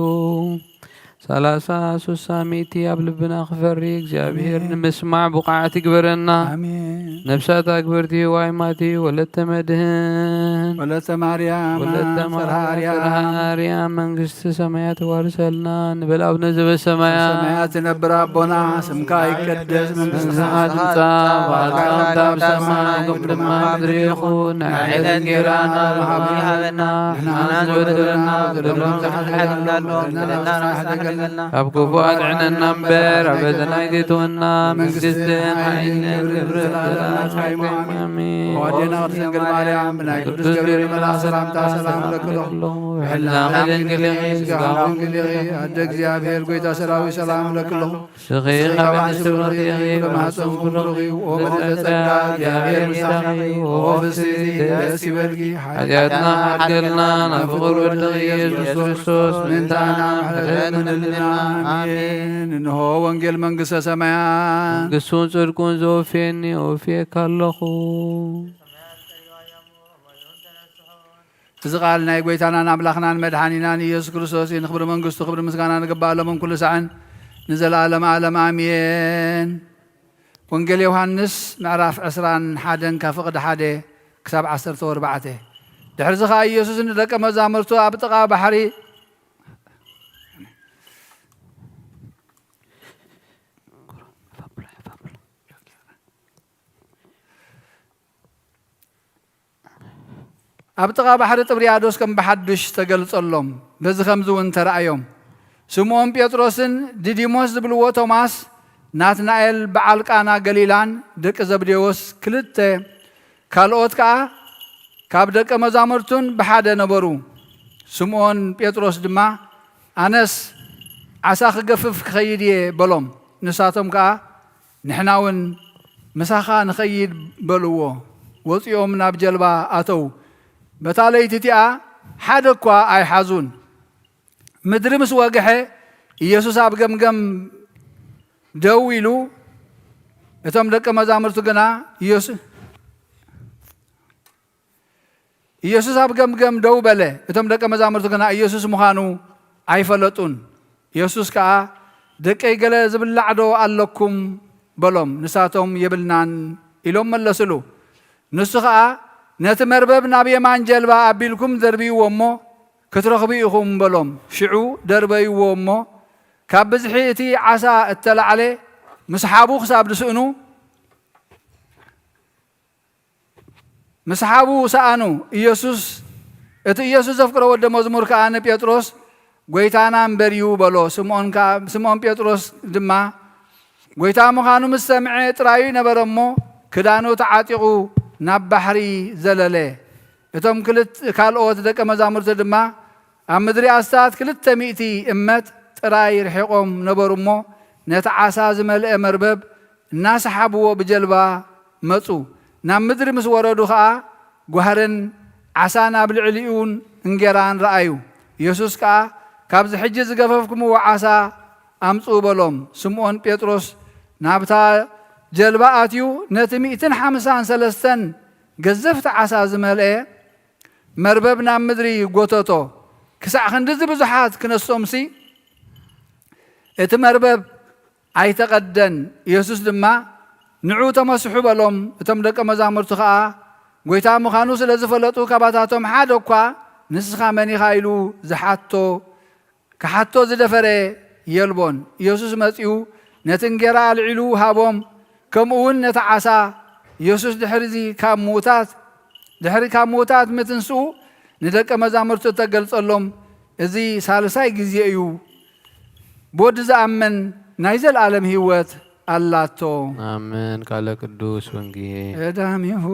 ሰላሳ፣ ሱሳ፣ ሚእቲ ኣብ ልብና ክፈሪ እግዚኣብሔር ንምስማዕ ብቑዓት ይግበረና። ኣሜን። ነፍሳት ኣክብርቲ ዋይማቲ ወለተ መድህን ወለተ ማርያም ወለተ ማርያም ጽርሃ ጽርሃ ኣርያም መንግስቲ ሰማያት ዋርሰልና ንበል። ኣብነ ዘበሰማያት ሰማያት ትነብር ኣቦና፣ ስምካ ይቀደስ፣ መንግስትኻ ትምጻእ፣ ፍቓድካ ከም ኣብ ሰማይ ከምኡ ድማ ኣብ ምድሪ ይኹን። ናይ ዕለት እንጌራና ሃበና፣ ንሕና ዝበደለና በደሎም ዝሓለና፣ በደልና ንስሓ ሓደገልና፣ ካብ ክፉ ኣድሕነና እምበር፣ ኣበደና ኣይትእትወና፣ መንግስትን ሓይልን ክብርን ዘለዓለም ናትካ እዩ። ኣሜን። ኣሜን። ኣዴና ቅድስት ድንግል ማርያም፣ ብናይ ቅዱስ ገብርኤል መልኣክ ሰላምታ ሰላም እለክሎ። ብሕልናኺ ድንግል ኢኺ፣ ስጋኺ ድንግል ኢኺ፣ ኣደ እግዚኣብሔር፣ ጎይታ ሰራዊት፣ ሰላም እለክሎ። ንስኺ ካብ ኣንስቲ ብርኽቲ ኢኺ፣ ብማህፀንኩም ብሩኽ እዩ። ኦ ምልዕተ ጸጋ፣ እግዚኣብሔር ምሳኺ፣ ኦ ፍስሕቲ፣ ደስ ይበልኪ፣ ሓጢኣትና ሓድገልና፣ ናብ ፍቑር ወድኺ ኢየሱስ ክርስቶስ ምእንታና ምሕረት ምንልና። ኣሜን። እንሆ ወንጌል መንግስተ ሰማያት። መንግስቱን ጽድቁን ዘወፍየኒ ወፍየካ ኣለኹ። እዚ ቃል ናይ ጎይታናን ኣምላኽናን መድሓኒናን ኢየሱስ ክርስቶስ እዩ። ንኽብሪ መንግስቱ ክብሪ ምስጋና ንግባእ ሎምን ኩሉ ሳዕን ንዘለኣለም ዓለም ኣሜን። ወንጌል ዮሃንስ ምዕራፍ ዕስራን ሓደን ካብ ፍቕዲ ሓደ ክሳብ ዓሰርተ ወርባዕተ። ድሕርዚ ኸኣ ኢየሱስ ንደቀ መዛሙርቱ ኣብ ጥቓ ባሕሪ ኣብ ጥቓ ባሕሪ ጥብርያዶስ ከም ብሓዱሽ ተገልጸሎም። በዚ ኸምዚ እውን ተራእዮም። ስምዖን ጴጥሮስን ዲዲሞስ ዝብልዎ ቶማስ፣ ናትናኤል በዓል ቃና ገሊላን ደቂ ዘብዴዎስ ክልተ ካልኦት ከኣ ካብ ደቀ መዛሙርቱን ብሓደ ነበሩ። ስምዖን ጴጥሮስ ድማ፣ ኣነስ ዓሳ ክገፍፍ ክኸይድ እየ በሎም። ንሳቶም ከኣ፣ ንሕና እውን ምሳኻ ንኸይድ በልዎ። ወጺኦም ናብ ጀልባ ኣተው። በታ ለይቲ እቲኣ ሓደ እኳ ኣይሓዙን። ምድሪ ምስ ወግሐ፣ ኢየሱስ ኣብ ገምገም ደው ኢሉ፣ እቶም ደቀ መዛሙርቱ ግና ኢየሱ-፣ ኢየሱስ ኣብ ገምገም ደው በለ። እቶም ደቀ መዛሙርቱ ግና ኢየሱስ ምዃኑ ኣይፈለጡን። ኢየሱስ ከኣ፣ ደቀይ፣ ገለ ዝብላዕ ዶ ኣለኩም? በሎም። ንሳቶም፣ የብልናን ኢሎም መለስሉ። ንሱ ኸኣ፣ ነቲ መርበብ ናብ የማን ጀልባ ኣቢልኩም ደርብይዎ እሞ ክትረኽቡ ኢኹም በሎም። ሽዑ ደርበይዎ እሞ፣ ካብ ብዝሒ እቲ ዓሳ እተላዕለ ምስሓቡ ክሳብ ዝስእኑ፣ ምስሓቡ ሰኣኑ። ኢየሱስ፣ እቲ ኢየሱስ ዘፍቅሮ ወዲ መዝሙር ከኣ ንጴጥሮስ፣ ጐይታና እምበር እዩ በሎ። ስምዖን ከኣ፣ ስምዖን ጴጥሮስ ድማ፣ ጐይታ ምዃኑ ምስ ሰምዐ ጥራዩ ነበረ እሞ፣ ክዳኑ ተዓጢቑ ናብ ባሕሪ ዘለለ። እቶም ክልት-፣ ካልኦት ደቀ መዛሙርቲ ድማ ኣብ ምድሪ ኣስታት ክልተ ሚእቲ እመት ጥራይ ርሒቖም ነበሩ እሞ፣ ነቲ ዓሳ ዝመልአ መርበብ እናሰሓብዎ ብጀልባ መጹ። ናብ ምድሪ ምስ ወረዱ ኸኣ፣ ጓህርን ዓሳን ኣብ ልዕሊኡን እንጌራን ረኣዩ። የሱስ ከኣ፣ ካብዚ ሕጂ ዝገፈፍኩምዎ ዓሳ ኣምጽኡ በሎም። ስምዖን ጴጥሮስ ናብታ ጀልባ ኣትዩ፣ ነቲ ሚእትን ሓምሳን ሰለስተን ገዘፍቲ ዓሳ ዝመልአ መርበብ ናብ ምድሪ ጐተቶ። ክሳዕ ክንድዚ ብዙሓት ክነሶምሲ፣ እቲ መርበብ ኣይተቐደን። የሱስ ድማ፣ ንዑ ተመስሑ በሎም። እቶም ደቀ መዛሙርቲ ኸኣ፣ ጐይታ ምዃኑ ስለ ዝፈለጡ፣ ካባታቶም ሓደ እኳ፣ ንስኻ መን ኢኻ? ኢሉ ዝሓቶ ክሓቶ ዝደፈረ የልቦን። ኢየሱስ መጺኡ ነቲ እንጌራ ኣልዒሉ ሃቦም፣ ከምኡ እውን ነቲ ዓሳ። ኢየሱስ ድሕሪዚ ካብ ምዉታት፣ ድሕሪ ካብ ምዉታት ምትንስኡ ንደቀ መዛሙርቱ እተገልጸሎም እዚ ሳልሳይ ግዜ እዩ። ብወዲ ዝኣምን ናይ ዘለኣለም ህይወት ኣላቶ። ኣሜን። ቃለ ቅዱስ ወንጌል። ቀዳሚሁ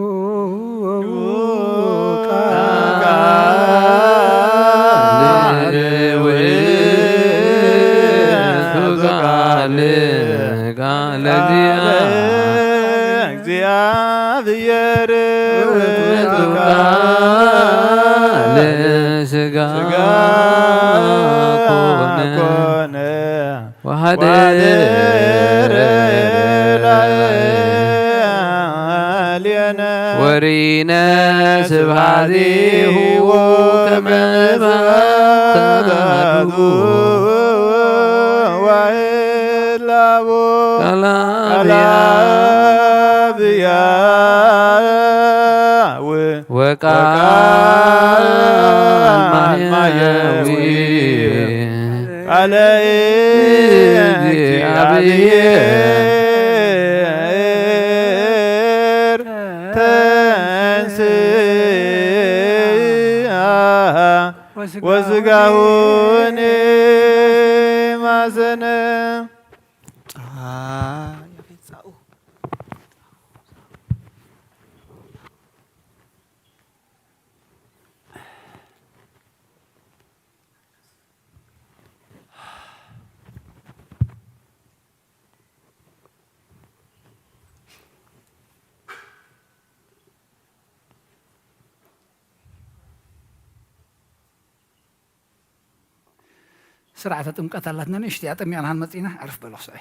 ቃል ውእቱ ቃል፣ ቃል እግዚአብሔር ውእቱ ቃል ሥጋ ኮነ። ወሐደረ ላዕሌነ ወሪነ ስብሐቲሁ ከመ ስብሐቱ ቃል አብ ሕያው ወቃል ማሕያዊ ቃለ እግዚአብሔር ተንሥአ ወስጋሁኒ ማሰነ። ስርዓተ ጥምቀት ኣላትና፣ ንእሽተይ ኣጠሚቕና ክንመጽእ ኢና። ዕርፍ በሉ ክስዐ።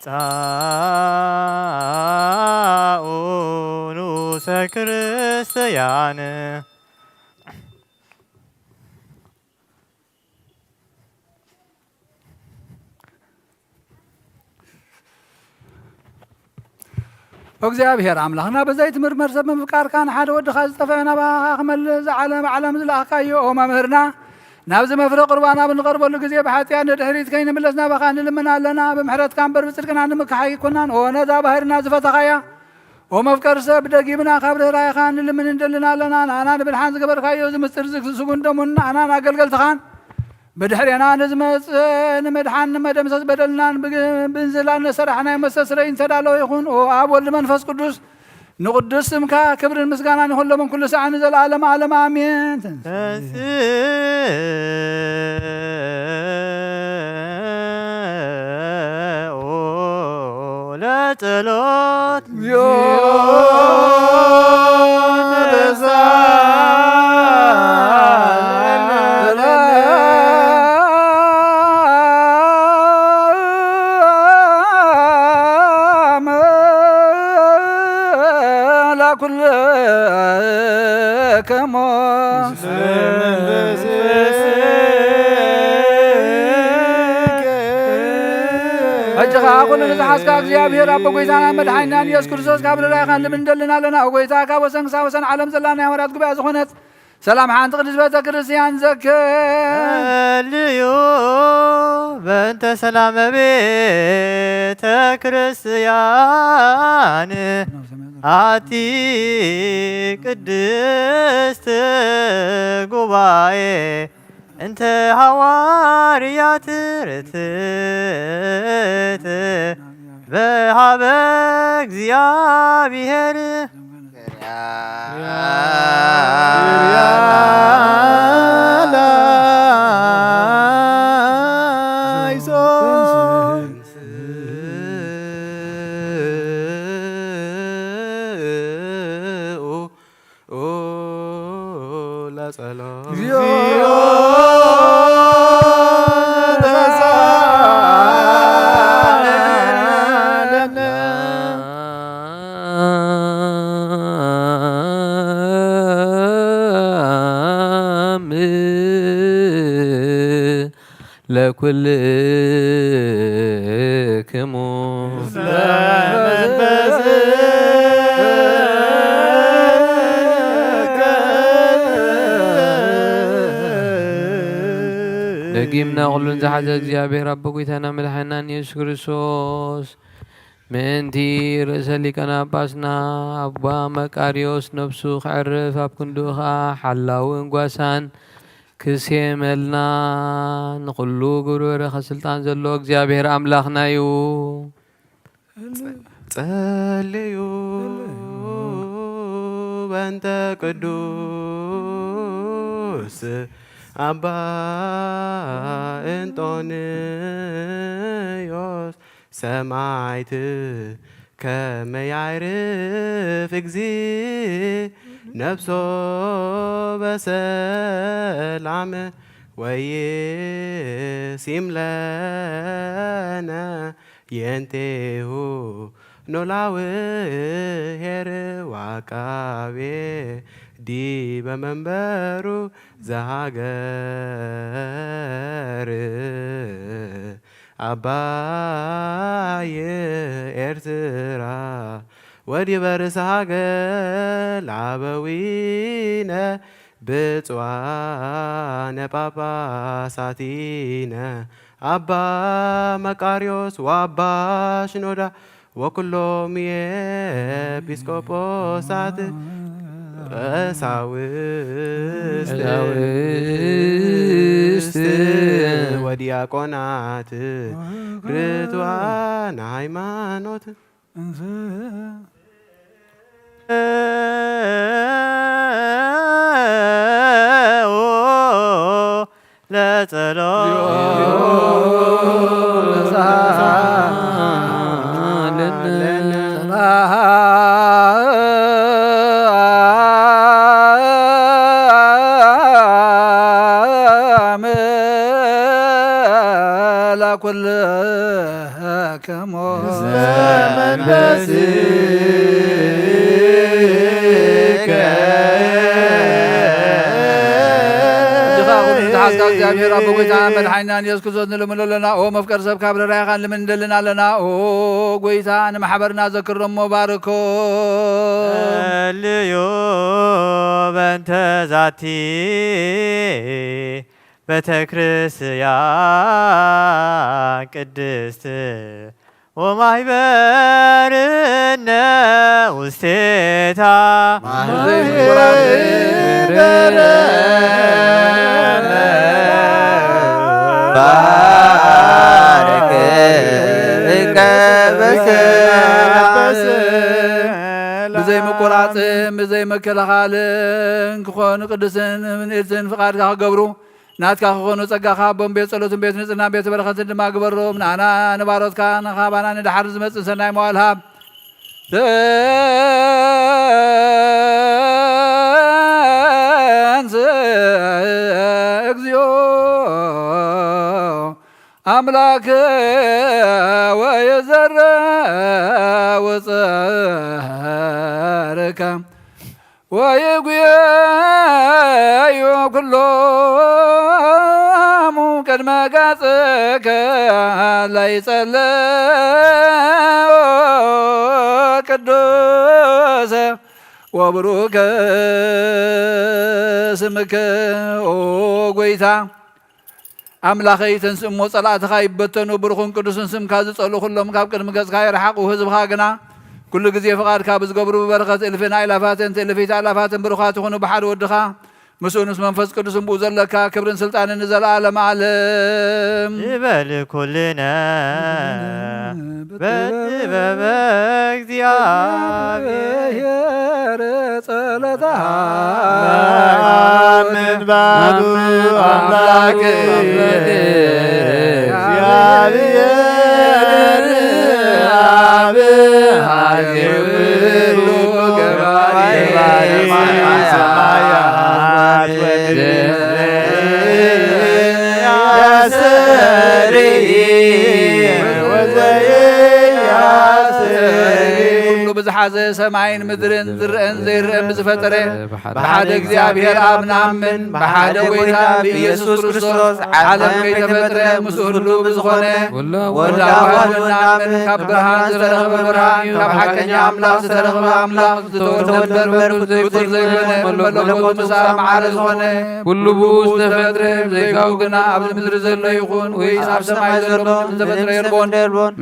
ጣኡ ንኡሰ ክርስቲያን። እግዚኣብሔር ኣምላኽና ብዘይትምርመር ሰብ ብምፍቃርካ ንሓደ ወድኻ ዝጠፍአ ናባኻ ክመልስ ዝዓለም ዓለም ዝለኣኽካዮ ኦ መምህርና፣ ናብዚ መፍረ ቁርባን ኣብ እንቐርበሉ ግዜ ብሓጢኣት ንድሕሪት ከይንምለስ ናባኻ ንልምን ኣለና። ብምሕረትካ እምበር ብጽድቅና ንምክሓይ ኣይኮናን። ኦ ነዛ ባህርና ዝፈተኻያ ኦ መፍቀር ሰብ ደጊምና ካብ ርህራሄኻ ንልምን እንደልን ኣለና። ንኣና ንምድሓን ዝገበርካዮ እዚ ምስጢር እዚ ስጉን ደሙን ንኣናን ኣገልገልትኻን ብድሕሬና ንዝመጽእ ንምድሓን ንመደምሰስ በደልናን ብግ-፣ ብንዝላን ነሰራሕናዮ መስተስረይ እንተዳለወ ይኹን። ኦ ኣብ ወልድ መንፈስ ቅዱስ ንቕዱስ ስምካ ክብርን ምስጋናን ይኹን ሎምን ኩሉ ሰዓን ንዘለዓለም ዓለም ኣሜን። ተንሥኡ ለጸሎት። ለኩልክሙ። ሕጂ ኸዓ ኩሉ ንዝሓዝካ እግዚኣብሔር ኣቦ ጎይታና መድሓኒናን ኢየሱስ ክርስቶስ ካብ ርራይኻን ልምን እንደልን ኣለና። ኦ ጎይታ ካብ ወሰን ክሳብ ወሰን ዓለም ዘላ ናይ ሃዋርያት ጉባኤ ዝኾነት ሰላም ሓንቲ ቅድስት ቤተ ክርስቲያን ዘክር። ጸልዩ በእንተ ሰላመ ቤተ ክርስቲያን ኣቲ ቅድስት ጉባኤ እንተ ሃዋርያት ርትዕት በሃበ እግዚኣብሔር። ኦ ለጸሎት። እግዚኦ ተሳለነ። ለኩልክሙ። ደጊምና ኩሉን ዝሓዘ እግዚኣብሔር ኣቦ ጎይታና መድሓኒናን ኢየሱስ ክርስቶስ ምእንቲ ርእሰ ሊቃነ ጳጳስና ኣባ መቃርዮስ ነፍሱ ከዕርፍ ኣብ ክንድኡ ኸዓ ሓላውን ጓሳን ክሴመልና ንኹሉ ግብረ በረኸት ስልጣን ዘለዎ እግዚኣብሔር ኣምላኽና እዩ። ጸልዩ በእንተ ቅዱስ ኣባ እንጦንዮስ ሰማዕት ከመ ያዕርፍ እግዚእ ነፍሶ በሰላም ወይሲም ለነ የንቴሁ ኖላዊ ኄር ወዐቃቤ ዲበ መንበሩ ዘሃገር። አባይ ኤርትራ ወዲበ ርእሰ ሀገር ለአበዊነ ብፁዓነ ጳጳሳቲነ አባ መቃርዮስ ወአባ ሽኖዳ ወኩሎም የኤጲስቆጶሳት ቀሳውስት ቀሳውስት ወዲያቆናት ርቱዓን ሃይማኖት ለጸሎት ኩልክሙ መንፈስከ እጅኻ ኩሉ ዝሓዝካ እግዚኣብሔር ኣቦ ጎይታ መድሓኒና ኢየሱስ ክርስቶስ ንልምኖ ኣለና። ኦ መፍቀር ሰብ ካብ ርራይኻ ንልምን እንደልን ኣለና። ኦ ጎይታ ንማሕበርና ዘክር እሞ ባርኮ። ጸልዩ በእንተ ዛቲ ቤተክርስቲያን ቅድስት ወማይበርነ ውስቴታ ባርክ ብዘይ ምቁራፅን ብዘይ መከላኻልን ክኾኑ ቅዱስን ምንእትን ፍቓድካ ክገብሩ ናትካ ክኾኑ ጸጋኻ ኣቦን ቤት ጸሎትን ቤት ንጽህናን ቤት በረኸትን ድማ ግበሮም። ንኣና ንባሮትካ ንኻባና ንድሓር ዝመጽእ ሰናይ መዋል ሃብ። ተንስ እግዚኦ ኣምላክ ወይዘረ ውፀርከ ወይጉየዩ ኩሎሙ ቅድመ ገጽከ ለይጸልእ ቅዱስ ወብሩክ ስምክ። ኦ ጎይታ ኣምላኸይ፣ ተንስእ እሞ ጸላእትኻ ይበተኑ፣ ብሩኽን ቅዱስን ስምካ ዝጸልኡ ኩሎም ካብ ቅድሚ ገጽካ ይርሓቑ። ህዝብኻ ግና ኩሉ ግዜ ፍቓድካ ብዝገብሩ ብበረኸት እልፍን ኣእላፋትን ትእልፊት ኣእላፋትን ብሩኻት ይኹኑ። ብሓደ ወድኻ ምስኡን ምስ መንፈስ ቅዱስን ብኡ ዘለካ ክብርን ስልጣንን ንዘለኣለም ኣለም። ይበል ኩልነ በጥበበ እግዚአብሔር ጸሎታ አምን ባዱ አምላክ እግዚአብሔር አብ ኃይለ ኩሉ ገባሬ ሰማያት ወምድር ያስተርኢ ወዘየያስተርኢ ኩሉ ብዝሓዘ ሰማይን ምድርን ዝረአን ዘይረአን ብዝፈጠረ ብሓደ እግዚኣብሔር ኣብ ንኣምን፣ ብሓደ ጎይታ ብኢየሱስ ክርስቶስ ዓለም ከይተፈጥረ ምስ ኩሉ ብዝኾነ ወላዋሉ እናምን ካብ ብርሃን ዝተረኽበ ብርሃን ካብ ሓቀኛ ኣምላኽ ዝተረኽበ ኣምላኽ ዝተወልደ እምበር ፍጡር ዘይኮነ መለኮት ምስ ኣብ ማዕረ ዝኾነ ኩሉ ብኡ ዝተፈጥረ ዘይካኡ ግና ኣብዚ ምድሪ ዘሎ ይኹን ወይስ ኣብ ሰማይ ዘሎ ዝተፈጥረ የልቦን።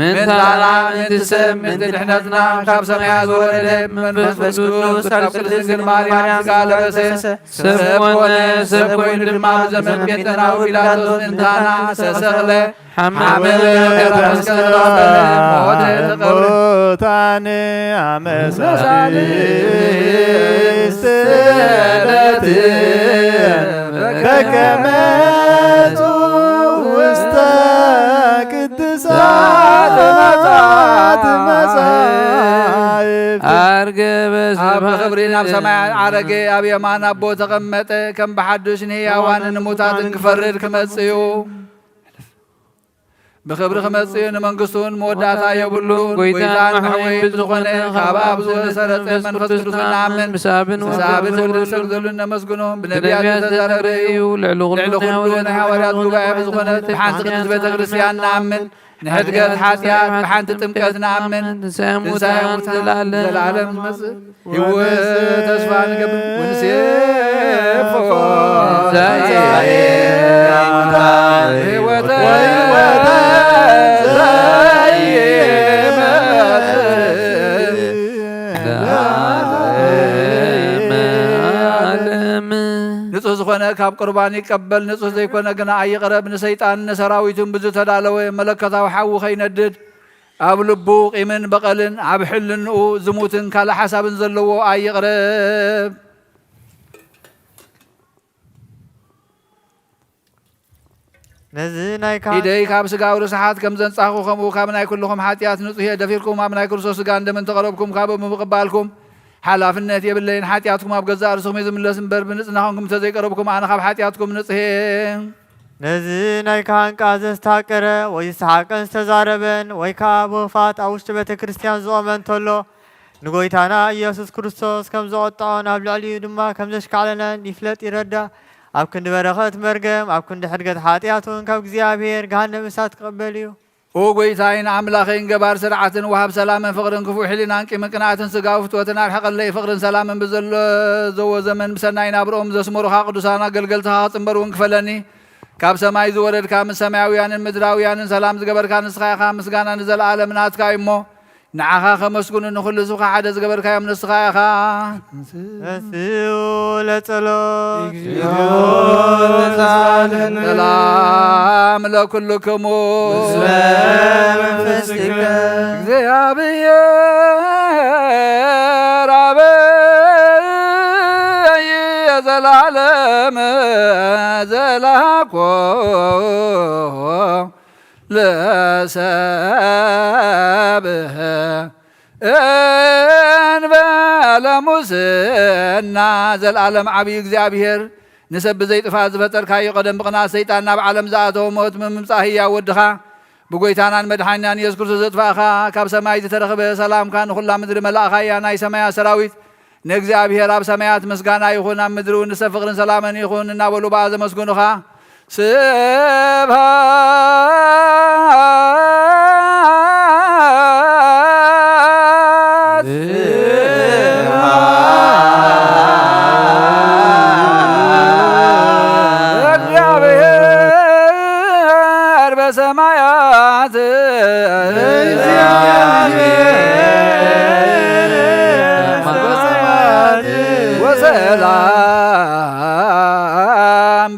ምእንታና ምእንቲ ሰብ ምእንቲ ድሕነትና ካብ ሰማያ ዝወረደ መንፈስ ቅዱስ ካብ ቅድስት ድንግል ማርያም ስጋ ለበሰ ሰብ ኮነ። ሰብ ኮይኑ ድማ ብዘመን ጴንጠናዊ ጲላጦስ ምእንታና ተሰቕለ። ሓመመ፣ መስቀል ተቐበለ፣ ሞተ፣ ተቐብረ። ሙታን አመ ሳልስት ዕለት ተቀመጡ ውስተ ቅድሳት መጻሕፍት። ዓርገ በስብሐት ኣብ ክብሪ ናብ ሰማይ ዓረገ፣ ኣብ የማን ኣቦ ተቐመጠ። ከም ብሓድሽ ንህያዋንን ንሙታትን ክፈርድ ክመጽእ እዩ። ብኽብሪ ክመጽእ እዩ፣ ንመንግስቱን መወዳእታ የብሉን። ጎይታን መሕወይን ብዝኾነ ካብ ኣብ ዝሰረጸ መንፈስ ቅዱስ ንኣምን። ምስ ኣብን ወልድን ሰግደሉን ነመስግኖ። ብነቢያት ዝተዛረበ እዩ። ልዕሊ ኩሉ ናይ ሃዋርያት ጉባኤ ብዝኾነት ብሓንቲ ቅድስት ቤተ ክርስቲያን ንኣምን። ንሕድገት ሓጢኣት ብሓንቲ ጥምቀት ንኣምን። ትንሳኤ ሙታን ዘላለም ዝመጽእ ህይወት ተስፋ ንገብር። ወንሴፎ ትንሳኤ ሙታን ህይወተ ንጹህ ዝኾነ ካብ ቁርባን ይቀበል፣ ንጹህ ዘይኮነ ግና ኣይቕረብ። ንሰይጣን ንሰራዊቱን ብዝተዳለወ መለኮታዊ ሓዊ ከይነድድ ኣብ ልቡ ቂምን በቐልን ኣብ ሕልንኡ ዝሙትን ካልእ ሓሳብን ዘለዎ ኣይቕረብ። ነዚ ናይ ካህን ኢደይ ካብ ስጋዊ ርስሓት ከም ዘንጻኹ፣ ከምኡ ካብ ናይ ኩልኹም ሓጢኣት ንጹህ እየ። ደፊርኩም ኣብ ናይ ክርስቶስ ስጋን ደምን ተቐረብኩም፣ ካብኡ ብምቕባልኩም ሓላፍነት የብለይን። ሓጢኣትኩም ኣብ ገዛእ ርእስኹም እዩ ዝምለስ እምበር፣ ብንጽህና ኾንኩም እንተዘይቀረብኩም፣ ኣነ ካብ ሓጢኣትኩም ንጹህ እየ። ነዚ ናይ ካህን ቃል ዘስታቀረ ወይ ዝሰሓቀን ዝተዛረበን ወይ ከዓ ብውፋት ኣብ ውሽጢ ቤተ ክርስቲያን ዝቖመ እንተሎ ንጎይታና ኢየሱስ ክርስቶስ ከም ዘቖጥዖን ኣብ ልዕሊኡ ድማ ከም ዘሽካዕለለን ይፍለጥ ይረዳእ። ኣብ ክንዲ በረኸት መርገም ኣብ ክንዲ ሕድገት ሓጢኣት እውን ካብ እግዚኣብሔር ገሃነም እሳት ክቕበል እዩ። ኦ ጎይታይን ኣምላኸይን ገባር ስርዓትን ወሃብ ሰላምን ፍቕርን ክፉእ ሕሊናን ቂምን ቅንኣትን ስጋዊ ፍትወትን ኣርሕቐለይ። ፍቕርን ሰላምን ብዘለዎ ዘመን ብሰናይ ናብርኦም ዘስመሩኻ ቅዱሳን ኣገልገልትኻ ክጽንበር እውን ክፈለኒ። ካብ ሰማይ ዝወረድካ ምስ ሰማያውያንን ምድራውያንን ሰላም ዝገበርካ ንስኻ ኢኻ። ምስጋና ንዘለኣለም ናትካ እዩ እሞ ንዓኻ ከመስግኑ ንኹሉ ህዝብኻ ሓደ ዝገበርካዮም ንስኻ ኢኻ። ተንሥኡ ለጸሎት። እግዚኦ መሐረነ። ሰላም ለኩልክሙ። ምስለ መንፈስከ። እግዚአብሔር አበይ ዘላለም ዘላኮ ለሰብእ እንበለ ሙስና። ዘልኣለም ዓብዪ እግዚኣብሔር፣ ንሰብ ብዘይ ጥፋት ዝፈጠርካዮ፣ ቀደም ብቕንኣት ሰይጣን ናብ ዓለም ዝኣተወ፣ ሞት ብምምጻእ ህያው ወድኻ፣ ብጎይታናን መድሓኒናን ኢየሱስ ክርስቶስ ዘጥፋእኻ፣ ካብ ሰማይ ዝተረኽበ ሰላምካ ንኹላ ምድሪ መላእኻያ። ናይ ሰማያት ሰራዊት ንእግዚኣብሔር ኣብ ሰማያት ምስጋና ይኹን፣ ኣብ ምድሪ እውን ንሰብ ፍቕርን ሰላምን ይኹን እናበሉ ብኣ ዘመስግኑኻ። ስብሐት ለእግዚአብሔር በሰማያት። እግዚአብሔር በሰማያት። ወሰላም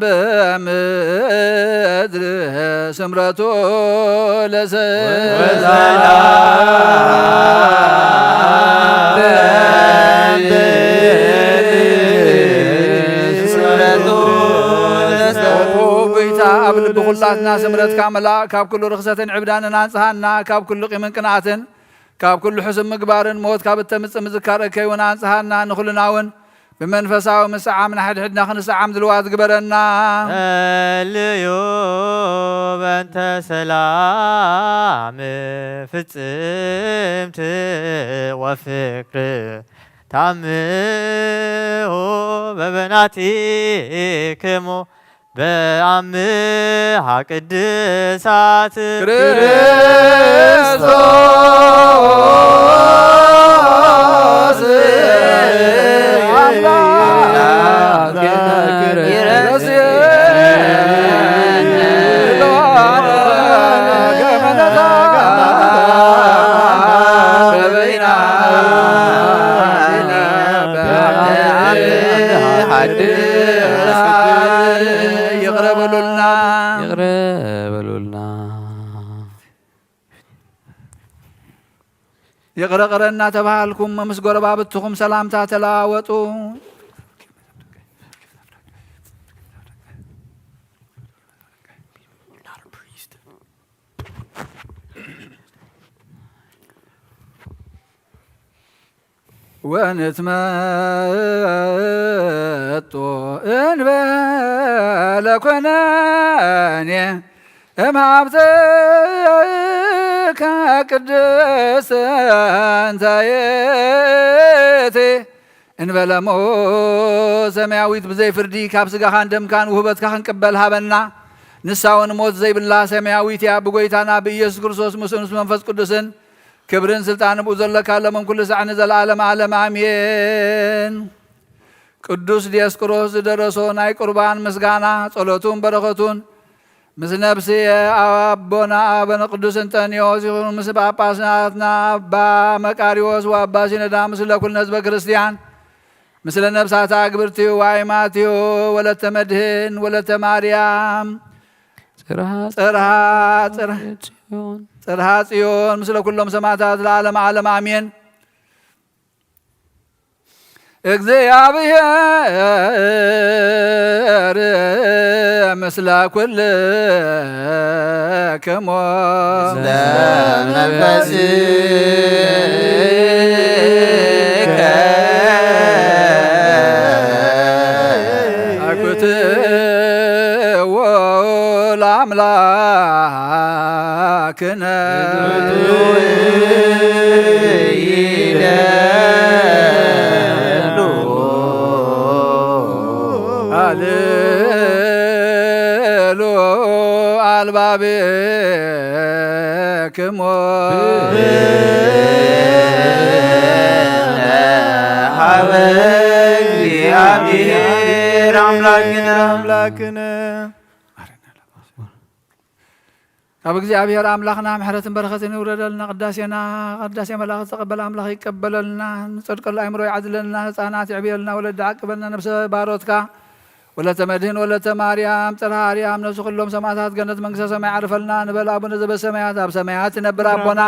በምድር ስምረቱ ለሰ-፣ ወሰላም በምድር ስምረቱ ለሰ-፣ ኦ ጎይታ፣ ኣብ ልቢ ኩላትና ስምረትካ መላእ፣ ካብ ኩሉ ርኽሰትን ዕብዳንን ኣንጽሃና፣ ካብ ኩሉ ቂምን ቅንኣትን፣ ካብ ኩሉ ሕሱም ምግባርን ሞት ካብ እተምጽእ ምዝካር እከይ እውን ኣንጽሃና፣ ንኹልና እውን ብመንፈሳዊ ምስዓም ንሓድሕድና ክንስዓም ድልዋት ግበረና። ጸልዩ በእንተ ሰላም ፍጽምቲ ወፍቅር ታምሁ በበናቲክሙ በአምሃ ቅድሳት ክርስቶስ አምላክ ይቕረ በሉልና። ይቕረ በሉልና። ይቕረ ቅረ እናተባሃልኩም ምስ ጎረባብትኹም ሰላምታ ተለዋወጡ። ወንትመጦ እንበለ ኮነኔ እምሃብትከ ቅድስት እንተ ይእቲ እንበለሞ ሰማያዊት ብዘይ ፍርዲ ካብ ስጋኻን ደምካን ውህበትካ ክንቅበል ሃበና። ንሳ እውን ሞት ዘይብላ ሰማያዊት እያ። ብጎይታና ብኢየሱስ ክርስቶስ ምስኡ ምስ መንፈስ ቅዱስን ክብርን ስልጣን ብኡ ዘለካ ለመን ኩሉ ሳዕ ንዘለዓለም ዓለም ኣሜን። ቅዱስ ዲዮስቆሮስ ዝደረሶ ናይ ቁርባን ምስጋና ጸሎቱን በረኸቱን ምስ ነፍሲ ኣቦና ኣበነ ቅዱስ እንጠንዮስ ይኹን፣ ምስ ጳጳሳትና ኣባ መቃሪዎስ ወኣባ ሲኖዳ ምስለ ኩልነ ህዝበ ክርስቲያን፣ ምስለ ነፍሳት ኣግብርቲሁ ወኣይማቲሁ ወለተ መድህን ወለተ ማርያም ጽርሃ ጽርሃ ጽርሃ ጽዮን። ጽርሃ ጽዮን ምስለ ኩሎም ሰማዕታት ለዓለመ ዓለም ኣሜን። እግዚኣብሔር ምስለ ኩልክሙ። ምስለ መንፈስከ። አኩትዎ ለአምላክነ አልሉ አልባቤክሙ ሀበ እግዚአብሔር አምላክነ። አምላክነ። ካብ እግዚኣብሔር ኣምላኽና ምሕረትን በረኸትን ይውረደልና። ቅዳሴና ቅዳሴ መላእኽት ዝተቐበለ ኣምላኽ ይቀበለልና። ንጸድቀሉ ኣእምሮ ይዓድለልና። ህፃናት ይዕብየልና። ወለደ ዓቅበልና። ነፍሰ ባሮትካ ወለተ መድህን ወለተ ማርያም ጽርሃ ኣርያም ነፍሲ ኩሎም ሰማዕታት ገነት መንግስተ ሰማይ ዓርፈልና። ንበል ኣቡነ ዘበሰማያት ኣብ ሰማያት ትነብር ኣቦና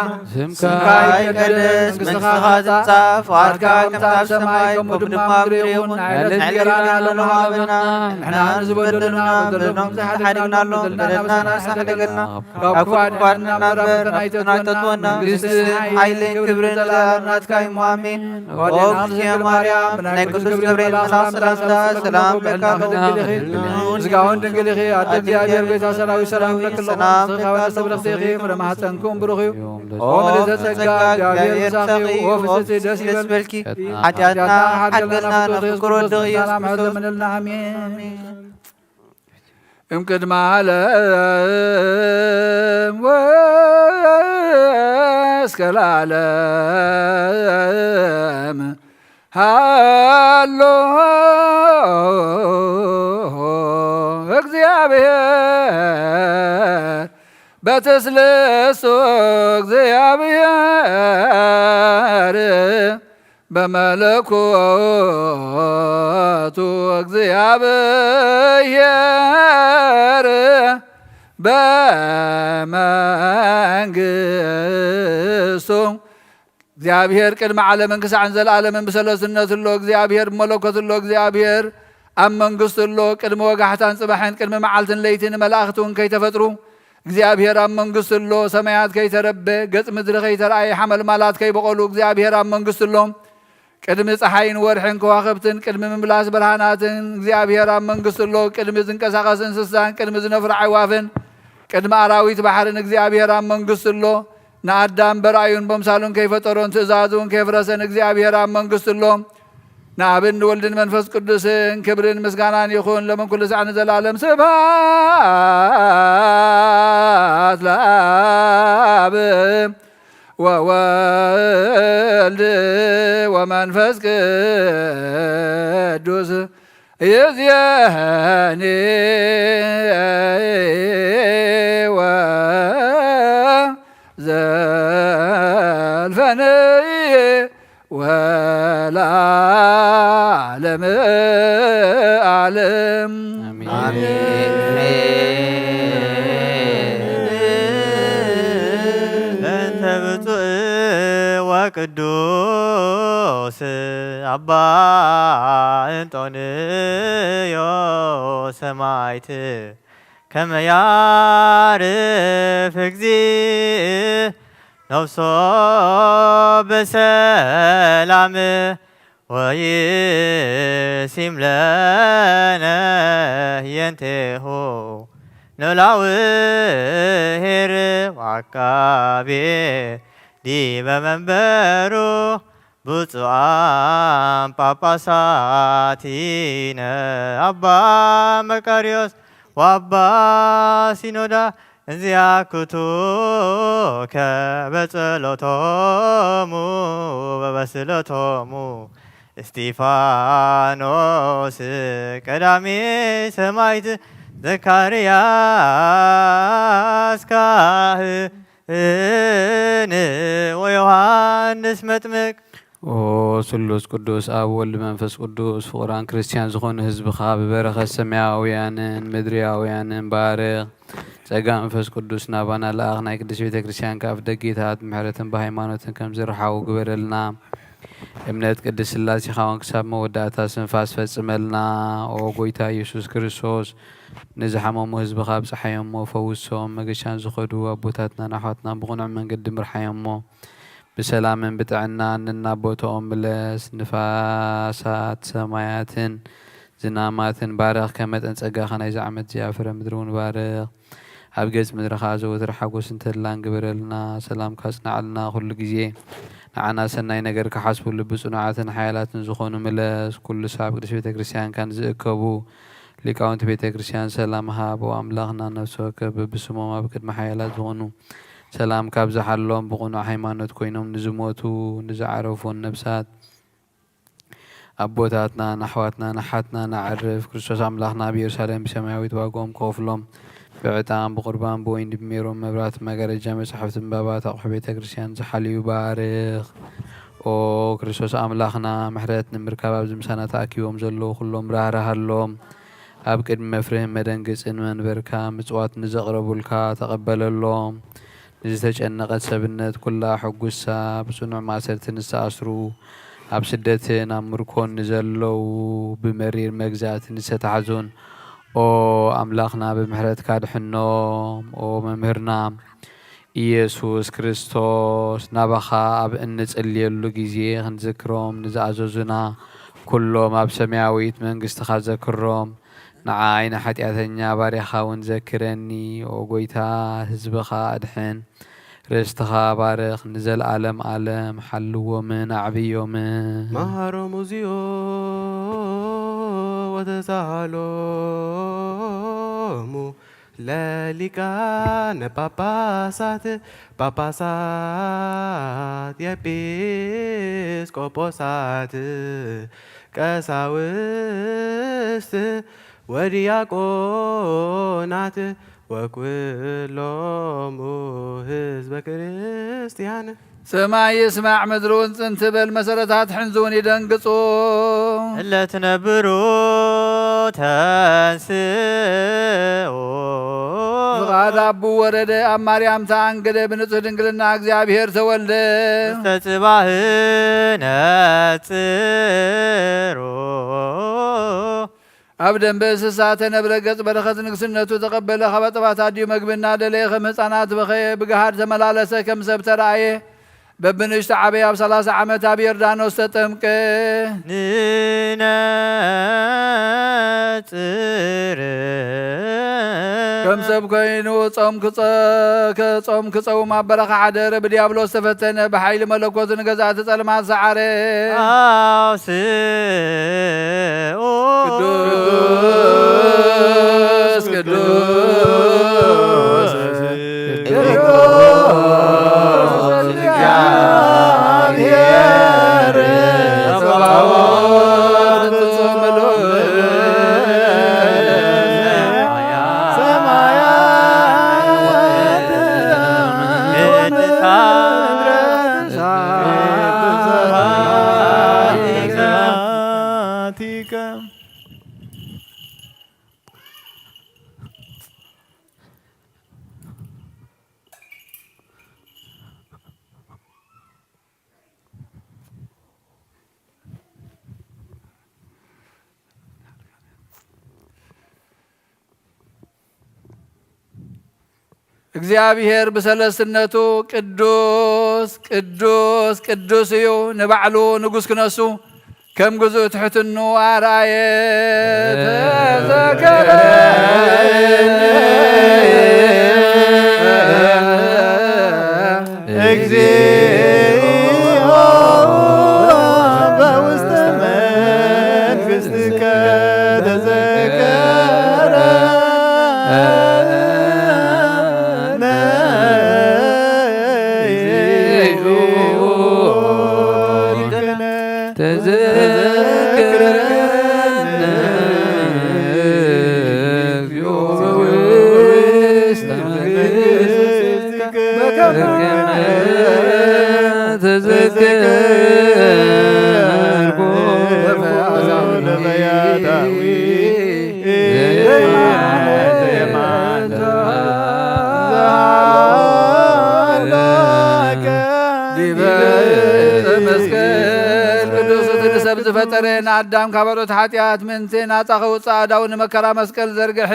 ስምካ ይቀደስ፣ መንግስትኻ ትምጻእ፣ ፍቓድካ ከምቲ ኣብ ሰማይ ከምኡ ድማ ኣብ ምድሪ ይኹን። ንዕለት እንጀራና ሎሚ ሃበና። ንሕና ንዝበደሉና በደሎም ዝሓደግናሎም በደልና ንስኻ ሓደገልና። ካብ ክፉ ኣድሕነና እምበር ፈተና ኣይተእትወና። መንግስቲ፣ ሓይልን ክብርን ንዘለኣለም ናትካ እዩ። ኣሜን። ኦ እግዝእትየ ማርያም፣ ብናይ ቅዱስ ገብርኤል መልኣኽ ሰላምታ ሰላም እብለኪ ኣለኹ። ስጋውን ድንግል ኢኺ፣ ኣደ እግዚኣብሔር፣ ጎይታ ሰራዊት ሰላም እብለኪ ኣለኹ። ንስኺ ካብ ኣንስቲ ብርኽቲ ኢኺ፣ ፍረ ማህፀንኩም ብሩኽ እዩ። ኦ ምልዕተ ጸጋ፣ እግዚኣብሔር ምሳኺ፣ ኦ ፍጽእቲ ደስ ይበልኪ። ሓጢኣትና ሓድገልና፣ ናብ ፍቁር ወድኺ ኢየሱስ ክርስቶስ ለምንልና። ኣሜን። እምቅድመ ዓለም ወእስከ ለዓለም ሃሎ እግዚአብሔር በትስልሱ እግዚአብሔር በመለኮቱ እግዚአብሔር በመንግስቱ። እግዚኣብሔር ቅድሚ ዓለምን ክሳዕን ዘለዓለምን ብሰለስነቱ ኣሎ። እግዚኣብሔር ብመለኮቱ ኣሎ። እግዚኣብሔር ኣብ መንግስቱ ኣሎ። ቅድሚ ወጋሕታን ጽባሕን፣ ቅድሚ መዓልትን ለይትን መላእኽቲ እውን ከይተፈጥሩ እግዚኣብሔር ኣብ መንግስቱ ኣሎ። ሰማያት ከይተረበ፣ ገጽ ምድሪ ከይተረኣየ፣ ሓመልማላት ከይበቐሉ እግዚኣብሔር ኣብ መንግስቱ ኣሎ። ቅድሚ ጸሓይን ወርሕን ከዋኽብትን፣ ቅድሚ ምምላስ ብርሃናትን እግዚኣብሔር ኣብ መንግስቱ ኣሎ። ቅድሚ ዝንቀሳቐስ እንስሳን፣ ቅድሚ ዝነፍሩ ኣዕዋፍን፣ ቅድሚ ኣራዊት ባሕርን እግዚኣብሔር ኣብ መንግስቱ ኣሎ። ንኣዳም በራእዩን በምሳሉን ከይፈጠሮን ትእዛዙን ከየፍረሰን እግዚኣብሔር ኣብ መንግስቱ ኣሎ። ንኣብን ንወልድን መንፈስ ቅዱስን ክብርን ምስጋናን ይኹን፣ ሎምን ኩሉ ሳዕ ንዘለዓለም። ስብሐት ለአብ ወወልድ ወመንፈስ ቅዱስ ይእዜኒ ወዘልፈኒ ወለዓለመ ዓለም። አሜን። አሜን። በእንተ ብፁዕ ወቅዱስ አባ እንጦንዮስ ሰማዕት ከመ ያርፍ እግዚእ ነፍሶ በሰላም ወይሲም ለነ ህየንቴሁ ኖላዊ ኄር ወዐቃቤ ዲበ መንበሩ ብፁዓን ጳጳሳቲነ አባ መቃርዮስ ወአባ ሲኖዳ እንዚአኩቱ ከበ ጸሎቶሙ ወበስእለቶሙ እስጢፋኖስ ቀዳሜ ሰማዕት ዘካርያስ ካህን ወዮሃንስ መጥምቅ። ኦ ስሉስ ቅዱስ ኣብ ወልድ መንፈስ ቅዱስ ፍቑራን ክርስቲያን ዝኾኑ ህዝብኻ ብበረኸት ሰማያውያንን ምድርያውያንን ባርኽ። ጸጋ መንፈስ ቅዱስ ናባና ለኣኽ። ናይ ቅድስት ቤተ ክርስቲያን ከኣ ኣፍ ደጌታት ብምሕረትን ብሃይማኖትን ከም ዝርሓቑ ግበረልና። እምነት ቅድስት ሥላሴኻ እውን ክሳብ መወዳእታ ስንፋስ ፈጽመልና። ኦ ጐይታ ኢየሱስ ክርስቶስ፣ ንዝሓመሙ ህዝብኻ ኣብጽሓዮሞ፣ ፈውሶም። መገሻን ዝኸዱ ኣቦታትናን ኣሕዋትናን ብቕኑዕ መንገዲ ምርሓዮሞ። ብሰላምን ብጥዕናን ነናብ ቦታኦም ምለስ። ንፋሳት ሰማያትን ዝናማትን ባርኽ። ከም መጠን ጸጋኻ ናይዚ ዓመት እዚኣ ፍረ ምድሪ እውን ባርኽ። ኣብ ገጽ ምድሪ ኸኣ ዘወትር ሓጎስን ተድላን ግበረልና። ሰላምካ ኣጽንዓልና። ኩሉ ግዜ ንዓና ሰናይ ነገር ክሓስቡ ልቢ ጽኑዓትን ሓያላትን ዝኾኑ ምለስ። ኩሉ ሳብ ቅድስት ቤተ ክርስቲያንካ ንዝእከቡ ሊቃውንቲ ቤተ ክርስቲያን ሰላም ሃብ። ኦ ኣምላኽና፣ ነፍሲ ወከፍ በብስሞም ኣብ ቅድሚ ሓያላት ዝኾኑ ሰላም ካብዝሓሎም። ብቕኑዕ ሃይማኖት ኮይኖም ንዝሞቱ ንዝዓረፉን ነፍሳት ኣቦታትና ንኣሕዋትና ንሓትና ንዓርፍ። ክርስቶስ ኣምላኽና ኣብ ኢየሩሳሌም ብሰማያዊት ዋጋኦም ክኸፍሎም ብዕጣን ብቁርባን ብወይኒ ብሜሮን መብራህቲ መጋረጃ መጻሕፍቲ ምንባባት ኣቑሑ ቤተ ክርስቲያን ዝሓልዩ ባርኽ። ኦ ክርስቶስ ኣምላኽና፣ ምሕረት ንምርካብ ኣብዚ ምሳና ተኣኪቦም ዘለዉ ኩሎም ራህራሃሎም። ኣብ ቅድሚ መፍርህን መደንግጽን መንበርካ ምጽዋት ንዘቕረቡልካ ተቐበለሎም። ንዝተጨነቐት ሰብነት ኩላ ሕጉሳ፣ ብጽኑዕ ማእሰርቲ ንዝተኣስሩ፣ ኣብ ስደትን ኣብ ምርኮን ንዘለዉ፣ ብመሪር መግዛእቲ ንዝተታሕዙን፣ ኦ ኣምላኽና ብምሕረትካ ድሕኖም። ኦ መምህርና ኢየሱስ ክርስቶስ፣ ናባኻ ኣብ እንጽልየሉ ግዜ ክንዝክሮም ንዝኣዘዙና ኩሎም ኣብ ሰማያዊት መንግስትኻ ዘክሮም። ንዓይ ንሓጢኣተኛ ባርያኻ እውን ዘክረኒ። ኦ ጎይታ፣ ህዝብኻ ኣድሕን። ርእስትኻ ባርኽ፣ ንዘለኣለም ኣለም ሓልዎምን ኣዕብዮምን። መሃሮሙ እዚኦ ወተሳሃሎሙ ለሊቃነ ጳጳሳት፣ ጳጳሳት፣ ኤጲስቆጶሳት፣ ቀሳውስት ወዲያቆናት ወኩሎሙ ህዝበ ክርስቲያን። ሰማይ ይስማዕ ምድሪ እውን ጽን ትበል፣ መሰረታት ሕንዚ እውን ይደንግጹ። እለ ትነብሩ ተንስኡ። ፍቓድ ኣቡ ወረደ፣ ኣብ ማርያም ተኣንገደ፣ ብንጹህ ድንግልና እግዚኣብሔር ተወልደ። ምስለ ጽባህ ነጽሩ። ኣብ ደንበ እንስሳ ተነብረ፣ ገጽ በረኸት ንግስነቱ ተቐበለ። ካብ ኣጥባት ኣድዩ መግቢ እናደለየ ከም ህፃናት በኸየ፣ ብገሃድ ተመላለሰ፣ ከም ሰብ ተራእየ። በብንእሽቶ ዓበየ ኣብ ሰላሳ ዓመት ኣብ ዮርዳኖስ ተጠምቀ። ንነጽር። ከም ሰብ ኮይኑ ጾም ክጸ-፣ ከ-፣ ጾም ክጸውም ኣብ በረኻ ሓደረ። ብዲያብሎስ ተፈተነ፣ ብሓይሊ መለኮት ንገዛእቲ ጸልማት ሰዓረ። ኣውስኡ። ቅዱስ፣ ቅዱስ ቅዱስ እግዚአብሔር ጸባኦት ምሉእ ሰማያት እግዚኣብሔር ብሰለስትነቱ ቅዱስ፣ ቅዱስ፣ ቅዱስ እዩ። ንባዕሉ ንጉስ ክነሱ ከም ግዙእ ትሕትኑ ኣርኣየ። ተዘከረኒ እግዚኦ በውስተ መንግሥትከ ተዘከረኒ። ተዘከረነ እግዚኦ ውስተ መንግሥትከ በከመ ተዘከርኩ በፈያታዊ ዲበ ዕፀ መስቀል ቅዱስ እቲ ንሰብ ዝፈጠረ ንኣዳም ካብ ኣሮት ሓጢኣት ምእንቲ ናፃ ከውፅእ ኣእዳዉ ንመከራ መስቀል ዘርግሐ።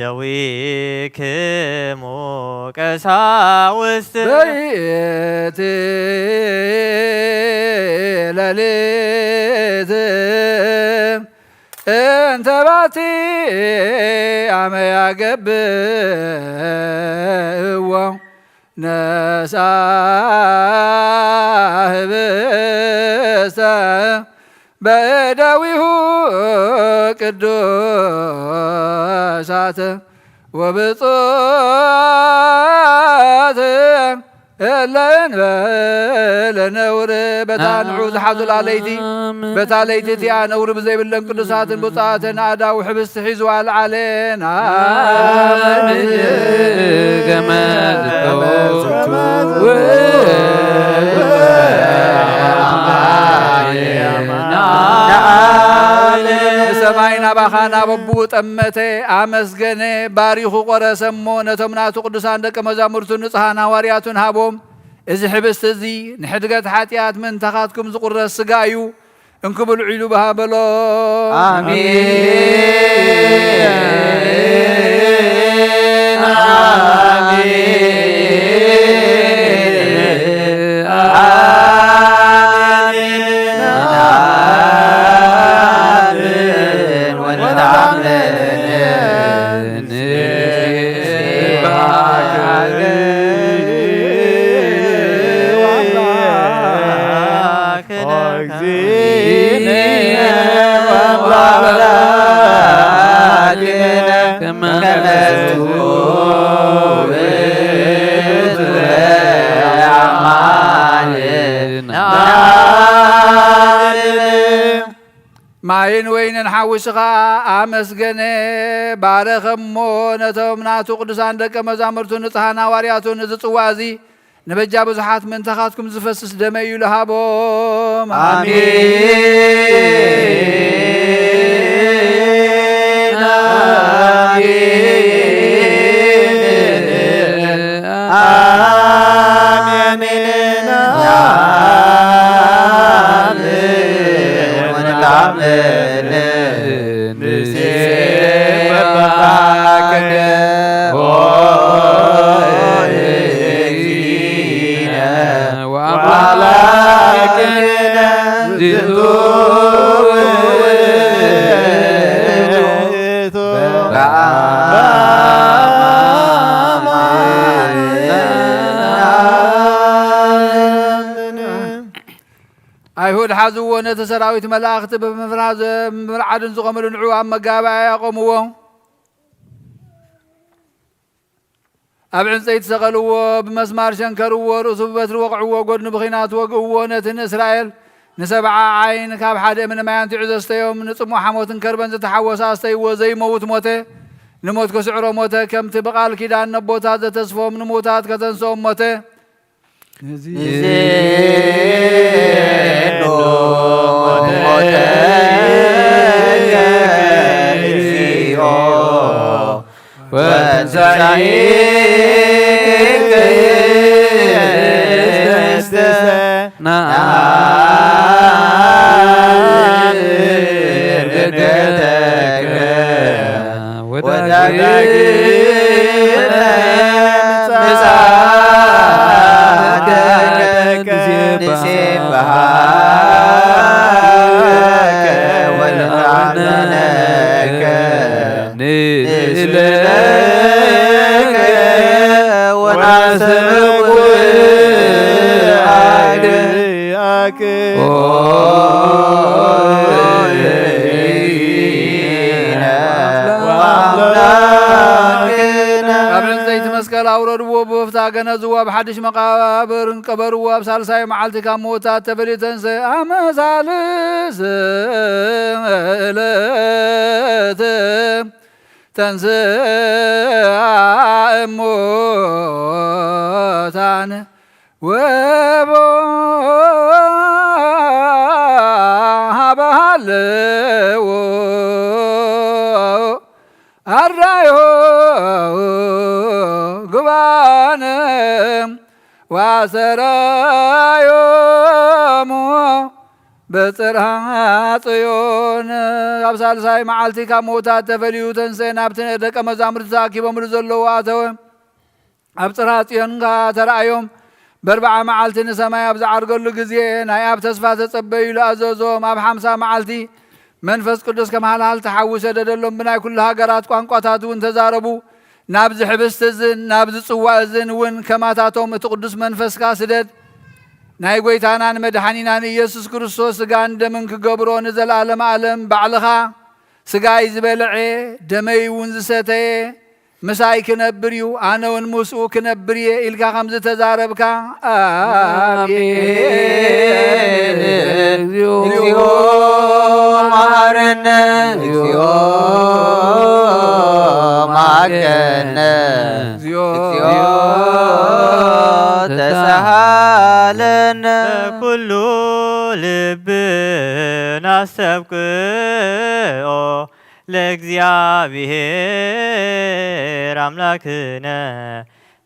ደዊክሙ ቀሳውስት በይቲ ሌሊት እንተ ባቲ ኣመ ያገብእዎ ነሳ ህብስተ በእደዊሁ ቅዱሳት ወብፁዓት እለ እንበለ ነውር በታ ንዑ ዝሓዙላ ለይቲ በታ ለይቲ እቲኣ ነውሪ ብዘይብለን ቅዱሳትን ብፁዓትን ኣእዳው ሕብስቲ ሒዙ ኣልዓለን። ኣሜን። ንሰማይ ናባኻ ናብ ኣቦኡ ጠመተ፣ ኣመስገነ፣ ባሪኹ ቆረሰ እሞ ነቶም ናቱ ቅዱሳን ደቀ መዛሙርቱን ንጹሓን ሃዋርያቱን ሃቦም። እዚ ሕብስቲ እዚ ንሕድገት ሓጢኣት ምእንታኻትኩም ዝቑረስ ስጋ እዩ። እንኩ ብልዑ ኢሉ ብሃ በሎ። ኣሜን፣ ኣሜን፣ ኣሜን፣ ኣሜን። ወንታምንን ማይን ወይንን ሓዊስኻ ኣመስገነ፣ ባረኸ እሞ ነቶም ናቱ ቅዱሳን ደቀ መዛሙርቱ ንጹሓን ሃዋርያቱን እዚ ጽዋ እዚ ንበጃ ብዙሓት ምእንታኻትኩም ዝፈስስ ደመ እዩ ልሃቦም። ኣሜን። ኣሜን። ኣሜን። ኣሜን። ወንታምንን ንሴብሐከ ኦ እግዚእነ ወአምላክነ ዝቱ ውእቱ በአማን ኣይሁድ ሓዝዎ፣ ነቲ ሰራዊት መላእኽቲ ብምፍራዝ ብምርዓድን ዝቖመሉ ንዕኡ ኣብ መጋባእያ ኣቆምዎ። ኣብ ዕንጸይቲ ሰቐልዎ፣ ብመስማር ሸንከርዎ፣ ርእሱ ብበትሪ ወቕዕዎ፣ ጎድኑ ብኲናት ወግእዎ። ነቲ ንእስራኤል ንሰብዓ ዓይን ካብ ሓደ እምኒ ማይ ኣንቲዑ ዘስተዮም፣ ንጽሙእ ሓሞትን ከርበን ዝተሓወሰ ኣስተይዎ፣ ዘይመውት ሞተ። ንሞት ከስዕሮ ሞተ። ከምቲ ብቓል ኪዳን ነቦታት ዘተስፎም ንምውታት ከተንስኦም ሞተ። ንዜኑ ሞተከ እግዚኦ ወትንሳኤከ ነአምን እገተከ ወዳግመ ምጽኣትከ ንሴብሐከ ወነአምነከ ንስእለከ ወናስተብቅዓከ። ኦ ወአምላክነ። ካብ ዕንጸይቲ መስቀል ኣውረድዎ፣ ብወፍታ ገነዝዎ፣ ኣብ ሓድሽ መቓብር ቀበርዎ። ኣብ ሳልሳይ መዓልቲ ካብ ምዉታት ተፈልዩ ተንስእ። ኣመ ሳልስ ዕለት ተንስእ እሙታን ወቦ ሀበሃለዎ አራዮ ጉባነ ዋሰራዮሙ በጽርሃ ጽዮን ኣብ ሳልሳይ መዓልቲ ካብ ምዉታት ተፈልዩ ተንስኤ፣ ናብቲ ደቀ መዛሙርቲ ተኣኪቦምሉ ዘለዉ ኣተወ። ኣብ ጽርሃ ጽዮን ከኣ ተራእዮም። በርብዓ መዓልቲ ንሰማይ ኣብ ዝዓርገሉ ግዜ፣ ናይ ኣብ ተስፋ ተጸበዩ ኢሉ ኣዘዞም። ኣብ ሓምሳ መዓልቲ መንፈስ ቅዱስ ከም ሃልሃልቲ ሓዊ ሰደደሎም። ብናይ ኩሉ ሃገራት ቋንቋታት እውን ተዛረቡ። ናብዚ ሕብስቲ እዝን ናብዚ ጽዋ እዝን እውን ከማታቶም እቲ ቅዱስ መንፈስካ ስደድ። ናይ ጐይታናን መድሓኒናን ኢየሱስ ክርስቶስ ስጋን ደምን ክገብሮ ንዘለኣለም ኣለም ባዕልኻ፣ ስጋይ ዝበልዐ ደመይ እውን ዝሰተየ ምሳይ ክነብር እዩ፣ ኣነ እውን ምስኡ ክነብር እየ ኢልካ ከም ዝተዛረብካ። ኣሜን። ኣሜን። እግዚኦ መሐረነ። እግዚኦ መሐረነ። እግዚኦ ተሳሃለነ። ኩሉ ልብን ኣስተብቅኦ ለእግዚኣብሔር ኣምላክነ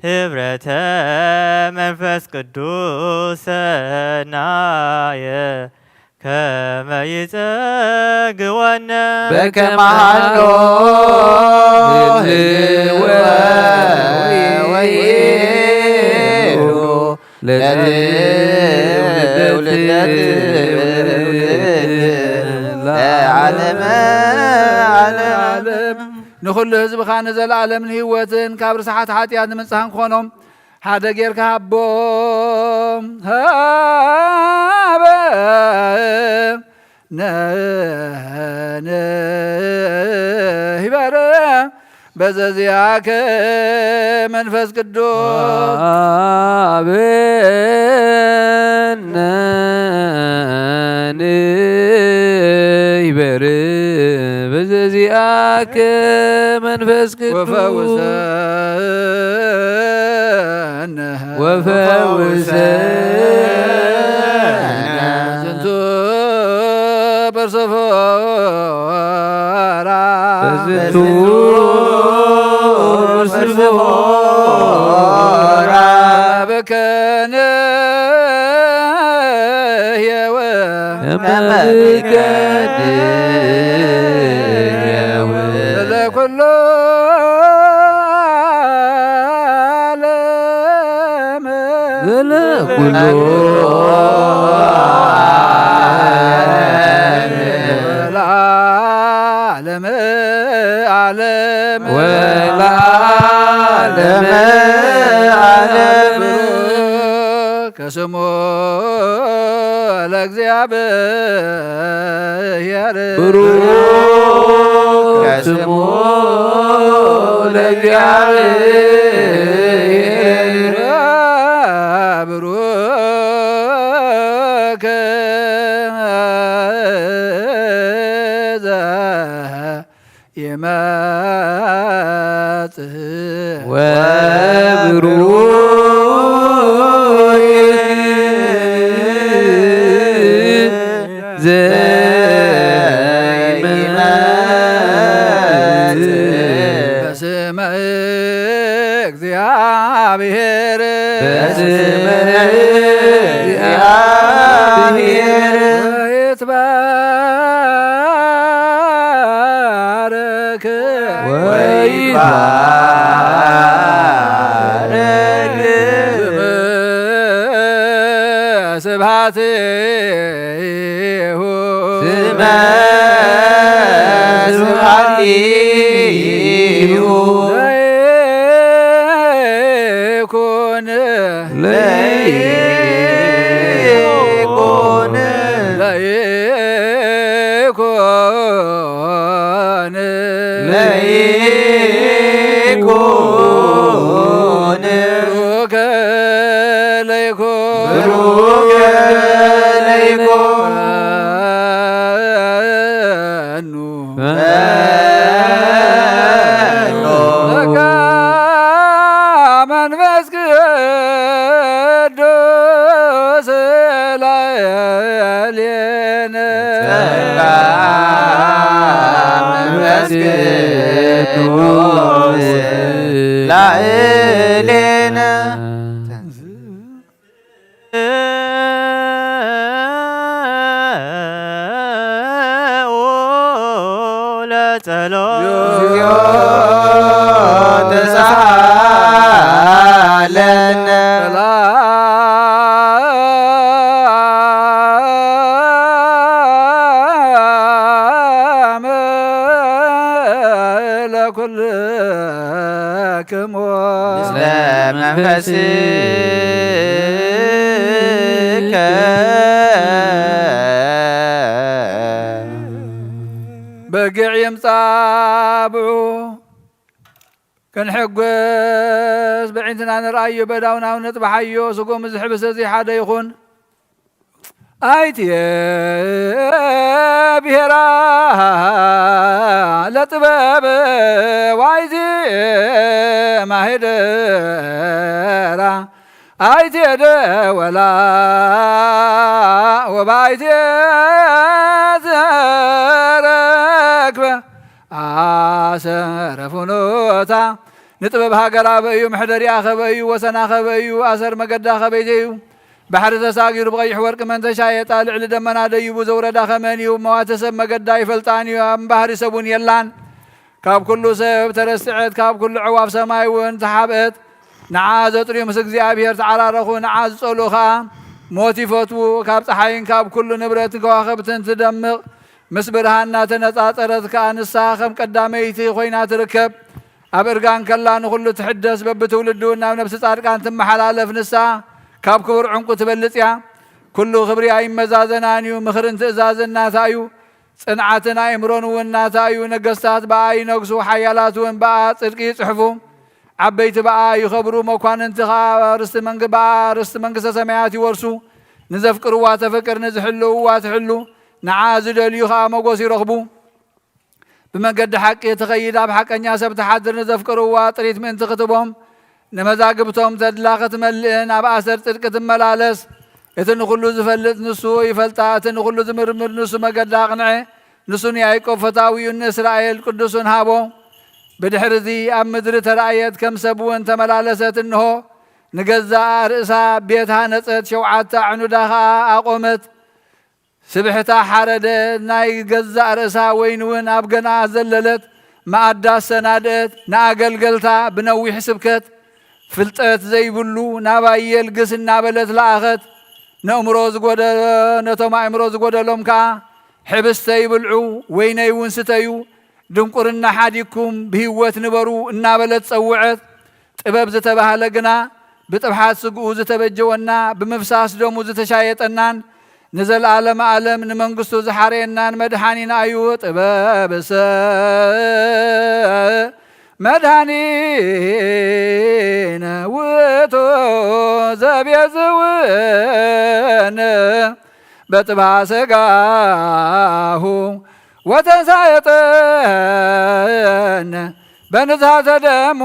ህብረተ መንፈስ ቅዱስ ሰናየ ከመ ይጸግወነ በከመ ሃሎ ህልወ ወይሩ ለትውልደ ለዓለመ ዓለም። ንኹሉ ህዝብኻ ንዘለኣለምን ህይወትን ካብ ርስሓት ሓጢኣት ንምንጽሃን ክኾኖም ሓደ ጌርካ ሃቦም። ሃበ ነንህበረ በዘዚኣከ መንፈስ ቅዱስ። ሃበነ ንህበረ በዘዚኣከ መንፈስ ቅዱስ። ወፈውሰነ። ወፈውሰነ። ዝንቱ ፐርሰፎራ። በዝንቱ ፐርሰፎራ። በከነ ህየወ። ከመ በከነ ህየወ። ለኩሉ ዓለም ዘለኩሉ ለዓለመ ዓለም ወለዓለመ ዓለም። ከስሙ ለእግዚኣብሔር ብሩክ ከስሙ ለእግዚኣብሔር ብሩክ ይመጽእ ወብሩክ ዘይመጽእ በስመ እግዚአብሔር በስመ እግዚአብሔር ይትባረክ ወይትባረክ ስብሐት ስብሐቲሁ ለይኩን ለይኩን ለይኩን ለይኩን ብሩከ ለይኩን ብሩከ ለይኩን በኑ በኑ በቃ መንፈስ ቅዱስ ላዕሌነ ጸጋ መንፈስ ቅዱስ ላዕሌነ ጸሎት። እግዚኦ ተሳሃለነ። ሰላም ለኩልክሙ። ምስለ መንፈስከ። በጊዕ ይምጻ ብዑ ክንሕጎስ ብዒንትና ንርኣዮ፣ በዳውና እውን ነጥብሓዮ። ስጉም ዝሕብስ እዚ ሓደ ይኹን። ኣይትየ ብሄራ ለጥበብ ዋይዜ ማሄደራ ኣይትየ ደወላ ወባይትየ ዘረክበ ኣሰረ ፍኖታ። ንጥበብ ሃገር ኣበ እዩ፣ መሕደሪኣ ኸበ እዩ፣ ወሰና ኸበ እዩ፣ ኣሰር መገዳ ኸበይተ እዩ። ባሕሪ ተሳጊሩ ብቐይሕ ወርቂ መን ተሻየጣ፣ ልዕሊ ደመና ደይቡ ዘውረዳ ኸመን እዩ። መዋተ ሰብ መገዳ ይፈልጣን እዩ፣ ኣብ ባህሪ ሰብ እውን የላን። ካብ ኩሉ ሰብ ተረስዐት፣ ካብ ኩሉ ዕዋፍ ሰማይ እውን ተሓብአት። ንዓ ዘጥርዩ ምስ እግዚኣብሔር ተዓራረኹ፣ ንዓ ዝጸልኡ ኸኣ ሞት ይፈትዉ። ካብ ጸሓይን ካብ ኩሉ ንብረትን ከዋኽብትን ትደምቕ፣ ምስ ብርሃን እናተነጻጸረት ከኣ ንሳ ኸም ቀዳመይቲ ኾይና ትርከብ። ኣብ እርጋን ከላ ንኹሉ ትሕደስ፣ በብትውልዱ ናብ ነፍሲ ጻድቃን ትመሓላለፍ። ንሳ ካብ ክቡር ዕንቁ ትበልጽ እያ። ኩሉ ክብሪ ኣይመዛዘናን እዩ። ምኽርን ትእዛዝን ናታ እዩ። ጽንዓትን ኣእምሮን እውን ናታ እዩ። ነገስታት ብኣ ይነግሱ፣ ሓያላት እውን ብኣ ጽድቂ ይጽሕፉ። ዓበይቲ ብኣ ይኸብሩ፣ መኳንንቲ ኸኣ ርስቲ መንግ-፣ ብኣ ርስቲ መንግስተ ሰማያት ይወርሱ። ንዘፍቅርዋ ተፍቅር፣ ንዝሕልውዋ ትሕሉ፣ ንዓ ዝደልዩ ኸኣ ሞጎስ ይረኽቡ። ብመገዲ ሓቂ ትኸይድ፣ ኣብ ሓቀኛ ሰብ ትሓድር፣ ንዘፍቅርዋ ጥሪት ምእንቲ ክትቦም፣ ንመዛግብቶም ተድላ ክትመልእን ኣብ ኣሰር ጽድቂ ትመላለስ። እቲ ንኹሉ ዝፈልጥ ንሱ ይፈልጣ፣ እቲ ንኹሉ ዝምርምር ንሱ መገዳ ኣቕንዐ። ንሱ ንያዕቆብ ፈታዊኡን ንእስራኤል ቅዱሱን ሃቦ። ብድሕሪ እዚ ኣብ ምድሪ ተራእየት፣ ከም ሰብ እውን ተመላለሰት። እንሆ፣ ንገዛእ ርእሳ ቤት ሃነጸት፣ ሸውዓተ ኣዕኑዳ ኸኣ ኣቖመት። ስብሕታ ሓረደ፣ ናይ ገዛእ ርእሳ ወይኒ እውን ኣብ ገና ዘለለት፣ መኣዳ ኣሰናድአት። ንኣገልገልታ ብነዊሕ ስብከት፣ ፍልጠት ዘይብሉ ናባይ የልግስ እናበለት ለኣኸት። ነእምሮ ዝጎደሎ፣ ነቶም ኣእምሮ ዝጎደሎም ከኣ፣ ሕብስተይ ብልዑ፣ ወይነይ እውን ስተዩ፣ ድንቁርና ሓዲግኩም ብህይወት ንበሩ እናበለት ጸውዐት። ጥበብ ዝተባህለ ግና ብጥብሓት ስግኡ ዝተበጀወና፣ ብምፍሳስ ደሙ ዝተሻየጠናን ንዘለዓለመ ዓለም ንመንግስቱ ዝሓረየናን መድሓኒና እዩ። ጥበብሰ መድኃኒነ ውእቱ ዘቤዝወነ በጥብሐ ሥጋሁ ወተንሳኤጠነ በንዝሐተ ደሙ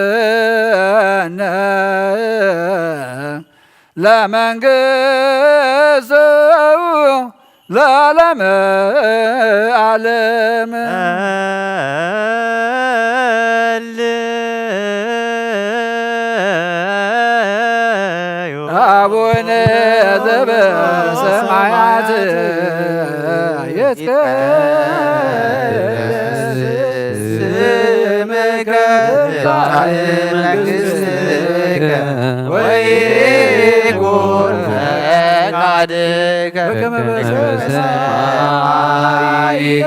ወሃርየነ ለመንግሥቱ ለዓለመ ዓለም። አቡነ ዘበሰማያት ይትቀደስ ስምከ ትምጻእ መንግሥትከ ወይኩን ፈቃድከ በከመ በሰማይ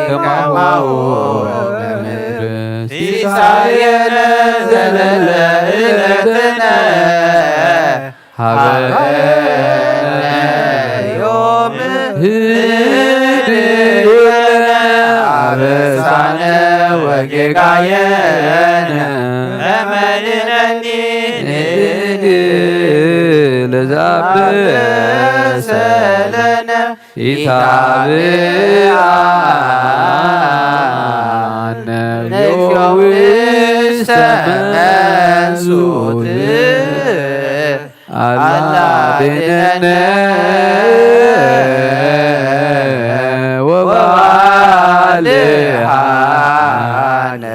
ከማሁ በምድር። ሲሳየነ ዘለለ ዕለትነ ሀበነ ዮም ህድግ ለነ አበሳነ ወጌጋየነ ከመ ንሕነኒ ንህድግ ለዘአበሰ ለነ ኢታብአነ እግዚኦ ውስተ መንሱት አላ አድነነ ወባልሐነ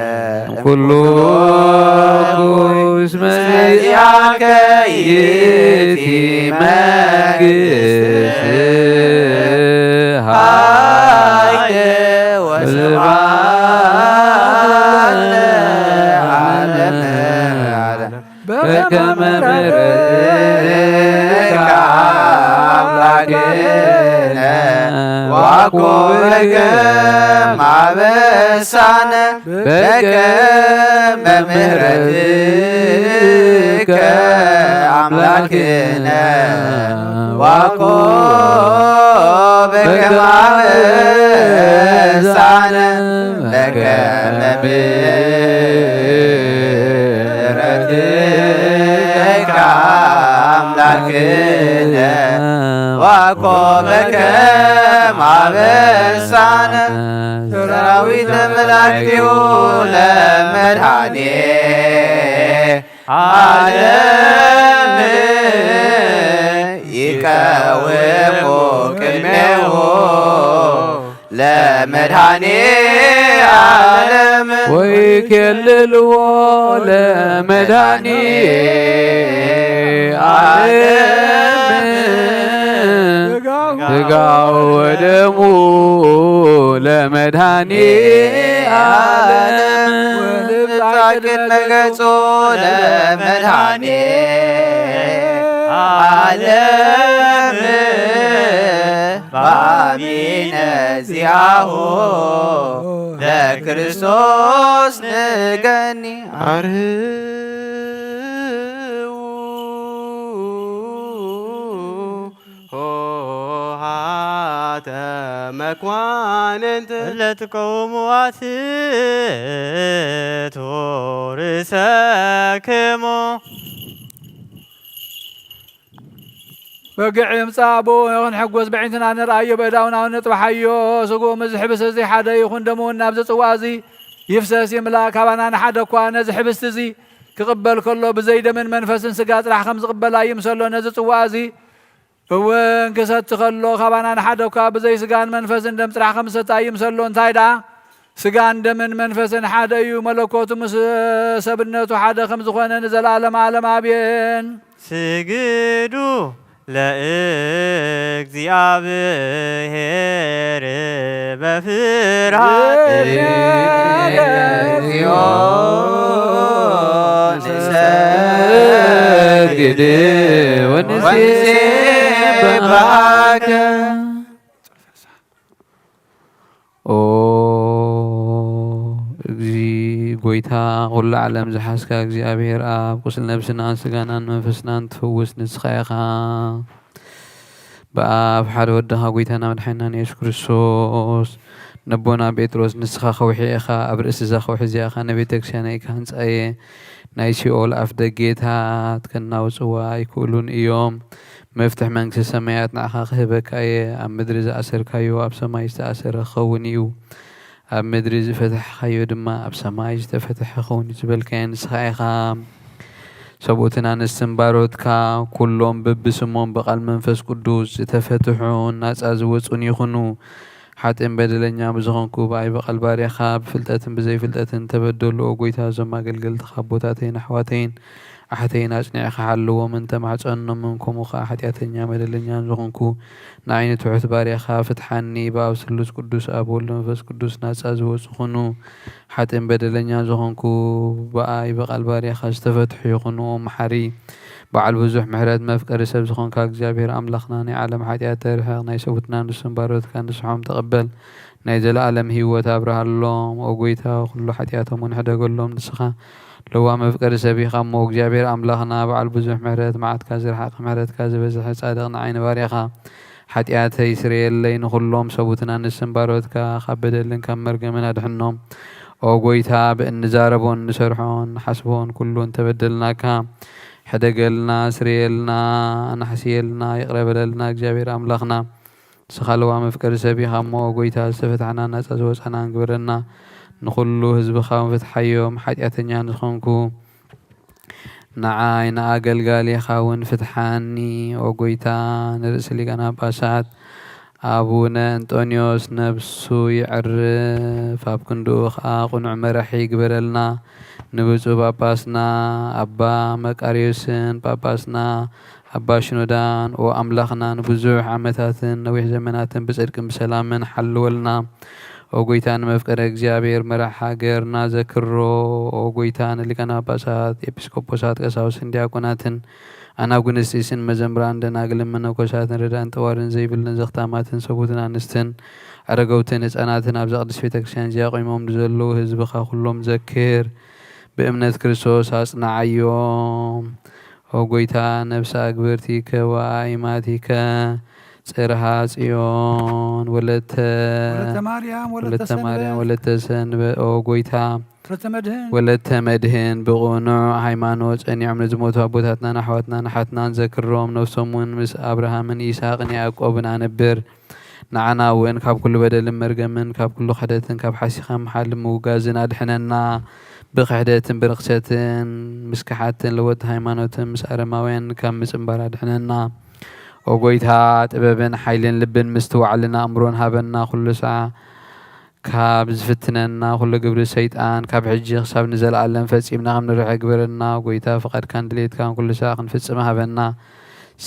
ኩሉ ኩስ መዚአከ ይእቲ መንግሥት ዋኮ በከመ አበሳነ በከመ ምሕረትከ አምላክነ ዋኮ በከመ አበሳነ በከመ ምሕረትከ አምላክነ ዋኮ በከመ አበሳነ ሰራዊተ መላእክቲሁ ለመድኃኔ ዓለም ይቀውሙ ቅድሜሁ ለመድኃኔ ዓለም ወይኬልልዎ ለመድኃኔ ዓለም ሥጋው ወደሙ ለመድኃኔ ዓለም ወንብጻ ቅድመ ገጹ ለመድኃኔ ዓለም በአሚነ ዚአሁ ለክርስቶስ ንገኒ አርህዉ ኆኃተ መኳንንት ለትቀውሙ አትቱ ርእሰክሙ በግዕ ይምጻእ ኣቦ ክንሕጎስ ብዕንትና ንርኣዮ ብእዳውና እውን ንጥብሓዮ። ስግኡ ምስ ዝሕብስ እዚ ሓደ ይኹን ደሙ እውን ናብዚ ጽዋ እዚ ይፍሰስ ይምላእ። ካባና ንሓደ እኳ ነዚ ሕብስቲ እዚ ክቕበል ከሎ ብዘይ ደምን መንፈስን ስጋ ጥራሕ ከም ዝቕበል ኣይምሰሎ። ነዚ ጽዋ እዚ እውን ክሰቲ ከሎ ካባና ንሓደ እኳ ብዘይ ስጋን መንፈስን ደም ጥራሕ ከም ዝሰቲ ኣይምሰሎ። እንታይ ደኣ ስጋን ደምን መንፈስን ሓደ እዩ። መለኮቱ ምስ ሰብነቱ ሓደ ከም ዝኾነ ንዘለዓለም ዓለም ኣሜን። ስግዱ ለእግዚኣብሔር በፍርሃት እግዚኦ ንሰግድ ወንሴብሐከ። ኦ እግዚ ጎይታ ኩሉ ዓለም ዝሓዝካ እግዚኣብሔር ኣብ ቁስል ነብስናን ስጋናን መንፈስናን ትፍውስ ንስኻ ኢኻ። ብኣብ ሓደ ወድኻ ጎይታና መድሓኒናን የሱስ ክርስቶስ ነቦና ጴጥሮስ ንስኻ ከውሒ ኢኻ፣ ኣብ ርእሲ እዛ ከውሒ እዚኣ ኸኣ ንቤተ ክርስቲያነይ ክሃንጻ እየ፣ ናይ ሲኦል ኣፍ ደጌታት ከናውጽዋ ኣይክእሉን እዮም። መፍትሕ መንግስቲ ሰማያት ንዓኻ ክህበካ እየ። ኣብ ምድሪ ዝኣሰርካዮ ኣብ ሰማይ ዝተኣሰረ ክኸውን እዩ፣ ኣብ ምድሪ ዝፈታሕኻዮ ድማ ኣብ ሰማይ ዝተፈትሐ ክኸውን እዩ ዝበልካዮ ንስኻ ኢኻ። ሰብኡትን ኣንስትን ባሮትካ ኩሎም በብስሞም ብቓል መንፈስ ቅዱስ ዝተፈትሑን ናጻ ዝወጹን ይኹኑ። ሓጥእን በደለኛ ብዝኾንኩ ብኣይ ብቓል ባርያኻ ብፍልጠትን ብዘይፍልጠትን ተበደሉ። ኦ ጎይታ፣ እዞም ኣገልገልትኻ ኣቦታተይን ኣሕዋተይን ኣሕተይን ኣጽኒዕካ ሓልዎም፣ እንተማሕጸኖምን ከምኡ ኸኣ ሓጢኣተኛ በደለኛን ዝኾንኩ ንዓይ ንትሑት ባርያኻ ፍትሓኒ። ብኣብ ስሉስ ቅዱስ ኣብ ወልድ መንፈስ ቅዱስ ናጻ ዝወጹ ኹኑ። ሓጥእን በደለኛን ዝኾንኩ ብኣይ ብቓል ባርያኻ ዝተፈትሑ ይኹኑ። ኦ መሓሪ በዓል ብዙሕ ምሕረት መፍቀሪ ሰብ ዝኾንካ እግዚኣብሔር ኣምላኽና ናይ ዓለም ሓጢኣት ተርሕቕ፣ ናይ ሰቡትና ንሱን ባሮትካ ንስሖም ተቐበል። ናይ ዘለኣለም ህይወት ኣብርሃሎም። ኦ ጎይታ፣ ኩሉ ሓጢኣቶም እውን ሕደገሎም። ንስኻ ለዋም መፍቀሪ ሰብ ኢኻ እሞ፣ እግዚኣብሔር ኣምላኽና፣ በዓል ብዙሕ ምሕረት፣ መዓትካ ዝረሓቐ፣ ምሕረትካ ዝበዝሐ፣ ጻድቕ ንዓይ ንባርያኻ፣ ሓጢኣተይ ስረየለይ፣ ንኹሎም ሰቡትና ንስም ባሮትካ፣ ካብ በደልን ካብ መርገምን ኣድሕኖም። ኦ ጎይታ፣ ብእንዛረቦን እንሰርሖን ንሓስቦን ኩሉ እንተበደልናካ፣ ሕደገልና፣ ስረየልና፣ ኣናሕስየልና፣ ይቕረ በለልና። እግዚኣብሔር ኣምላኽና፣ ንስኻ ለዋም መፍቀሪ ሰብ ኢኻ እሞ፣ ጎይታ፣ ዝተፈታሕና ናጻ ዝወጻና ግበረና። ንኹሉ ህዝብኻ እውን ፍትሓዮም። ሓጢኣተኛ ንዝኾንኩ ንዓይ ንኣገልጋሊኻ እውን ፍትሓኒ። ኦ ጎይታ፣ ንርእሲ ሊቃነ ጳጳሳት ኣቡነ እንጦንዮስ ነብሱ ይዕርፍ፣ ኣብ ክንድኡ ኸኣ ቅኑዕ መራሒ ይግበረልና። ንብፁዕ ጳጳስና ኣባ መቃርዮስን ጳጳስና ኣባ ሽኖዳን፣ ኦ ኣምላኽና፣ ንብዙሕ ዓመታትን ነዊሕ ዘመናትን ብጽድቅን ብሰላምን ሓልወልና። ኦ ጎይታ፣ ንመፍቀረ እግዚኣብሔር መራሕ ሃገርና ዘክሮ። ኦ ጎይታ፣ ንሊቃነ ጳጳሳት፣ ኤጲስቆጶሳት፣ ቀሳውስትን ዲያቆናትን፣ ኣናጉንስጢስን መዘምራን ደናግልን መነኮሳትን ረዳእን ጠዋርን ዘይብልን ዘኽታማትን ሰቡትን ኣንስትን ኣረገውትን ህፃናትን ኣብዛ ቅድስት ቤተ ክርስቲያን እዚኣ ቆይሞም ንዘለዉ ህዝብኻ ኩሎም ዘክር። ብእምነት ክርስቶስ ኣጽንዓዮም። ኦ ጎይታ፣ ነፍሰ ኣግብርቲከ ወኣይማቲከ ጽርሃ ጽዮን ወለተ ወለተ ማርያም ወለተ ወለተ ማርያም ሰንበት። ወለተ ሰንበት። ኦ ጎይታ፣ ወለተ መድህን። ወለተ መድህን፣ ብቕኑዕ ሃይማኖት ጸኒዖም ንዝሞቱ ኣቦታትናን ኣሕዋትናን ኣሓትናን ዘክሮም፣ ነፍሶም እውን ምስ ኣብርሃምን ይስሐቅን ያዕቆብን ኣንብር። ንዓና እውን ካብ ኩሉ በደልን መርገምን፣ ካብ ኩሉ ክሕደትን ካብ ሓሲኻ ምሓልን ምውጋዝን ኣድሕነና። ብክሕደትን ብርኽሰትን ምስ ከሓድትን ለወጥቲ ሃይማኖትን ምስ ኣረማውያን ካብ ምጽንባር ኣድሕነና። ኦ ጎይታ፣ ጥበብን ሓይልን ልብን ምስትውዓልን ኣእምሮን ሃበና። ኩሉ ሳዕ ካብ ዝፍትነና ኩሉ ግብሪ ሰይጣን ካብ ሕጂ ክሳብ ንዘለኣለም ፈጺምና ከም ንርሕቅ ግበረና። ጎይታ፣ ፍቓድካን ድሌትካን ኩሉ ሳዕ ክንፍጽም ሃበና።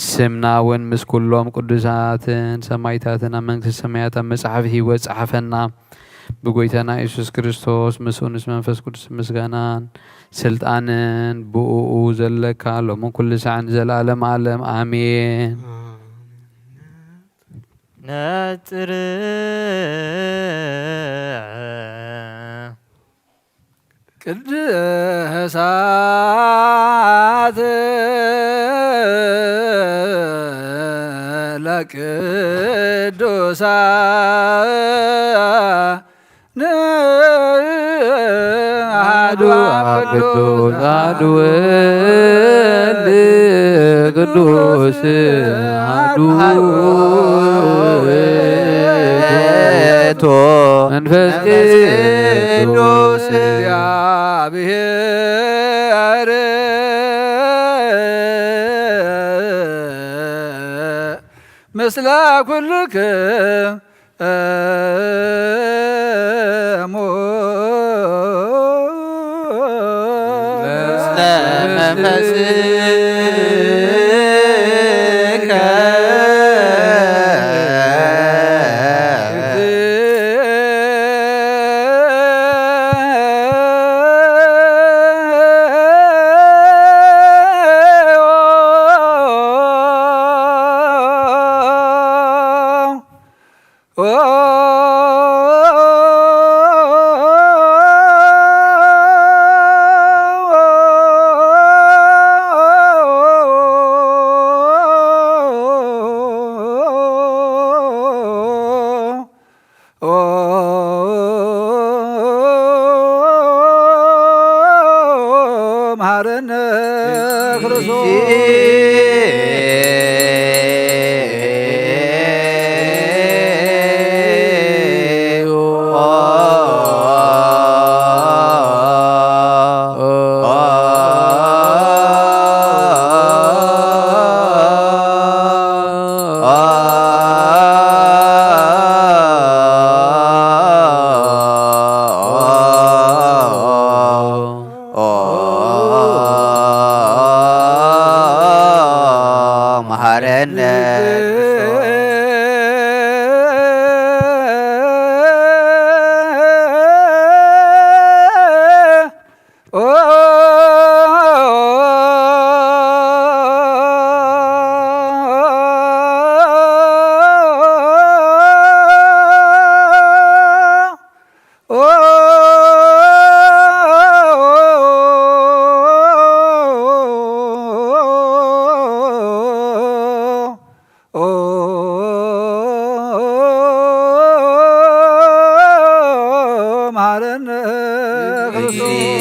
ስምና እውን ምስ ኩሎም ቅዱሳትን ሰማይታትን ኣብ መንግስቲ ሰማያት ኣብ መጽሓፍ ህይወት ጸሓፈና። ብጎይታና የሱስ ክርስቶስ፣ ምስኡ ምስ መንፈስ ቅዱስ ምስጋናን ስልጣንን ብእኡ ዘለካ ሎምን ኩሉ ሳዕን ንዘለኣለም ኣለም። ኣሜን። ነጽር ቅድሳት ለቅዱሳን አሐዱ አብ ቅዱስ አሐዱ ወልድ ቅዱስ አሐዱ ውእቱ መንፈስ ቅዱስ እግዚአብሔር ምስለ ኩልክሙ መሐረነ ክርስቶስ። መሐረነ መሐረነ ክርስቶስ።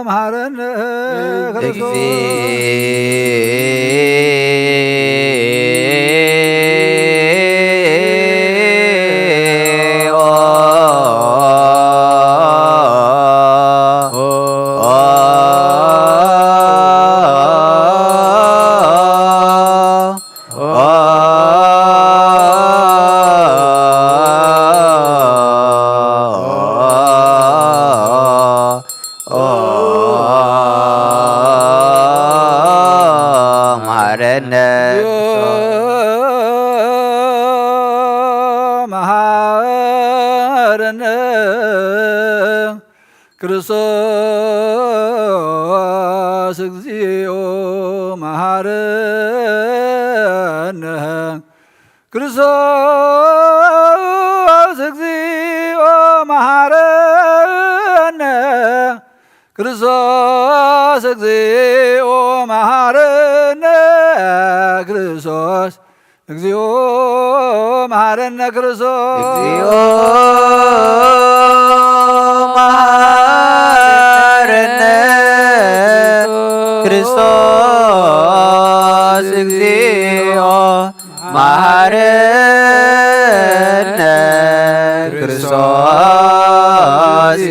መሐረነ ክርስቶስ። መሐረነ መሐረነ ክርስቶስ እግዚኦ መሐረነ። ክርስቶስ እግዚኦ መሐረነ። ክርስቶስ እግዚኦ መሐረነ። ክርስቶስ እግዚኦ መሐረነ። ክርስቶስ እግዚኦ መሐረነ። ክርስቶስ እግዚኦ መሐረነ። ክርስቶስ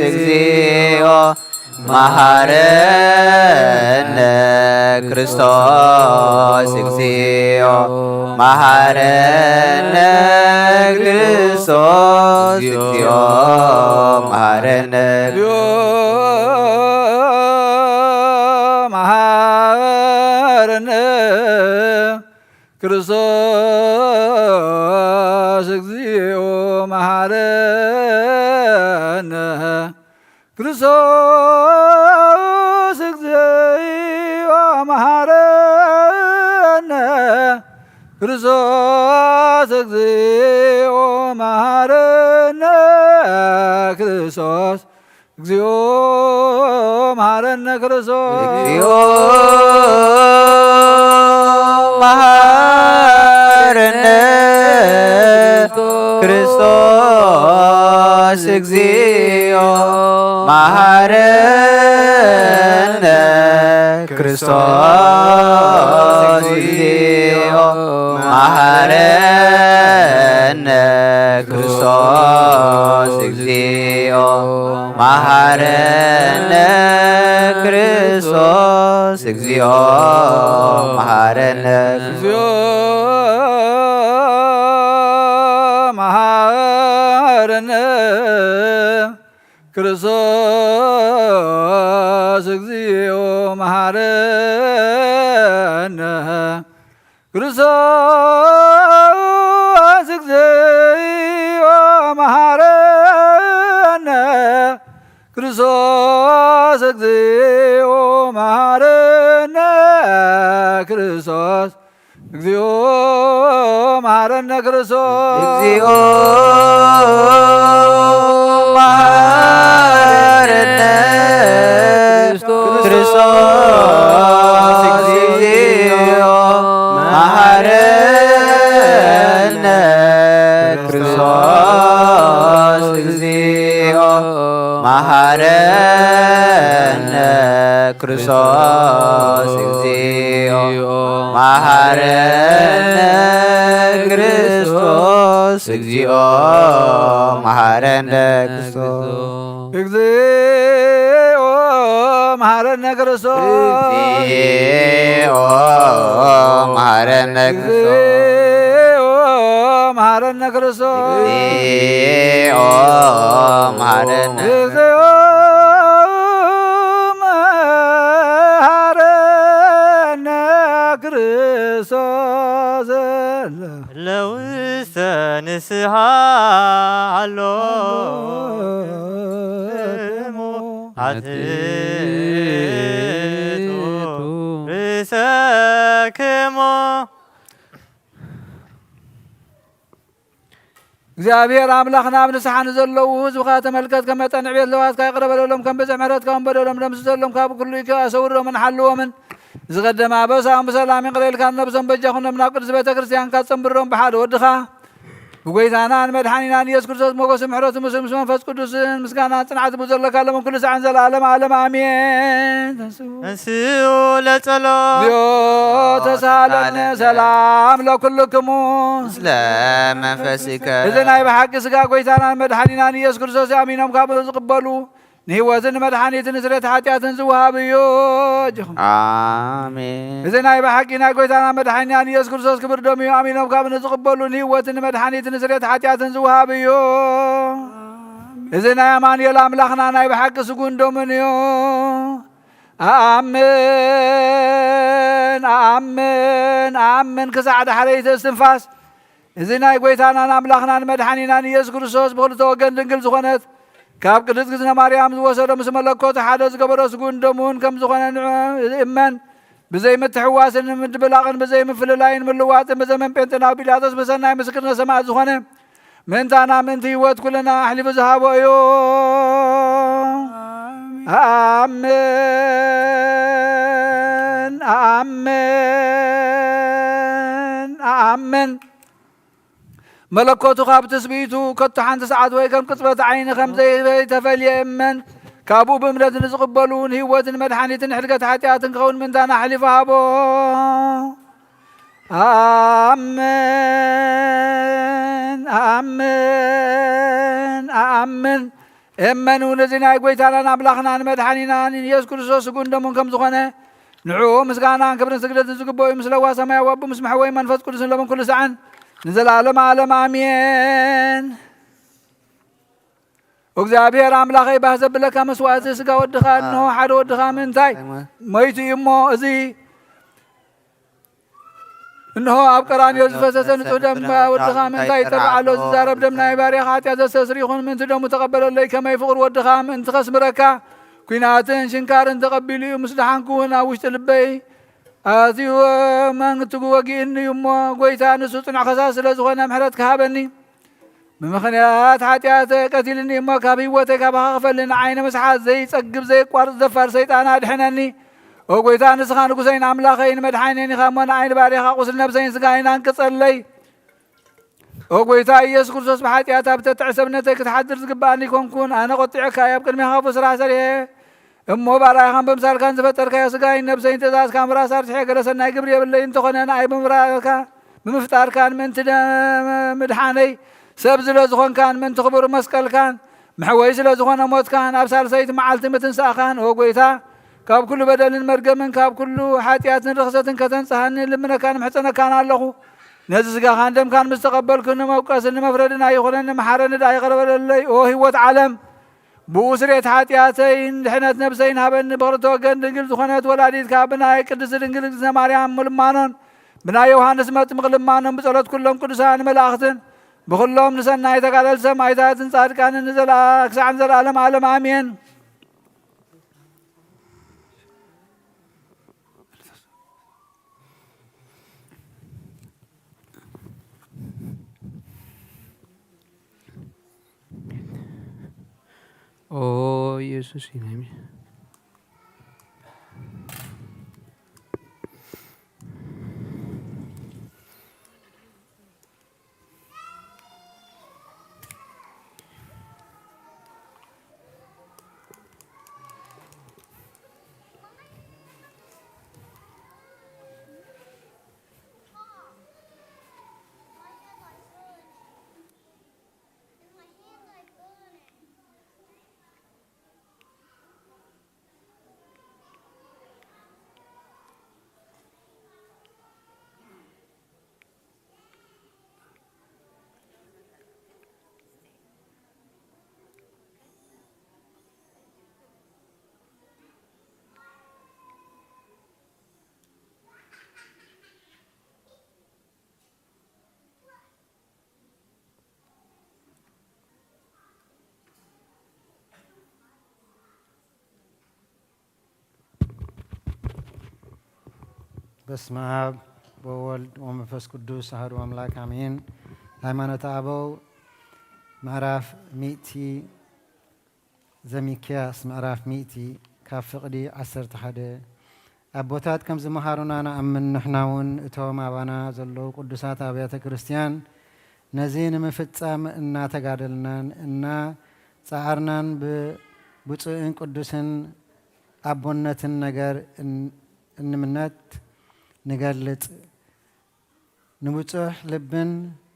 እግዚኦ መሐረነ። ክርስቶስ እግዚኦ መሐረነ። ክርስቶስ እግዚኦ መሐረነ። መሐረነ። ክርስቶስ እግዚኦ መሐረነ። ክርስቶስ እግዚኦ መሐረነ። ክርስቶስ እግዚኦ መሐረነ። ክርስቶስ እግዚኦ መሐረነ። ክርስቶስ እግዚኦ መሐረነ። ክርስቶስ እግዚኦ መሐረነ። ክርስቶስ እግዚኦ መሐረነ። ክርስቶስ እግዚኦ መሐረነ። ክርስቶስ እግዚኦ መሐረነ። እግዚኦ መሐረነ። ክርስቶስ እግዚኦ መሐረነ። ክርስቶስ እግዚኦ መሐረነ። ክርስቶስ እግዚኦ መሐረነ። ክርስቶስ እግዚኦ መሐረነ። ክርስቶስ እግዚኦ መሐረነ። ክርስቶስ እግዚኦ መሐረነ። ክርስቶስ እግዚኦ መሐረነ። ክርስቶስ እግዚኦ መሐረነ። ክርስቶስ እግዚኦ መሐረነ። ክርስቶስ እግዚኦ መሐረነ። ክርስቶስ እግዚኦ መሐረነ። ክርስቶስ እግዚኦ መሐረነ። ክርስቶስ እግዚኦ መሐረነ። እግዚኦ መሐረነ። ክርስቶስ ለውስተ ንስሓ ኣሎ እሞ ኣትሕቱ ርእሰክሙ። እግዚኣብሔር ኣምላኽና፣ ኣብ ንስሓ ንዘለዉ ህዝብኻ ተመልከት። ከም መጠን ዕቤት ለዋትካ ይቕረ በለሎም። ከም ብዝሒ ምሕረትካ እውን በደሎም ደምስሰሎም። ካብ ኩሉ ኢኻ ኣሰውርዶምን ሓልዎምን። ዝቐደመ ኣበሳኦም ብሰላም ይቕረ ኢልካ፣ ነብሶም በጃ ኩኖም፣ ናብ ቅድስት ቤተ ክርስቲያንካ ጸንብሮም። ብሓደ ወድኻ ብጎይታናን መድሓኒናን ኢየሱስ ክርስቶስ ሞገስን ምሕረቱ ምስ፣ ምስ መንፈስ ቅዱስን ምስጋናን ጽንዓት ብዘለካ ሎምን ኩሉ ሰዓን ዘለዓለም ዓለም ኣሜን። ተንስኡ። ተንስኡ ለጸሎት። እግዚኦ ተሳለነ። ሰላም ለኩልክሙ። ምስለ መንፈስከ። እዚ ናይ ብሓቂ ስጋ ጎይታናን መድሓኒናን ኢየሱስ ክርስቶስ ኣሚኖም ካብ ዝቕበሉ ንህይወትን ንመድሓኒትን ንስርየት ሓጢኣትን ዝወሃብ እዩ። ኣጆኹም። ኣሜን። እዚ ናይ ብሓቂ ናይ ጎይታና መድሓኒና ንኢየሱስ ክርስቶስ ክብር ደም እዩ። ኣሚኖም ካብ ንዝቕበሉ ንህይወትን ንመድሓኒትን ንስርየት ሓጢኣትን ዝወሃብ እዩ። እዚ ናይ ኣማኑኤል ኣምላኽና ናይ ብሓቂ ስጉን ደሙን እዩ። ኣኣምን፣ ኣኣምን፣ ኣኣምን ክሳዕ ዳሕረይቲ እስትንፋስ እዚ ናይ ጐይታናን ኣምላኽናን መድሓኒናን ኢየሱስ ክርስቶስ ብኽልተ ወገን ድንግል ዝኾነት ካብ ቅድስት ግዝነ ማርያም ዝወሰዶ ምስ መለኮቱ ሓደ ዝገበሮ ስጉን ደሙን ከም ዝኾነ ንእመን። ብዘይ ምትሕዋስን ምድብላቕን ብዘይ ምፍልላይን ምልዋጥን ብዘመን ጴንጤናዊ ጲላጦስ ብሰናይ ምስክርነት ሰማዕት ዝኾነ ምእንታና ምእንቲ ህይወት ኩልና ኣሕሊፉ ዝሃቦ እዩ። ኣሜን። ኣኣምን፣ ኣኣምን፣ ኣኣምን። መለኮቱ ካብ ትስብእቱ ከቶ ሓንቲ ሰዓት ወይ ከም ቅጽበት ዓይኒ ከም ዘይተፈልየ እመን። ካብኡ ብእምነት ንዝቕበሉ ንህይወትን መድሓኒትን ሕድገት ሓጢኣትን ክኸውን ምእንታና ኣሕሊፉ ሃቦ። ኣሜን፣ ኣሜን፣ ኣሜን። እመኑ ነዚ ናይ ጐይታናን ኣምላኽናን መድሓኒናን ኢየሱስ ክርስቶስ ስግኡን ደሙን ከም ዝኾነ፣ ንዕኡ ምስጋናን ክብርን ስግደትን ዝግብኦ እዩ። ምስ ለዋ ሰማያዊ ኣቦ፣ ምስ መሕወይ መንፈስ ቅዱስን ሎምን ኩሉ ሰዓን ንዘለዓለመ ዓለም ኣሜን። እግዚኣብሔር ኣምላኸይ፣ ባህ ዘብለካ መስዋዕቲ ስጋ ወድኻ፣ እንሆ ሓደ ወድኻ ምእንታይ ሞይቱ እዩ እሞ፣ እዚ እንሆ ኣብ ቀራንዮ ዝፈሰሰ ንጹህ ደም ወድኻ ምእንታይ ይጸርብ ኣሎ። ዝዛረብ ደም ናይ ባርያኻ ሓጢኣት ዘስተስሪ ይኹን። ምእንቲ ደሙ ተቐበለለይ፣ ከመይ ፍቕሪ ወድኻ ምእንቲ ከስምረካ፣ ኲናትን ሽንካርን ተቐቢሉ እዩ። ምስ ደሓንኩ እውን ኣብ ውሽጢ ልበይ ኣትዩ መንግቱ ወጊእኒ እዩ እሞ፣ ጐይታ ንሱ ጽኑዕ ከሳሲ ስለ ዝኾነ ምሕረት ክሃበኒ። ብምኽንያት ሓጢኣተ ቀቲልኒ እሞ፣ ካብ ህይወተይ ካባኻ ክፈሊ፣ ንዓይ ንምስሓት ዘይጸግብ ዘየቋርጽ ደፋር ሰይጣን ኣድሕነኒ። ኦ ጐይታ፣ ንስኻ ንጉሰይን ኣምላኸይን መድሓኒን ኢኻ እሞ፣ ንዓይ ንባርያኻ ቁስሊ ነብሰይን ስጋይን ኣንቅጸለይ። ኦ ጐይታ ኢየሱስ ክርስቶስ፣ ብሓጢኣት ኣብ ትሕቲ ሰብነተይ ክትሓድር ዝግብኣኒ ኣይኮንኩን። ኣነ ቆጢዐካ እየ፣ ኣብ ቅድሜኻ ክፉእ ስራሕ ሰሪሐ እሞ፣ ባርያኻን በምሳልካን ዝፈጠርካዮ ስጋይን ነብሰይን ትእዛዝካ ምራስ ኣርቲሐ ገለ ሰናይ ግብሪ የብለይ። እንተኾነ ንኣይ ብምፍጣርካ፣ ብምፍጣርካን ምእንቲ ደ-፣ ምድሓነይ ሰብ ስለ ዝኾንካን ምእንቲ ክቡር መስቀልካን መሕወይ ስለ ዝኾነ ሞትካን ኣብ ሳልሰይቲ መዓልቲ ምትንሳእኻን፣ ኦ ጐይታ፣ ካብ ኩሉ በደልን መርገምን ካብ ኩሉ ሓጢኣትን ርኽሰትን ከተንጽሃኒ ልምነካን ምሕጸነካን ኣለኹ። ነዚ ስጋኻን ደምካን ምስ ተቐበልኩ ንመውቀስን ንመፍረድን ኣይኹነኒ፣ መሓረኒ ደኣ ይቕረ በለለይ። ኦ ህይወት ዓለም፣ ብኡ ስርየት ሓጢኣተይን ድሕነት ነብሰይን ሃበኒ። ብኽልተ ወገን ድንግል ዝኾነት ወላዲትካ ብናይ ቅድስት ድንግል እግዝእትነ ማርያም ልማኖን ብናይ ዮሃንስ መጥምቕ ልማኖን ብጸሎት ኩሎም ቅዱሳን መላእኽትን ብኹሎም ንሰናይ ተጋደልቲ ሰማዕታትን ጻድቃንን ንዘለኣ-፣ ክሳዕ ንዘለኣለም ዓለም ኣሜን። ኦ ኢየሱስ ይነሚ። በስመ አብ ወወልድ ወመንፈስ ቅዱስ አሐዱ አምላክ አሜን። ሃይማኖተ አበው ምዕራፍ ሚእቲ ዘሚክያስ ምዕራፍ ሚእቲ ካብ ፍቕዲ ዓሰርተ ሓደ ኣቦታት ከም ዝመሃሩና ንኣምን፣ ንሕና እውን እቶም ኣባና ዘለዉ ቅዱሳት ኣብያተ ክርስቲያን ነዚ ንምፍጻም እናተጋደልናን እናጸዓርናን ብብፁዕን ቅዱስን ኣቦነትን ነገር እን-፣ እንምነት ንገልጽ። ንብጹሕ ልብን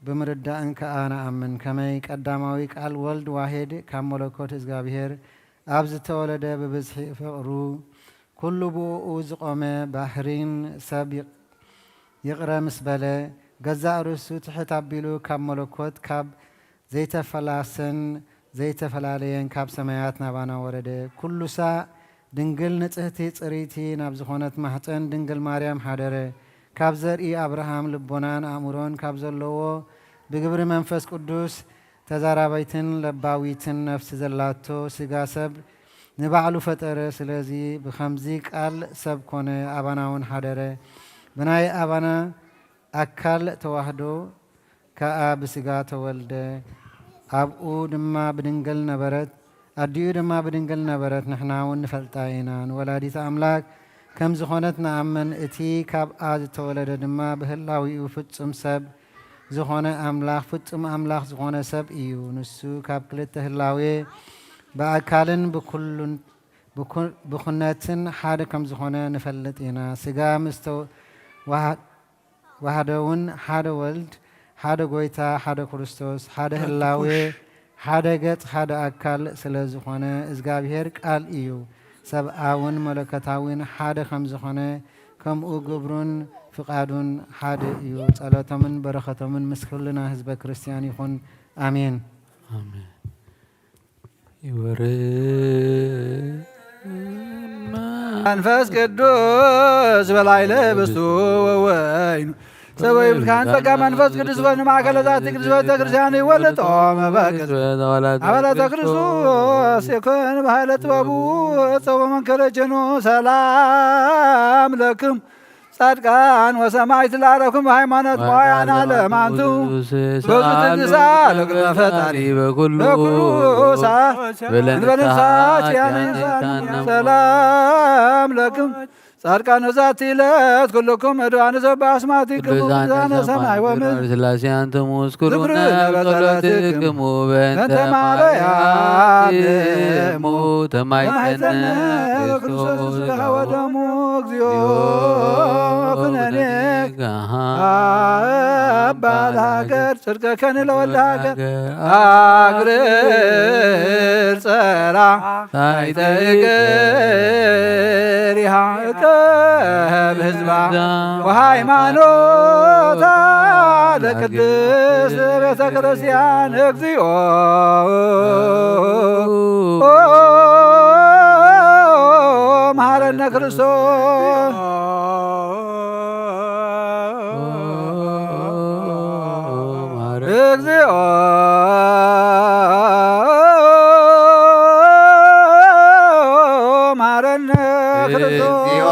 ብምርዳእን ከኣ ንኣምን፣ ከመይ ቀዳማዊ ቃል ወልድ ዋሄድ ካብ መለኮት እግዚኣብሔር ኣብ ዝተወለደ ብብዝሒ ፍቕሩ ኩሉ ብእኡ ዝቖመ ባህሪን ሰብ ይቕ-፣ ይቕረ ምስ በለ፣ ገዛእ ርእሱ ትሕት ኣቢሉ ካብ መለኮት ካብ ዘይተፈላሰን ዘይተፈላለየን ካብ ሰማያት ናባና ወረደ። ኩሉ ሳዕ ድንግል ንጽህቲ ጽርይቲ ናብ ዝኾነት ማሕፀን ድንግል ማርያም ሓደረ። ካብ ዘርኢ ኣብርሃም ልቦናን ኣእምሮን ካብ ዘለዎ ብግብሪ መንፈስ ቅዱስ ተዛራባይትን ለባዊትን ነፍሲ ዘላቶ ስጋ ሰብ ንባዕሉ ፈጠረ። ስለዚ ብኸምዚ ቃል ሰብ ኮነ፣ ኣባና እውን ሓደረ። ብናይ ኣባና ኣካል ተዋህዶ ከኣ ብስጋ ተወልደ። ኣብኡ ድማ ብድንግል ነበረት፣ ኣዲኡ ድማ ብድንግል ነበረት፣ ንሕና እውን ንፈልጣ ኢና። ንወላዲት ኣምላክ ከም ዝኾነት ንኣምን። እቲ ካብኣ ዝተወለደ ድማ ብህላዊኡ ፍጹም ሰብ ዝኾነ ኣምላኽ፣ ፍጹም ኣምላኽ ዝኾነ ሰብ እዩ። ንሱ ካብ ክልተ ህላዌ ብኣካልን ብኩሉን፣ ብኩ-፣ ብኩነትን ሓደ ከም ዝኾነ ንፈልጥ ኢና። ስጋ ምስ ተዋሃ-፣ ዋህደ እውን ሓደ ወልድ፣ ሓደ ጎይታ፣ ሓደ ክርስቶስ፣ ሓደ ህላዌ፣ ሓደ ገጽ፣ ሓደ ኣካል ስለ ዝኾነ እግዚኣብሔር ቃል እዩ። ሰብኣውን መለኮታውን ሓደ ከም ዝኾነ ከምኡ ግብሩን ፍቓዱን ሓደ እዩ። ጸሎቶምን በረኸቶምን ምስ ኩልና ህዝበ ክርስቲያን ይኹን። ኣሜን። ኣሜን። ይወርድ መንፈስ ቅዱስ በላዕለ ህብስቱ ወወይኑ ሰበዩ ብካህን ጸጋ መንፈስ ቅዱስ በኑ ማእከለ ዛቲ ቅዱስ ቤተ ክርስቲያን ይወልጦ መበቅስ አባላተ ክርስቶስ ይኩን ባህለ ጥበቡ ጸወ መንከረ ጀኑ ሰላም ለክም ጻድቃን ወሰማዕት ላረኩም ሃይማኖት መዋያን ዓለም ኣንቱ በዙ ትንሳ ለቅድመ ፈጣሪ በኩሉ በኩሉ ሰዓት በለንሳ ኪያነ ሰላም ለክም ጻድቃን ዛቲ ዕለት ኩልኩም ዕድዋን ዘባ ኣስማቲክሙ ቅዱሳነ ሰማይ ወምድር ስላሴ አንትሙ እስኩሩነ ዝክሩነ በጸሎትክሙ በጸሎትክሙ በእንተ በእንተ ማርያም ማርያም እሙ ተማይጸነ ተማይጸነ ክርስቶስ ክርስቶስ ስጋ ወደሙ እግዚኦ ኩነኔ ኩነኔ አባ ለሀገር ጽድቀከኒ ለወልደ ሀገር አግርር ጸራ ታይተ እገሪሃ እከብ ህዝባ ወሃይማኖታ ለቅድስት ቤተ ክርስቲያን እግዚኦ መሐረነ ክርስቶስ። እግዚኦ መሐረነ ክርስቶስ። እግዚኦ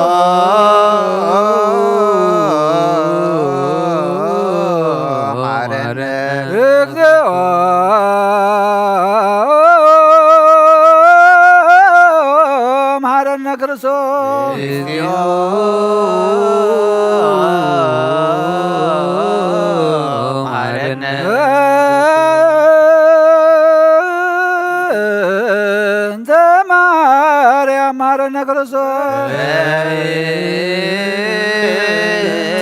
መሐረነ። እግዚኦ መሐረነ ክርስቶስ። እግዚኦ መሐረነ። እንተ ማርያም መሐረነ ክርስቶስ።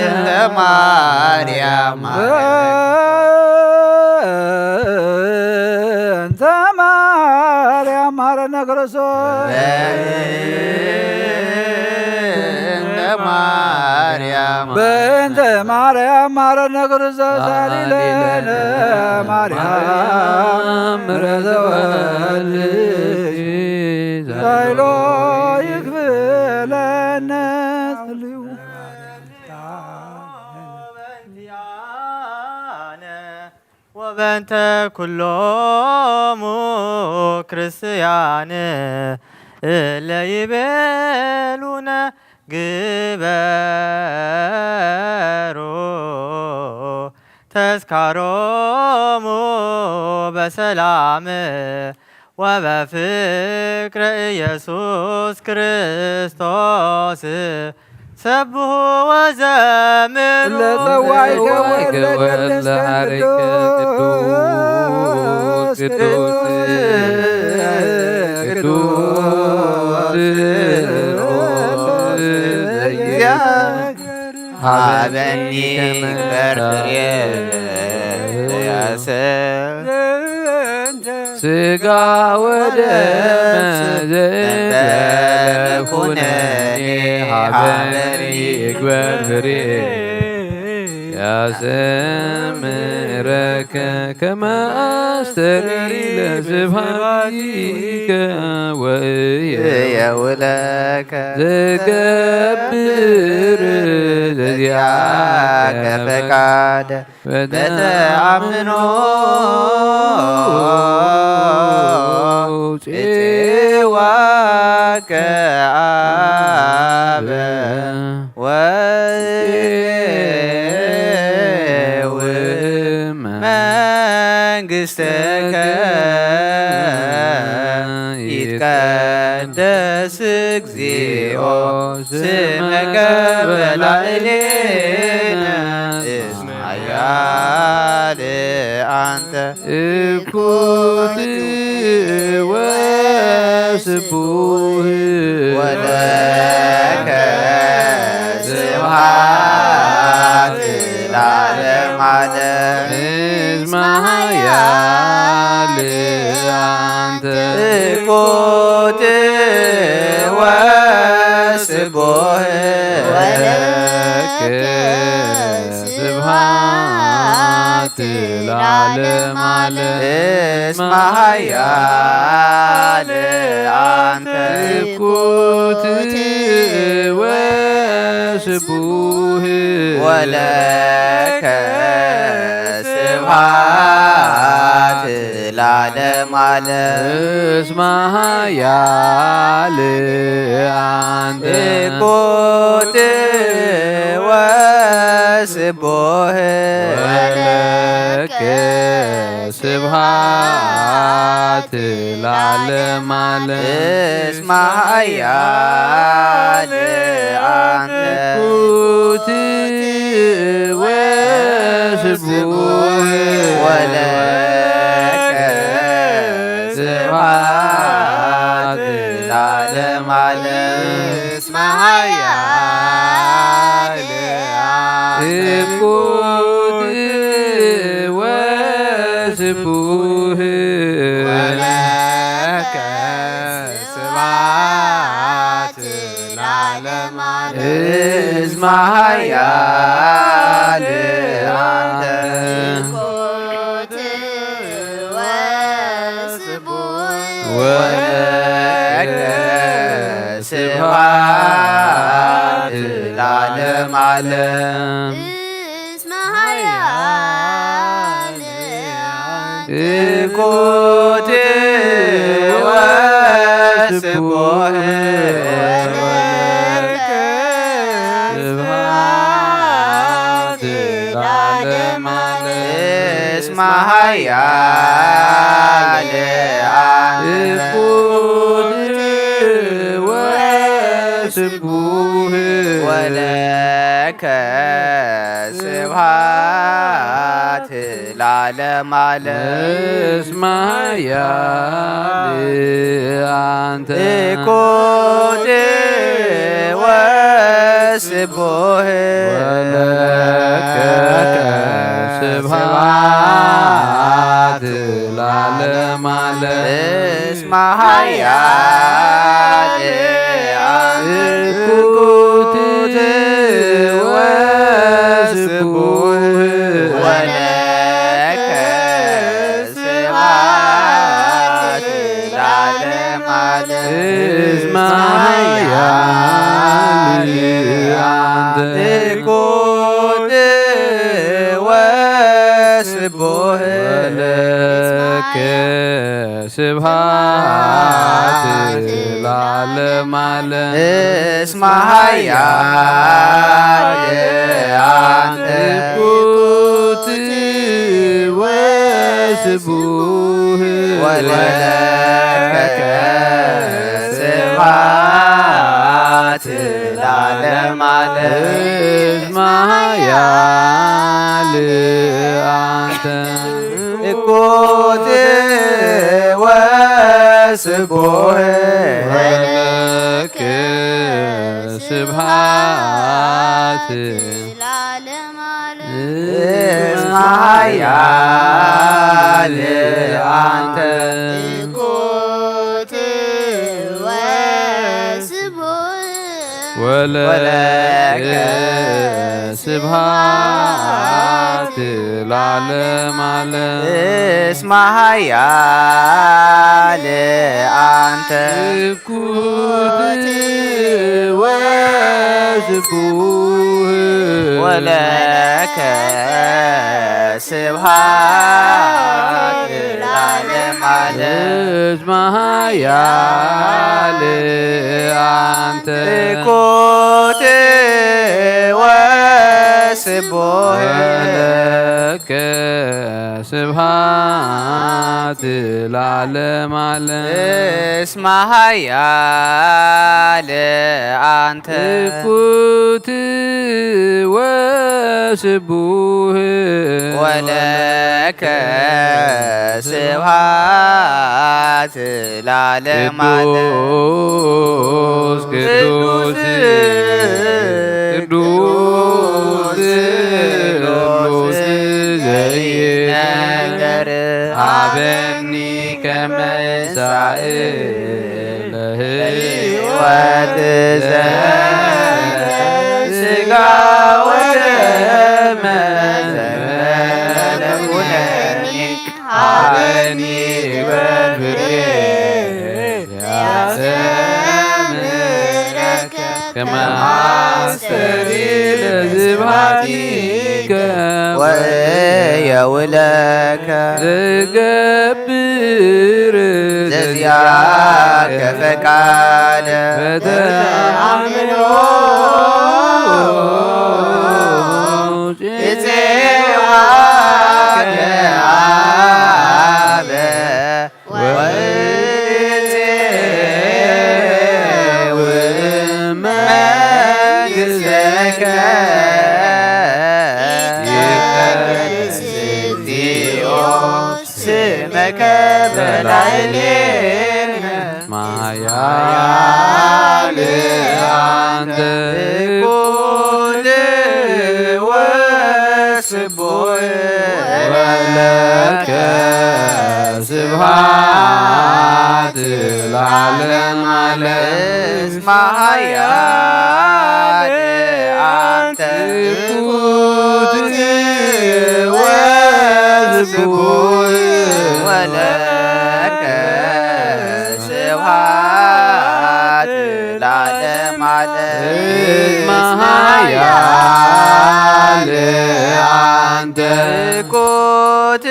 እንተ ማርያም መሐረነ። እንተ ማርያም መሐረነ ክርስቶስ። በእንተ ማርያም በእንተ ማርያም መሐረነ ክርስቶስ ሳሊለነ ማርያም ምሕረተ ወልድኪ ሳይሎ ይክፍለነ ጸልዩ። ወበእንተ ኩሎሙ ክርስቲያን እለ ይቤሉነ ግበሩ ተስካሮሙ በሰላም ወበፍቅረ ኢየሱስ ክርስቶስ ሰብሑ ወዘምሩ። ለጸዋዕከ ወለገለጽከ ቅዱስ ቅዱስ ቅዱስ ቅዱስ ሀበኒ በርፍሬ ያሰ ስጋ ወደም ዘእንተ ኩነኔ ሀበኒ ይግበር ፍሬ ያሰምረከ ከመ አስተሪ ለስብሐቲከ ወእየ የውለከ ዘገብር ዘዚአከ ፈቃደ በተአምኖ ጽዋከ አበ ወየውም መንግሥትከ ይትቀደስ እግዚኦ ስመከ በላዕሌነ እስመ ኃያል አንተ እኩት ወስቡህ ወለከ ስብሐት ለዓለመ ዓለም። እስመ ኃያል አንተ እኩት ወስቡህ ወለከ ስብሐት ለዓለመ ዓለም። እስመ ኃያል አንተ እኩት ወስቡህ ወለከ ስብሐት ለዓለመ ዓለም። እስመ ኃያል አንተ እኩት ወስቡህ ወለከ ስብሐት ለዓለመ ዓለም። እስመ ኃያል አንተ እኩት ወስቡህ ወለከ ስብሐት ለዓለመ ዓለም። እስመ ኃያል አንተ እኩት ወስቡህ ወለከ ስብሐት ለዓለመ ዓለም። እስመ ኃያል አንተ እኩት ወስቡህ ወለከ ስብሐት ለዓለመ ዓለም። እስመ ኃያል እኩት ወስቡህ ወለከ ስብሐት ለዓለመ ዓለም። እስመ ኃያል አንተ እኩት ወስቡህ ወለከ ስብሐት ለዓለመ ዓለም። እስመ ኃያል አንተ እኩት ወስቡህ ወለከ ስብሐት ለዓለመ ዓለም። እስመ ኃያል አንተ እኩት ወስቡህ ወለከ ስብሐት ለዓለመ ዓለም። እስመ ኃያል አንተ እኩት ወስቡህ ወለከ ስብሐት ለዓለመ ዓለም። እስመ ኃያል አንተ እኩት ስቡህ ወለከ ስብሐት ለዓለመ ዓለም። እስመ ኃያል አንተ እኩት ወስቡህ ወለከ ስብሐት ለዓለመ ዓለም። እስመ ኃያል አንተ እኩት ወስቡህ ወለከ ስብሐት ለዓለመ ዓለም። እስመ ኃያል አንተ እኩት ወስቡህ ወለከ ስብሐት ለዓለመ ዓለም። እስመ ኃያል አንተ እኩት ወስቡህ ወለከ ስብሐት ለዓለመ ዓለም። እስመ ኃያል አንተ እኩት ወስቡህ ወለከ ስብሐት ለዓለመ ዓለም። ቅዱስ ቅዱስ ቅዱስ ቅዱስ ዘይነገር ሀበኒ ከመ ይሳእል ለሕይወት ዘስጋ ወደመ ዘበለ ኩነኒ ሀበኒ በፍሬ ያሰምረከ ከመ አስተሪ ለስብሐቲከ ወእየውለከ እገብር ዘዚአከ ፈቃደ በተአምኖ እጼዋከ አበ ወእጼው መንግሥተከ ይትቀደስ እግዚኦ ስመከ በላዕሌነ። ማያል አንተ ኩል ወስቡሕ ወለከ ስብሐት ለዓለመ ዓለም። እስመ ኃያል አንተ እኩት ወስቡሕ ወለከ ስብሐት ለዓለመ ዓለም። እስመ ኃያል አንተ እኩት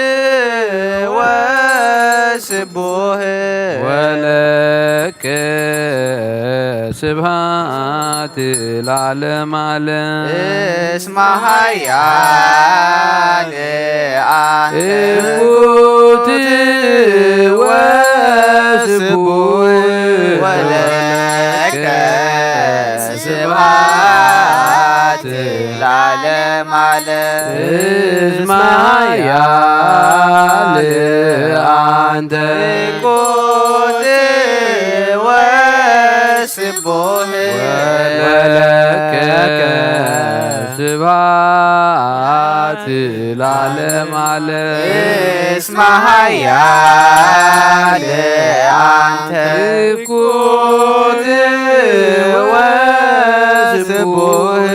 ወስቡሕ ወለከ ስብሐት ለዓለመ ዓለም። እስመ ኃያል አንተ እኩት ወስቡሕ ወለከ ስብሐት ለዓለመ ዓለም። እስመ ኃያል አንተ እኩት ወስቡሕ ወለከ ስብሐት ለዓለመ ዓለም። እስመ ኃያል አንተ እኩት ወስቡሕ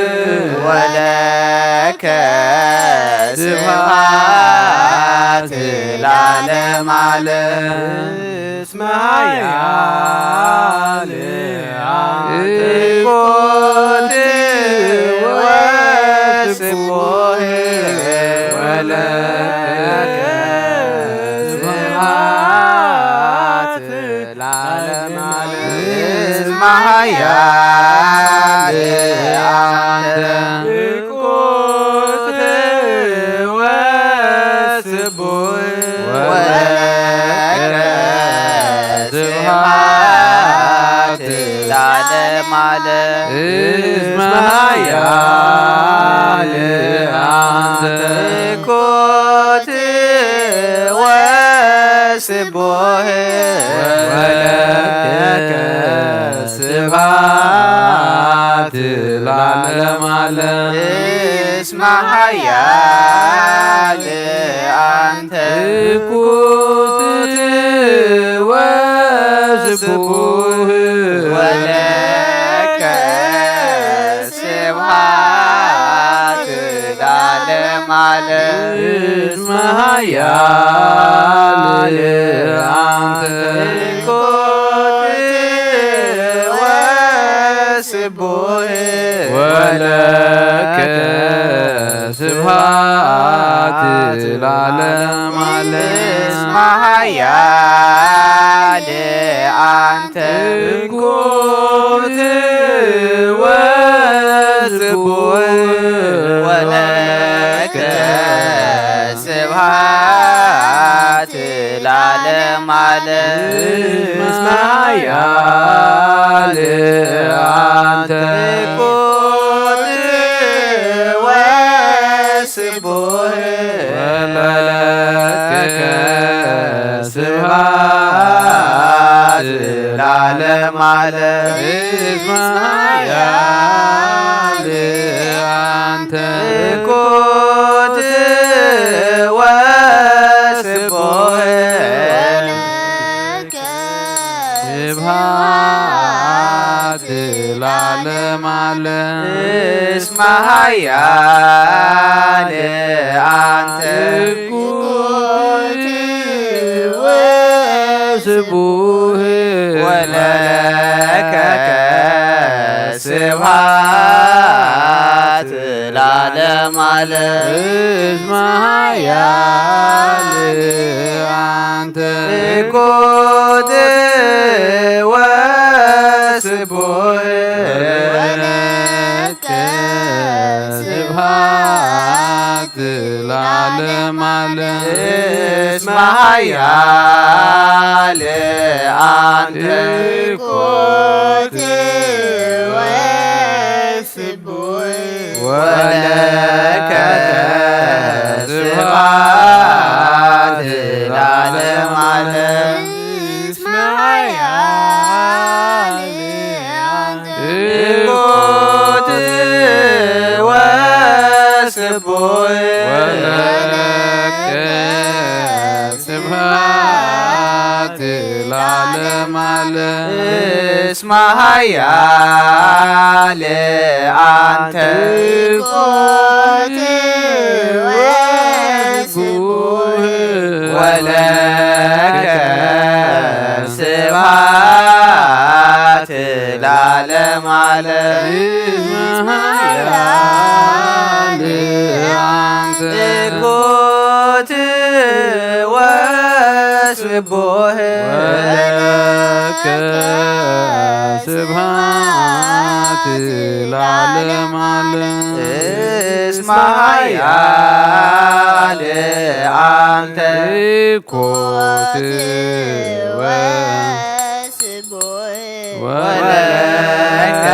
ወለከ ስብሐት ለዓለመ ዓለም። እስመ ኃያል አንተ እኩት ወስቡሕ ወለከ ስብሐት ለዓለመ ዓለም። እስመ ኃያል አንተ እኩት ወስቡሕ እስመ ኃያል አንተ። ትኩት ወስቡህ ወለከ ስብሐት ለዓለመ ዓለም። እስመ ኃያል አንተ። ትኩት ወስቡህ ወለከ ስብሐት ለዓለመ ዓለም። እስመ ኃያል አንተ። ትኩት ወስቡህ ወለከ ስብሐት ለዓለመ ዓለም። እስመ ኃያል አንተ። ትኩት ወስቡህ ወለከ ስብሐት ለዓለመ ዓለም። እስመ ኃያል አንተ። ትኩት ወስቡህ ወለከ ስብሐት ለዓለመ ዓለም። እስመ ኃያል አንተ። ትኩት ወስቡህ ስብሐት ለዓለመ ዓለም። እስመ ኃያል አንተ። ትኩት ወስቡህ ወለከ ስብሐት ለዓለመ ዓለም። እስመ ኃያል አንተ። ትኩት ወስቡህ ወለከ ስብሐት ለዓለመ ዓለም። እስመ ኃያል አንተ። ትኩት ወስቡህ ወለከ ስብሐት ለዓለመ ዓለም። እስመ ኃያል አንተ። ትኩት ወስቡህ ወለከ ስብሐት ለዓለመ ዓለም። እስመ ኃያል አንተ። ትኩት ወስቡህ ወለከ ስብሐት ለዓለመ ዓለም። እስመ ኃያል አንተ። ትኩት ወስቡህ ወለከ ስብሐት ለዓለመ ዓለም። እስመ ኃያል አንተ። ትኩት ወ- ወለከ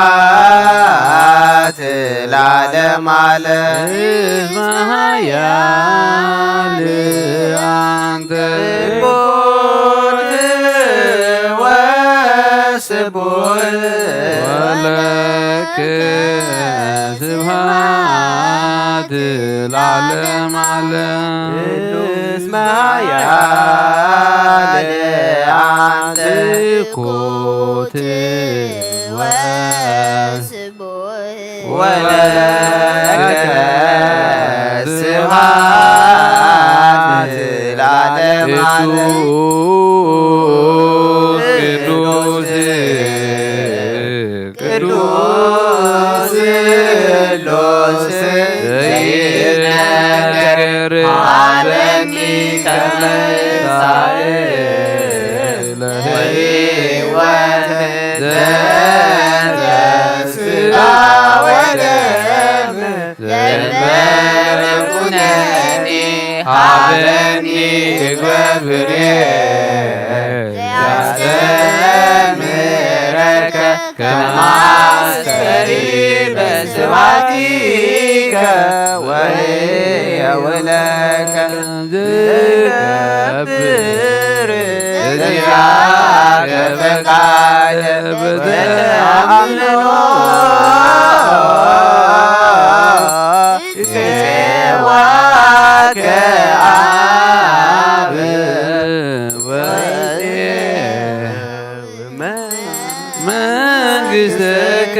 ስብሐት ለዓለመ ዓለም። እስመ ኃያል አንተ። ትኩት ወስቡህ ወለከ ስብሐት ለዓለመ ዓለም። እስመ ኃያል አንተ። ትኩት ወስቡህ ወለከ ስብሐት ለዓለመ ዓለም። ቅዱስ ቅዱስ ስሉስ ዘይነገር ሀበኒ ከመ ትንሣኤ ለሕይወት ዘእንተ ሥጋ ወደም ዘእንበለ ኩነኔ ሀበኒ እግበ ፍሬ አስተሪ በስብሐቲከ ወሕየው ለከ ዝገብር እዚአከ ፈቃደ በተአምኖ ይጼዋከ አብ ወልድ መንግሥትከ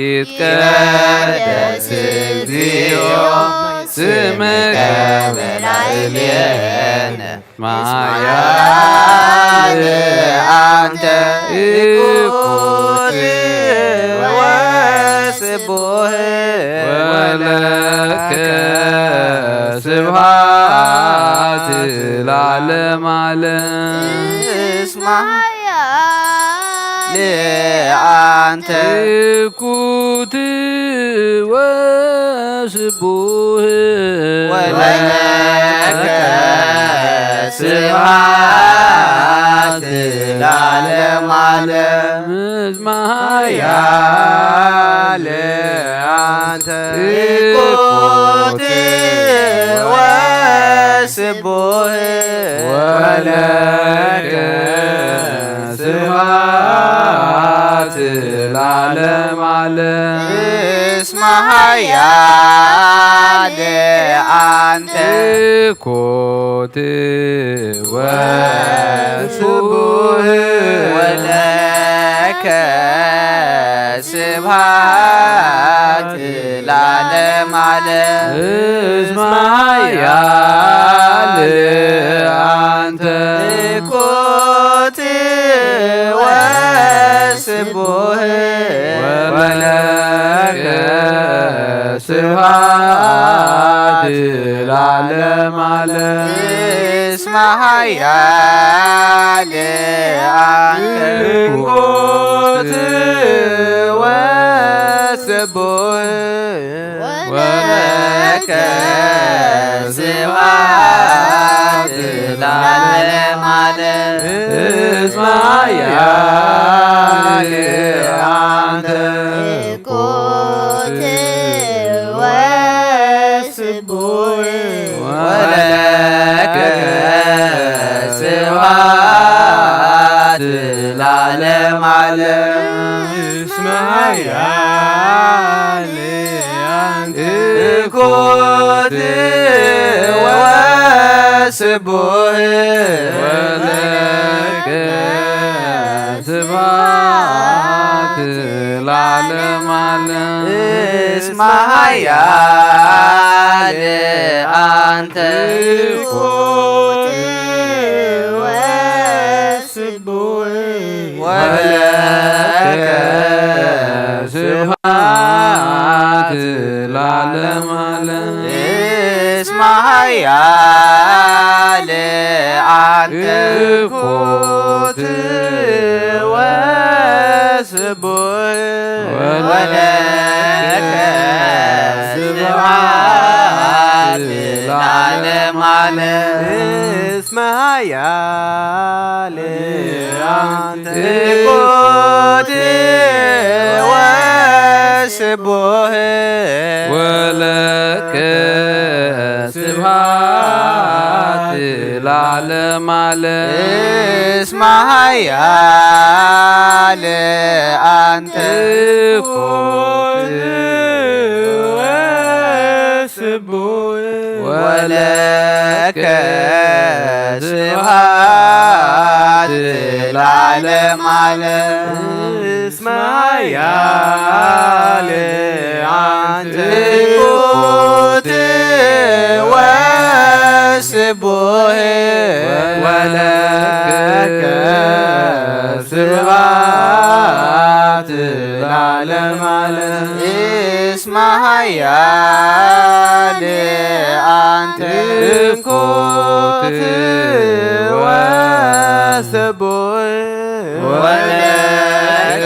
ይትቀደስ እግዚኦ ስምከ በላዕሌነ ማያል አንተ ይኩት ወስቡህ ወለከ ስብሐት ለዓለመ ዓለም። እስመ ኃያል አንተ ይኩት ወስቡህ ወለከ ስብሐት ለዓለመ ዓለም። እስመ ኃያል አንተ ይኩት ወስቡህ ወለከ ስብሐት ለዓለመ ዓለም። እስመ ኃያል አንተ ይኩት ወስቡህ ወለከ ስብሐት ለዓለመ ዓለም። እስመ ኃያል አንተ ይኩት ወስቡህ ወለከ ስብሐት ለዓለመ ዓለም። እስመ ኃያል አንተ ይኩት ወስቡህ ወለከ ስብሐት ለዓለመ ዓለም። እስመ ኃያል አንተ ይኩት ወስቡህ ወለከ ስብሐት ለዓለመ ዓለም። እስመ ኃያል አንተ ይኩት ወስቡህ ወለከ ስብሐት ለዓለመ ዓለም። እስመ ኃያል አንተ ይኩት ወስቡህ ወለከ ስብሐት ለዓለመ ዓለም። እስመ ኃያል አንተ ይኩት ወስቡህ ወለከ ስብሐት ለዓለመ ዓለም። እስመ ኃያል አንተ ይኩት ወስቡህ ወለከ ስብሐት ለዓለመ ዓለም። እስመ ኃያል አንተ ይኩት ወስቡህ ወለከ ስብሐት ለዓለመ ዓለም። እስመ ኃያል አንተ ይኩት ወስቡህ ወለከ ስብሐት ለዓለመ ዓለም። እስመ ኃያል አንተ ይኩት ወስቡህ ወለከ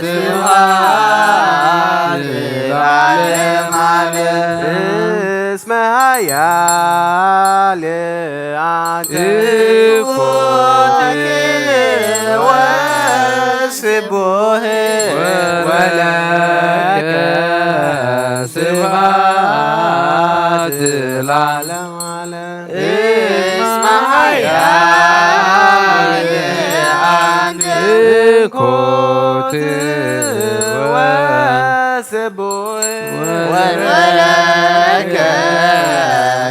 ስብሐት ለዓለመ ዓለም። እስመ ኃያል አንተ ይኩት ስቡህ ወለከ ስብሐት ለዓለመ ዓለም። እስመ ኃያል አንተ። ኮት ወስቡህ ወለከ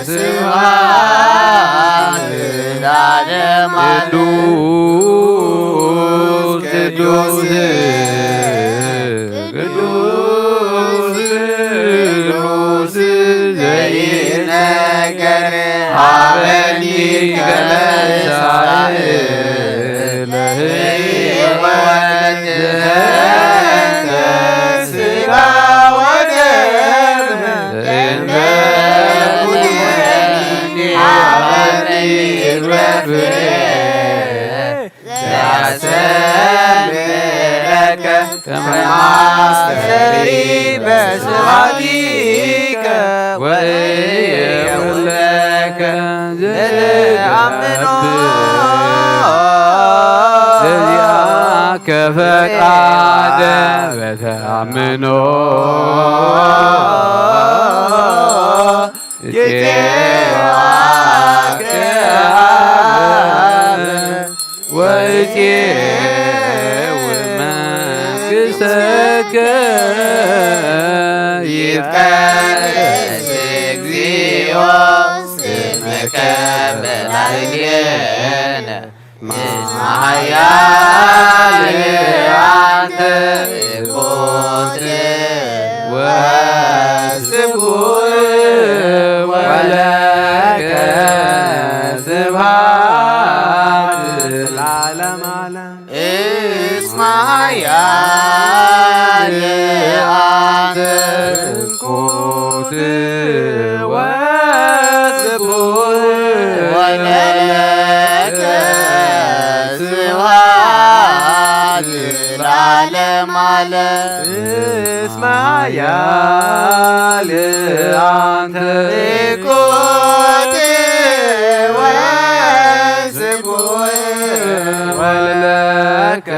ስብሐት ለዓለመ ዓለም። ቅዱስ ቅዱስ ቅዱስ ዘይነገር ሀበኒ ከመ እሳእ ለሕይወት ዘንተ ሥጋ ወደም እንተ ኩነኒ ሀበኒ እግረ ፍሬ ዘያሰምረከ ከመ አስተሪ በስብሐቲከ ወእየውለከ ዘአምኖ ዘዚአከ ፈቃደ በተአምኖ ይጼዋከ ወይጼው መንግሥተከ ይትቀደስ እግዚኦ ስምከ በላዕሌነ እስመ ኃያል አንተ። ኮት ወስቡህ ወለከ ስብሐት ለዓለመ ዓለም። እስመ ኃያል አንተ። ኮት ወስቡህ ወለከ ስብሐት ለዓለመ ዓለም። እስመ ኃያል አንተ። ኮት ወስቡህ ወለከ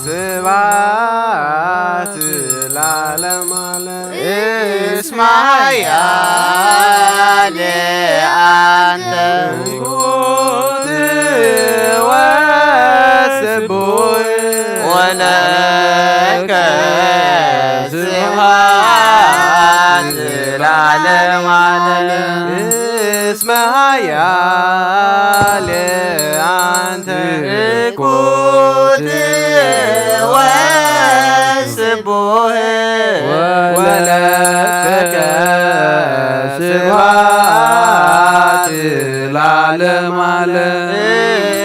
ስብሐት ለዓለመ ዓለም። እስመ ኃያል አንተ። ኮት ወስቡህ ወለከ ስብሐት ለዓለመ ዓለም። እስመ ኃያል አንተ። ኮት ወስቡህ ወለከ ስብሐት ለዓለመ ዓለም።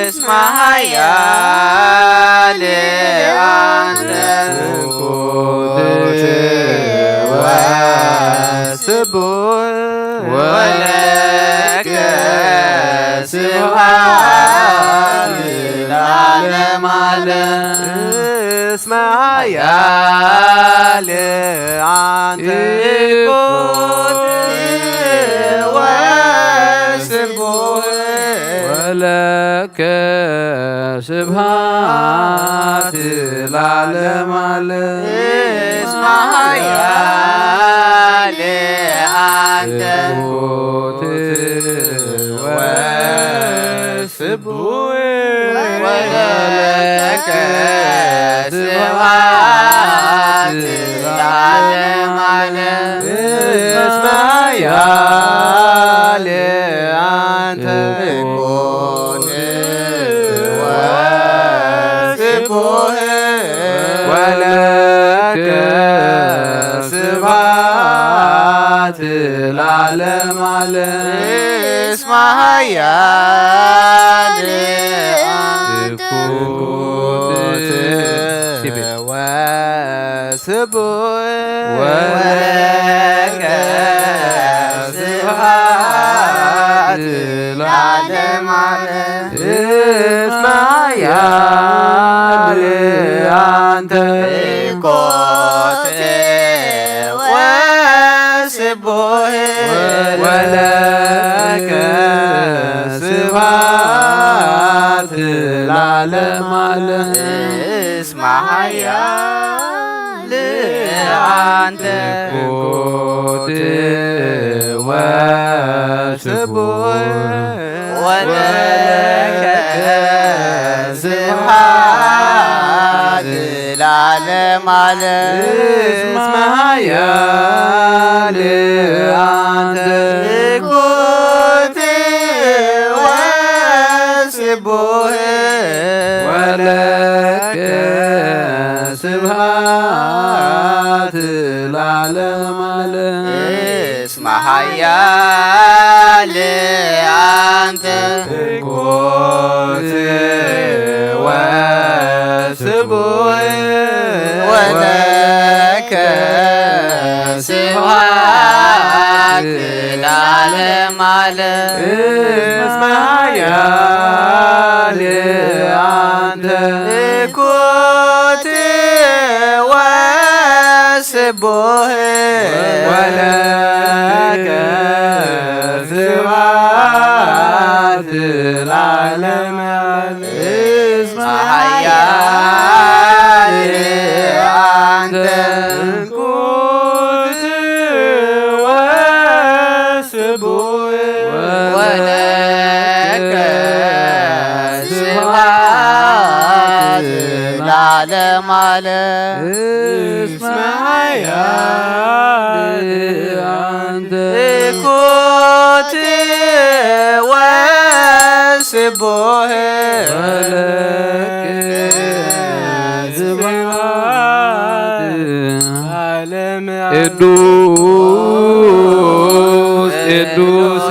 እስመ ኃያል አንተ። ኮት ወስቡህ ወለከ ስብሐት ለዓለመ ዓለም። እስመ ኃያል አንተ። ኮት ወስቡህ ወለከ ስብሐት ለዓለመ ዓለም። እስመ ኃያል አንተ። ኮት ወስቡህ ወለከ ስብሐት ለዓለመ ዓለም። እስመ ኃያል አንተ። ኮት ወስቡህ ወለከ ስብሐት ለዓለመ ዓለም። እስመ ኃያል አንተ። ኮት ወስቡህ ወለከ ስብሐት ለዓለመ ዓለም። እስመ ኃያል አንተ። ኮት ወስቡህ ወለከ ስብሐት ለዓለመ ዓለም። እስመ ኃያል አንተ ትኩት ወስቡሕ ወለከ ስብሐት ለዓለመ ዓለም። እስመ ኃያል አንተ ትኩት ወስቡሕ ወለከ ስብሐት ለዓለመ ዓለም። እስመ ኃያል አንተ ትኩት ወስቡሕ ወለከ ስብሐት ለዓለመ ዓለም። እስመ ኃያል አንተ ትኩት ወስቡሕ ወለከ ስብሐት ለዓለመ ዓለም። እስመ ኃያል አንተ ትኩት ወስቡሕ ወለከ ስብሐት ለዓለመ ዓለም። እስመ ኃያል አንተ ትኩት ወስቡሕ ወለከ ስብሐት ለዓለመ ዓለም። ቅዱስ ቅዱስ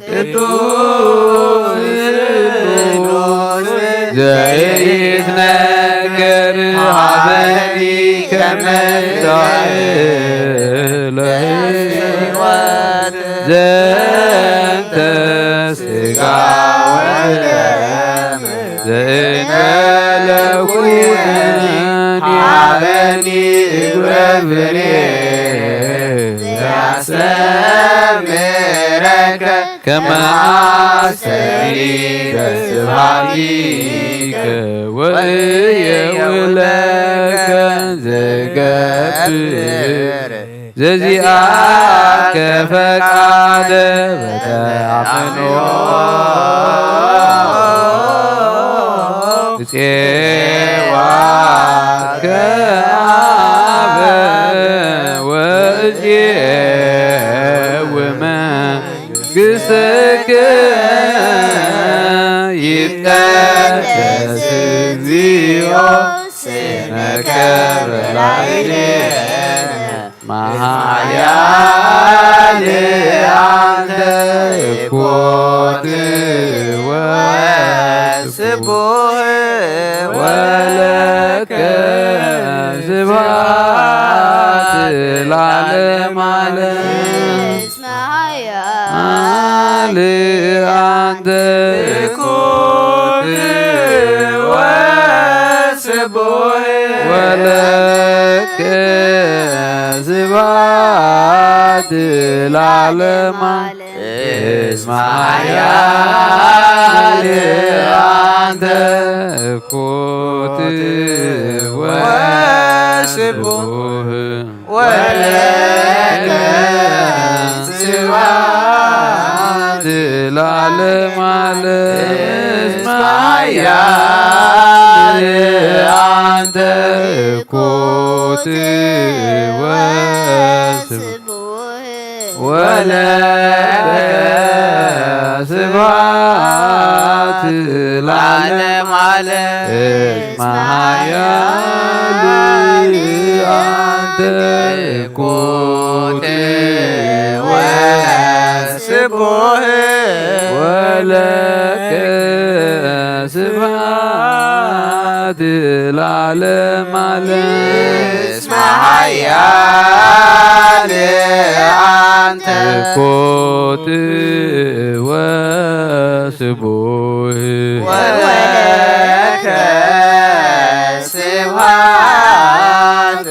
ቅዱስ ቅዱስ ዘይትነገር ሀበኒ ከመ ለሕይወት ዘንተ ሥጋ ወደም ዘእንበለ ኩነኒ ሀበኒ ግብረ ፍሬ ዘያስተምረከ ከመ አስተሪ በስብሐቲከ ወእየውለከ ዘገብር ዘዚአከ ፈቃደ በተአምኖ እፄዋ ከአበ ወእዜውመ ግስከ ይትቀደስ እግዚኦ ስምከ በላዕሌነ። መኃያል አንተ ኮት ወስቡሕ ወለከ ስብሐት ለዓለመ ዓለም። መኃያል አንተ ኮት ወስቡሕ ወለከ ስብሐት ለዓለመ ዓለም። እስመ ኃያል አንተ ኮት ወስቡሕ ወለከ ስብሐት ለዓለመ ዓለም። እስመ ኃያል አንተ ኮት ወስቡሕ ወለከ ስብሐት ለዓለመ ዓለም። እስመ ኃያል አንተ ኮት ወስቡሕ ወለከ ስብሐት ለዓለመ ዓለም። እስመ ኃያል አንተ ኮት ወስቡሕ ወለከ ስብሐት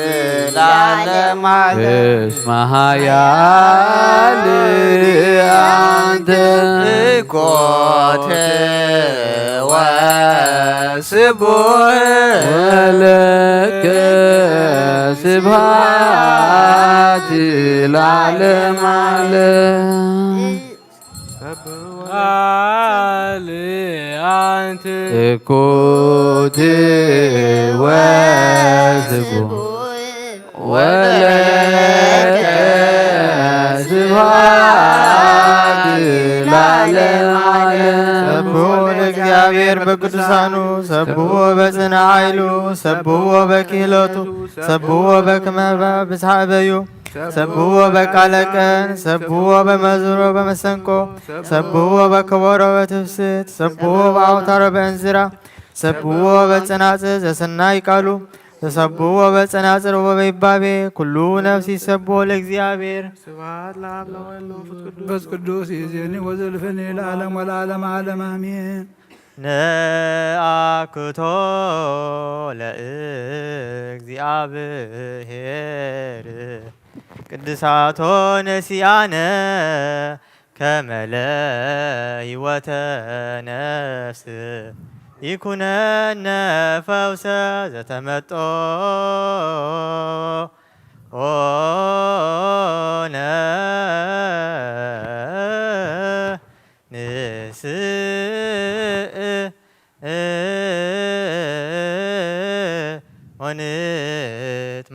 ለዓለመ ዓለም። እስመ ኃያል አንተ እኮተ ወስቡሕ ወለከ ስብሐት ለዓለመ ዓለም። ቃል አንት እኩት ወስቡሕ ወለከ ስብሐት ለዓለመ ዓለም። ሰብሑ ለእግዚኣብሔር በቅዱሳኑ፣ ሰብሑ በጽንዕ ኃይሉ፣ ሰብሑ በክህለቱ፣ ሰብሑ በክመ ብዝሓበዩ፣ ሰብሑ በቃለ ቀን፣ ሰብሑ በመዝሙር በመሰንቆ፣ ሰብሑ በከበሮ በትፍስት፣ ሰብሑ በአውታሮ በእንዝራ፣ ሰብሑ በጸናጽል ዘሰናይ ቃሉ፣ ተሰብሑ በጸናጽል ወበይባቤ፣ ኩሉ ነፍስ ይሰብሖ ለእግዚኣብሔር። ስብሐት ለአብ ወወልድ ወመንፈስ ቅዱስ። መንፈስ ቅዱስ ይእዜኒ ወዘልፈኒ ለዓለም ወለዓለም ዓለም አሜን። ነአኩቶ ለእግዚኣብሔር ቅድሳቶ ነሲአነ ከመ ለህይወተ ነፍስ ይኩነነ ፈውሰ ዘተመጦ ኦነ ንስእ ኦንት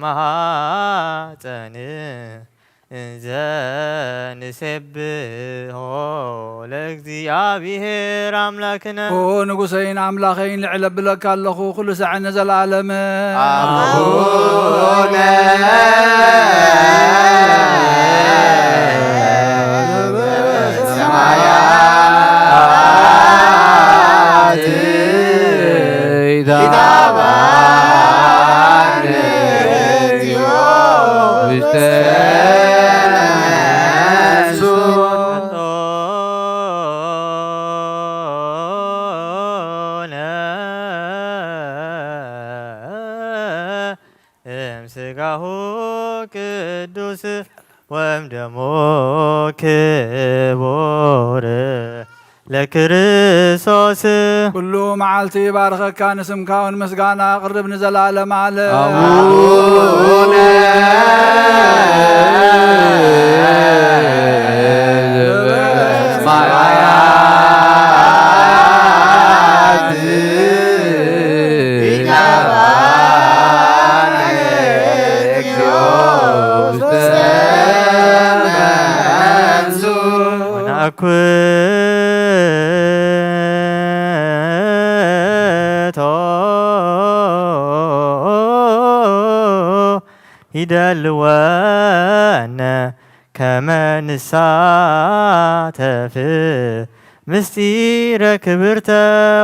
መሃፀን እንዘ ንሴብሖ ለእግዚኣብሔር ኣምላክነ። ኦ ንጉሰይን ኣምላኸይን ልዕል ኣብለካ ኣለኹ ኩሉ ሳዕ ንዘለዓለም። ኣቡነ ዘበሰማያት ይትባረክ ውስተ እምስጋሁ ቅዱስ ወእምደሙ ክቡር ለክርስቶስ። ኩሉ መዓልቲ ይባርከካ፣ ንስምካ እውን ምስጋና ኣቕርብ ንዘለዓለም ዓለም። ኣቡነ ዘበሰማያት ይትባረክ እግዚኦ ውስተ መንሱ። ወነአኩቶ ይደልወነ ከመ ንሳተፍ ምስጢረ ክብርተ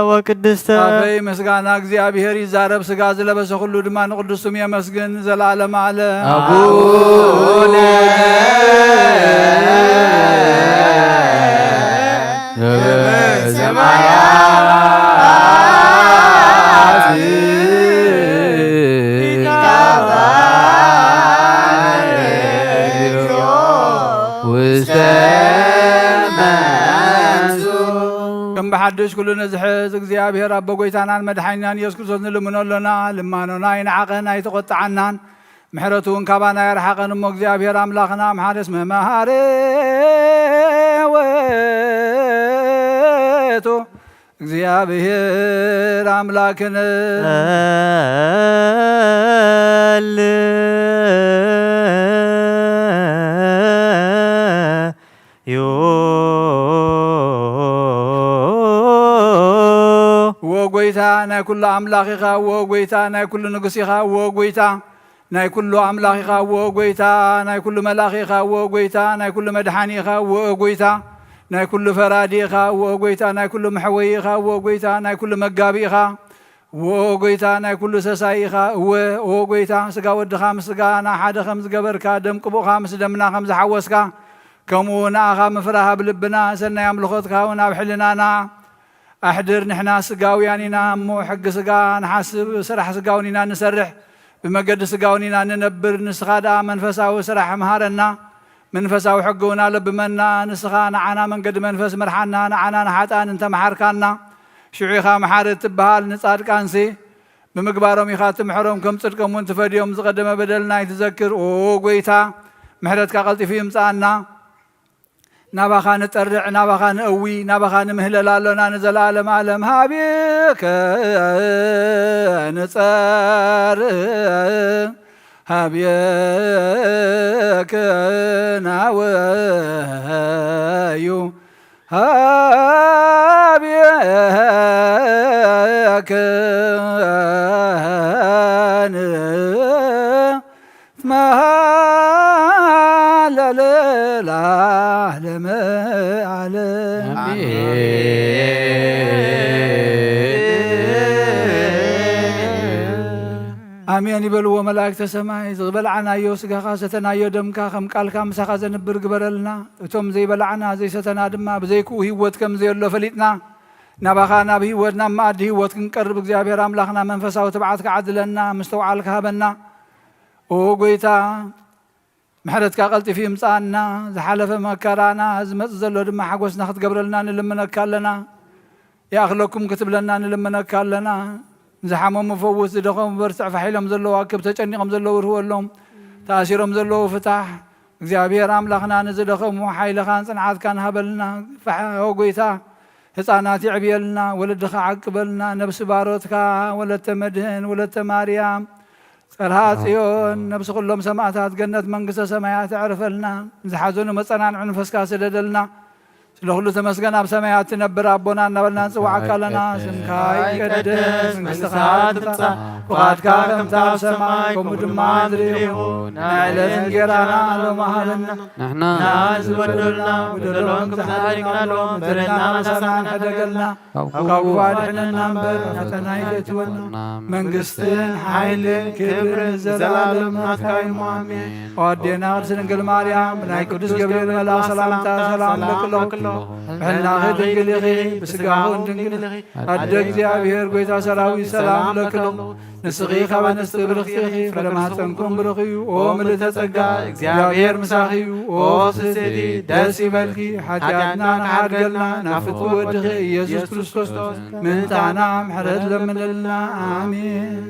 ወቅድስተ። ኣበይ ምስጋና እግዚኣብሔር ይዛረብ፣ ሥጋ ዝለበሰ ኩሉ ድማ ንቅዱስ ስሙ የመስግን ዘለዓለም ዓለም። ኣቡነ ዘበሰማያት ውስተ መንሱ። ከም ብሓድሽ ኩሉ ንዝሕዝ እግዚኣብሔር ኣቦ ጎይታናን መድሓኒናን ኢየሱስ ክርስቶስ ንልምኖ ኣሎና። ልማኖና ኣይንዓቐን ኣይተቖጥዓናን። ምሕረቱ እውን ካባና ኣይርሓቐን እሞ እግዚኣብሔር ኣምላኽና መሓሪ እስመ መሓሪ ውእቱ እግዚኣብሔር ኣምላክነ። ዩ። ወጎይታ ናይ ኩሉ ኣምላኽ ኢኻ፣ ወጎይታ ናይ ኩሉ ንጉስ ኢኻ፣ ወጎይታ ናይ ኩሉ ኣምላኽ ኢኻ፣ ወጎይታ ናይ ኩሉ መላኺ ኢኻ፣ ወጎይታ ናይ ኩሉ መድሓኒ ኢኻ፣ ወጎይታ ናይ ኩሉ ፈራዲ ኢኻ፣ ወጎይታ ናይ ኩሉ መሕወዪ ኢኻ፣ ወጎይታ ናይ ኩሉ መጋቢ ኢኻ። ዎ ጎይታ ናይ ኩሉ ሰሳይ ኢኻ። እወ ዎ ጎይታ፣ ስጋ ወድኻ ምስ ስጋና ሓደ ከም ዝገበርካ፣ ደም ቅቡእኻ ምስ ደምና ከም ዝሓወስካ፣ ከምኡ ንኣኻ ምፍራህ ኣብ ልብና፣ ሰናይ ኣምልኾትካ እውን ኣብ ሕልናና ኣሕድር። ንሕና ስጋውያን ኢና እሞ፣ ሕጊ ስጋ ንሓስብ፣ ስራሕ ስጋውን ኢና ንሰርሕ፣ ብመገዲ ስጋውን ኢና ንነብር። ንስኻ ደኣ መንፈሳዊ ስራሕ ምሃረና። መንፈሳዊ ሕጊ እውን ኣለብመና። ንስኻ ንዓና መንገዲ መንፈስ ምርሓና፣ ንዓና ንሓጥኣን እንተመሓርካና፣ ሽዑ ኢኻ መሓሪ እትበሃል። ንጻድቃንሲ ብምግባሮም ኢኻ እትምሕሮም፣ ከም ጽድቆም እውን ትፈድዮም። ዝቐደመ በደልና ኣይትዘክር። ኦ ጐይታ፣ ምሕረትካ ቀልጢፉ ይምጽኣና። ናባኻ ንጠርዕ፣ ናባኻ ንእዊ፣ ናባኻ ንምህለል ኣሎና ንዘለኣለም ኣለም። ሃቤከ ንጸርእ፣ ሃቤከ ናወዩ፣ ሃቤከ ንትመሃለል ለዓለመ ዓለም። ኣሜን ይበልዎ መላእክተ ሰማይ። ዝበልዓናዮ ስጋኻ ሰተናዮ ደምካ ከም ቃልካ ምሳኻ ዘንብር ግበረልና። እቶም ዘይበላዕና ዘይሰተና ድማ ብዘይክኡ ህይወት ከም ዘየሎ ፈሊጥና፣ ናባኻ ናብ ህይወት፣ ናብ መኣዲ ህይወት ክንቀርብ እግዚኣብሔር ኣምላኽና መንፈሳዊ ትብዓት ክዓድለና ምስተውዓል ክሃበና። ኦ ጐይታ፣ ምሕረትካ ቀልጢፉ ይምጽኣና። ዝሓለፈ መከራና፣ ዝመጽእ ዘሎ ድማ ሓጎስና ክትገብረልና ንልምነካ ኣለና። ይኣኽለኩም ክትብለና ንልምነካ ኣለና። ዝሓመሙ ፈውስ፣ ዝደኸሙ በርትዕ፣ ፋሕ ኢሎም ዘለዉ ኣክብ፣ ተጨኒቖም ዘለዉ ርህወሎም፣ ተኣሲሮም ዘለዉ ፍታሕ። እግዚኣብሔር ኣምላኽና ንዝደኸሙ ሓይልኻን ጽንዓትካን ሃበልና። ፋሕ-፣ ኦ ጐይታ፣ ህፃናት የዕብየልና፣ ወለድኻ ዓቅበልና፣ ነብሲ ባሮትካ ወለተ መድህን ወለተ ማርያም ጸርሃ ጽዮን፣ ነብሲ ኩሎም ሰማዕታት ገነት መንግስተ ሰማያት ኣዕርፈልና። ንዝሓዘኑ መጸናንዒ መንፈስካ ስደደልና። ስለ ኩሉ ተመስገን። ኣብ ሰማያት ትነብር ኣቦና እናበልና ንጽውዓካ ኣለና። ስምካ ይቀደስ፣ መንግስትኻ ትምጻእ፣ ፍቓድካ ከምታ ኣብ ሰማይ ከምኡ ድማ ምድሪ ይኹን። ናይ ዕለት እንጌራና ሎሚ ሃበና። ንሕና ንዝበደሉና በደሎም ከም ዝሓደግናሎም በደልና ምሕረትና ሕደገልና። ካብ ክፉ ኣድሕነና እምበር፣ ፈተና ኣይተእትወና። መንግስትን ሓይልን ክብርን ዘላለም ናትካ እዩ። ኣሜን። ኣዴና ቅድስት ድንግል ማርያም፣ ብናይ ቅዱስ ገብርኤል መልኣኽ ሰላምታ ሰላም ንብለኪ ኣለኹ። ብሕልናኺ ድንግል ኢኺ፣ ብስጋኺ እውን ድንግል ኢኺ። ኣደ እግዚኣብሔር፣ ጐይታ ሰራዊት፣ ሰላም ንብለኪ ኣለኹ። ንስኺ ካብ ኣንስቲ ብርኽቲ ኢኺ፣ ፍረ ማህፀንኩም ብሩኽ እዩ። ኦ ምልእተ ጸጋ፣ እግዚኣብሔር ምሳኺ እዩ። ኦ ፍስሕቲ፣ ደስ ይበልኪ፣ ሓጢኣትና ንሓድገልና፣ ናብ ፍትዊ ወድኺ ኢየሱስ ክርስቶስ ምእንታና ምሕረት ለምንልና። ኣሜን።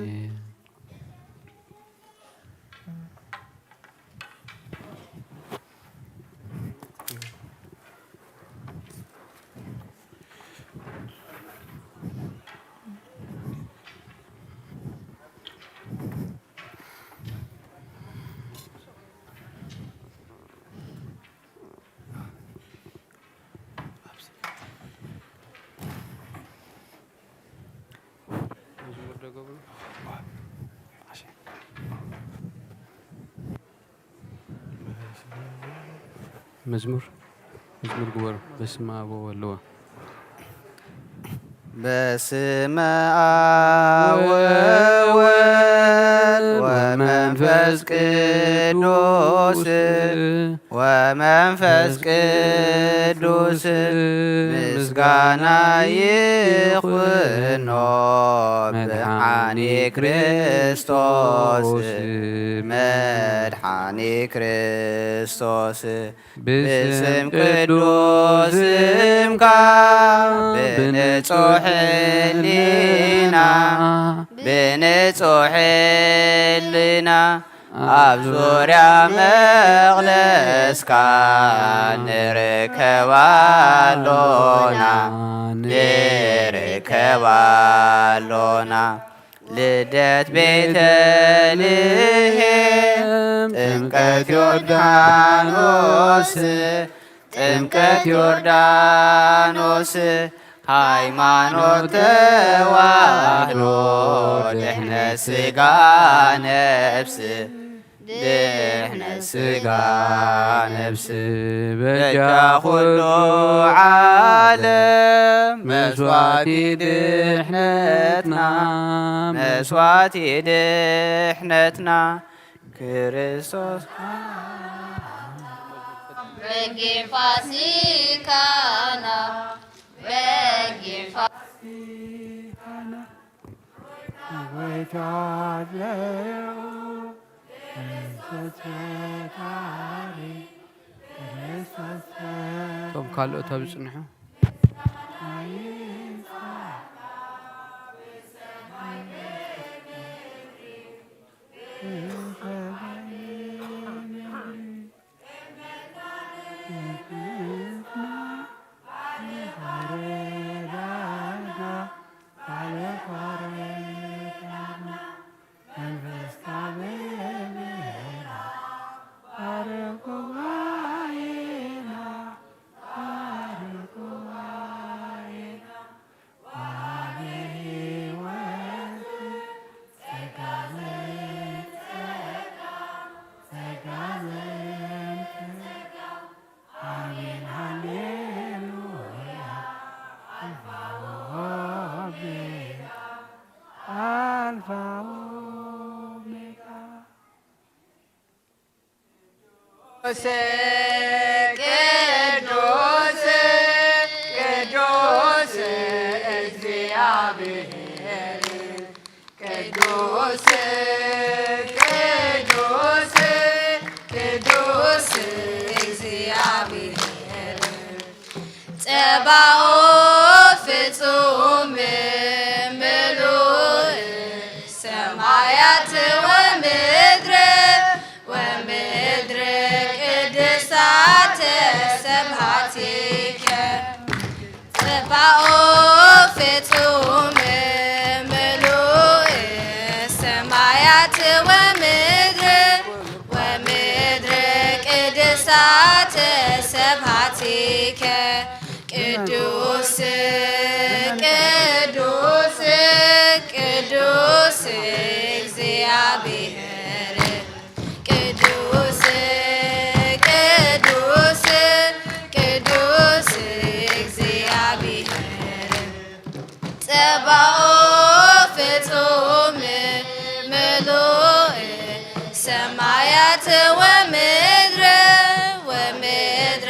መዝሙር፣ መዝሙር ግበሩ። በስመ አብ ወወልድ ወ- በስመ አብ ወወልድ ወመንፈስ ቅዱስ፣ ወመንፈስ ቅዱስ ምስጋና ይኹኖ፣ መድኃኒ ክርስቶስ፣ መድኃኒ ክርስቶስ። ብስም ቅዱስ ስምካ ብንጹሕ ሕሊና፣ ብንጹሕ ሕሊና ኣብ ዙርያ መቕደስካ ንርከብ ኣሎና፣ ንርከብ ኣሎና። ልደት ቤተልሔም፣ ጥምቀት ዮርዳኖስ፣ ጥምቀት ዮርዳኖስ፣ ሃይማኖት ተዋህዶ፣ ድሕነት ሥጋ ነፍስ፣ ድሕነት ሥጋ ነፍስ፣ በጃ ኩሉ ዓለም መስዋዕቲ ድሕነትና፣ መስዋዕቲ ድሕነትና ክርስቶስ። በጊዕ ፋሲካና፣ በጊዕ ፋሲካና፣ ጐይታ ኣለዉ። ፈጣሪ እቶም ካልኦት ኣብ ዝጽንሑ። ቅዱስ ቅዱስ እግዚአብሔር ቅዱስ ቅዱስ ቅዱስ እግዚአብሔር ጸባኦት ፍጹም ምሉእ ሰማያት ወምድር ወምድር ቅድሳት ሰብሃቲከ ጸባኦት ፍጹም ምሉእ ሰማያት ወምድር ወምድር ቅድሳት ሰብሃቲከ ቅዱስ ቅዱስ ቅዱስ እግዚአብሔር ቅዱስ ቅዱስ ቅዱስ እግዚአብሔር ጸባኦት ፍጹም ምሉእ ሰማያት ወምድር ወምድር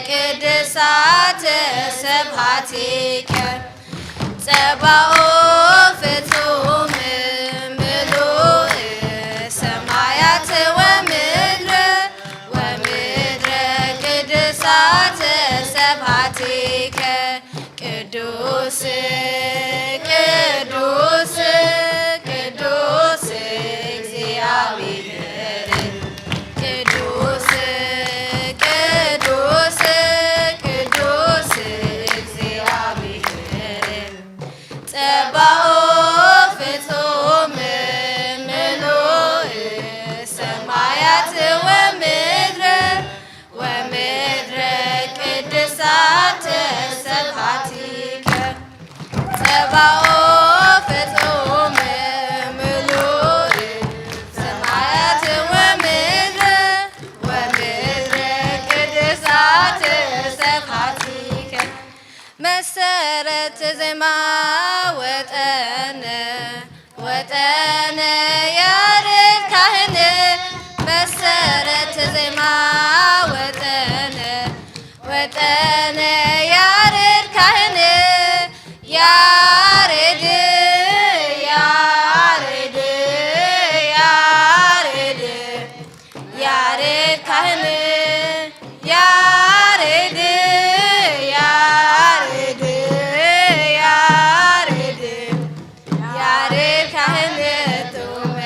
ቅድሳት ሰብሃቲከ ጸባኦት ፍጹም ምሉእ ሰማያት ወምድር ወምድር ቅድሳት ሰብሃቲከ ቅዱስ ቅዱስ ቅዱስ እግዚአብሔር ቅዱስ ቅዱስ ቅዱስ እግዚአብሔር ጸባኦት ፍጹም ምሉእ ሰማያት ወምድር ወምድር ቅድሳት ሰብሃቲከ ጸባኦት ፍጹም ምሉእ ሰማያት ወምድር ወምድር ቅድሳት ሰብሃቲከ መሰረት ዜማ ወጠነ ወጠነ ያሬድ ካህን መሰረት ዜማ ወጠነ ወጠነ ያሬድ ካህን ያሬድ ያሬድ ያሬድ ያሬድ ካህን ያሬድ ያሬድ ያሬድ ያሬድ ካህን ጡመ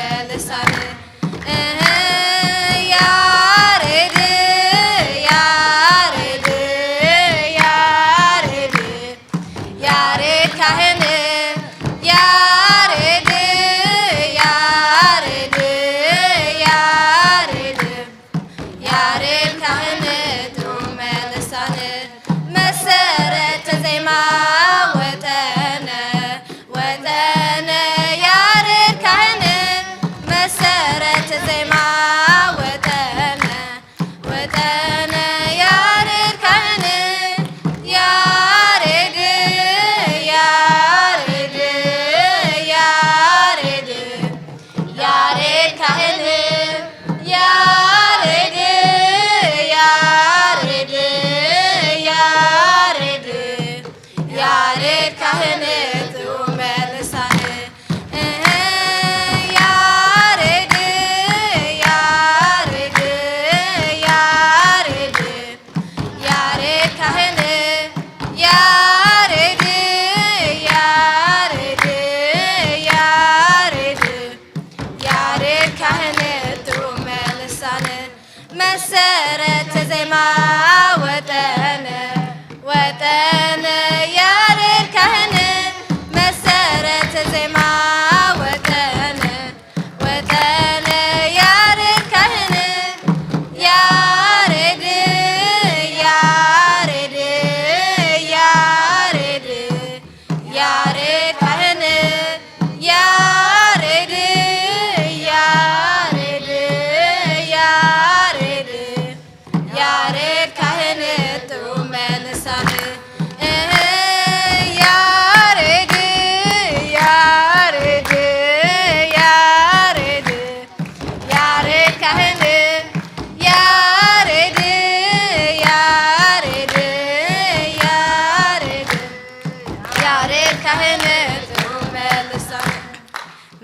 መሰረት ዜማ ወጠነ፣ ወጠነ ያሬድ ካህን። መሰረት ዜማ ወጠነ፣ ወጠነ ያሬድ ካህን። ያሬድ፣ ያሬድ፣ ያሬድ፣ ያሬድ ካህን። ያሬድ፣ ያሬድ፣ ያሬድ፣ ያሬድ ካህን ጥዑመ ልሳን። እህ፣ ያሬድ፣ ያሬድ፣ ያሬድ፣ ያሬድ ካህን። ያሬድ፣ ያሬድ፣ ያሬድ፣ ያሬድ ካህን ጥዑመ ልሳን።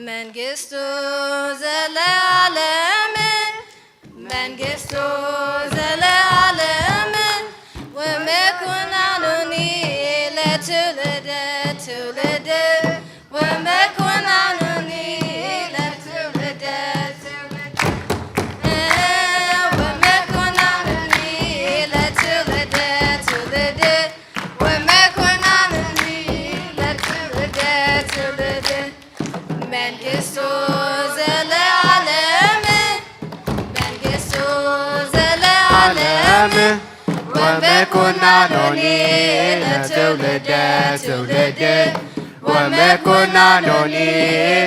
መንግስቱ ዘለዓለም፣ መንግስቱ ዘለዓለም። ወመኮናኑኒ ለትውልደ ትውልድ፣ ወመኮናኑኒ ለትውልደ ትውልድ፣ ወመኮናኑኒ ለትውልደ ትውልድ፣ ወመኮናኑኒ ለትውልደ ትውልድ። መንግስቱ ዘለዓለም፣ መንግስቱ ዘለዓለም። ወመኮናኖኒ ለትውልደ ትውልድ፣ ወመኮናኖኒ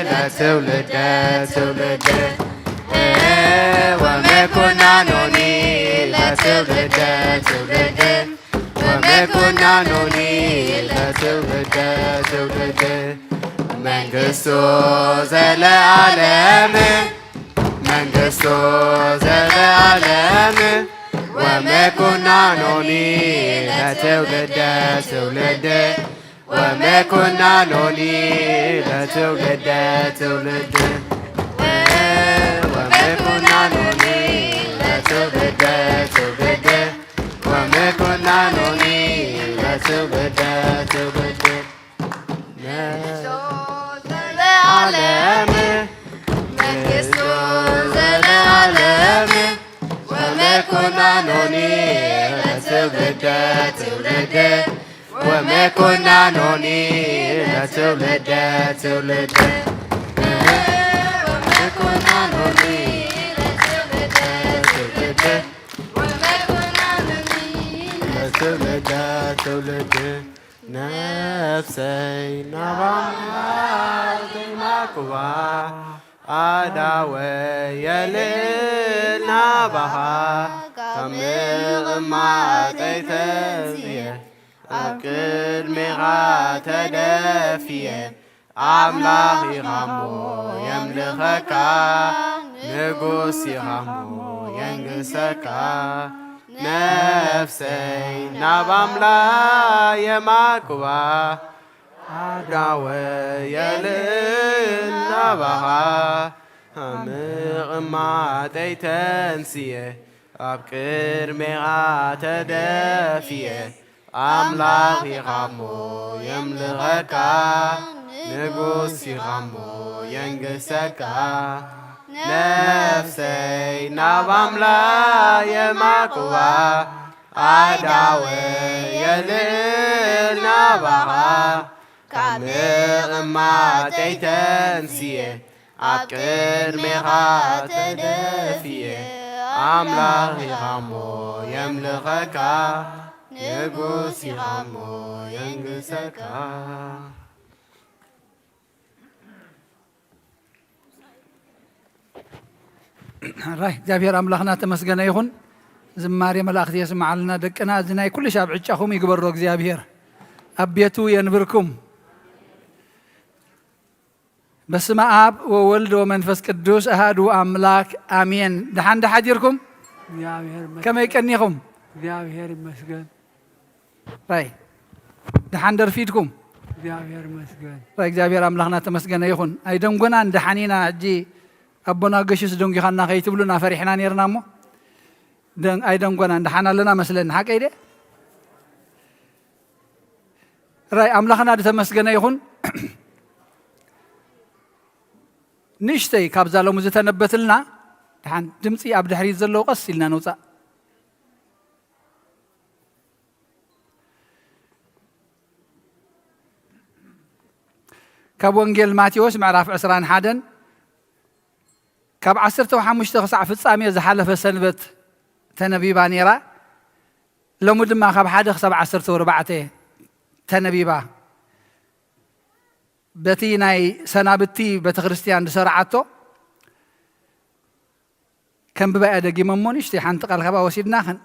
ለትውልደ ትውልድ፣ ወመኮናኖኒ ለትውልደ ትውልድ፣ ወመኮናኖኒ ለትውልደ ትውልድ። መንግስቱ ዘለዓለም፣ መንግስቱ ዘለዓለም። ወመኮናኖኒ ለትውልደ ትውልድ፣ ወመኮናኖኒ ለትውልደ ትውልድ፣ ወመኮናኖኒ ለትውልደ ትውልድ፣ ወመኮናኖኒ ለትውልደ ትውልድ። መንግስቱ ዘለዓለም፣ መንግስቱ ዘለዓለም። ወመኮናኖኒ ለትውልደ ትውልድ፣ ወመኮናኖኒ ለትውልደ ትውልድ፣ ወመኮናኖኒ ለትውልደ ትውልድ፣ ወመኮናኖኒ ለትውልደ ትውልድ። ነፍሰይ ናባኻ ዜማክዋ፣ ኣዳወ የልል ናባኻ፣ ካብ ምቕማጠይ ተንስየ፣ ኣብ ቅድሜኻ ተደፍየ። ኣምላኽ ኢኻሞ የምልኸካ፣ ንጉስ ኢኻሞ የንግሰካ። ነፍሰይ ናብ ኣምላ የማቅባ፣ ኣዳወ የልል ናባኻ፣ ምቕማጠይ ተንስየ፣ ኣብ ቅድሜኻ ተደፍየ። ኣምላኽ ኢኻሞ የምልኸካ፣ ንጉስ ኢኻሞ የንግሰካ። ነፍሰይ ናብ ኣምላ የማቅባ፣ ኣዳወ የልል ናባኻ፣ ካብ ምቕማጠይ ተንስየ፣ ኣብ ቅድሜኻ ተደፍየ። ኣምላኽ ኢኻሞ የምልኸካ፣ ንጉስ ኢኻሞ የንግሰካ። ራይ እግዚኣብሔር ኣምላኽና ተመስገነ ይኹን። ዝማሬ መላእኽቲ የስምዓልና ደቅና። እዚ ናይ ኩሉ ሻብ ዕጫኹም ይግበሮ እግዚኣብሔር። ኣብ ቤቱ የንብርኩም። በስመ ኣብ ወወልድ ወመንፈስ ቅዱስ ኣሃዱ ኣምላክ ኣሜን። ደሓን ደሓዲርኩም? እግዚኣብሔር ይመስገን። ከመይ ቀኒኹም? እግዚኣብሔር ይመስገን። ራይ ደሓን ደርፊድኩም? እግዚኣብሔር ይመስገን። ራይ እግዚኣብሔር ኣምላኽና ተመስገነ ይኹን። ኣይደንጎናን ደሓን ኢና። ሕጂ ኣቦና ገሹስ ደንጊኻና ከይትብሉና ፈሪሕና ነይርና እሞ ደን-፣ ኣይደንጎናን ደሓን ኣለና መስለኒ። ሓቀይ ደ? ራይ ኣምላኽና ዝተመስገነ ይኹን። ንእሽተይ ካብዛ ሎሚ ዝተነበትልና ደሓን ድምፂ ኣብ ድሕሪት ዘለዎ ቀስ ኢልና ነውፃእ። ካብ ወንጌል ማቴዎስ ምዕራፍ ዕስራን ሓደን ካብ ዓሰርተ ሓሙሽተ ክሳዕ ፍጻሜ ዝሓለፈ ሰንበት ተነቢባ ነይራ። ሎሚ ድማ ካብ ሓደ ክሳብ ዓሰርተ ኣርባዕተ ተነቢባ። በቲ ናይ ሰናብቲ ቤተክርስትያን ዝሰርዓቶ ከንብባ እየ። ደጊመ እሞ ንእሽተይ ሓንቲ ቃል ካብኣ ወሲድና ከን-፣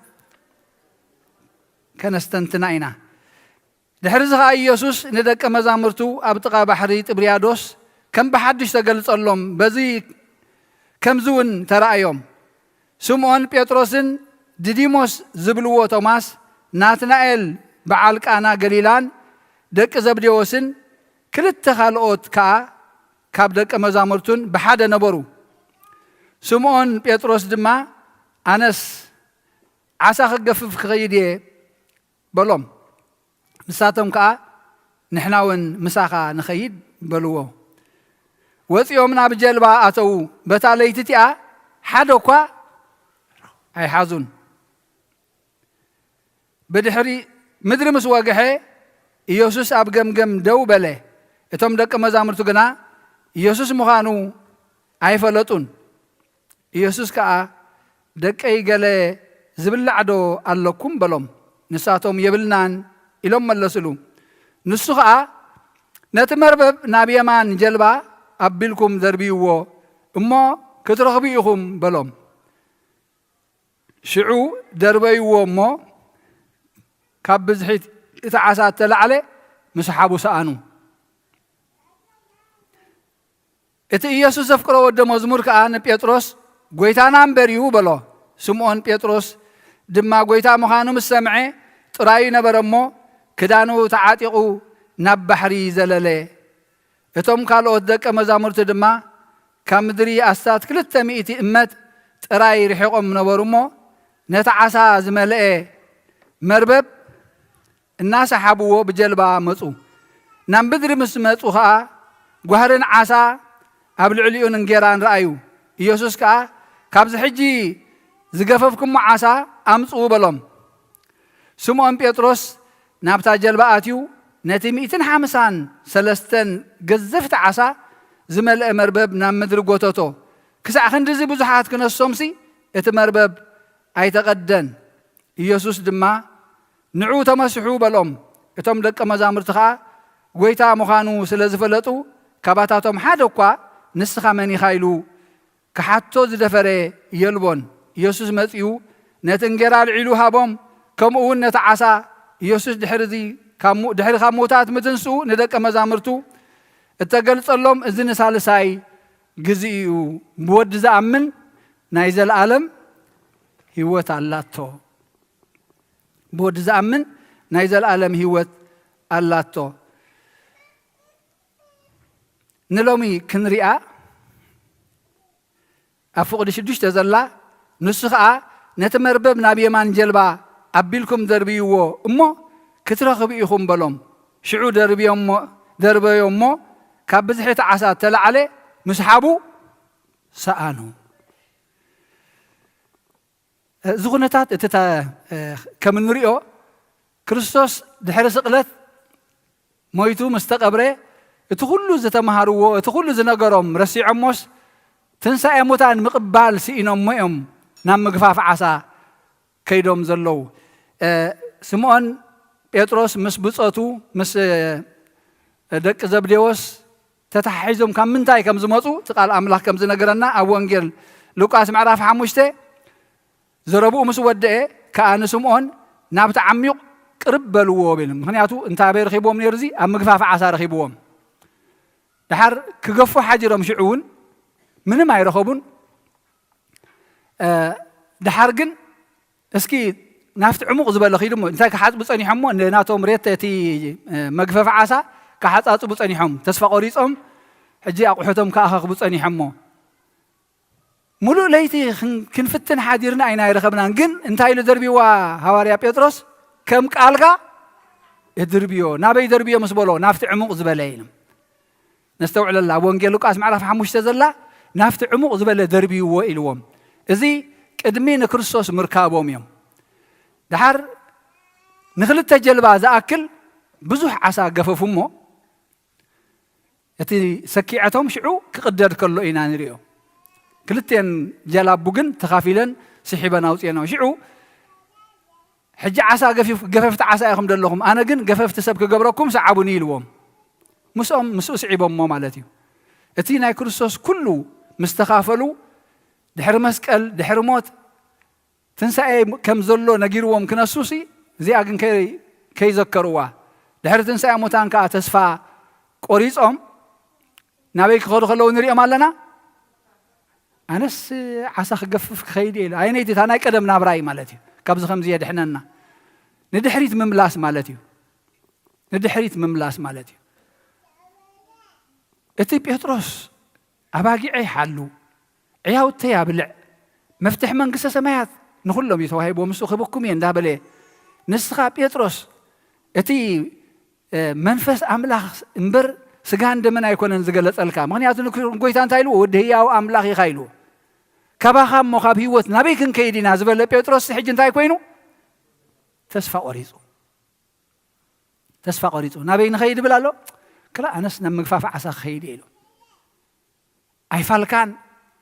ከነስተንትና ኢና። ድሕሪ እዚ ኸኣ ኢየሱስ ንደቀ መዛሙርቱ ኣብ ጥቓ ባሕሪ ጥብርያዶስ ከም ብሓድሽ ተገልጸሎም። በዚ ከምዚ እውን ተራእዮም። ስምዖን ጴጥሮስን ድዲሞስ ዝብልዎ ቶማስ፣ ናትናኤል በዓል ቃና ገሊላን ደቂ ዘብዴዎስን ክልተ ካልኦት ከኣ ካብ ደቀ መዛሙርቱን ብሓደ ነበሩ። ስምዖን ጴጥሮስ ድማ፣ ኣነስ ዓሳ ክገፍፍ ክኸይድ እየ በሎም። ንሳቶም ከኣ፣ ንሕና እውን ምሳኻ ንኸይድ በልዎ። ወጺኦም ናብ ጀልባ ኣተዉ። በታ ለይቲ እቲኣ ሓደ እኳ ኣይሓዙን። ብድሕሪ ምድሪ ምስ ወግሐ፣ ኢየሱስ ኣብ ገምገም ደው በለ። እቶም ደቀ መዛሙርቱ ግና ኢየሱስ ምዃኑ ኣይፈለጡን። ኢየሱስ ከኣ፣ ደቀይ፣ ገለ ዝብላዕ ዶ ኣለኩም? በሎም። ንሳቶም፣ የብልናን ኢሎም መለስሉ። ንሱ ኸኣ፣ ነቲ መርበብ ናብ የማን ጀልባ ኣቢልኩም ደርብይዎ እሞ ክትረኽቡ ኢኹም በሎም። ሽዑ ደርበይዎ እሞ ካብ ብዝሒ እቲ ዓሳ እተላዕለ ምስሓቡ ሰኣኑ። እቲ ኢየሱስ ዘፍቅሮ ወዲ መዝሙር ከኣ ንጴጥሮስ፣ "ጐይታና እምበር እዩ" በሎ። ስምዖን ጴጥሮስ ድማ ጐይታ ምዃኑ ምስ ሰምዐ፣ ጥራዩ ነበረ እሞ፣ ክዳኑ ተዓጢቑ ናብ ባሕሪ ዘለለ። እቶም ካልኦት ደቀ መዛሙርቲ ድማ ካብ ምድሪ ኣስታት ክልተ ሚእቲ እመት ጥራይ ርሒቖም ነበሩ እሞ፣ ነቲ ዓሳ ዝመልአ መርበብ እናሰሓብዎ ብጀልባ መጹ። ናብ ምድሪ ምስ መጹ ኸኣ፣ ጓህርን ዓሳ ኣብ ልዕሊኡን እንጌራን ረኣዩ። ኢየሱስ ከኣ፣ "ካብዚ ሕጂ ዝገፈፍኩሞ ዓሳ ኣምጽኡ" በሎም። ስምዖን ጴጥሮስ ናብታ ጀልባ ኣትዩ፣ ነቲ ሚእትን ሓምሳን ሰለስተን ገዘፍቲ ዓሳ ዝመልአ መርበብ ናብ ምድሪ ጐተቶ። ክሳዕ ክንድዚ ብዙሓት ክነሶምሲ፣ እቲ መርበብ ኣይተቐደን። ኢየሱስ ድማ፣ "ንዑ ተመስሑ" በሎም። እቶም ደቀ መዛሙርቲ ኸኣ፣ ጐይታ ምዃኑ ስለ ዝፈለጡ፣ ካባታቶም ሓደ እኳ፣ "ንስኻ መን ኢኻ?" ኢሉ ክሓቶ ዝደፈረ የልቦን። ኢየሱስ መጺኡ ነቲ እንጌራ ኣልዒሉ ሃቦም፣ ከምኡ እውን ነቲ ዓሳ። ኢየሱስ ድሕሪ እዚ ካብ ሙ-፣ ድሕሪ ካብ ምዉታት ምትንስኡ ንደቀ መዛሙርቱ እተገልጸሎም፣ እዚ ንሳልሳይ ግዜኡ እዩ። ብወዲ ዝኣምን ናይ ዘለኣለም ህይወት ኣላቶ። ብወዲ ዝኣምን ናይ ዘለኣለም ህይወት ኣላቶ። ንሎሚ ክንሪኣ ኣብ ፍቕዲ ሽዱሽተ ዘላ፣ ንሱ ኸኣ፣ "ነቲ መርበብ ናብ የማን ጀልባ ኣቢልኩም ደርብይዎ እሞ ክትረኽቡ ኢኹም" በሎም። ሽዑ ደርብዮሞ-፣ ደርበዮ እሞ ካብ ብዝሒ እቲ ዓሳ እተላዕለ ምስሓቡ ሰኣኑ። እዚ ኩነታት እቲ ተ-፣ ከም እንሪኦ፣ ክርስቶስ ድሕሪ ስቕለት ሞይቱ ምስ ተቐብረ፣ እቲ ኩሉ ዝተማሃርዎ፣ እቲ ኩሉ ዝነገሮም ረሲዖሞስ፣ ትንሳኤ ሙታን ምቕባል ስኢኖሞ እዮም ናብ ምግፋፍ ዓሳ ከይዶም ዘለዉ። እ፣ ስምዖን ጴጥሮስ ምስ ብጾቱ፣ ምስ፣ እ፣ ደቂ ዘብዴዎስ ተተሓሒዞም ካብ ምንታይ ከም ዝመጹ እቲ ቃል ኣምላኽ ከም ዝነገረና ኣብ ወንጌል ሉቃስ ምዕራፍ ሓሙሽተ፣ ዘረብኡ ምስ ወደአ ከኣ ንስምዖን፣ "ናብቲ ዓሚቕ ቅርብ በልዎ" በሉ። ምኽንያቱ እንታይ ኣበይ ረኺብዎም ነይሩ? እዚ ኣብ ምግፋፍ ዓሳ ረኺብዎም። ደሓር ክገፉ ሓዲሮም ሽዑ እውን ምንም ኣይረኸቡን። እ፣ ደሓር ግን እስኪ ናብቲ ዕሙቕ ዝበለ ኺዱ እሞ፣ እንታይ ክሓጽቡ ጸኒሖም እሞ፣ ናቶም ሬት እቲ፣ እ፣ መግፈፊ ዓሳ ክሓጻጽቡ ጸኒሖም። ተስፋ ቆሪጾም፣ ሕጂ ኣቑሑቶም ክኣኻኽቡ ጸኒሖም እሞ። "ሙሉእ ለይቲ ክን-፣ ክንፍትን ሓዲርና ኢና ኣይረኸብናን፣ ግን እንታይ ኢሉ ደርብይዋ ሃዋርያ ጴጥሮስ? ከም ቃልካ እድርብዮ።" ናበይ ደርብዮ ምስ በሎ? "ናብቲ ዕሙቕ ዝበለ" ኢሉ። ነስተውዕለላ፣ ኣብ ወንጌል ሉቃስ ምዕራፍ ሓሙሽተ ዘላ፣ "ናብቲ ዕሙቕ ዝበለ ደርብይዎ" ኢልዎም። እዚ ቅድሚ ንክርስቶስ ምርካቦም እዮም። ደሓር ንኽልተ ጀልባ ዝኣክል ብዙሕ ዓሳ ገፈፉ እሞ፣ እቲ ሰኪዐቶም ሽዑ ክቕደድ ከሎ ኢና ንሪኦ። ክልቴን ጀላቡ ግን ተኻፊለን ስሒበን ኣውፅኤን። ሽዑ ሕጂ ዓሳ ገፊፍ-፣ ገፈፍቲ ዓሳ ኢኹም ዘለኹም፣ ኣነ ግን ገፈፍቲ ሰብ ክገብረኩም ሰዓቡኒ ኢልዎም። ምስኦም፣ ምስኡ ስዒቦሞ ማለት እዩ። እቲ ናይ ክርስቶስ ኩሉ ምስ ተኻፈሉ፣ ድሕሪ መስቀል፣ ድሕሪ ሞት፣ ትንሳኤ ከም ዘሎ ነጊርዎም ክነሱሲ፣ እዚኣ ግን ከይ-፣ ከይዘከርዋ፣ ድሕሪ ትንሳኤ ሙታን ከኣ ተስፋ ቆሪጾም ናበይ ክኸዱ ከለዉ ንሪኦም ኣለና? ኣነስ ዓሳ ክገፍፍ ክኸይድ እየ ኢሉ። ኣየነይቲ? እታ ናይ ቀደም ናብራይ ማለት እዩ። ካብዚ ከምዚ የድሕነና። ንድሕሪት ምምላስ ማለት እዩ። ንድሕሪት ምምላስ ማለት እዩ። እቲ ጴጥሮስ ኣባጊዐይ ሓሉ፣ ዕያውተይ ኣብልዕ፣ መፍትሒ መንግስተ ሰማያት ንኹሎም እዩ ተዋሂቦም፣ ምስኡ ክህበኩም እየ እንዳበለ፣ ንስኻ ጴጥሮስ እቲ፣ እ፣ መንፈስ ኣምላኽ እምበር ስጋን ደምን ኣይኮነን ዝገለጸልካ። ምኽንያቱ ንክ-፣ ንጎይታ እንታይ ኢልዎ? "ወዲ ህያው ኣምላኽ ኢኻ" ኢልዎ። "ካባኻ እሞ ካብ ህይወት ናበይ ክንከይድ ኢና?" ዝበለ ጴጥሮስ ሕጂ እንታይ ኮይኑ? ተስፋ ቆሪጹ። ተስፋ ቆሪጹ። "ናበይ ንኸይድ?" ይብል ኣሎ። "ክላ ኣነስ ናብ ምግፋፍ ዓሳ ክኸይድ እየ" ኢሉ። ኣይፋልካን፣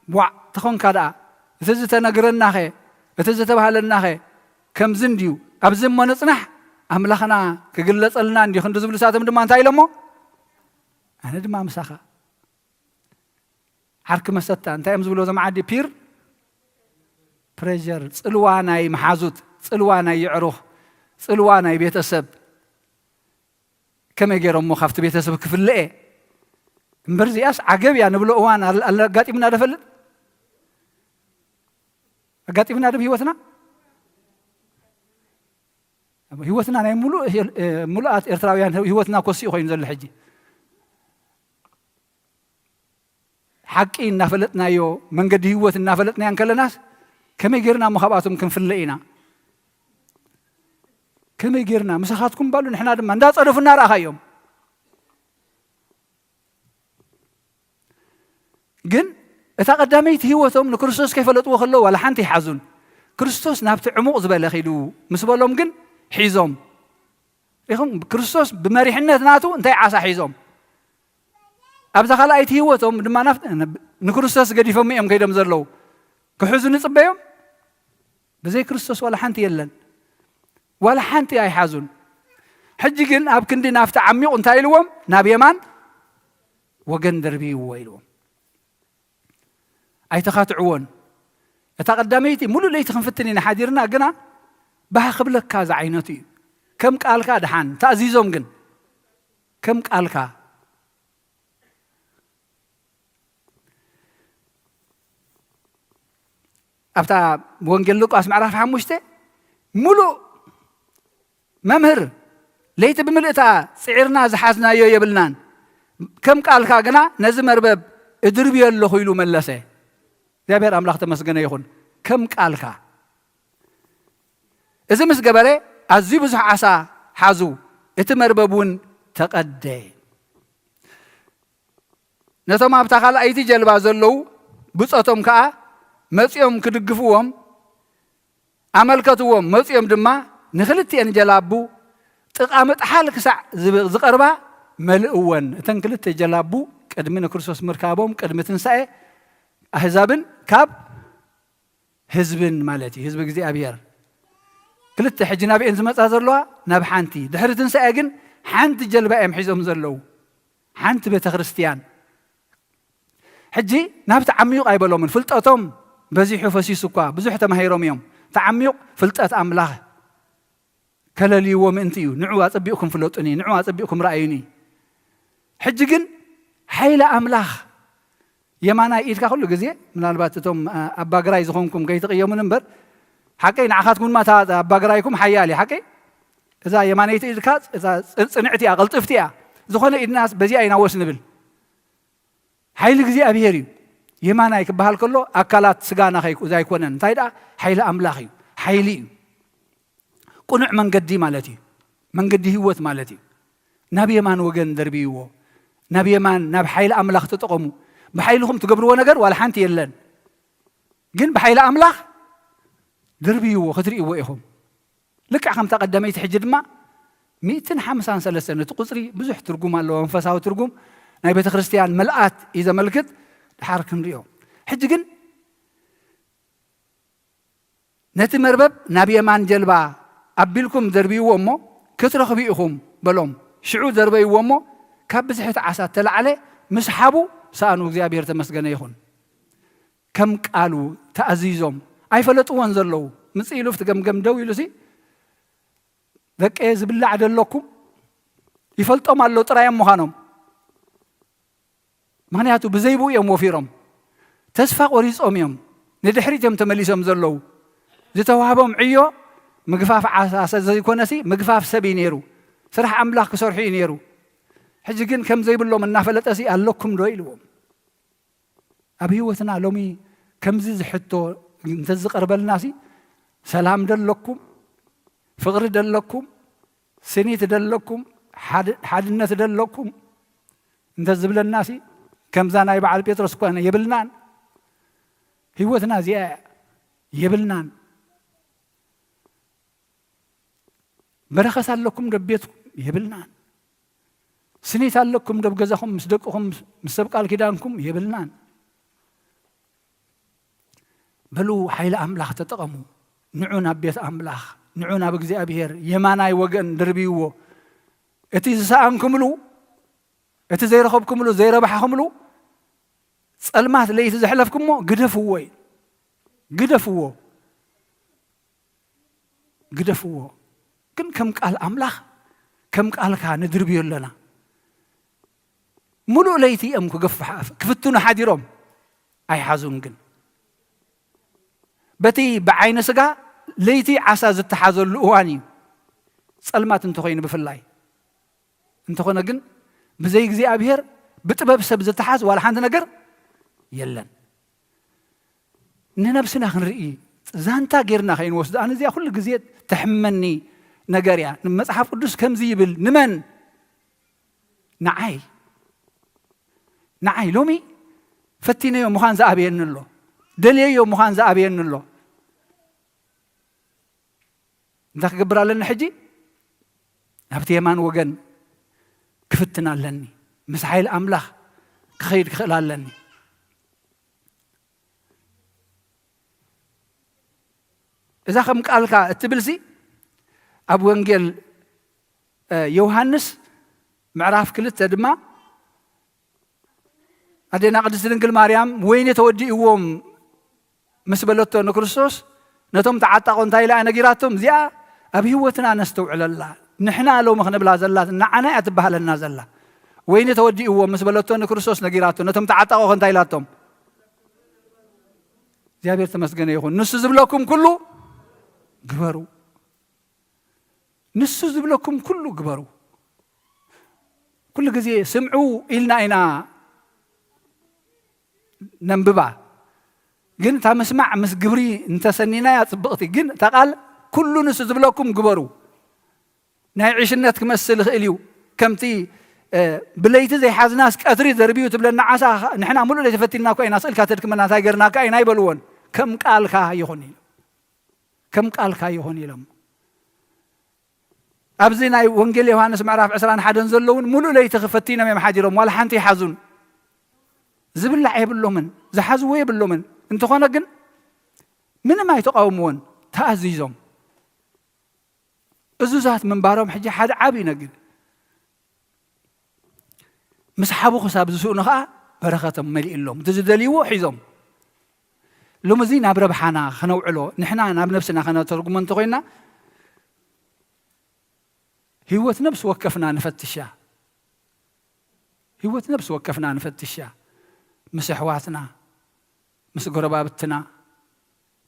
ቧዕ ተኾንካ ደኣ፣ እቲ ዝተነግረናኸ፣ እቲ ዝተባህለናኸ ከምዚ እንድዩ፣ ኣብዚ እሞ ንጽናሕ፣ ኣምላኽና ክግለጸልና እንድዩ ክንዲ ዝብሉ፣ ንሳቶም ድማ እንታይ ኢሎሞ? "ኣነ ድማ ምሳኻ." ዓርኪ መሰታ፣ እንታይ እዮም ዝብልዎ እዞም ዓዲ? ፒር ፕሬዠር፣ ጽልዋ ናይ መሓዙት፣ ጽልዋ ናይ የዕሩኽ፣ ጽልዋ ናይ ቤተሰብ። ከመይ ገይሮሞ ካብቲ ቤተሰብ ክፍለኤ? እምበር እዚኣስ ዓገብ እያ ንብሎ እዋን ኣል-፣ ኣል-፣ ኣጋጢሙና ዶ ፈልጥ? ኣጋጢሙና ዶ ህይወትና? ህይወትና ናይ ሙሉእ፣ እ፣ ሙሉኣት ኤርትራውያን ህይወትና ኮሲኡ ኮይኑ ዘሎ ሕጂ። ሓቂ እናፈለጥናዮ፣ መንገዲ ህይወት እናፈለጥናዮ እንከለናስ፣ ከመይ ጌርና እሞ ካብኣቶም ክንፍለ ኢና? ከመይ ጌርና? ምሳኻትኩም በሉ፣ ንሕና ድማ እንዳጸደፉ እናረኣኻዮም። ግን እታ ቀዳመይቲ ህይወቶም ንክርስቶስ ከይፈለጥዎ ከለዉ ዋላ ሓንቲ ይሓዙን። ክርስቶስ ናብቲ ዕሙቕ ዝበለ ኺዱ ምስ በሎም ግን ሒዞም። ሪኹም? ክርስቶስ ብመሪሕነት ናቱ እንታይ ዓሳ ሒዞም? ኣብዛ ካልኣይቲ ህይወቶም ድማ ናፍ-፣ ንክርስቶስ ገዲፎም እዮም ከይዶም ዘለዉ። ክሕዙ ንጽበዮም? ብዘይ ክርስቶስ ዋላ ሓንቲ የለን። ዋላ ሓንቲ ኣይሓዙን። ሕጂ ግን ኣብ ክንዲ ናብቲ ዓሚቑ እንታይ ኢልዎም? ናብ የማን ወገን ደርብይዎ ኢልዎም። ኣይተኻትዕዎን። እታ ቀዳመይቲ ሙሉእ ለይቲ ክንፍትን ኢና ሓዲርና፣ ግና ባህ ክብለካ ዝዓይነቱ እዩ። ከም ቃልካ ደሓን፣ ተኣዚዞም ግን ከም ቃልካ። ኣብታ ወንጌል ሉቃስ ምዕራፍ ሓሙሽተ ሙሉእ "መምህር፣ ለይቲ ብምልእታ ጽዒርና ዝሓዝናዮ የብልናን። ከም ቃልካ ግና ነዚ መርበብ እድርብዮ ኣለኹ" ኢሉ መለሰ። እግዚኣብሔር ኣምላኽ ተመስገነ ይኹን። ከም ቃልካ። እዚ ምስ ገበረ ኣዝዩ ብዙሕ ዓሳ ሓዙ፣ እቲ መርበብ እውን ተቐደ። ነቶም ኣብታ ካልኣይቲ ጀልባ ዘለዉ ብጾቶም ከኣ መጺኦም ክድግፍዎም ኣመልከትዎም። መጺኦም ድማ ንኽልቲኤን ጀላቡ ጥቓ ምጥሓል ክሳዕ ዝብ-፣ ዝቐርባ መልእወን። እተን ክልተ ጀላቡ ቅድሚ ንክርስቶስ ምርካቦም፣ ቅድሚ ትንሳኤ ኣህዛብን ካብ ህዝብን ማለት እዩ፣ ህዝቢ እግዚኣብሔር። ክልተ ሕጂ ናብኤን ዝመጻ ዘለዋ ናብ ሓንቲ። ድሕሪ ትንሳኤ ግን ሓንቲ ጀልባ እዮም ሒዞም ዘለዉ። ሓንቲ ቤተ ክርስቲያን። ሕጂ ናብቲ ዓሚዩቕ ኣይበሎምን። ፍልጠቶም በዚሑ ፈሲሱ እኳ ብዙሕ ተማሂሮም እዮም። እቲ ዓሚዩቕ ፍልጠት ኣምላኽ ከለልይዎ ምእንቲ እዩ። ንዑ ኣጸቢቑኩም ፍለጡኒ፣ ንዑ ኣጸቢቑኩም ረኣዩኒ። ሕጂ ግን ሓይሊ ኣምላኽ የማናይ ኢድካ ኩሉ ግዜ፣ ምናልባት እቶም፣ ኣ-፣ ኣባግራይ ዝኾንኩም ከይትቕየሙን እምበር፣ ሓቀይ ንዓኻትኩም ድማ እታ ኣባግራይኩም ሓያል እያ፣ ሓቀይ? እዛ የማነይቲ ኢድካ፣ እዛ ጽ-፣ ጽንዕቲ እያ፣ ቅልጥፍቲ እያ። ዝኾነ ኢድናስ በዚኣ ኢና ወስ ንብል። ሓይሊ እግዚኣብሄር እዩ። የማናይ ክበሃል ከሎ ኣካላት ስጋና ከይኩ-፣ ዘይኮነን። እንታይ ደኣ? ሓይሊ ኣምላኽ እዩ። ሓይሊ እዩ። ቅኑዕ መንገዲ ማለት እዩ። መንገዲ ህይወት ማለት እዩ። ናብ የማን ወገን ደርብይዎ። ናብ የማን፣ ናብ ሓይሊ ኣምላኽ ተጠቐሙ። ብሓይልኹም ትገብርዎ ነገር ዋላ ሓንቲ የለን። ግን ብሓይሊ ኣምላኽ ደርብይዎ፣ ክትርእይዎ ኢኹም። ልክዕ ከምታ ቀዳመይቲ ሕጂ ድማ ሚእትን ሓምሳን ሰለስተን፣ እቲ ቁጽሪ ብዙሕ ትርጉም ኣለዎ፣ መንፈሳዊ ትርጉም። ናይ ቤተ ክርስቲያን ምልኣት እዩ ዘመልክት። ድሓር ክንሪኦ። ሕጂ ግን ነቲ መርበብ ናብ የማን ጀልባ ኣቢልኩም ደርብይዎ እሞ ክትረኽቡ ኢኹም በሎም። ሽዑ ደርበይዎ እሞ ካብ ብዝሕቲ ዓሳ እተላዕለ ምስሓቡ ሰኣኑ። እግዚኣብሔር ተመስገነ ይኹን። ከም ቃሉ ተኣዚዞም ኣይፈለጥዎን ዘለዉ። ምጽእ ኢሉ ኣብቲ ገምገም ደው ኢሉሲ፣ "ደቀየ ዝብላዕ ደለኩም?" ይፈልጦም ኣሎ ጥራዮም ምዃኖም። ምኽንያቱ ብዘይብኡ እዮም ወፊሮም። ተስፋ ቆሪጾም እዮም። ንድሕሪት እዮም ተመሊሶም ዘለዉ። ዝተዋህቦም ዕዮ ምግፋፍ ዓሳ ዘይኮነሲ ምግፋፍ ሰብ እዩ ነይሩ። ስራሕ ኣምላኽ ክሰርሑ እዩ ነይሩ። ሕጂ ግን ከም ዘይብሎም እናፈለጠሲ ኣለኩም ዶ ኢልዎም። ኣብ ህይወትና ሎሚ ከምዚ ዝሕቶ እንተዝቐርበልናሲ፣ ሰላም ደለኩም፣ ፍቕሪ ደለኩም፣ ስኒት ደለኩም፣ ሓድ-፣ ሓድነት ደለኩም እንተዝብለናሲ፣ ከምዛ ናይ በዓል ጴጥሮስ እኳ የብልናን። ህይወትና እዚኣ እያ። የብልናን። በረኸት ኣለኩም ዶ ቤትኩም? የብልናን። ስኒት ኣለኩም ዶ ኣብ ገዛኹም ምስ ደቅኹም ምስ ሰብ ቃል ኪዳንኩም? የብልናን። በሉ ሓይሊ ኣምላኽ ተጠቐሙ። ንዑ ናብ ቤት ኣምላኽ፣ ንዑ ናብ እግዚኣብሔር የማናይ ወገን ድርብይዎ። እቲ ዝሰኣንኩምሉ፣ እቲ ዘይረኸብኩምሉ፣ ዘይረባሕኹምሉ፣ ጸልማት ለይቲ ዘሕለፍኩሞ ግደፍዎ እዩ። ግደፍዎ። ግደፍዎ። ግን ከም ቃል ኣምላኽ፣ ከም ቃልካ ንድርብዮ ኣለና። ሙሉእ ለይቲ እዮም ክገፉ ሓ-፣ ክፍትኑ ሓዲሮም ኣይሓዙን። ግን በቲ ብዓይኒ ስጋ ለይቲ ዓሳ ዝተሓዘሉ እዋን እዩ፣ ጸልማት እንተኾይኑ ብፍላይ። እንተኾነ ግን ብዘይ እግዚኣብሔር ብጥበብ ሰብ ዝተሓዝ ዋላ ሓንቲ ነገር የለን። ንነብስና ክንርኢ ዛንታ ጌርና ከይንወስዶ፣ ኣነ እዚኣ ኩሉ ግዜ ተሕመኒ ነገር እያ። መጽሓፍ ቅዱስ ከምዚ ይብል፣ ንመን? ንዓይ። ንዓይ ሎሚ ፈቲነዮ ምዃን ዝኣብየኒ ኣሎ፣ ደልየዮ ምዃን ዝኣብየኒ ኣሎ። እንታይ ክገብር ኣለኒ ሕጂ? ናብቲ የማን ወገን ክፍትን ኣለኒ። ምስ ሓይሊ ኣምላኽ ክኸይድ ክኽእል ኣለኒ። እዛ ከም ቃልካ እትብልሲ ኣብ ወንጌል፣ እ፣ ዮሃንስ ምዕራፍ ክልተ ድማ ኣዴና ቅድስቲ ድንግል ማርያም ወይኒ ተወዲእዎም ምስ በለቶ ንክርስቶስ፣ ነቶም ተዓጣቖ እንታይ ኢላ ነጊራቶም? እዚኣ ኣብ ህይወትና ነስተውዕለላ። ንሕና ሎሚ ክንብላ ዘላ ንዓና እያ ትበሃለና ዘላ። ወይኒ ተወዲእዎም ምስ በለቶ ንክርስቶስ ነጊራቶ፣ ነቶም ተዓጣቖ እንታይ ኢላቶም? እግዚኣብሔር ተመስገነ ይኹን። ንሱ ዝብለኩም ኩሉ ግበሩ። ንሱ ዝብለኩም ኩሉ ግበሩ። ኩሉ ግዜ ስምዑ ኢልና ኢና ነንብባ። ግን እታ ምስማዕ ምስ ግብሪ እንተሰኒናያ ጽብቕቲ። ግን እታ ቃል ኩሉ ንሱ ዝብለኩም ግበሩ። ናይ ዕሽነት ክመስል ይኽእል እዩ። ከምቲ፣ እ፣ ብለይቲ ዘይሓዝናስ ቀትሪ ደርብዩ ትብለና ዓሳ፣ ንሕና ሙሉእ ለይቲ ፈቲንና እኮ ኢና፣ ስእልካ ተድክመና እንታይ ገርናካ ኢና ኣይበልዎን። ከም ቃልካ ይኹን ኢሉ። ከም ቃልካ ይኹን ኢሎም። ኣብዚ ናይ ወንጌል ዮሃንስ ምዕራፍ ዕስራን ሓደን ዘለውን ሙሉእ ለይቲ ክፈቲኖም እዮም ሓዲሮም፣ ዋላ ሓንቲ ይሓዙን። ዝብላዕ የብሎምን፣ ዝሓዝዎ የብሎምን። እንተኾነ ግን ምንም ኣይተቃወምዎን፣ ተኣዚዞም። እዙዛት ምንባሮም ሕጂ ሓደ ዓብዪ ነገር። ምስ ሓቡ ክሳብ ዝስእኑ ኸዓ በረኸቶም መሊእሎም፣ እቲ ዝደልይዎ ሒዞም። ሎሚ እዚ ናብ ረብሓና ኸነውዕሎ፣ ንሕና ናብ ነብስና ኸነተርጉሞ እንተኾይና፣ ህይወት ነብሲ ወከፍና ንፈትሻ። ህይወት ነብሲ ወከፍና ንፈትሻ። ምስ ኣሕዋትና፣ ምስ ጎረባብትና፣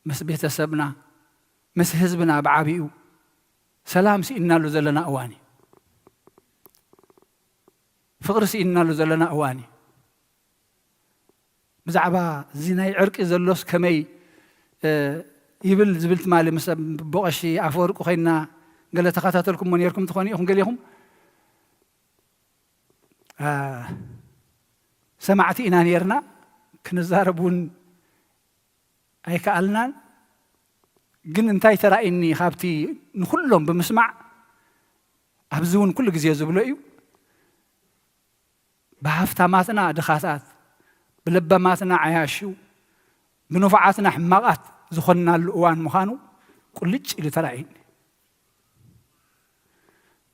ምስ ቤተሰብና፣ ምስ ህዝብና ብዓቢኡ ሰላም ስኢንናሉ ዘለና እዋን እዩ። ፍቕሪ ስኢንናሉ ዘለና እዋን እዩ። ብዛዕባ እዚ ናይ ዕርቂ ዘሎስ ከመይ፣ እ፣ ይብል ዝብል ትማሊ ምስ ኣቦ ቀሺ ኣፈወርቂ ኮይንና ገለ ተኸታተልኩሞ ነይርኩም ትኾኑ ኢኹም ገሊኹም። እ፣ ሰማዕቲ ኢና ነይርና፣ ክንዛረብ እውን ኣይከኣልናን። ግን እንታይ ተራእየኒ ካብቲ ንኹሎም ብምስማዕ፣ ኣብዚ እውን ኩሉ ግዜ ዝብሎ እዩ፣ ብሃፍታማትና ድኻታት፣ ብለባማትና ዓያሹ፣ ብንፉዓትና ሕማቓት ዝኾንናሉ እዋን ምዃኑ ቁልጭ ኢሉ ተራእዩኒ።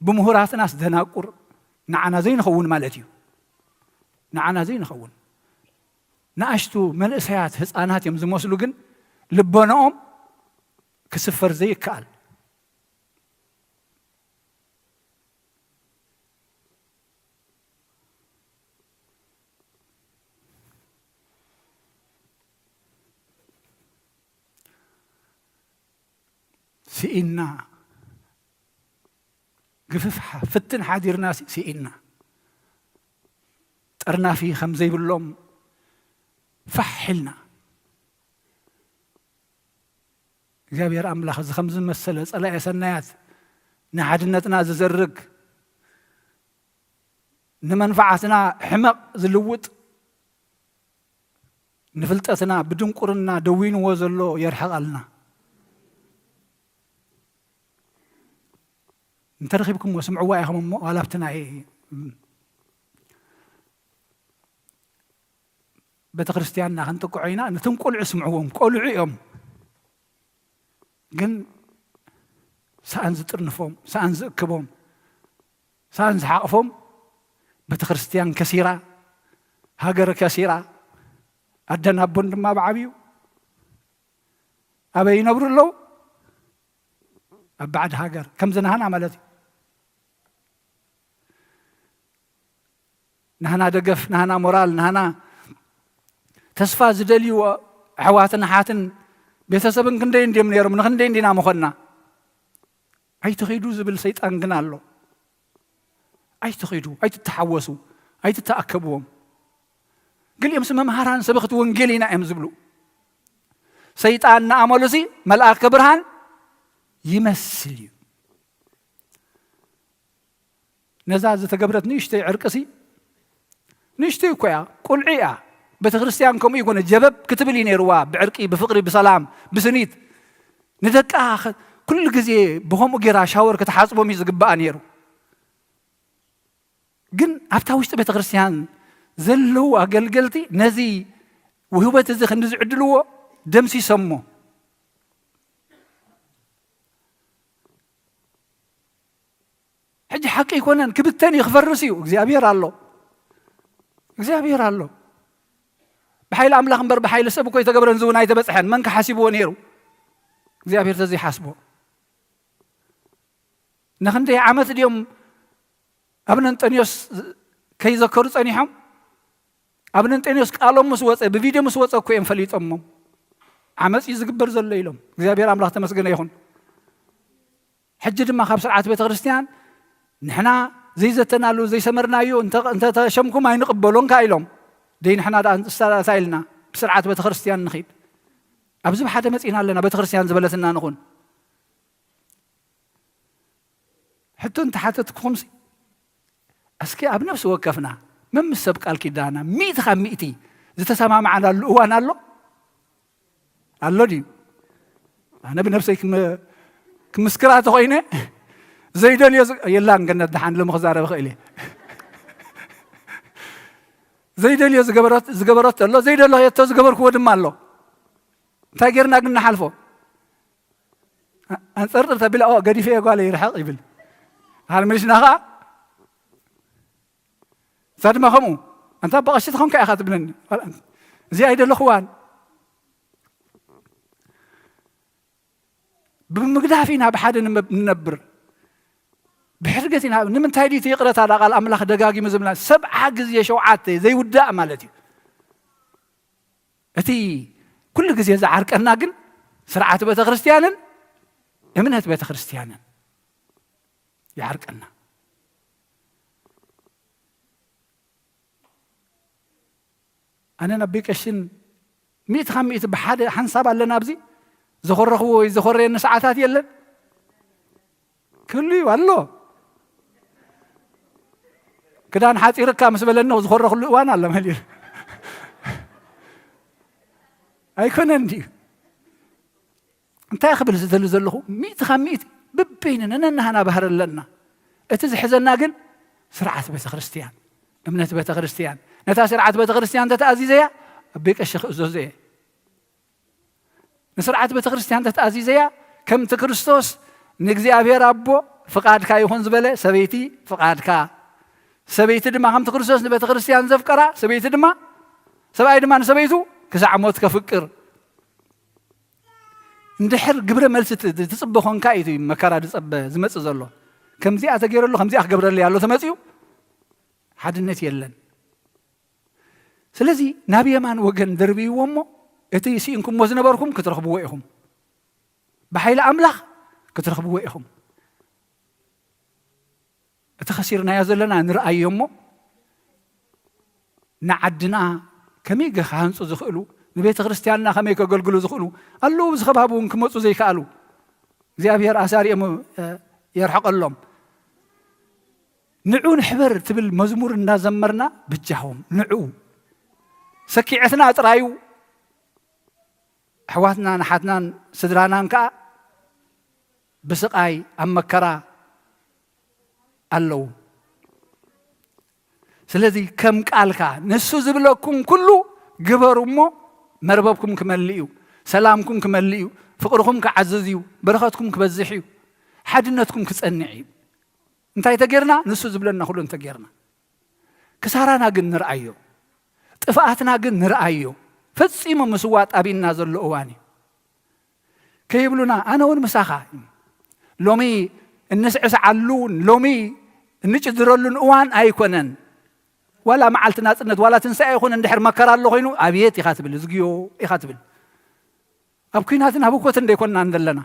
ብምሁራትናስ ደናቁር፣ ንዓና ዘይንኸውን ማለት እዩ። ንዓና ዘይንኸውን። ንኣሽቱ መንእሰያት ህፃናት እዮም ዝመስሉ፣ ግን ልቦናኦም ክስፈር ዘይከኣል። ስኢና፣ ግፍፍ ሓ-፣ ፍትን ሓዲርና ሲ-፣ ስኢና። ጠርናፊ ከም ዘይብሎም ፋሕ ኢልና። እግዚኣብሔር ኣምላኽ እዚ ከም ዝመሰለ ጸላኤ ሰናያት ንሓድነትና ዝዘርግ፣ ንመንፈዓትና ሕመቕ ዝልውጥ፣ ንፍልጠትና ብድንቁርና ደዊንዎ ዘሎ የርሕቐልና። እንተረኺብኩምዎ ስምዕዋ ኢኹም እሞ፣ ዋላ ኣብቲ ናይ ቤተ ክርስቲያንና ክንጥቅዖ ኢና፣ ነቶም ቆልዑ ስምዕዎም፣ ቆልዑ እዮም። ግን ሰኣን ዝጥርንፎም፣ ሰኣን ዝእክቦም፣ ሰኣን ዝሓቕፎም፣ ቤተ ክርስቲያን ከሲራ፣ ሃገር ከሲራ፣ ኣደን ኣቦን ድማ ብዓብዩ ኣበይ ይነብሩ ኣለዉ? ኣብ ባዕዲ ሃገር። ከምዚ ናህና ማለት እዩ። ናህና ደገፍ፣ ናህና ሞራል፣ ናህና ተስፋ ዝደልዩ ኣሕዋትን ኣሓትን ቤተሰብን ክንደይ እንድዮም ነይሮም፣ ንክንደይ እንዲና ምኾንና። ኣይትኺዱ ዝብል ሰይጣን ግን ኣሎ። ኣይትኺዱ፣ ኣይትተሓወሱ፣ ኣይትተኣከብዎም። ገሊኦምሲ መምሃራን ሰበኽቲ ወንጌል ኢና እዮም ዝብሉ። ሰይጣን ንኣመሉሲ መልኣከ ብርሃን ይመስል እዩ። ነዛ ዝተገብረት ንእሽተይ ዕርቅሲ፣ ንእሽተይ እኮ እያ፣ ቁልዒ እያ። ቤተ ክርስቲያን ከምኡ ይኮነ፣ ጀበብ ክትብል እዩ ነይርዋ፣ ብዕርቂ፣ ብፍቕሪ፣ ብሰላም፣ ብስኒት። ንደቃ ኸ-፣ ኩሉ ግዜ ብኸምኡ ጌራ ሻወር ክትሓጽቦም እዩ ዝግባኣ ነይሩ። ግን ኣብታ ውሽጢ ቤተ ክርስቲያን ዘለዉ ኣገልገልቲ ነዚ ውህበት እዚ ክንዲ ዝዕድልዎ ደምሲሶሞ። ሕጂ ሓቂ ኣይኮነን፣ ክብተን እዩ፣ ክፈርስ እዩ። እግዚኣብሔር ኣሎ፣ እግዚኣብሔር ኣሎ። ብሓይሊ ኣምላኽ እምበር ብሓይሊ ሰብ እኮ ኣይተገብረን፣ እዚ እውን ኣይተበጽሐን። መን ከሓሲብዎ ነይሩ? እግዚኣብሔር ተዘይሓስቦ። ንኽንደይ ዓመት ድዮም ኣብ ነንጠንዮስ ከይዘከሩ ጸኒሖም? ኣብ ነንጠንዮስ ቃሎም ምስ ወጸ፣ ብቪድዮ ምስ ወጸ እኮ እዮም ፈሊጦሞም። ዓመጽ እዩ ዝግበር ዘሎ ኢሎም። እግዚኣብሔር ኣምላኽ ተመስገነ ይኹን። ሕጂ ድማ ካብ ስርዓት ቤተ ክርስቲያን ንሕና ዘይዘተናሉ ዘይሰመርናዮ እንተ-፣ እንተተሸምኩም ኣይንቕበሎን ከኣ ኢሎም። ደይ ንሕና ደኣ እንስሳ ደኣ እንታይ ኢልና ብስርዓት ቤተ ክርስቲያን ንኺድ? ኣብዚ ብሓደ መጺና ኣለና፣ ቤተ ክርስቲያን ዝበለትና ንኹን። ሕቶ እንተሓተትኩኹምሲ፣ እስኪ ኣብ ነፍሲ ወከፍና መምስ ሰብ ቃል ኪዳና ሚእቲ ካብ ሚእቲ ዝተሰማማዕናሉ እዋን ኣሎ? ኣሎ ድዩ? ኣነ ብነፍሰይ ክም-፣ ክምስክራ ተኾይነ፣ ዘይደልዮ ዝ-፣ የላን ገነት ደሓን ሎሚ ክዛረብ እኽእል እየ። ዘይደልዮ ዝገበረት-፣ ዝገበረቶ ኣሎ፣ ዘይደለየቶ ዝገበርክዎ ድማ ኣሎ። እንታይ ጌርና ግን ንሓልፎ? ኣ-፣ ኣንጸርጥር ተቢለ፣ "ኦ፣ ገዲፈ እየ ጓለይ፣ ርሕቕ" ይብል። ሃርሜሽና ኸኣ፣ እዛ ድማ ከምኡ፣ "ኣንታ በቐሺ ተኾንካ ኢኻ ትብለኒ። እዚ ኣይደለኽዋን።" ብምግዳፍ ኢና ብሓደ ንመ-፣ ንነብር። ብሕርገት ኢና። ንምንታይ ድዩ እቲ ይቕረታ ዳ ቃል ኣምላኽ ደጋጊሙ ዝብልና? ሰብዓ ግዜ ሸውዓተ ዘይውዳእ ማለት እዩ። እቲ ኩሉ ግዜ ዝዓርቀና ግን ስርዓት ቤተ ክርስቲያንን እምነት ቤተ ክርስቲያንን ይዓርቀና። ኣነን ኣቦይ ቀሽን ሚእቲ ካብ ሚእቲ ብሓደ ሓንሳብ ኣለና። ኣብዚ ዘኾረኽዎ ወይ ዘኾረየኒ ሰዓታት የለን። ክህሉ እዩ ኣሎ። ክዳን ሓጺርካ ምስ በለኒ ዝኾረኽሉ እዋን ኣሎ መሊር። ኣይኮነን ድዩ? እንታይ ክብል ዝደሊ ዘለኹ? ሚእቲ ካብ ሚእቲ ብበይንና ነናህና ባህሪ ኣለና። እቲ ዝሕዘና ግን ስርዓት ቤተ ክርስቲያን፣ እምነት ቤተ ክርስቲያን። ነታ ስርዓት ቤተ ክርስቲያን ተተኣዚዘያ፣ ኣቦይ ቀሺ ክእዘዞ እየ። ንስርዓት ቤተ ክርስቲያን ተተኣዚዘያ፣ ከምቲ ክርስቶስ ንእግዚኣብሔር ኣቦ ፍቓድካ ይኹን ዝበለ፣ ሰበይቲ ፍቓድካ፣ ሰበይቲ ድማ ከምቲ ክርስቶስ ንቤተ ክርስቲያን ዘፍቀራ፣ ሰበይቲ ድማ፣ ሰብኣይ ድማ ንሰበይቱ ክሳዕ ሞት ከፍቅር። እንድሕር ግብረ መልሲ ት-፣ ትጽበ ኾንካ እዩ እቲ መከራ ዝጸበ ዝመጽእ ዘሎ። ከምዚኣ ተገይረሉ፣ ከምዚኣ ክገብረለይ ኣሎ ተመጺኡ፣ ሓድነት የለን። ስለዚ ናብ የማን ወገን ደርብይዎ እሞ፣ እቲ ስኢንኩሞ ዝነበርኩም ክትረኽብዎ ኢኹም። ብሓይሊ ኣምላኽ ክትረኽብዎ ኢኹም። እቲ ኸሲርናዮ ዘለና ንርኣዮ እሞ፣ ንዓድና ከመይ ገ-፣ ክሃንጹ ዝኽእሉ፣ ንቤተ ክርስቲያንና ከመይ ከገልግሉ ዝኽእሉ ኣለዉ፣ ኣብዚ ከባቢ እውን ክመጹ ዘይከኣሉ፣ እግዚኣብሔር ኣሳሪኦም፣ እ፣ የርሕቐሎም። ንዑ ንሕበር ትብል መዝሙር እንዳዘመርና ብጃኹም ንዑ። ሰኪዐትና ጥራዩ ኣሕዋትናን ኣሓትናን ስድራናን ከኣ ብስቓይ ኣብ መከራ ኣለዉ። ስለዚ ከም ቃልካ ንሱ ዝብለኩም ኩሉ ግበሩ እሞ መርበብኩም ክመልእ እዩ፣ ሰላምኩም ክመልእ እዩ፣ ፍቕርኹም ክዓዝዝ እዩ፣ በረኸትኩም ክበዝሕ እዩ፣ ሓድነትኩም ክጸንዕ እዩ። እንታይ ተጌርና? ንሱ ዝብለና ኩሉ እንተጌርና። ክሳራና ግን ንርኣዮ፣ ጥፍኣትና ግን ንርኣዮ። ፈጺሙ ምስዋጥ ኣቢና ዘሎ እዋን እዩ። ከይብሉና፣ ኣነ እውን ምሳኻ። ሎሚ እንስዕስዓሉ፣ ሎሚ እንጭድረሉን እዋን ኣይኮነን። ዋላ መዓልቲ ናጽነት፣ ዋላ ትንሳኤ ይኹን እንድሕር መከራ ኣሎ ኮይኑ፣ ኣብየት ኢኻ ትብል፣ እዝግዮ ኢኻ ትብል። ኣብ ኲናትን ኣብ ህኮትን ደይኮንና እንደለና።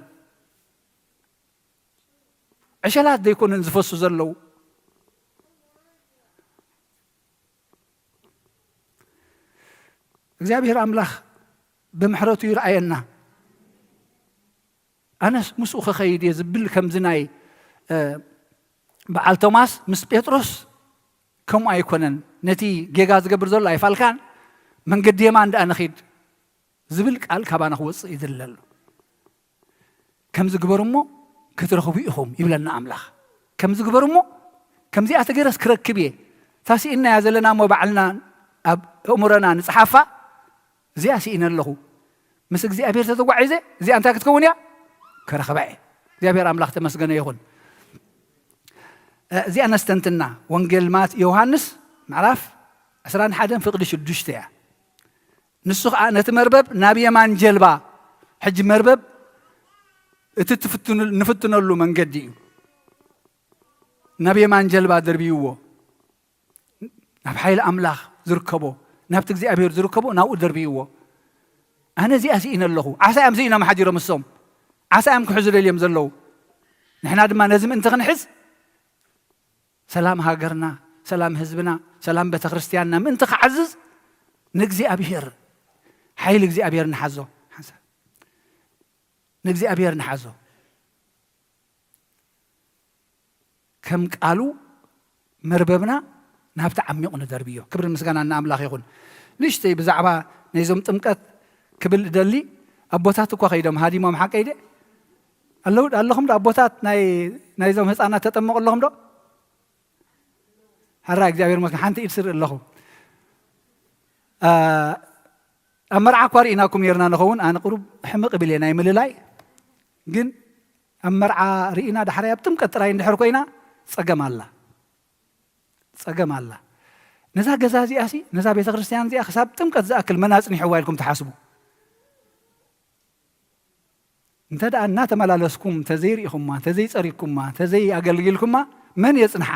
ዕሸላት ደይኮኑን ዝፈሱ ዘለዉ። እግዚኣብሔር ኣምላኽ ብምሕረቱ ይርኣየና። ኣነስ ምስኡ ክኸይድ እየ ዝብል ከምዚ ናይ፣ እ፣ በዓል ቶማስ ምስ ጴጥሮስ ከምኡ ኣይኮነን። ነቲ ጌጋ ዝገብር ዘሎ ኣይፋልካን፣ መንገዲ የማን ደኣ ንኺድ ዝብል ቃል ካባና ክወጽእ ይድለ ኣሎ። ከምዚ ግበሩ እሞ ክትረኽቡ ኢኹም ይብለና ኣምላኽ። ከምዚ ግበሩ እሞ ከምዚኣ ተገይረስ ክረክብ እየ። እታ ስኢንናያ ዘለና እሞ ባዕልና ኣብ ኣእምሮና ንጽሓፋ፣ እዚኣ ስኢነ ኣለኹ። ምስ እግዚኣብሔር ተተጓዒዘ እዚኣ እንታይ ክትከውን እያ? ክረኽባ እየ። እግዚኣብሔር ኣምላኽ ተመስገነ ይኹን። እ፣ እዚኣ ነስተንትና። ወንጌል ማት-፣ ዮሃንስ ምዕራፍ ዕስራን ሓደን ፍቕዲ ሽዱሽተ እያ። ንሱ ኸኣ ነቲ መርበብ ናብ የማን ጀልባ፣ ሕጂ መርበብ እቲ ትፍትኑ-፣ ንፍትነሉ መንገዲ እዩ። ናብ የማን ጀልባ ደርብይዎ፣ ናብ ሓይሊ ኣምላኽ ዝርከቦ፣ ናብቲ እግዚኣብሔር ዝርከቦ ናብኡ ደርብይዎ። ኣነ እዚኣ ስኢነ ኣለኹ። ዓሳ እዮም ስኢኖም ሓዲሮም እሶም። ዓሳ እዮም ክሕዙ ደልዮም ዘለዉ። ንሕና ድማ ነዚ ምእንቲ ክንሕዝ፣ ሰላም ሃገርና፣ ሰላም ህዝብና፣ ሰላም ቤተክርስትያንና ምእንቲ ክዓዝዝ ንእግዚኣብሔር፣ ሓይሊ እግዚኣብሔር ንሓዞ። ሓንሳብ ንእግዚኣብሔር ንሓዞ። ከም ቃሉ መርበብና ናብቲ ዓሚቑ ንደርብዮ። ክብርን ምስጋናን ንኣምላኽ ይኹን። ንእሽተይ ብዛዕባ ናይዞም ጥምቀት ክብል እደሊ፣ ኣቦታት እኳ ከይዶም ሃዲሞም ሓቀይ ድየ? ኣለዉ፣ ኣለኹም ዶ ኣቦታት ናይ፣ ናይዞም ህፃናት ተጠመቑ ኣለኹም ዶ? ሕራይ እግዚኣብሔር ይመስገን፣ ሓንቲ ኢድ ስርኢ ኣለኹ። አ፣ ኣብ መርዓ እኳ ርኢናኩም ነርና ንኸውን፣ ኣነ ቁሩብ ሕምቕ ብል እየ ናይ ምልላይ፣ ግን ኣብ መርዓ ርኢና ዳሕራይ ኣብ ጥምቀት ጥራይ እንድሕር ኮይና ጸገም ኣላ። ጸገም ኣላ። ነዛ ገዛ እዚኣሲ፣ ነዛ ቤተ ክርስቲያን እዚኣ ክሳብ ጥምቀት ዝኣክል መን ኣጽኒሕዋ ኢልኩም ትሓስቡ? እንተ ደኣ እናተመላለስኩም እንተዘይርኢኹማ፣ እንተዘይጸሪግኩማ፣ እንተዘይኣገልጊልኩማ መን የጽንሓ?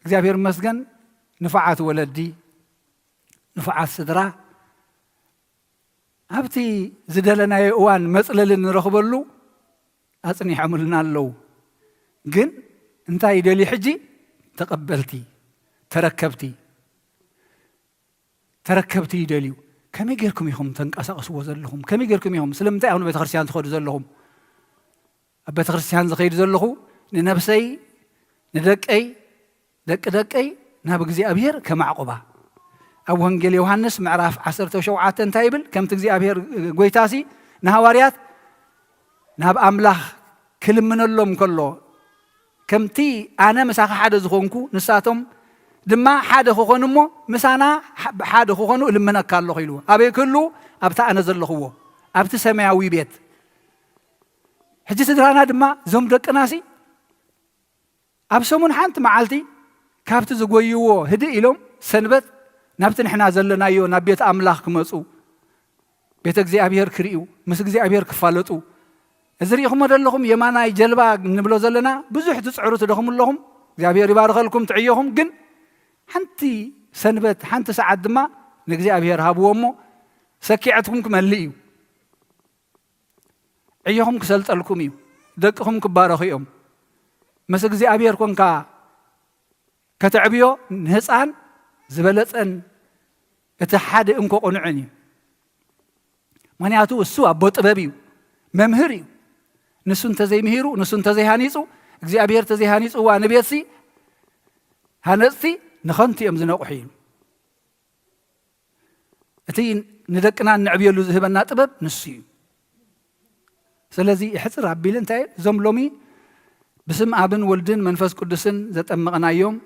እግዚኣብሔር ይመስገን፣ ንፉዓት ወለዲ፣ ንፉዓት ስድራ፣ ኣብቲ ዝደለናዮ እዋን መጽለሊ እንረኽበሉ ኣጽኒሖምልና ኣለዉ። ግን እንታይ ይደልዩ ሕጂ? ተቐበልቲ፣ ተረከብቲ፣ ተረከብቲ ይደልዩ። ከመይ ጌርኩም ኢኹም ተንቀሳቕስዎ ዘለኹም? ከመይ ጌርኩም ኢኹም? ስለምንታይ ኢኹም ንቤተክርስትያን ትኸዱ ዘለኹም? ኣብ ቤተክርስትያን ዝኸይድ ዘለኹ ንነብሰይ፣ ንደቀይ፣ ደቂ ደቀይ ናብ እግዚኣብሔር ከማዕቁባ። ኣብ ወንጌል ዮሃንስ ምዕራፍ ዓሰርተ ሸውዓተ እንታይ ይብል? ከምቲ እግዚኣብሔር ጎይታሲ ንሃዋርያት ናብ ኣምላኽ ክልምነሎም ከሎ፣ ከምቲ ኣነ ምሳኻ ሓደ ዝኾንኩ፣ ንሳቶም ድማ ሓደ ክኾኑ እሞ፣ ምሳና ሓደ ክኾኑ እልምነካ ኣለኹ ኢሉ። ኣበይ ክህሉ? ኣብቲ ኣነ ዘለኽዎ፣ ኣብቲ ሰማያዊ ቤት። ሕጂ ስድራና ድማ፣ እዞም ደቅናሲ ኣብ ሰሙን ሓንቲ መዓልቲ ካብቲ ዝጎይዎ ህድእ ኢሎም፣ ሰንበት ናብቲ ንሕና ዘለናዮ ናብ ቤት ኣምላኽ ክመጹ፣ ቤተ እግዚኣብሔር ክርእዩ፣ ምስ እግዚኣብሔር ክፋለጡ። እዚ ርኢኹሞ ዘለኹም የማናይ ጀልባ ንብሎ ዘለና፣ ብዙሕ ትጽዕሩ ትደኽሙ ኣለኹም። እግዚኣብሔር ይባርኸልኩም ትዕዮኹም። ግን ሓንቲ ሰንበት፣ ሓንቲ ሰዓት ድማ ንእግዚኣብሔር ሃብዎ እሞ፣ ሰኪዐትኩም ክመልእ እዩ። ዕዮኹም ክሰልጠልኩም እዩ። ደቅኹም ክባረኹ እዮም። ምስ እግዚኣብሔር ኮንካ ከተዕብዮ ንህፃን ዝበለፀን እቲ ሓደ እንኮ ቅኑዕን እዩ። ምኽንያቱ እሱ ኣቦ ጥበብ እዩ፣ መምህር እዩ። ንሱ እንተዘይምሂሩ፣ ንሱ እንተዘይሃኒፁ፣ እግዚኣብሔር እንተዘይሃኒፅዋ ንቤትሲ፣ ሃነፅቲ ንኸንቱ እዮም ዝነቕሑ እዩ። እቲ ንደቅና እነዕብየሉ ዝህበና ጥበብ ንሱ እዩ። ስለዚ ሕጽር ኣቢለ እንታይ፣ እዞም ሎሚ ብስም ኣብን ወልድን መንፈስ ቅዱስን ዘጠመቕናዮም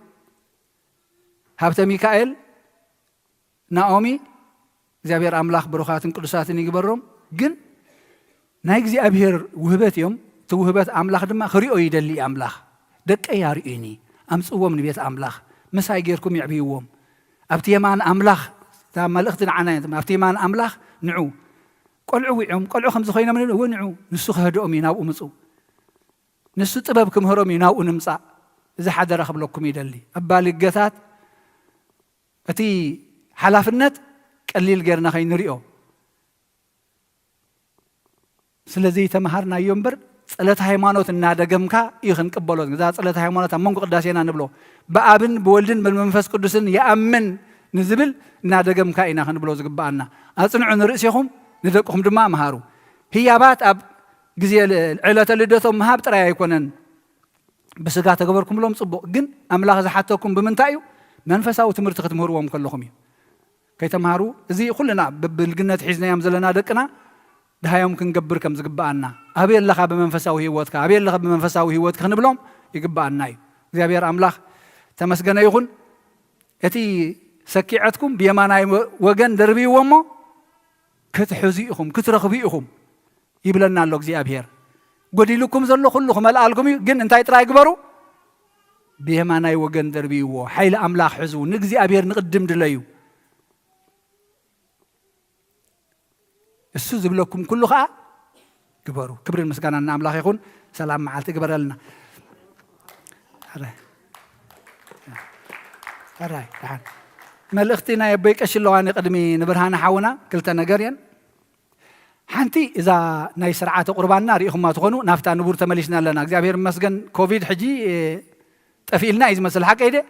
ሃብተ ሚካኤል፣ ናኦሚ፣ እግዚኣብሔር ኣምላኽ ብሩኻትን ቅዱሳትን ይግበሮም። ግን ናይ እግዚኣብሔር ውህበት እዮም። እቲ ውህበት ኣምላኽ ድማ ክሪኦ ይደሊ ኣምላኽ። ደቀይ ኣርእዩኒ፣ ኣምጽዎም ንቤት ኣምላኽ፣ ምሳይ ጌርኩም የዕብይዎም። ኣብቲ የማን ኣምላኽ፣ እታ መልእኽቲ ንዓና እያ፣ ኣብቲ የማን ኣምላኽ ንዑ። ቆልዑ ዊዖም፣ ቆልዑ ከምዚ ኮይኖም ንብል፣ እወ ንዑ፣ ንሱ ከህድኦም እዩ፣ ናብኡ ምጹ። ንሱ ጥበብ ክምህሮም እዩ፣ ናብኡ ንምጻእ። እዚ ሓደራ ክብለኩም ይደሊ። ኣባልገታት እቲ ሓላፍነት ቀሊል ጌርና ከይንሪኦ። ስለዚ ተምሃርናዮ እምበር፣ ጸሎተ ሃይማኖት እናደገምካ እዩ ክንቅበሎ። እዛ ጸሎተ ሃይማኖት ኣብ መንጎ ቅዳሴና ንብሎ፣ ብኣብን ብወልድን ብመንፈስ ቅዱስን ይኣምን ንዝብል እናደገምካ ኢና ክንብሎ ዝግብኣና። ኣጽንዑ ንርእሴኹም፣ ንደቅኹም ድማ ምሃሩ። ህያባት ኣብ ግዜ ል-፣ ዕለተ ልደቶም ምሃብ ጥራይ ኣይኮነን። ብስጋ ተገበርኩምሎም ጽቡቕ፣ ግን ኣምላኽ ዝሓተኩም ብምንታይ እዩ? መንፈሳዊ ትምህርቲ ክትምህርዎም ከለኹም እዩ። ከይተምሃሩ፣ እዚ ኩልና ብብልግነት ሒዝናዮም ዘለና ደቅና፣ ድሃዮም ክንገብር ከም ዝግብኣና፣ ኣበይ ኣለኻ ብመንፈሳዊ ህይወትካ፣ ኣበይ ኣለኻ ብመንፈሳዊ ህይወትካ ክንብሎም ይግብኣና እዩ። እግዚኣብሔር ኣምላኽ ተመስገነ ይኹን። እቲ ሰኪዐትኩም ብየማናይ ወ-፣ ወገን ደርብይዎ እሞ፣ ክትሕዙ ኢኹም፣ ክትረኽቡ ኢኹም ይብለና ኣሎ እግዚኣብሔር። ጎዲሉኩም ዘሎ ኩሉ ክመልኣልኩም እዩ፣ ግን እንታይ ጥራይ ግበሩ? ብየማናይ ወገን ደርብይዎ። ሓይሊ ኣምላኽ ሕዙ፣ ንእግዚኣብሔር ንቕድም ድለዩ። እሱ ዝብለኩም ኩሉ ኸኣ ግበሩ። ክብርን ምስጋናን ንኣምላኽ ይኹን። ሰላም መዓልቲ ግበረልና። ሕራይ። ሕራይ፣ ደሓን። መልእኽቲ ናይ ኣቦይ ቀሺ ኣለዋኒ ቅድሚ ንብርሃነ ሓውና ክልተ ነገር እየን። ሓንቲ እዛ ናይ ስርዓተ ቁርባንና ርኢኹማ ትኾኑ፣ ናብታ ንቡር ተመሊስና ኣለና። እግዚኣብሔር ይመስገን፣ ኮቪድ ሕጂ፣ እ፣ ጠፊእልና እዩ ዝመስል፣ ሓቀይ ድየ?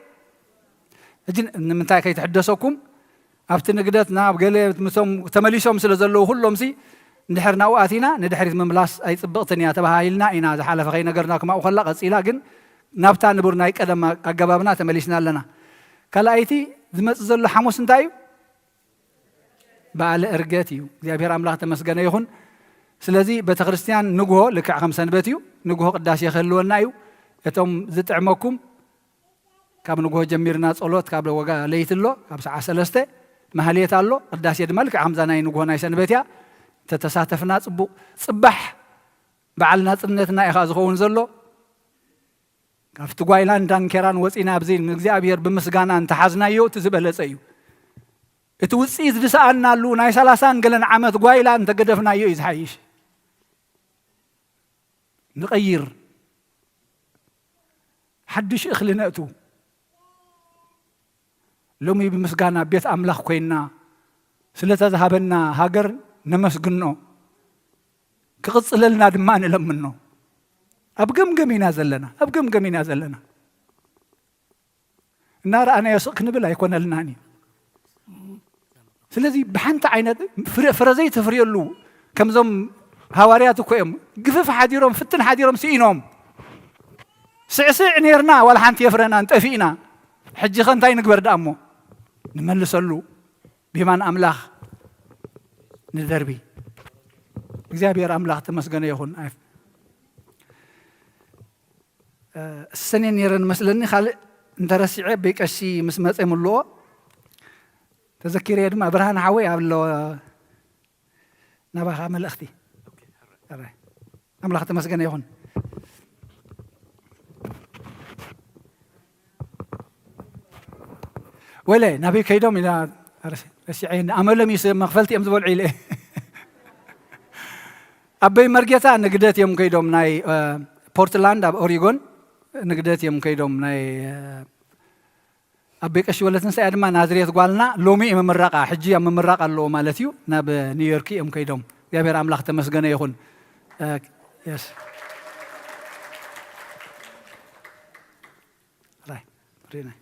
ሕጂ ንምንታይ ከይትሕደሰኩም፣ ኣብቲ ንግደት ናብ ገለ ምስቶም ተመሊሶም ስለ ዘለዉ ኩሎምሲ፣ እንድሕር ናብኡ ኣቲና ንድሕሪት ምምላስ ኣይጽብቕትን እያ ተባሂልና ኢና፣ ዝሓለፈ ከይነገርናኩም ኣብኡ ከላ ቀጺላ፣ ግን ናብታ ንቡር ናይ ቀደም ኣገባብና ተመሊስና ኣለና። ካልኣይቲ ዝመጽእ ዘሎ ሓሙስ እንታይ እዩ? በዓለ ዕርገት እዩ። እግዚኣብሔር ኣምላኽ ተመስገነ ይኹን። ስለዚ ቤተ ክርስቲያን ንግሆ ልክዕ ከም ሰንበት እዩ። ንግሆ ቅዳሴ ክህልወና እዩ። እቶም ዝጥዕመኩም ካብ ንግሆ ጀሚርና ጸሎት ካብ ወጋ ለይቲ ኣሎ፣ ካብ ሰዓት ሰለስተ ማህሌት ኣሎ። ቅዳሴ ድማ ልክዕ ከምዛ ናይ ንግሆ ናይ ሰንበት እያ። ተተሳተፍና ጽቡቕ። ጽባሕ በዓል ናጽነትና እዩ ኸኣ ዝኸውን ዘሎ። ካብቲ ጓይላን ዳንኬራን ወጺና ኣብዚ ንእግዚኣብሔር ብምስጋና እንተሓዝናዮ እቲ ዝበለጸ እዩ። እቲ ውጽኢት ዝሰኣናሉ ናይ ሰላሳን ገለን ዓመት ጓይላ እንተገደፍናዮ እዩ ዝሓይሽ። ንቐይር፣ ሓድሽ እኽሊ ነእቱ። ሎሚ ብምስጋና ቤት ኣምላኽ ኮይንና ስለታ ዝሃበና ሃገር ነመስግኖ፣ ክቕጽለልና ድማ ንለምኖ። ኣብ ገምገም ኢና ዘለና፣ ኣብ ገምገም ኢና ዘለና። እናረኣናዮ ስቕ ክንብል ኣይኮነልናን እዩ። ስለዚ ብሓንቲ ዓይነት ፍረ፣ ፍረ ዘይተፍርየሉ፣ ከምዞም ሃዋርያት እኮ እዮም፣ ግፍፍ ሓዲሮም፣ ፍትን ሓዲሮም ስኢኖም። ስዕስዕ ኔርና፣ ዋላ ሓንቲ የፍረናን፣ ጠፊእና። ሕጂ ኸ እንታይ ንግበር ደኣ እሞ? ንመልሰሉ፣ ብየማን ኣምላኽ ንደርቢ። እግዚኣብሔር ኣምላኽ ተመስገነ ይኹን። ኣይ-፣ እሰኔን ነይረን መስለኒ። ካልእ እንተረሲዐ በይቀሺ ምስ መጸ ይምልኦ። ተዘኪረ ድማ ብርሃን ሓወይ ኣሎ። ናባኻ መልእኽቲ። ኣራይ። ኣምላኽ ተመስገነ ይኹን። ወለ ናበይ ከይዶም ኢና? ረሲዐ። ኣመሎም እዩ ሰብ መኽፈልቲ እዮም ዝበልዑ ኢለ። ኣበይ መርጌታ ንግደት እዮም ከይዶም፣ ናይ ፖርትላንድ ኣብ ኦሪጎን ንግደት እዮም ከይዶም። ናይ ኣቦይ ቀሺ ወለትንሳኤ ድማ ናዝሬት ጓልና ሎሚ እዩ ምምራቓ፣ ሕጂ ኣብ ምምራቕ ኣለዎ ማለት እዩ። ናብ ኒውዮርክ እዮም ከይዶም። እግዚኣብሔር ኣምላኽ ተመስገነ ይኹን። የስ ራይ ሪናይ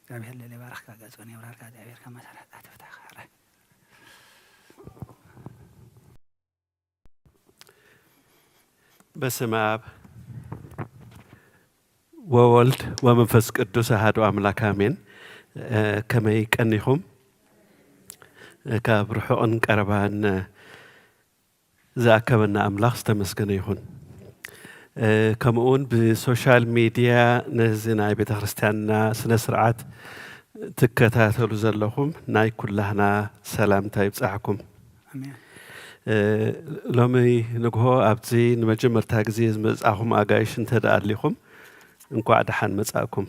እግዚኣብሔር ለለ ባረኽካ፣ ገጽ የብራርካ፣ እግዚኣብሔር ካብ መሳርሕታ ትፍታሕካ። ራይ በስመ አብ ወወልድ ወመንፈስ ቅዱስ አሐዱ አምላክ አሜን። ከመይ ቀኒኹም? ካብ ርሑቕን ቀረባን ዝኣከበና ኣምላኽ ዝተመስገነ ይኹን። ከምኡውን ብሶሻል ሚድያ ነዚ ናይ ቤተ ክርስቲያንና ስነ ስርዓት ትከታተሉ ዘለኹም ናይ ኩላህና ሰላምታ ይብጻሕኩም። ሎሚ ንግሆ ኣብዚ ንመጀመርታ ግዜ ዝመጻኹም ኣጋይሽ እንተ ደኣ ኣሊኹም እንኳዕ ደሓን መጻእኩም።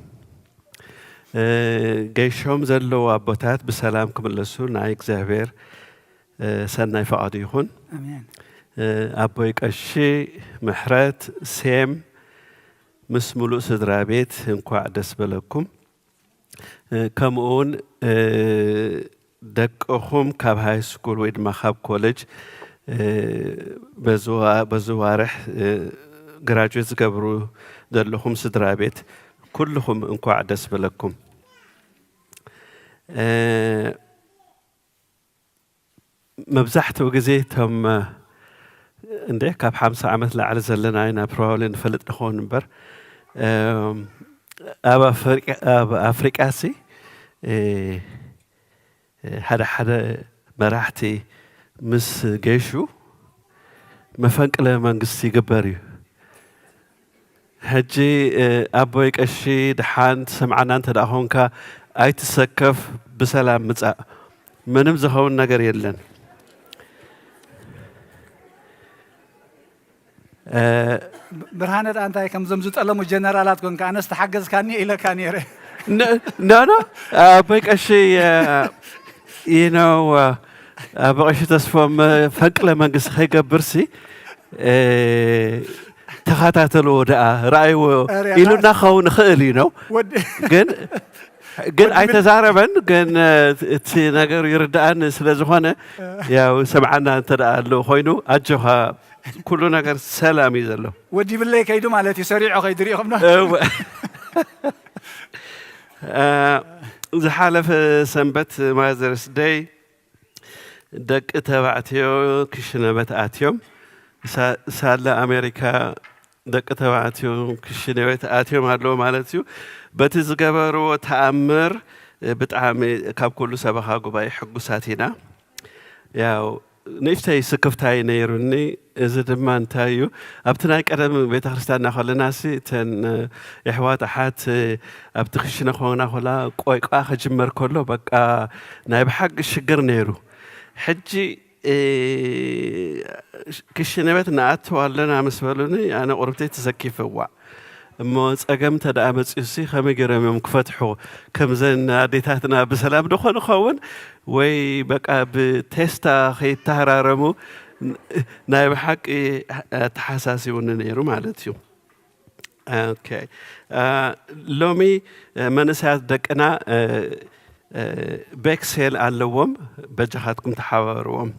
ገይሾም ዘለዉ ኣቦታት ብሰላም ክምለሱ ናይ እግዚኣብሔር ሰናይ ፈቓዱ ይኹን። ኣቦይ ቀሺ ምሕረት ሴም ምስ ሙሉእ ስድራ ቤት እንኳዕ ደስ በለኩም። ከምኡ እውን ደቅኹም ካብ ሃይ ስኩል ወይ ድማ ካብ ኮሌጅ በዚ ዋርሕ ግራጁዌት ዝገብሩ ዘለኹም ስድራ ቤት ኩልኹም እንኳዕ ደስ በለኩም። መብዛሕትኡ ግዜ እቶም እንደ ካብ ሓምሳ ዓመት ላዕሊ ዘለና ኢና ፕሮባብሊ ንፈልጥ ንኸውን እምበር ኣብ ኣፍሪቃ ሲ ሓደ ሓደ መራሕቲ ምስ ገሹ መፈንቅለ መንግስቲ ይግበር እዩ። ሕጂ ኣቦይ ቀሺ ደሓን ትሰምዓና እንተ ደኣ ኾንካ ኣይትሰከፍ፣ ብሰላም ምጻእ። ምንም ዝኸውን ነገር የለን። ብርሃነ ደኣ እንታይ ከምዞም ዝጠለሙ ጀነራላት ኮንካ ኣነስ ተሓገዝካኒ ኢለካ ነይረ። ኖ ኖ ኣቦይ ቀሺ you know ኣቦይ ቀሺ ተስፎም ፈንቅለ መንግስቲ ከይገብርሲ ተኸታተልዎ ደኣ ረኣይዎ ኢሉና ክኸውን ይኽእል እዩ ነው። ግን ግን ኣይተዛረበን። ግን እቲ ነገሩ ይርድኣኒ ስለ ዝኾነ ያው ሰምዓና እንተ ደኣ ኣሎ ኮይኑ ኣጆኻ ኩሉ ነገር ሰላም እዩ ዘሎ። ወዲ ብለይ ከይዱ ማለት እዩ ሰሪዖ ከይዱ ሪኢኹም ነው። ዝሓለፈ ሰንበት ማዘርስ ደይ ደቂ ተባዕትዮ ክሽነበት ኣትዮም ሳለ ኣሜሪካ ደቂ ተባዕትዮ ክሽነበት ኣትዮም ኣለዉ ማለት እዩ። በቲ ዝገበርዎ ተኣምር ብጣዕሚ ካብ ኩሉ ሰበኻ ጉባኤ ሕጉሳት ኢና። ያው ንእሽተይ ስክፍታይ ነይሩኒ። እዚ ድማ እንታይ እዩ ኣብቲ ናይ ቀደም ቤተ ክርስቲያንና ከለናሲ እተን የሕዋት ኣሓት ኣብቲ ክሽነ ክኾና ኮላ ቆይቋ ክጅመር ከሎ በቃ ናይ ብሓቂ ሽግር ነይሩ። ሕጂ ክሽነ ቤት ንኣትው ኣለና ምስ በሉኒ ኣነ ቁርብተይ ተሰኪፈዋ። እሞ ጸገም እንተ ደኣ መጺኡሲ ከመይ ገይሮም እዮም ክፈትሑ? ከምዘን ኣዴታትና ብሰላም ዶ ኾን ይኸውን ወይ በቃ ብቴስታ ከይተሃራረሙ? ናይ ብሓቂ ኣተሓሳሲቡኒ ነይሩ ማለት እዩ። ኦኬ ሎሚ መንእሰያት ደቅና ቤክሴል ኣለዎም፣ በጃኻትኩም ተሓባበርዎም።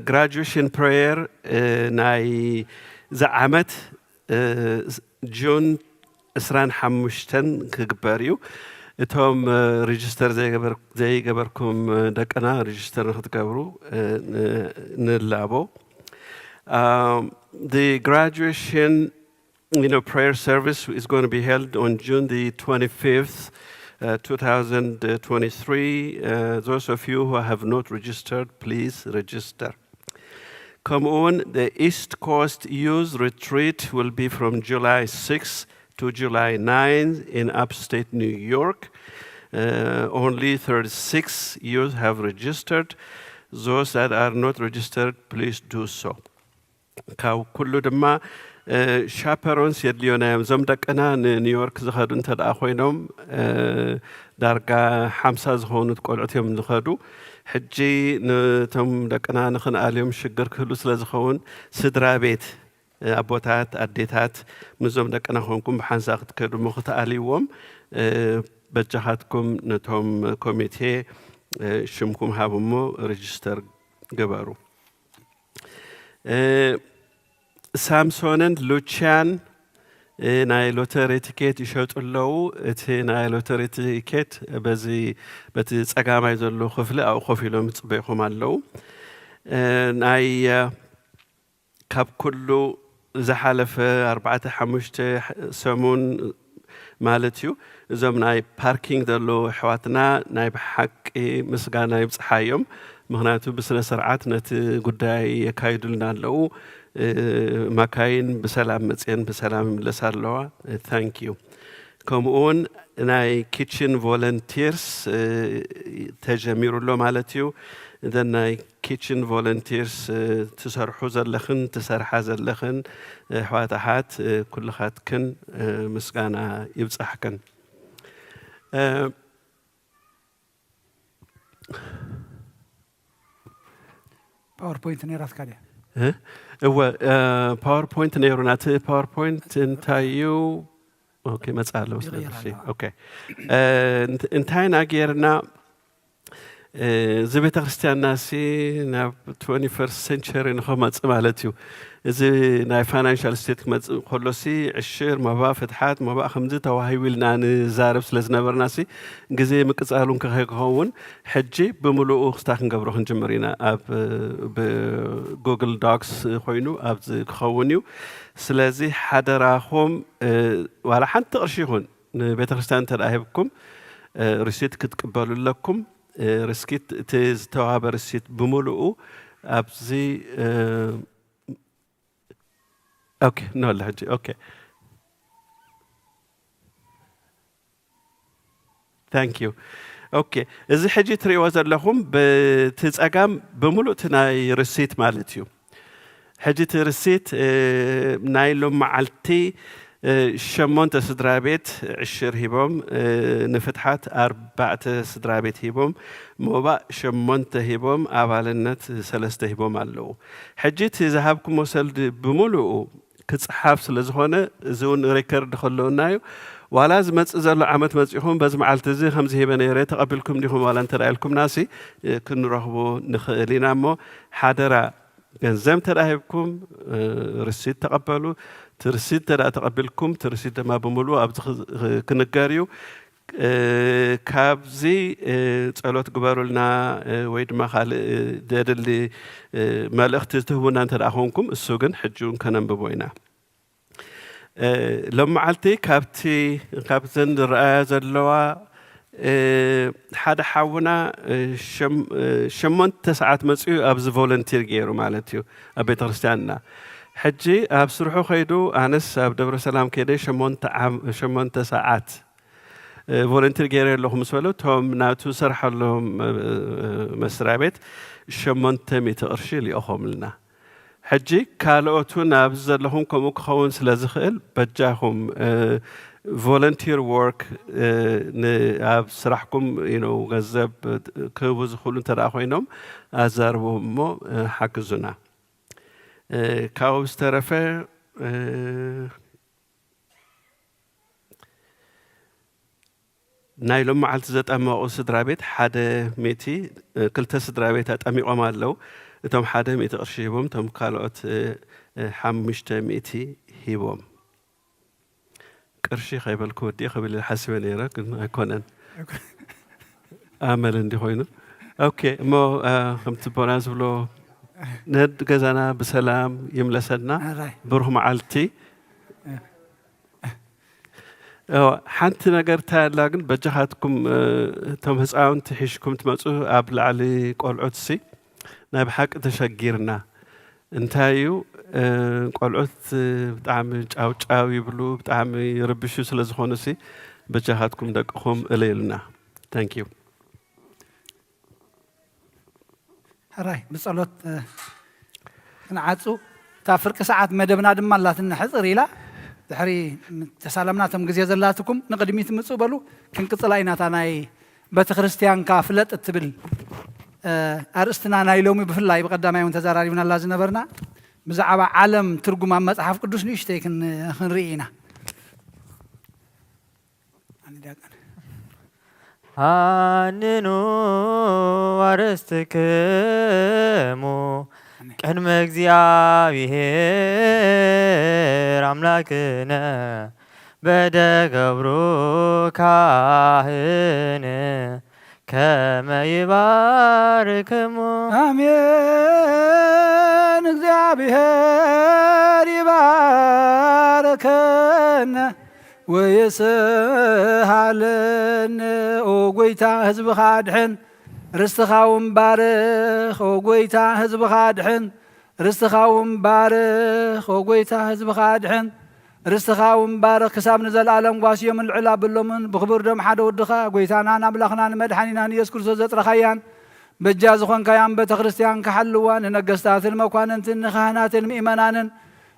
ግራጁዌሽን ፕሬየር ናይ ዝዓመት ጁን ዕስራን ሓሙሽተን ክግበር እዩ። እቶም ሬጅስተር ዘይገበርኩም ደቅና ሬጅስተር ንክትገብሩ ንላቦ። The graduation you know, prayer service is going to be held on June the twenty-fifth, uh, two thousand twenty-three. Uh, those of you who have not registered, please register. ከምኡውን the East Coast Youth Retreat will be from July six to July nine in upstate New York. Uh, only thirty-six youth have registered. Those that are not registered, please do so. ካብ ኩሉ ድማ ሻፐሮንስ የድልዮና እዮም። እዞም ደቅና ንኒውዮርክ ዝኸዱ እንተ ደኣ ኮይኖም ዳርጋ ሓምሳ ዝኾኑት ቆልዑት እዮም ዝኸዱ። ሕጂ ነቶም ደቅና ንኽንኣልዮም ሽግር ክህሉ ስለ ዝኸውን ስድራ ቤት ኣቦታት ኣዴታት ምስዞም ደቅና ኮንኩም ብሓንሳ ክትከዱ እሞ ክትኣልይዎም በጃኻትኩም ነቶም ኮሚቴ ሽምኩም ሃቡ እሞ ሬጅስተር ግበሩ። ሳምሶንን ሉቺያን ናይ ሎተሪ ቲኬት ይሸጡ ኣለዉ። እቲ ናይ ሎተሪ ቲኬት በዚ በቲ ጸጋማይ ዘሎ ክፍሊ ኣብኡ ኮፍ ኢሎም ይጽበይኹም ኣለዉ። ናይ ካብ ኩሉ ዝሓለፈ ኣርባዕተ ሓሙሽተ ሰሙን ማለት እዩ እዞም ናይ ፓርኪንግ ዘለዉ ኣሕዋትና ናይ ብሓቂ ምስጋና ይብፅሓዮም። ምክንያቱ ብስነ ስርዓት ነቲ ጉዳይ የካይዱልና ኣለዉ። ማካይን ብሰላም መፅየን ብሰላም ይምለሳ ኣለዋ። ታንክ ዩ። ከምኡ እውን ናይ ኪችን ቮለንቲርስ ተጀሚሩ ኣሎ ማለት እዩ። እዘን ናይ ኪችን ቮለንቲርስ ትሰርሑ ዘለኽን ትሰርሓ ዘለኽን ኣሕዋት ኣሓት ኩልኻትክን ምስጋና ይብፃሕክን። ፓወርፖይንት ነይራትካ ድያ? እወ፣ ፓወርፖይንት ነይሩና። እቲ ፓወርፖይንት እንታይ እዩ? ኦኬ፣ መፅእ ኣለዎ። ስለዚ ኦኬ፣ እንታይ ኢና ጌርና? እዚ ቤተ ክርስቲያንና ሲ ናብ ትወንቲ ፈርስት ሴንቸሪ ንኸመፅእ ማለት እዩ። እዚ ናይ ፋይናንሻል ስቴት ክመፅእ ከሎ ሲ ዕሽር፣ መባእ፣ ፍትሓት፣ መባእ ከምዚ ተዋሂቡ ኢልና ንዛረብ ስለ ዝነበርና ሲ ግዜ ምቅፃሉ ከይከውን ሕጂ ብምሉኡ ክስታ ክንገብሮ ክንጅምር ኢና። ኣብ ብጉግል ዶክስ ኮይኑ ኣብዚ ክኸውን እዩ። ስለዚ ሓደራኹም ዋላ ሓንቲ ቅርሺ ይኹን ንቤተ ክርስቲያን እንተ ሂብኩም ሪሲት ክትቅበሉ ኣለኩም። ሪሲት እቲ ዝተዋህበ ሪሲት ብምሉኡ ኣብዚ ኦኬ ኖ ኣሎ ሕጂ ኦኬ ታንክ ዩ ኦኬ እዚ ሕጂ ትሪእዎ ዘለኹም ብቲ ጸጋም ብምሉእ እቲ ናይ ሪሲት ማለት እዩ። ሕጂ እቲ ርሲት ናይ ሎም መዓልቲ ሸሞንተ ስድራ ቤት ዕሽር ሂቦም፣ ንፍትሓት ኣርባዕተ ስድራ ቤት ሂቦም፣ ሞባእ ሸሞንተ ሂቦም፣ ኣባልነት ሰለስተ ሂቦም ኣለዉ። ሕጂ እቲ ዝሃብኩሞ ሰልዲ ብምሉኡ ክፅሓፍ ስለ ዝኾነ እዚ እውን ሪከርድ ከለውና እዩ። ዋላ ዝመፅእ ዘሎ ዓመት መፂኹም በዚ መዓልቲ እዚ ከምዚ ሂበ ነይረ ተቐቢልኩም ዲኹም ዋላ እንተ ኢልኩምና ሲ ክንረኽቦ ንኽእል ኢና እሞ ሓደራ ገንዘብ እንተ ሂብኩም ርሲት ተቐበሉ። እቲ ርሲት እንተ ተቐቢልኩም እቲ ርሲት ድማ ብምሉኡ ኣብዚ ክንገር እዩ። ካብዚ ጸሎት ግበሩልና ወይ ድማ ካልእ ዘድሊ መልእኽቲ ትህቡና እንተ ደኣ ኮንኩም እሱ ግን ሕጂ እውን ከነንብቦ ኢና። ሎም መዓልቲ ካብቲ ካብዘን ዝረኣያ ዘለዋ ሓደ ሓውና ሸሞንተ ሰዓት መፅኡ ኣብዚ ቮለንቲር ገይሩ ማለት እዩ ኣብ ቤተ ክርስቲያንና። ሕጂ ኣብ ስርሑ ከይዱ ኣነስ ኣብ ደብረ ሰላም ከይደ ሸሞንተ ሰዓት ቮለንቲር ገይረ ኣለኹ ምስ በሉ እቶም ናቱ ዝሰርሓሎም መስሪያ ቤት ሸሞንተ ሚእቲ ቅርሺ ልኢኾምልና። ሕጂ ካልኦት እውን ኣብዚ ዘለኹም ከምኡ ክኸውን ስለ ዝኽእል በጃኹም ቮለንቲር ወርክ ኣብ ስራሕኩም ገንዘብ ክህቡ ዝኽእሉ እንተ ኮይኖም ኣዛርቦም እሞ ሓግዙና። ካብኡ ዝተረፈ ናይ ሎም መዓልቲ ዘጠመቑ ስድራ ቤት ሓደ ሚእቲ ክልተ ስድራ ቤት ኣጠሚቖም ኣለዉ። እቶም ሓደ ሚእቲ ቅርሺ ሂቦም እቶም ካልኦት ሓሙሽተ ሚእቲ ሂቦም። ቅርሺ ከይበልኩ ወዲእ ክብል ኢለ ሓሲበ ነይረ ግን ኣይኮነን። ኣመል እንዲ ኮይኑ ኦኬ እሞ ከምቲ ቦና ዝብሎ ነድ ገዛና ብሰላም ይምለሰና። ብሩኽ መዓልቲ። ሓንቲ ነገር እንታይ ኣላ ግን በጃኻትኩም እቶም ህፃውንቲ ሒሽኩም ትመፁ ኣብ ላዕሊ ቆልዑት ሲ ናይ ብሓቂ ተሸጊርና እንታይ እዩ፣ እ፣ ቆልዑት፣ እ፣ ብጣዕሚ ጫው ጫው ይብሉ፣ ብጣዕሚ ይርብሹ። ስለ ዝኾኑ ሲ በጃኻትኩም ደቅኹም እለዩልና። Thank you። ሕራይ ብጸሎት፣ እ፣ ክንዓጹ። እታ ፍርቂ ሰዓት መደብና ድማ ኣላትና ሕጽር ኢላ። ድሕሪ ተሳለምና፣ እቶም ግዜ ዘላትኩም ንቕድሚት ምጽእ በሉ። ክንቅጽላ ኢና እታ ናይ ቤተ ክርስቲያንካ ፍለጥ እትብል፣ እ፣ ኣርእስትና ናይ ሎሚ ብፍላይ ብቐዳማይ እውን ተዘራሪብናላ ዝነበርና ብዛዕባ ዓለም ትርጉም ኣብ መጽሓፍ ቅዱስ ንእሽተይ ክን-፣ ክንርኢ ኢና። ኣነ ዲያቆን። ሃንኑ ኣርእስትክሙ ኣሜን። ቅድመ እግዚኣብሔር ኣምላክነ በደ ገብሩ ካህን ከመ ይባርክሙ። ኣሜን። እግዚኣብሔር ይባርከነ ወይስሃለነ። ኦ ጎይታ ህዝብኻ ኣድሕን፣ ርስትኻ እውን ባርኽ። ኦ ጎይታ ህዝብኻ ኣድሕን፣ ርስትኻ እውን ባርኽ። ኦ ጎይታ ህዝብኻ ኣድሕን፣ ርስትኻ እውን ባርኽ። ክሳብ ንዘለኣለም ጓስዮምን ልዕል ኣብሎምን ብኽቡር ደም ሓደ ወድኻ ጎይታናን ኣምላኽናን መድሓኒናን ኢየሱስ ክርስቶስ ዘጥረኻያን በጃ ዝኾንካያን ቤተ ክርስቲያን ክሓልዋ፣ ንነገስታትን መኳንንትን ንካህናትን ምእመናንን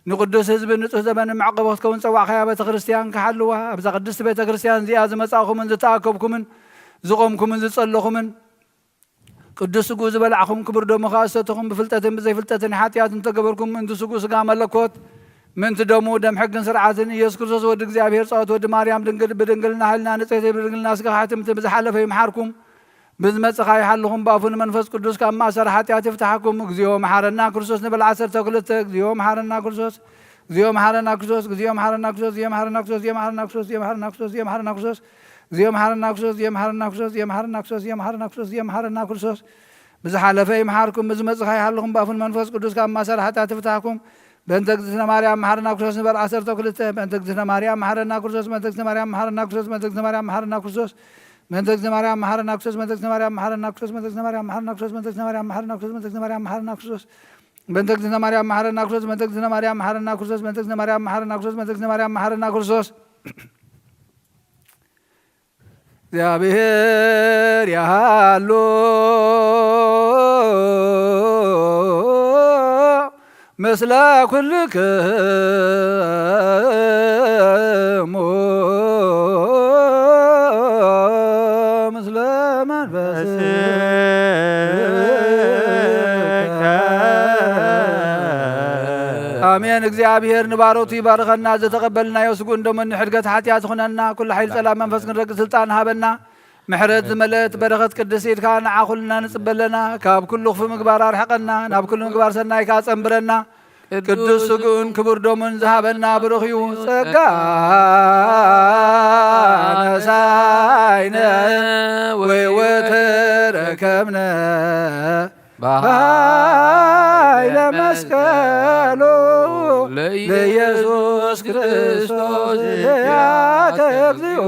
ንቅዱስ ህዝቢ ንጹህ ዘበንን መዕቆቢ ክትከውን ጸዋዕካያ ቤተ ክርስቲያን ክሓልዋ፣ ኣብዛ ቅድስቲ ቤተ ክርስቲያን እዚኣ ዝመጻእኩምን ዝተኣከብኩምን ዝቖምኩምን ዝጸለኹምን ቅዱስ ስግኡ ዝበላዕኹም ክቡር ደሙ ከኣ ዝሰተኹም ብፍልጠትን ብዘይፍልጠትን ሓጢኣት እንተገበርኩም ምእንቲ ስግኡ ስጋ መለኮት ምእንቲ ደሙ ደም ሕግን ስርዓትን ኢየሱስ ክርስቶስ ወዲ እግዚኣብሔር ጸወት ወዲ ማርያም ድንግል ብድንግልና ሕልና ንጽሕቲ ብድንግልና ስጋ ሕትምቲ ብዝሓለፈ ይምሓርኩም ብዝመጽእ ከኣ ይሓልኹም ብኣፉ ንመንፈስ ቅዱስ ካብ ማእሰር ሓጢኣት ይፍታሕኩም። እግዚኦ መሓረና ክርስቶስ ንበል ዓሰርተ ክልተ። እግዚኦ መሓረና ክርስቶስ፣ እግዚኦ መሓረና ክርስቶስ፣ እግዚኦ መሓረና ክርስቶስ፣ እግዚኦ መሓረና ክርስቶስ፣ እግዚኦ መሓረና ክርስቶስ፣ እግዚኦ መሓረና ክርስቶስ፣ እግዚኦ መሓረና ክርስቶስ፣ እግዚኦ መሓረና ክርስቶስ፣ እግዚኦ መሓረና ክርስቶስ፣ እግዚኦ መሓረና ክርስቶስ፣ እግዚኦ መሓረና ክርስቶስ። ብዝሓለፈ ይምሓርኩም፣ ብዝመጽእ ከኣ ይሓልኹም፣ ብኣፉ ንመንፈስ ቅዱስ ካብ ማእሰር ሓጢኣት ይፍታሕኩም። በእንተ እግዝእትነ ማርያም መሓረና ክርስቶስ ንበል ዓሰርተ ክልተ። በእንተ እግዝእትነ ማርያም መሓረና ክርስቶስ፣ በእንተ እግዝእትነ ማርያም መሓረና ክርስቶስ፣ በእንተ እግዝእትነ ማርያም መሓረና ክርስቶስ። በእንተ እግዝእትነ ማርያም መሓረና ክርስቶስ፣ በእንተ እግዝእትነ ማርያም መሓረና ክርስቶስ፣ በእንተ እግዝእትነ ማርያም መሓረና ክርስቶስ፣ በእንተ እግዝእትነ ማርያም መሓረና ክርስቶስ፣ በእንተ እግዝእትነ ማርያም መሓረና ክርስቶስ። በእንተ እግዝእትነ ማርያም መሓረና ክርስቶስ፣ በእንተ እግዝእትነ ማርያም መሓረና ክርስቶስ፣ በእንተ እግዝእትነ ማርያም መሓረና ክርስቶስ፣ በእንተ እግዝእትነ ማርያም መሓረና ክርስቶስ። እግዚኣብሔር ያሃሎ ምስለ ኩልክሙ ምስለ መንፈስከ። ኣሜን። እግዚኣብሔር ንባሮቱ ይባርኸና። ዝተቐበልናዮ ስጉእን ደሙን ንሕድገት ሓጢኣት ይኹነና። ኩሉ ሓይል ጸላም መንፈስ ክንረግጽ ስልጣን ሃበና። ምሕረት ዝመልአት በረኸት ቅድስት ኢድካ ንዓ ኩልና ንጽበ ኣለና። ካብ ኩሉ ክፉእ ምግባር ኣርሕቐና፣ ናብ ኩሉ ምግባር ሰናይ ከኣ ጸንብረና። ቅዱስ ስግኡን ክቡር ደሙን ዝሃበና ብሩኽ እዩ። ጸጋ ነሳይነ ወይ ወተረከብነ በኃይለ መስቀሉ ለኢየሱስ ክርስቶስ ያከ እግዚኦ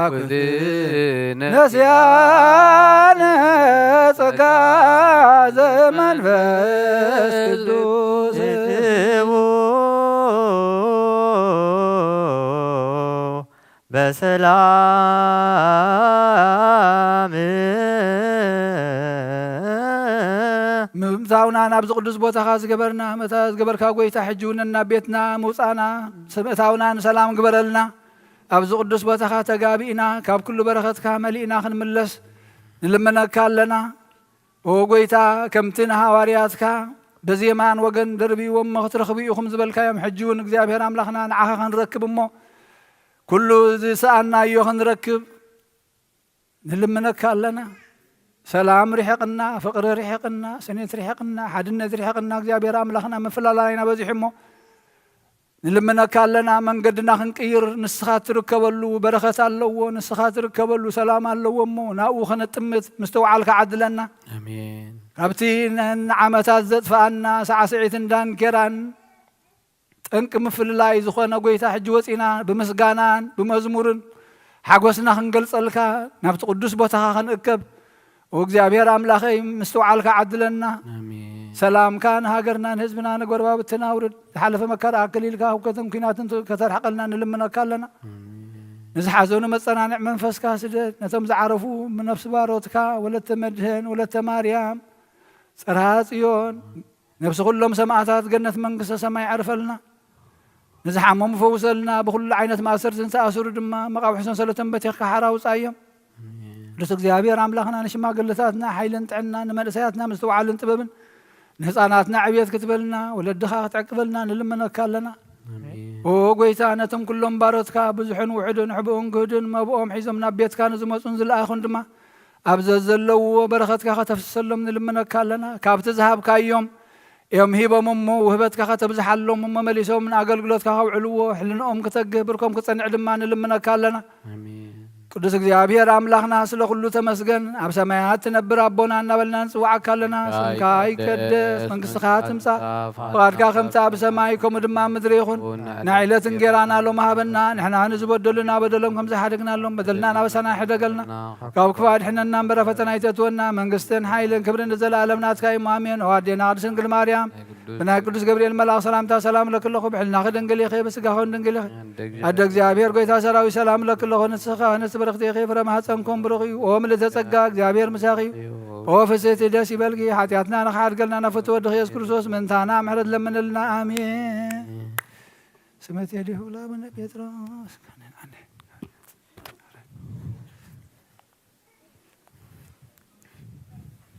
ናኩትነ ነስያነ ጸጋ ዘመንፈስ ቅዱስ። በሰላም ምእታውና ናብዚ ቅዱስ ቦታኻ ዝገበርና፣ መታ-፣ ዝገበርካ ጎይታ፣ ሕጂ እውን ናብ ቤትና ምውጻእና፣ ምእታውና ንሰላም ግበረልና። ኣብዚ ቅዱስ ቦታኻ ተጋቢእና፣ ካብ ኩሉ በረኸትካ መሊእና ክንምለስ ንልምነካ ኣለና። ኦ ጎይታ፣ ከምቲ ንሃዋርያትካ በዚ የማን ወገን ደርብይዎም እሞ ክትረኽቡ ኢኹም ዝበልካዮም፣ ሕጂ እውን እግዚኣብሔር ኣምላኽና ንዓኻ ክንረክብ እሞ፣ ኩሉ ዝሰኣናዮ ክንረክብ ንልምነካ ኣለና። ሰላም ርሒቕና፣ ፍቕሪ ርሒቕና፣ ስኒት ርሒቕና፣ ሓድነት ርሒቕና፣ እግዚኣብሔር ኣምላኽና ምፍላላይና በዚሑ እሞ፣ ንልምነካ ኣለና። መንገድና ክንቅይር ንስኻ ትርከበሉ በረኸት ኣለዎ፣ ንስኻ ትርከበሉ ሰላም ኣለዎ እሞ፣ ናብኡ ከነጥምት ምስትውዓልካ ዓድለና። ኣሜን። ካብቲ ን-፣ ንዓመታት ዘጥፍኣና ሳዕስዒትን ዳንኬራን ጠንቂ ምፍልላይ ዝኾነ ጎይታ፣ ሕጂ ወጺና ብምስጋናን ብመዝሙርን ሓጎስና ክንገልጸልካ ናብቲ ቅዱስ ቦታኻ ክንእከብ፣ ወእግዚኣብሔር ኣምላኸይ ምስትውዓልካ ዓድለና። ኣሜን። ሰላምካ ንሃገርና ንህዝብና ንጎረባብትና ኣውርድ። ዝሓለፈ መከራ ኣክሊልካ ህውከትን ኲናትን ከተርሕቐልና ንልምነካ ኣለና። ኣሜን። ንዝሓዘኑ መጸናንዕ መንፈስካ ስደድ። ነቶም ዝዓረፉ ብነፍሲ ባሮትካ ወለተ መድህን ወለተ ማርያም ጸርሃ ጽዮን ነፍሲ ኩሎም ሰማዕታት ገነት መንግስተ ሰማይ ዕርፈልና። ንዝሓመሙ ፈውሰልና። ብኩሉ ዓይነት ማእሰርቲ ዝተኣስሩ ድማ መቓብሒ ሰንሰለቶም በቲኽካ ሓራ ውጻዮም። ቅዱስ እግዚኣብሔር ኣምላኽና ንሽማግለታትና ሓይልን ጥዕና ንመንእሰያትና ምስትውዓልን ጥበብን ንህፃናትና ዕብየት ክትበልና ወለድኻ ክትዕቅበልና ንልምነካ ኣለና። ኣሜን። ኦ ጎይታ ነቶም ኩሎም ባሮትካ ብዙሕን ውሑድን ሕብኡን ግህድን መብኦም ሒዞም ናብ ቤትካ ንዝመፁን ዝለኣኹን ድማ ኣብ ዘዘለውዎ በረኸትካ ከተፍስሰሎም ንልምነካ ኣለና። ካብቲ ዝሃብካዮም እዮም ሂቦም እሞ ውህበትካ ከተብዝሓሎም እሞ መሊሶም ንኣገልግሎትካ ከውዕልዎ ሕልንኦም ክተግህ ብርኮም ክጸንዕ ድማ ንልምነካ ኣለና። ኣሜን። ቅዱስ እግዚኣብሔር ኣምላኽና ስለ ኩሉ ተመስገን። ኣብ ሰማያት ትነብር ኣቦና እናበልና ንጽውዓካ ኣለና። ስምካ ይቀደስ፣ መንግስትኻ ትምጻእ፣ ፍቓድካ ከምቲ ኣብ ሰማይ ከምኡ ድማ ኣብ ምድሪ ይኹን። ናይ ዕለት እንጌራና ሎም ሃበና። ንሕና ንዝበደሉና በደሎም ከም ዝሓደግናሎም በደልና ናበሳና ይሕደገልና። ካብ ክፉ ኣድሕነና እምበር ኣብ ፈተና ኣይተእትወና። መንግስትን ሓይልን ክብርን ንዘለኣለም ናትካ እዩ። ኣሜን። ኦ ኣዴና ቅድስት ድንግል ማርያም ብናይ ቅዱስ ገብርኤል መልኣኽ ሰላምታ ሰላም ለክለኹ ብሕልናኺ ድንግል ኢኺ ብስጋኹን ድንግል ኢኺ። ኣደ እግዚኣብሔር ጎይታ ሰራዊት ሰላም ለክለኹ ንስኻ ነፍሲ ብርኽቲ ኢኺ ፍረ ማህፀንኩም ብሩኽ እዩ። ኦ ምልዕተ ጸጋ እግዚኣብሔር ምሳኺ እዩ። ኦ ፍስሕቲ ደስ ይበልኪ ሓጢኣትና ንኽሓድገልና ናብ ፍትወ ወድኺ የሱስ ክርስቶስ ምእንታና ምሕረት ለምንልና። ኣሜን። ስመት የዲሁ ለአቡነ ጴጥሮስ